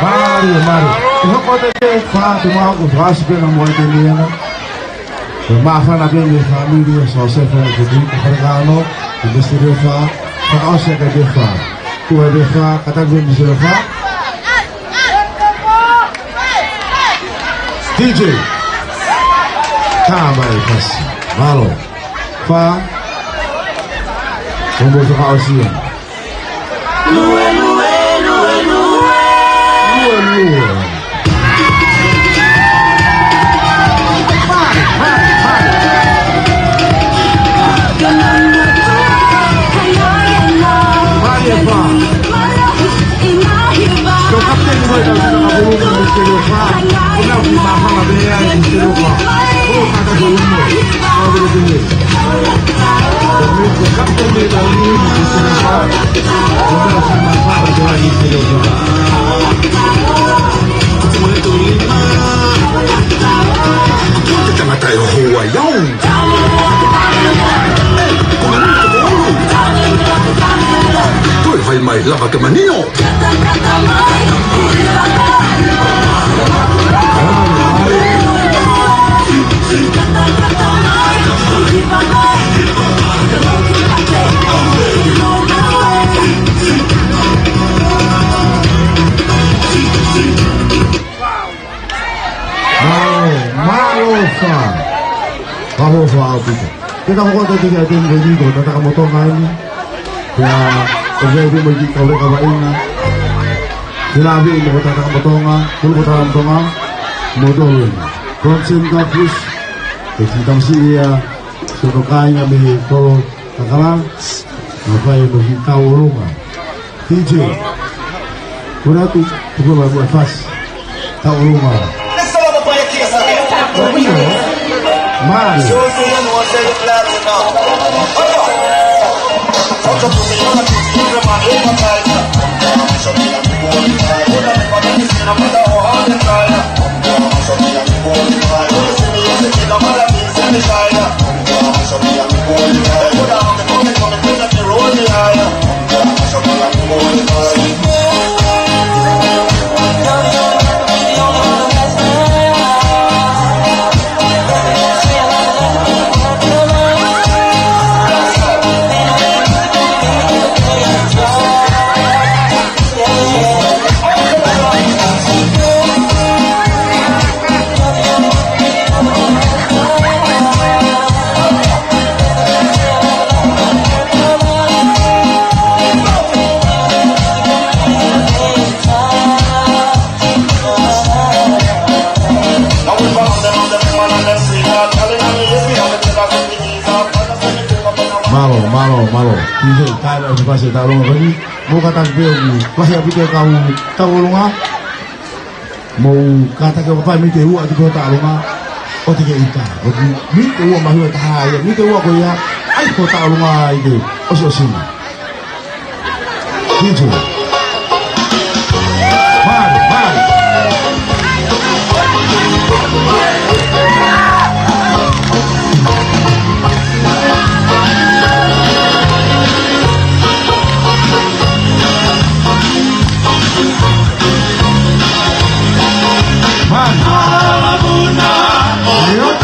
Mālie, mālie. Te hoko atu e Fā, te mau ʻoku fasi pē na mo e te niana. Ko e māfana pē mei he fāmili ʻo Siosefa ʻo Tēvita Falekano, ko e Misiterio Fā, fakaʻosi ʻaki e Fā. Tuku e Fā, kātaki e Misiterio Fā. T J. Ka mai fasi. Mālō. Fā. Ko mo fakaʻosi ia. Lue, lue, lue, lue. Lue, lue. Mālie Fā. Ko e kapiteni ko ē ʻa e tau sina ka pulu ko e Misiterio Fā. Ko e nau ki māfana pē ia e Misiterio Fā. Ko e kātaki ko e nau. Ko e kapiteni ko ē ʻa e tau sina ka pulu ko e Misiterio Fā. Ko e nau ki māfana pē ia e Misiterio Fā. Ko e tangata ʻe hoa ia. Toe fai mai lava ke manino. Fā. Fā mo fā ʻaupito. Ke tau hoko atu ki he temi ko eni ko Takamotonga eni. Pea ʻoku ʻi ai pē mo e kiʻi kau leka vaʻinga. Ke lave mo ko Takamotonga, kulu ko Takamotonga, mo tolu eni. Bronson Godfrey, ko e kiʻi tamasiʻi ia, siʻono kāinga mei Tolo Kakala, na fai mo e kiʻi tauʻolunga. T J. Kura tu, tu kura tu fas. Tauʻolunga. Mari. Mālō, mālō, mālō. Ki he taimi ʻoku fai ʻa e tauʻolunga ko eni. Mou kātaki pē ʻoku lahi ʻaupito e kau tauʻolunga. Mou kātaki ʻo fai miniti ʻe ua atu ki hoʻo tauʻolunga. ʻOua te ke ʻita. ʻOku miniti ʻe ua mahuʻinga taha ia. Miniti ʻe ua ko ia. ʻAi hoʻo tauʻolunga ʻi he ʻosiʻosinga. Thank you. Mālō, mālō. Mālō, mālō, mālō, mālō,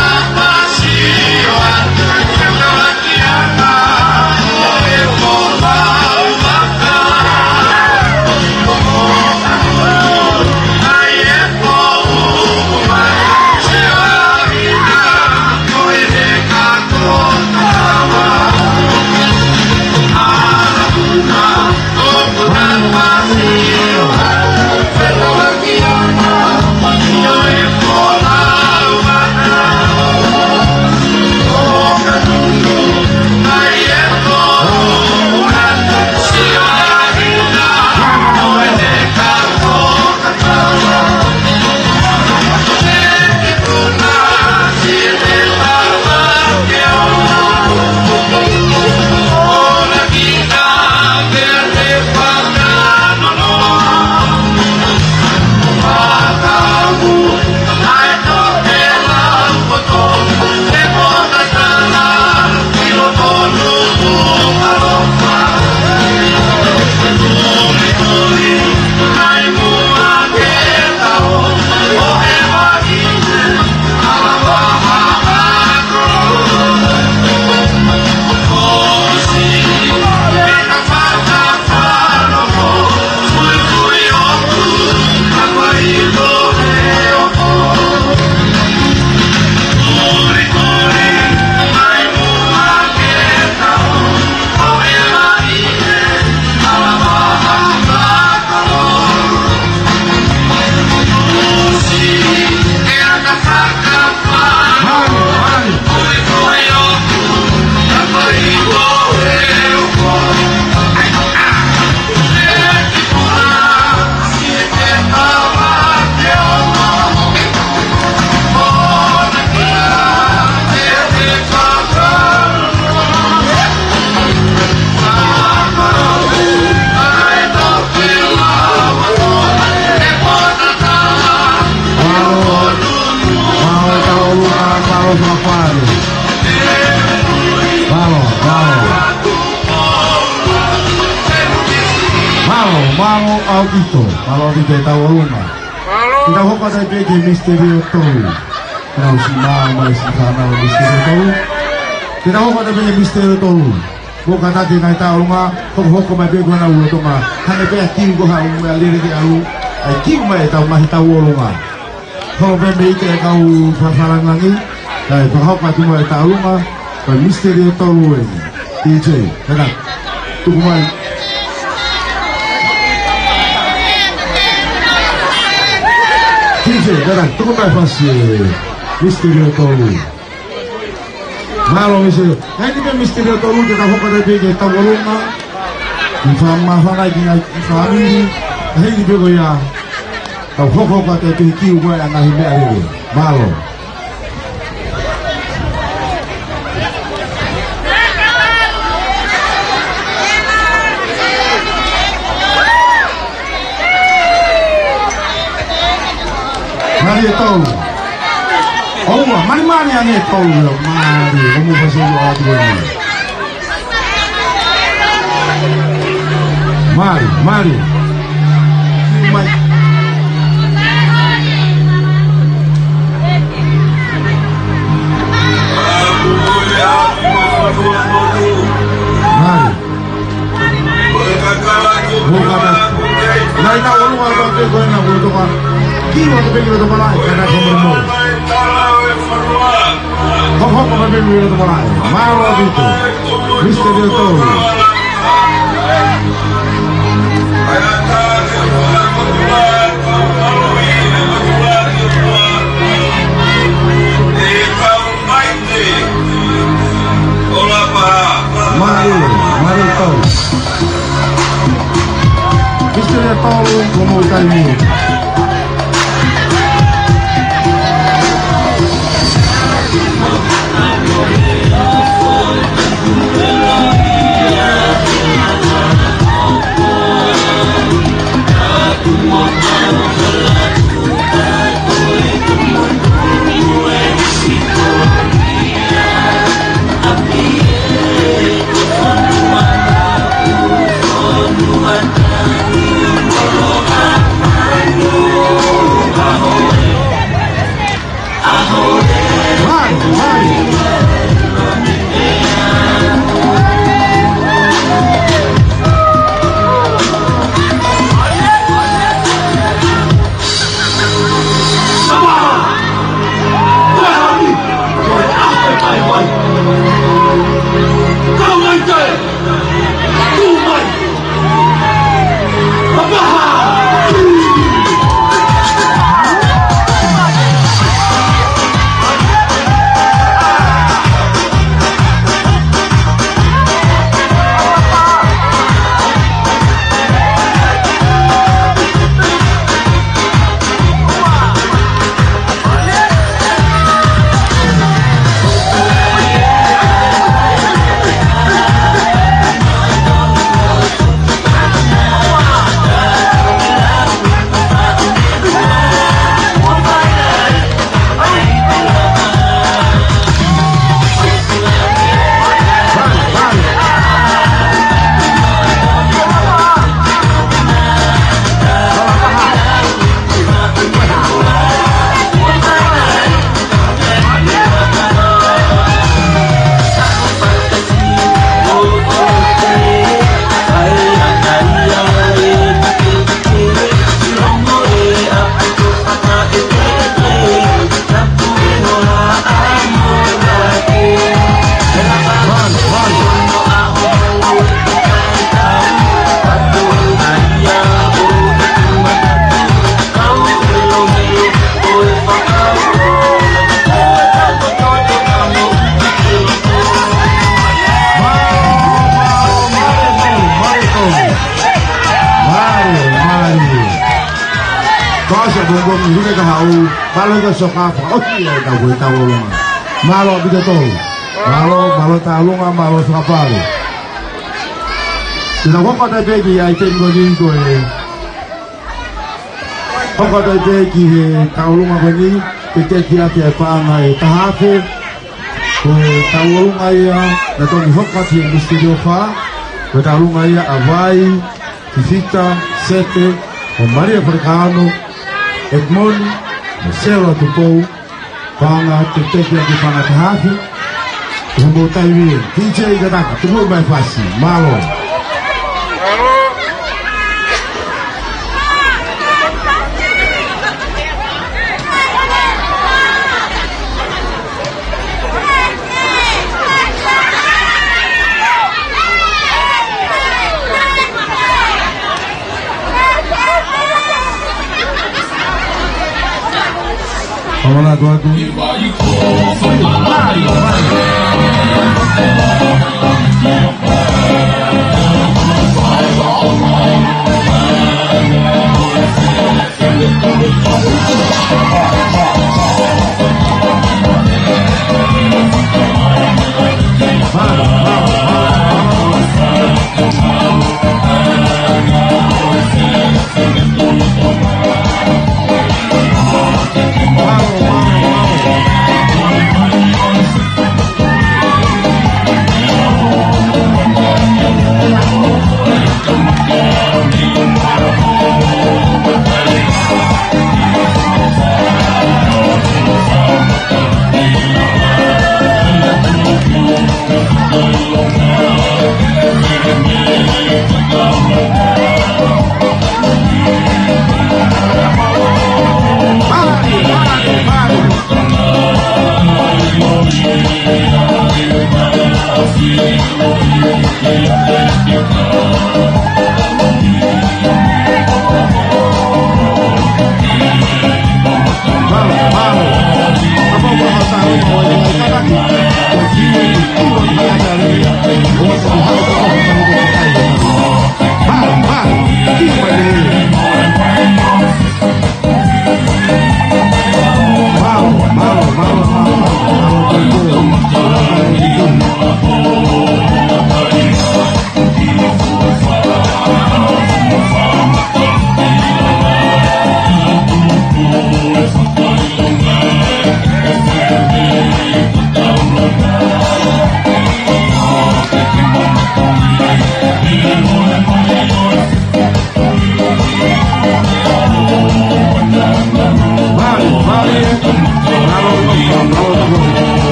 mālō, mālō. Mālō, mālō ʻaupito. Mālō ʻaupito e tauʻolunga. Ke tau hoko atu pē ki he misiteli ʻe tolu. Nau si mā mai si fānau misiteli ʻe tolu. Ke tau hoko atu pē ki he misiteli ʻe tolu. Mou kātaki ngaahi tauʻolunga, hokohoko mai pē ko ena ʻa e lotolotonga. Hangē pē ʻa e kiu ko ē ʻoku ʻalu mai ʻa e lele ke ʻalu, ʻa e kiu mai e tau ngaahi tauʻolunga. Hoko pē mei he kau fakalangilangi, ʻA e fakahoko atu mai e tauʻolunga, ko e Misiterio Tolu eni. T J, kātaki. Tuku mai. T J, kātaki. Tuku mai e fasi e Misiterio Tolu. Mālō Misi. Heni pē Misiterio Tolu ke ta hoko atu pē ki he tauʻolunga. ʻI he fakamāfana ki he ngaahi fāmili. Heni pē ko ia. Tau hokohoko atu pē ki he ʻū meʻa ngaahi meʻa lelei. Mālō. Mali e tolu. ʻOua, mali mali ange e tolu, mali, ʻoku mou fasi ʻo atu eni. Mali, mali. Mai. Mali. Mou kātaki. Nai tauʻolunga ʻa e ko ena ʻoku toka. Kiʻi ʻoatu pē ki loto malaʻe, kātaki mo mo. Hokohoko mai pē ki loto malaʻe. Mālō ʻaupito. Misiterio Tolu. Mālō, mālō e tolu. Misiterio Tolu, ko hoʻomou taimi. Mālō, mālō, mālō, mālō. Mālō, mālō. Kātaki mo mo mi hune ka hau. Mālō ka soka fakaʻosi ʻa e tauʻolunga. Mālō ʻaupito e tolu. Mālō, mālō tauʻolunga, mālō soka pale. Te tau hoko atu pē ki he ʻaiteni ko eni ko e Hoko atu pē ki he tauʻolunga ko eni, tetetete ʻa e paʻanga ʻe taha afe. Ko e tauʻolunga ia naʻe toki hoko atu he Misiterio Fā. Ko e tauʻolunga ia ʻa Vai, Fifita, Sete, mo Malia Falekano, Edmond, mo Sela Tupou. Paʻanga tetetete ʻa e paʻanga taha afe. Hoʻomou taimi ē. D J kātaki, tuku mai e fasi. Mālō. Hola, atu, atu.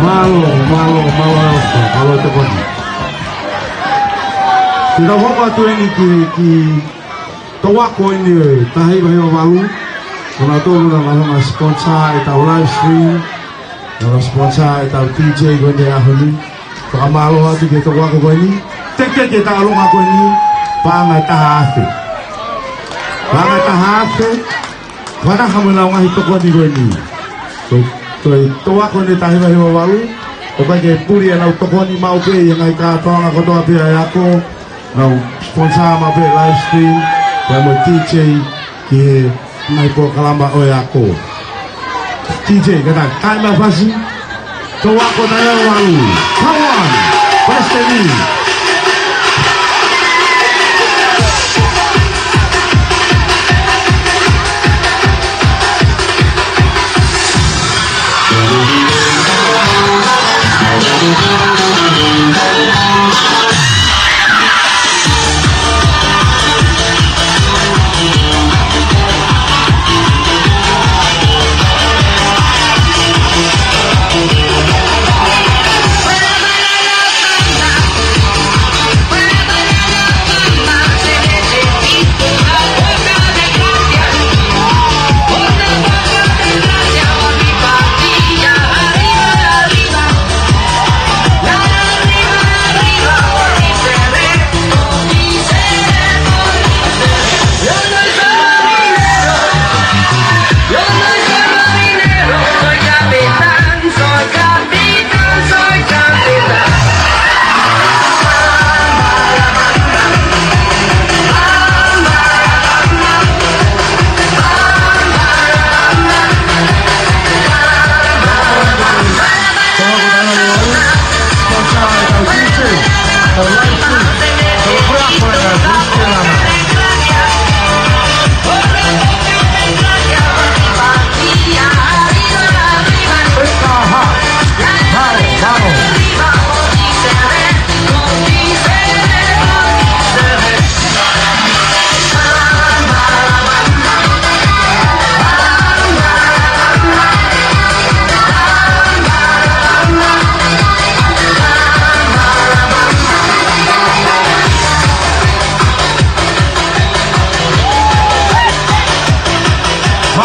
Mālō, mālō, mālō, mālō tokoni. Te tau hoko atu eni ki, ki he toʻu ako eni ʻo e taha hiva hiva valu. Ko nautolu naʻa nau sponsor ʻetau live stream. Naʻa nau sponsor ʻetau D J ko eni he ʻaho ni. Fakamālō atu ki he toʻu ako ko eni. Teke ki he taʻaloga ko eni, paʻanga ʻe taha afe. Paʻanga ʻe taha afe, fakataha mo ʻenau ngaahi tokoni ko eni. Ko e, ko e toʻu ako eni taha hiva hiva valu, ʻoku ʻikai ke puli ʻenau tokoni, maʻu pē ʻi he ngaahi kātoanga kotoa pē ʻa e ako, nau sponsor maʻu pē live stream, pea mo e D J ki he ngaahi polokalama ʻo e ako. D J, kātaki, kae mau fasi, toʻu ako taha hiva valu, Kauan, Western.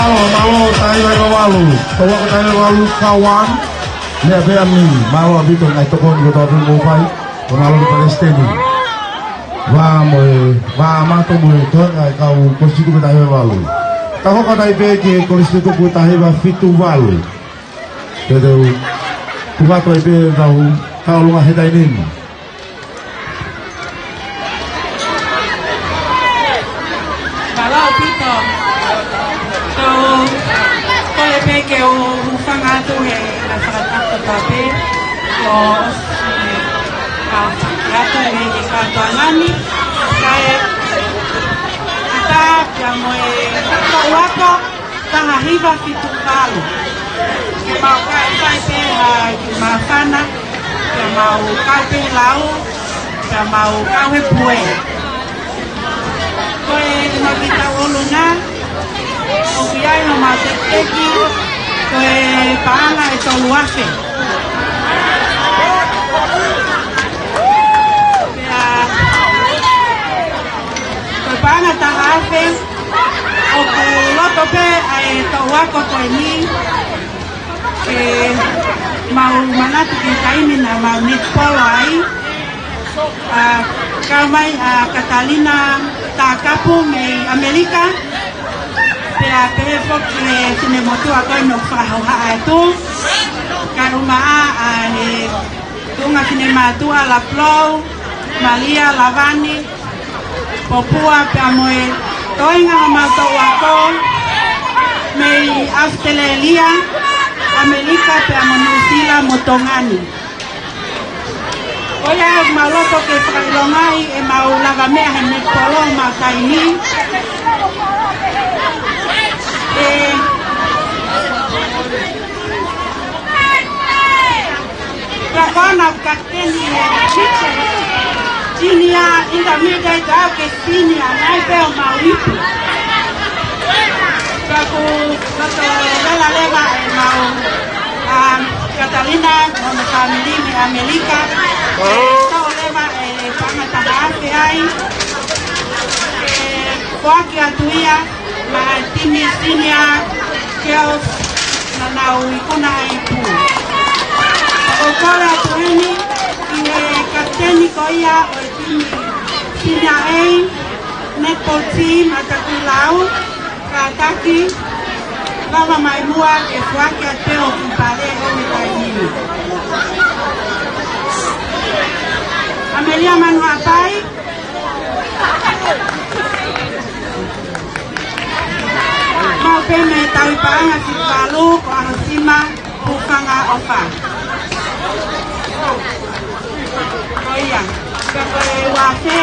Mālō taha hiva hiva valu. Tau ako taha hiva valu, Kauan. Lea pē ʻa mi. Mālō ʻaupito ngaahi tokoni kotoa pē mou fai. Ko mālō ki Palesiteni. Vā mo e, vā mato mo e toenga e kau Kolisi Tutuku taha hiva valu. Tau hoko atu ai pē ki he Kolisi Tutuku taha hiva fitu valu. Te teu tuku atu ai pē tau, tau longa he taimi ni. Mālō ʻaupito. Tau kole pē ke u hūfanga atu he ngaahi fakatapu kotoa pē. ʻO ʻosi ʻa fakatapu atu he ngaahi fakatapu ngani. Kae ʻatā pea mo e tau ako. Taha hiva fitu valu. Ke mau kau fai pē ha kiʻi māfana, ke mau kau pē he lau, ke mau kau he pue. Ko e ʻi he kiʻi taʻu ʻolunga, ʻoku ʻi ai homau tekiteki, ko e paʻanga ʻe tolu afe. Pea, ko e paʻanga taha afe, ʻoku loto pē ʻa e tau ako ko eni, ke mau manatu ki he taimi naʻa mau netipolo ai, ʻa, kau mai ʻa Katalina Takapu mei ʻAmelika, pea pehē foki he finemotuʻa ko eni ʻoku fakahohaʻa atu, kae ʻumaʻā ʻa e tuʻunga finemātuʻa Lapulou, Malia, Lavani, Popua pea mo e toenga homau tau ako mei ʻAositelēlia, ʻAmelika pea mo Nuʻusila mo Tonga ni. Ko ia ʻoku mau loto ke fakaʻilongaʻi ʻemau lavameʻa he netipolo homau taimi. ʻE, Pea ko ʻena kapiteni ʻi he junior, intermediate, ʻo aʻu ki he senior, naʻe pē ʻo mau ipu. Pea ʻoku loto vela leva ʻemau, um, Katalina, mo hono fāmili mei ʻAmelika. Tau leva e paʻanga taha afe ai. ʻE foaki atu ia, maʻa e timi senior girls naʻa nau ikuna ai pē. ʻOku ou kole atu heni ki he kapiteni ko ia ʻo e timi senior A netball team ʻa Takuilau, kātaki, lava mai muʻa ke foaki atu pē ʻo ki pale ʻo me kai nini. ʻAmelia Manuhapai, Mau pē mei he tauhi paʻanga fitu valu ko ʻAhosima Hufanga ʻOfa. Ko ia. Pea ko e uafe,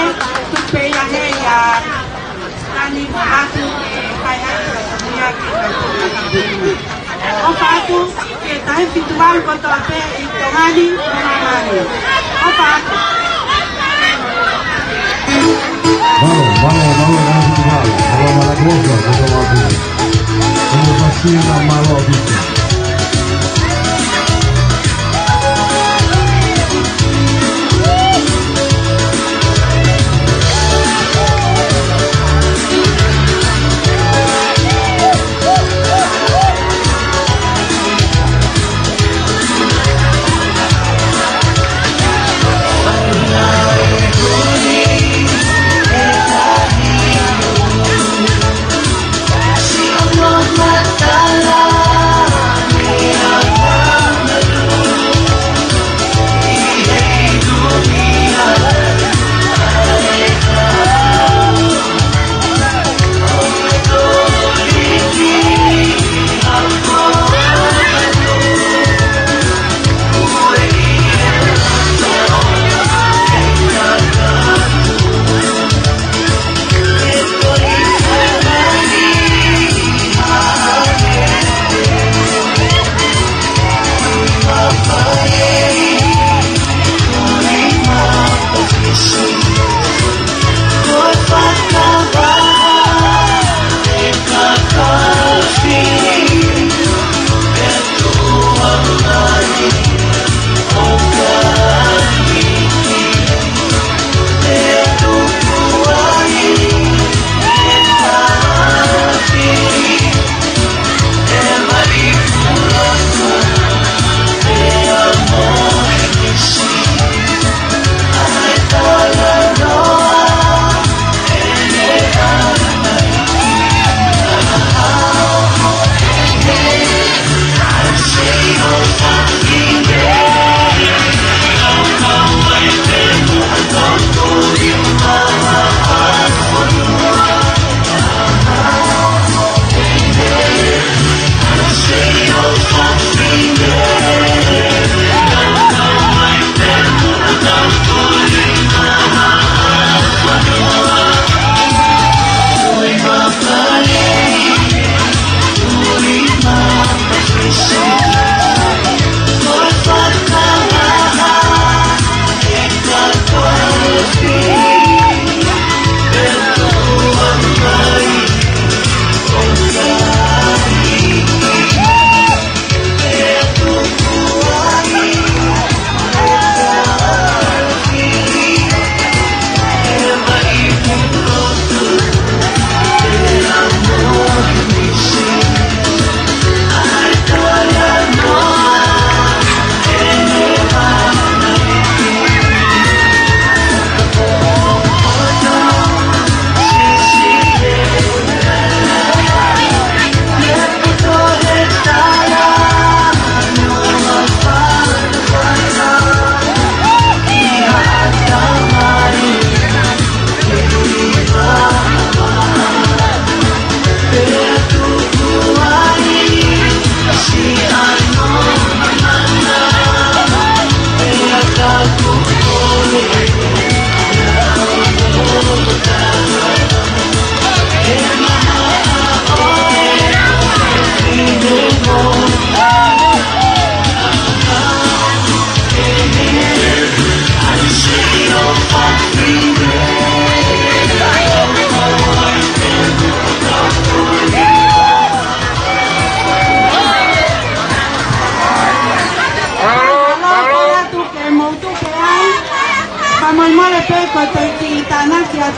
tuku pē ia he ia. Ani mo atu, e kai atu, ia ke ka tuka ka tuka. ʻOfa atu, ke tahi fitu valu kotoa pē ʻi Tonga ni, mo Haʻapai. ʻOfa atu. Mālō, mālō, mālō, mālō, mālō, mālō, mālō, mālō, mālō, mālō. Mālō, mālō, mālō.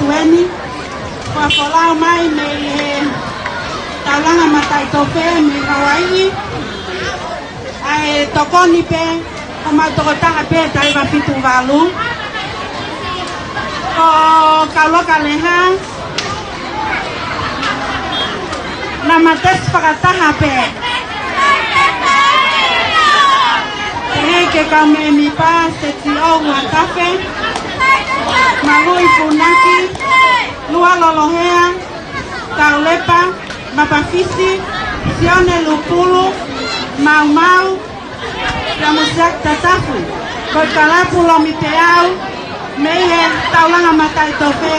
Weni, ko e folau mai mei he Taulanga Mataʻitofe mei Hawaiʻi, ʻa e tokoni pē ʻo mau tokotaha pē taʻu ua fitu valu. Ko Kauloka Leha, namba tesi fakataha pē. Pehē ki he kau mēmipa, Seti ʻOua Tafe, Maluʻi Funaki, Lua Lolohea, Taulepa, Mapafisi, Sione Lupulu, Maumau, pea mo Siaki Tatafu, ko e kalapu Lomipeau, mei he Taulanga Mataʻitofe,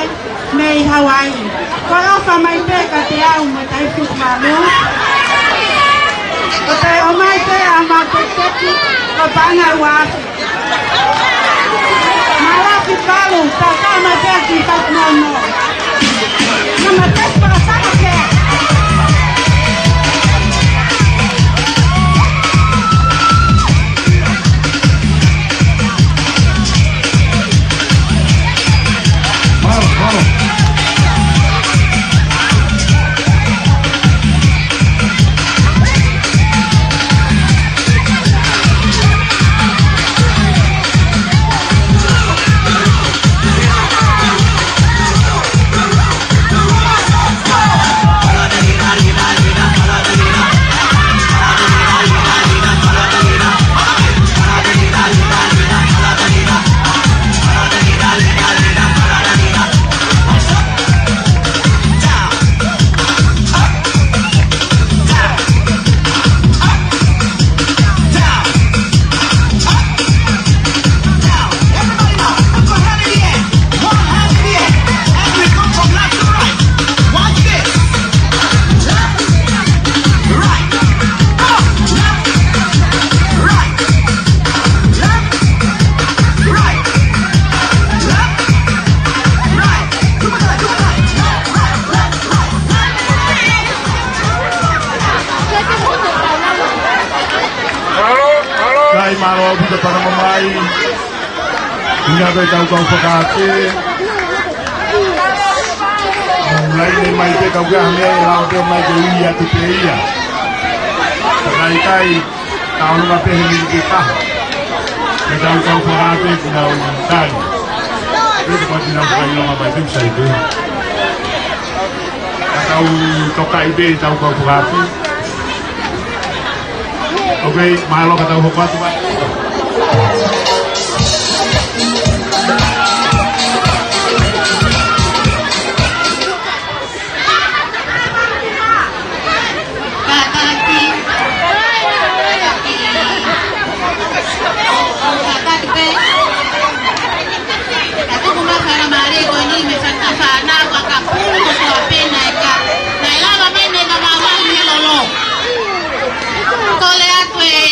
mei Hawaiʻi. Ko e ʻofa mai pē kiate au mo e taʻu ua fitu valu. Ko e toe ʻomai pē ʻa e mau tekiteki, ko e paʻanga ua afe. Mālō fitu valu, tau tau mai pē ki he taʻu nō nō. Namba tesi fakataha pē. Kai mālō ʻaupito pea mamae. ʻIa, ko ʻetau kau fakaafe. Laine mai pē kau kia hame, lau pē mai ke ui atu pē ia. Kai kai. Tau nunga pē he miniti ʻe taha. Ke tau kau fakaafe ki nau tali. Ke tau kau fakaafe ki nau tali nonga mai pē sai pē. Ka tau tokaʻi pē tau kau fakaafe. Ok, mālō ka tau hoko atu mai. Kātaki. Kātaki. Kātaki pē. Ka tuku mai fana mare ko eni mei fana fana ka ka pulu ko toa pena eka. Naʻe lava mai mei na mamahi he lolo. Kole atu e.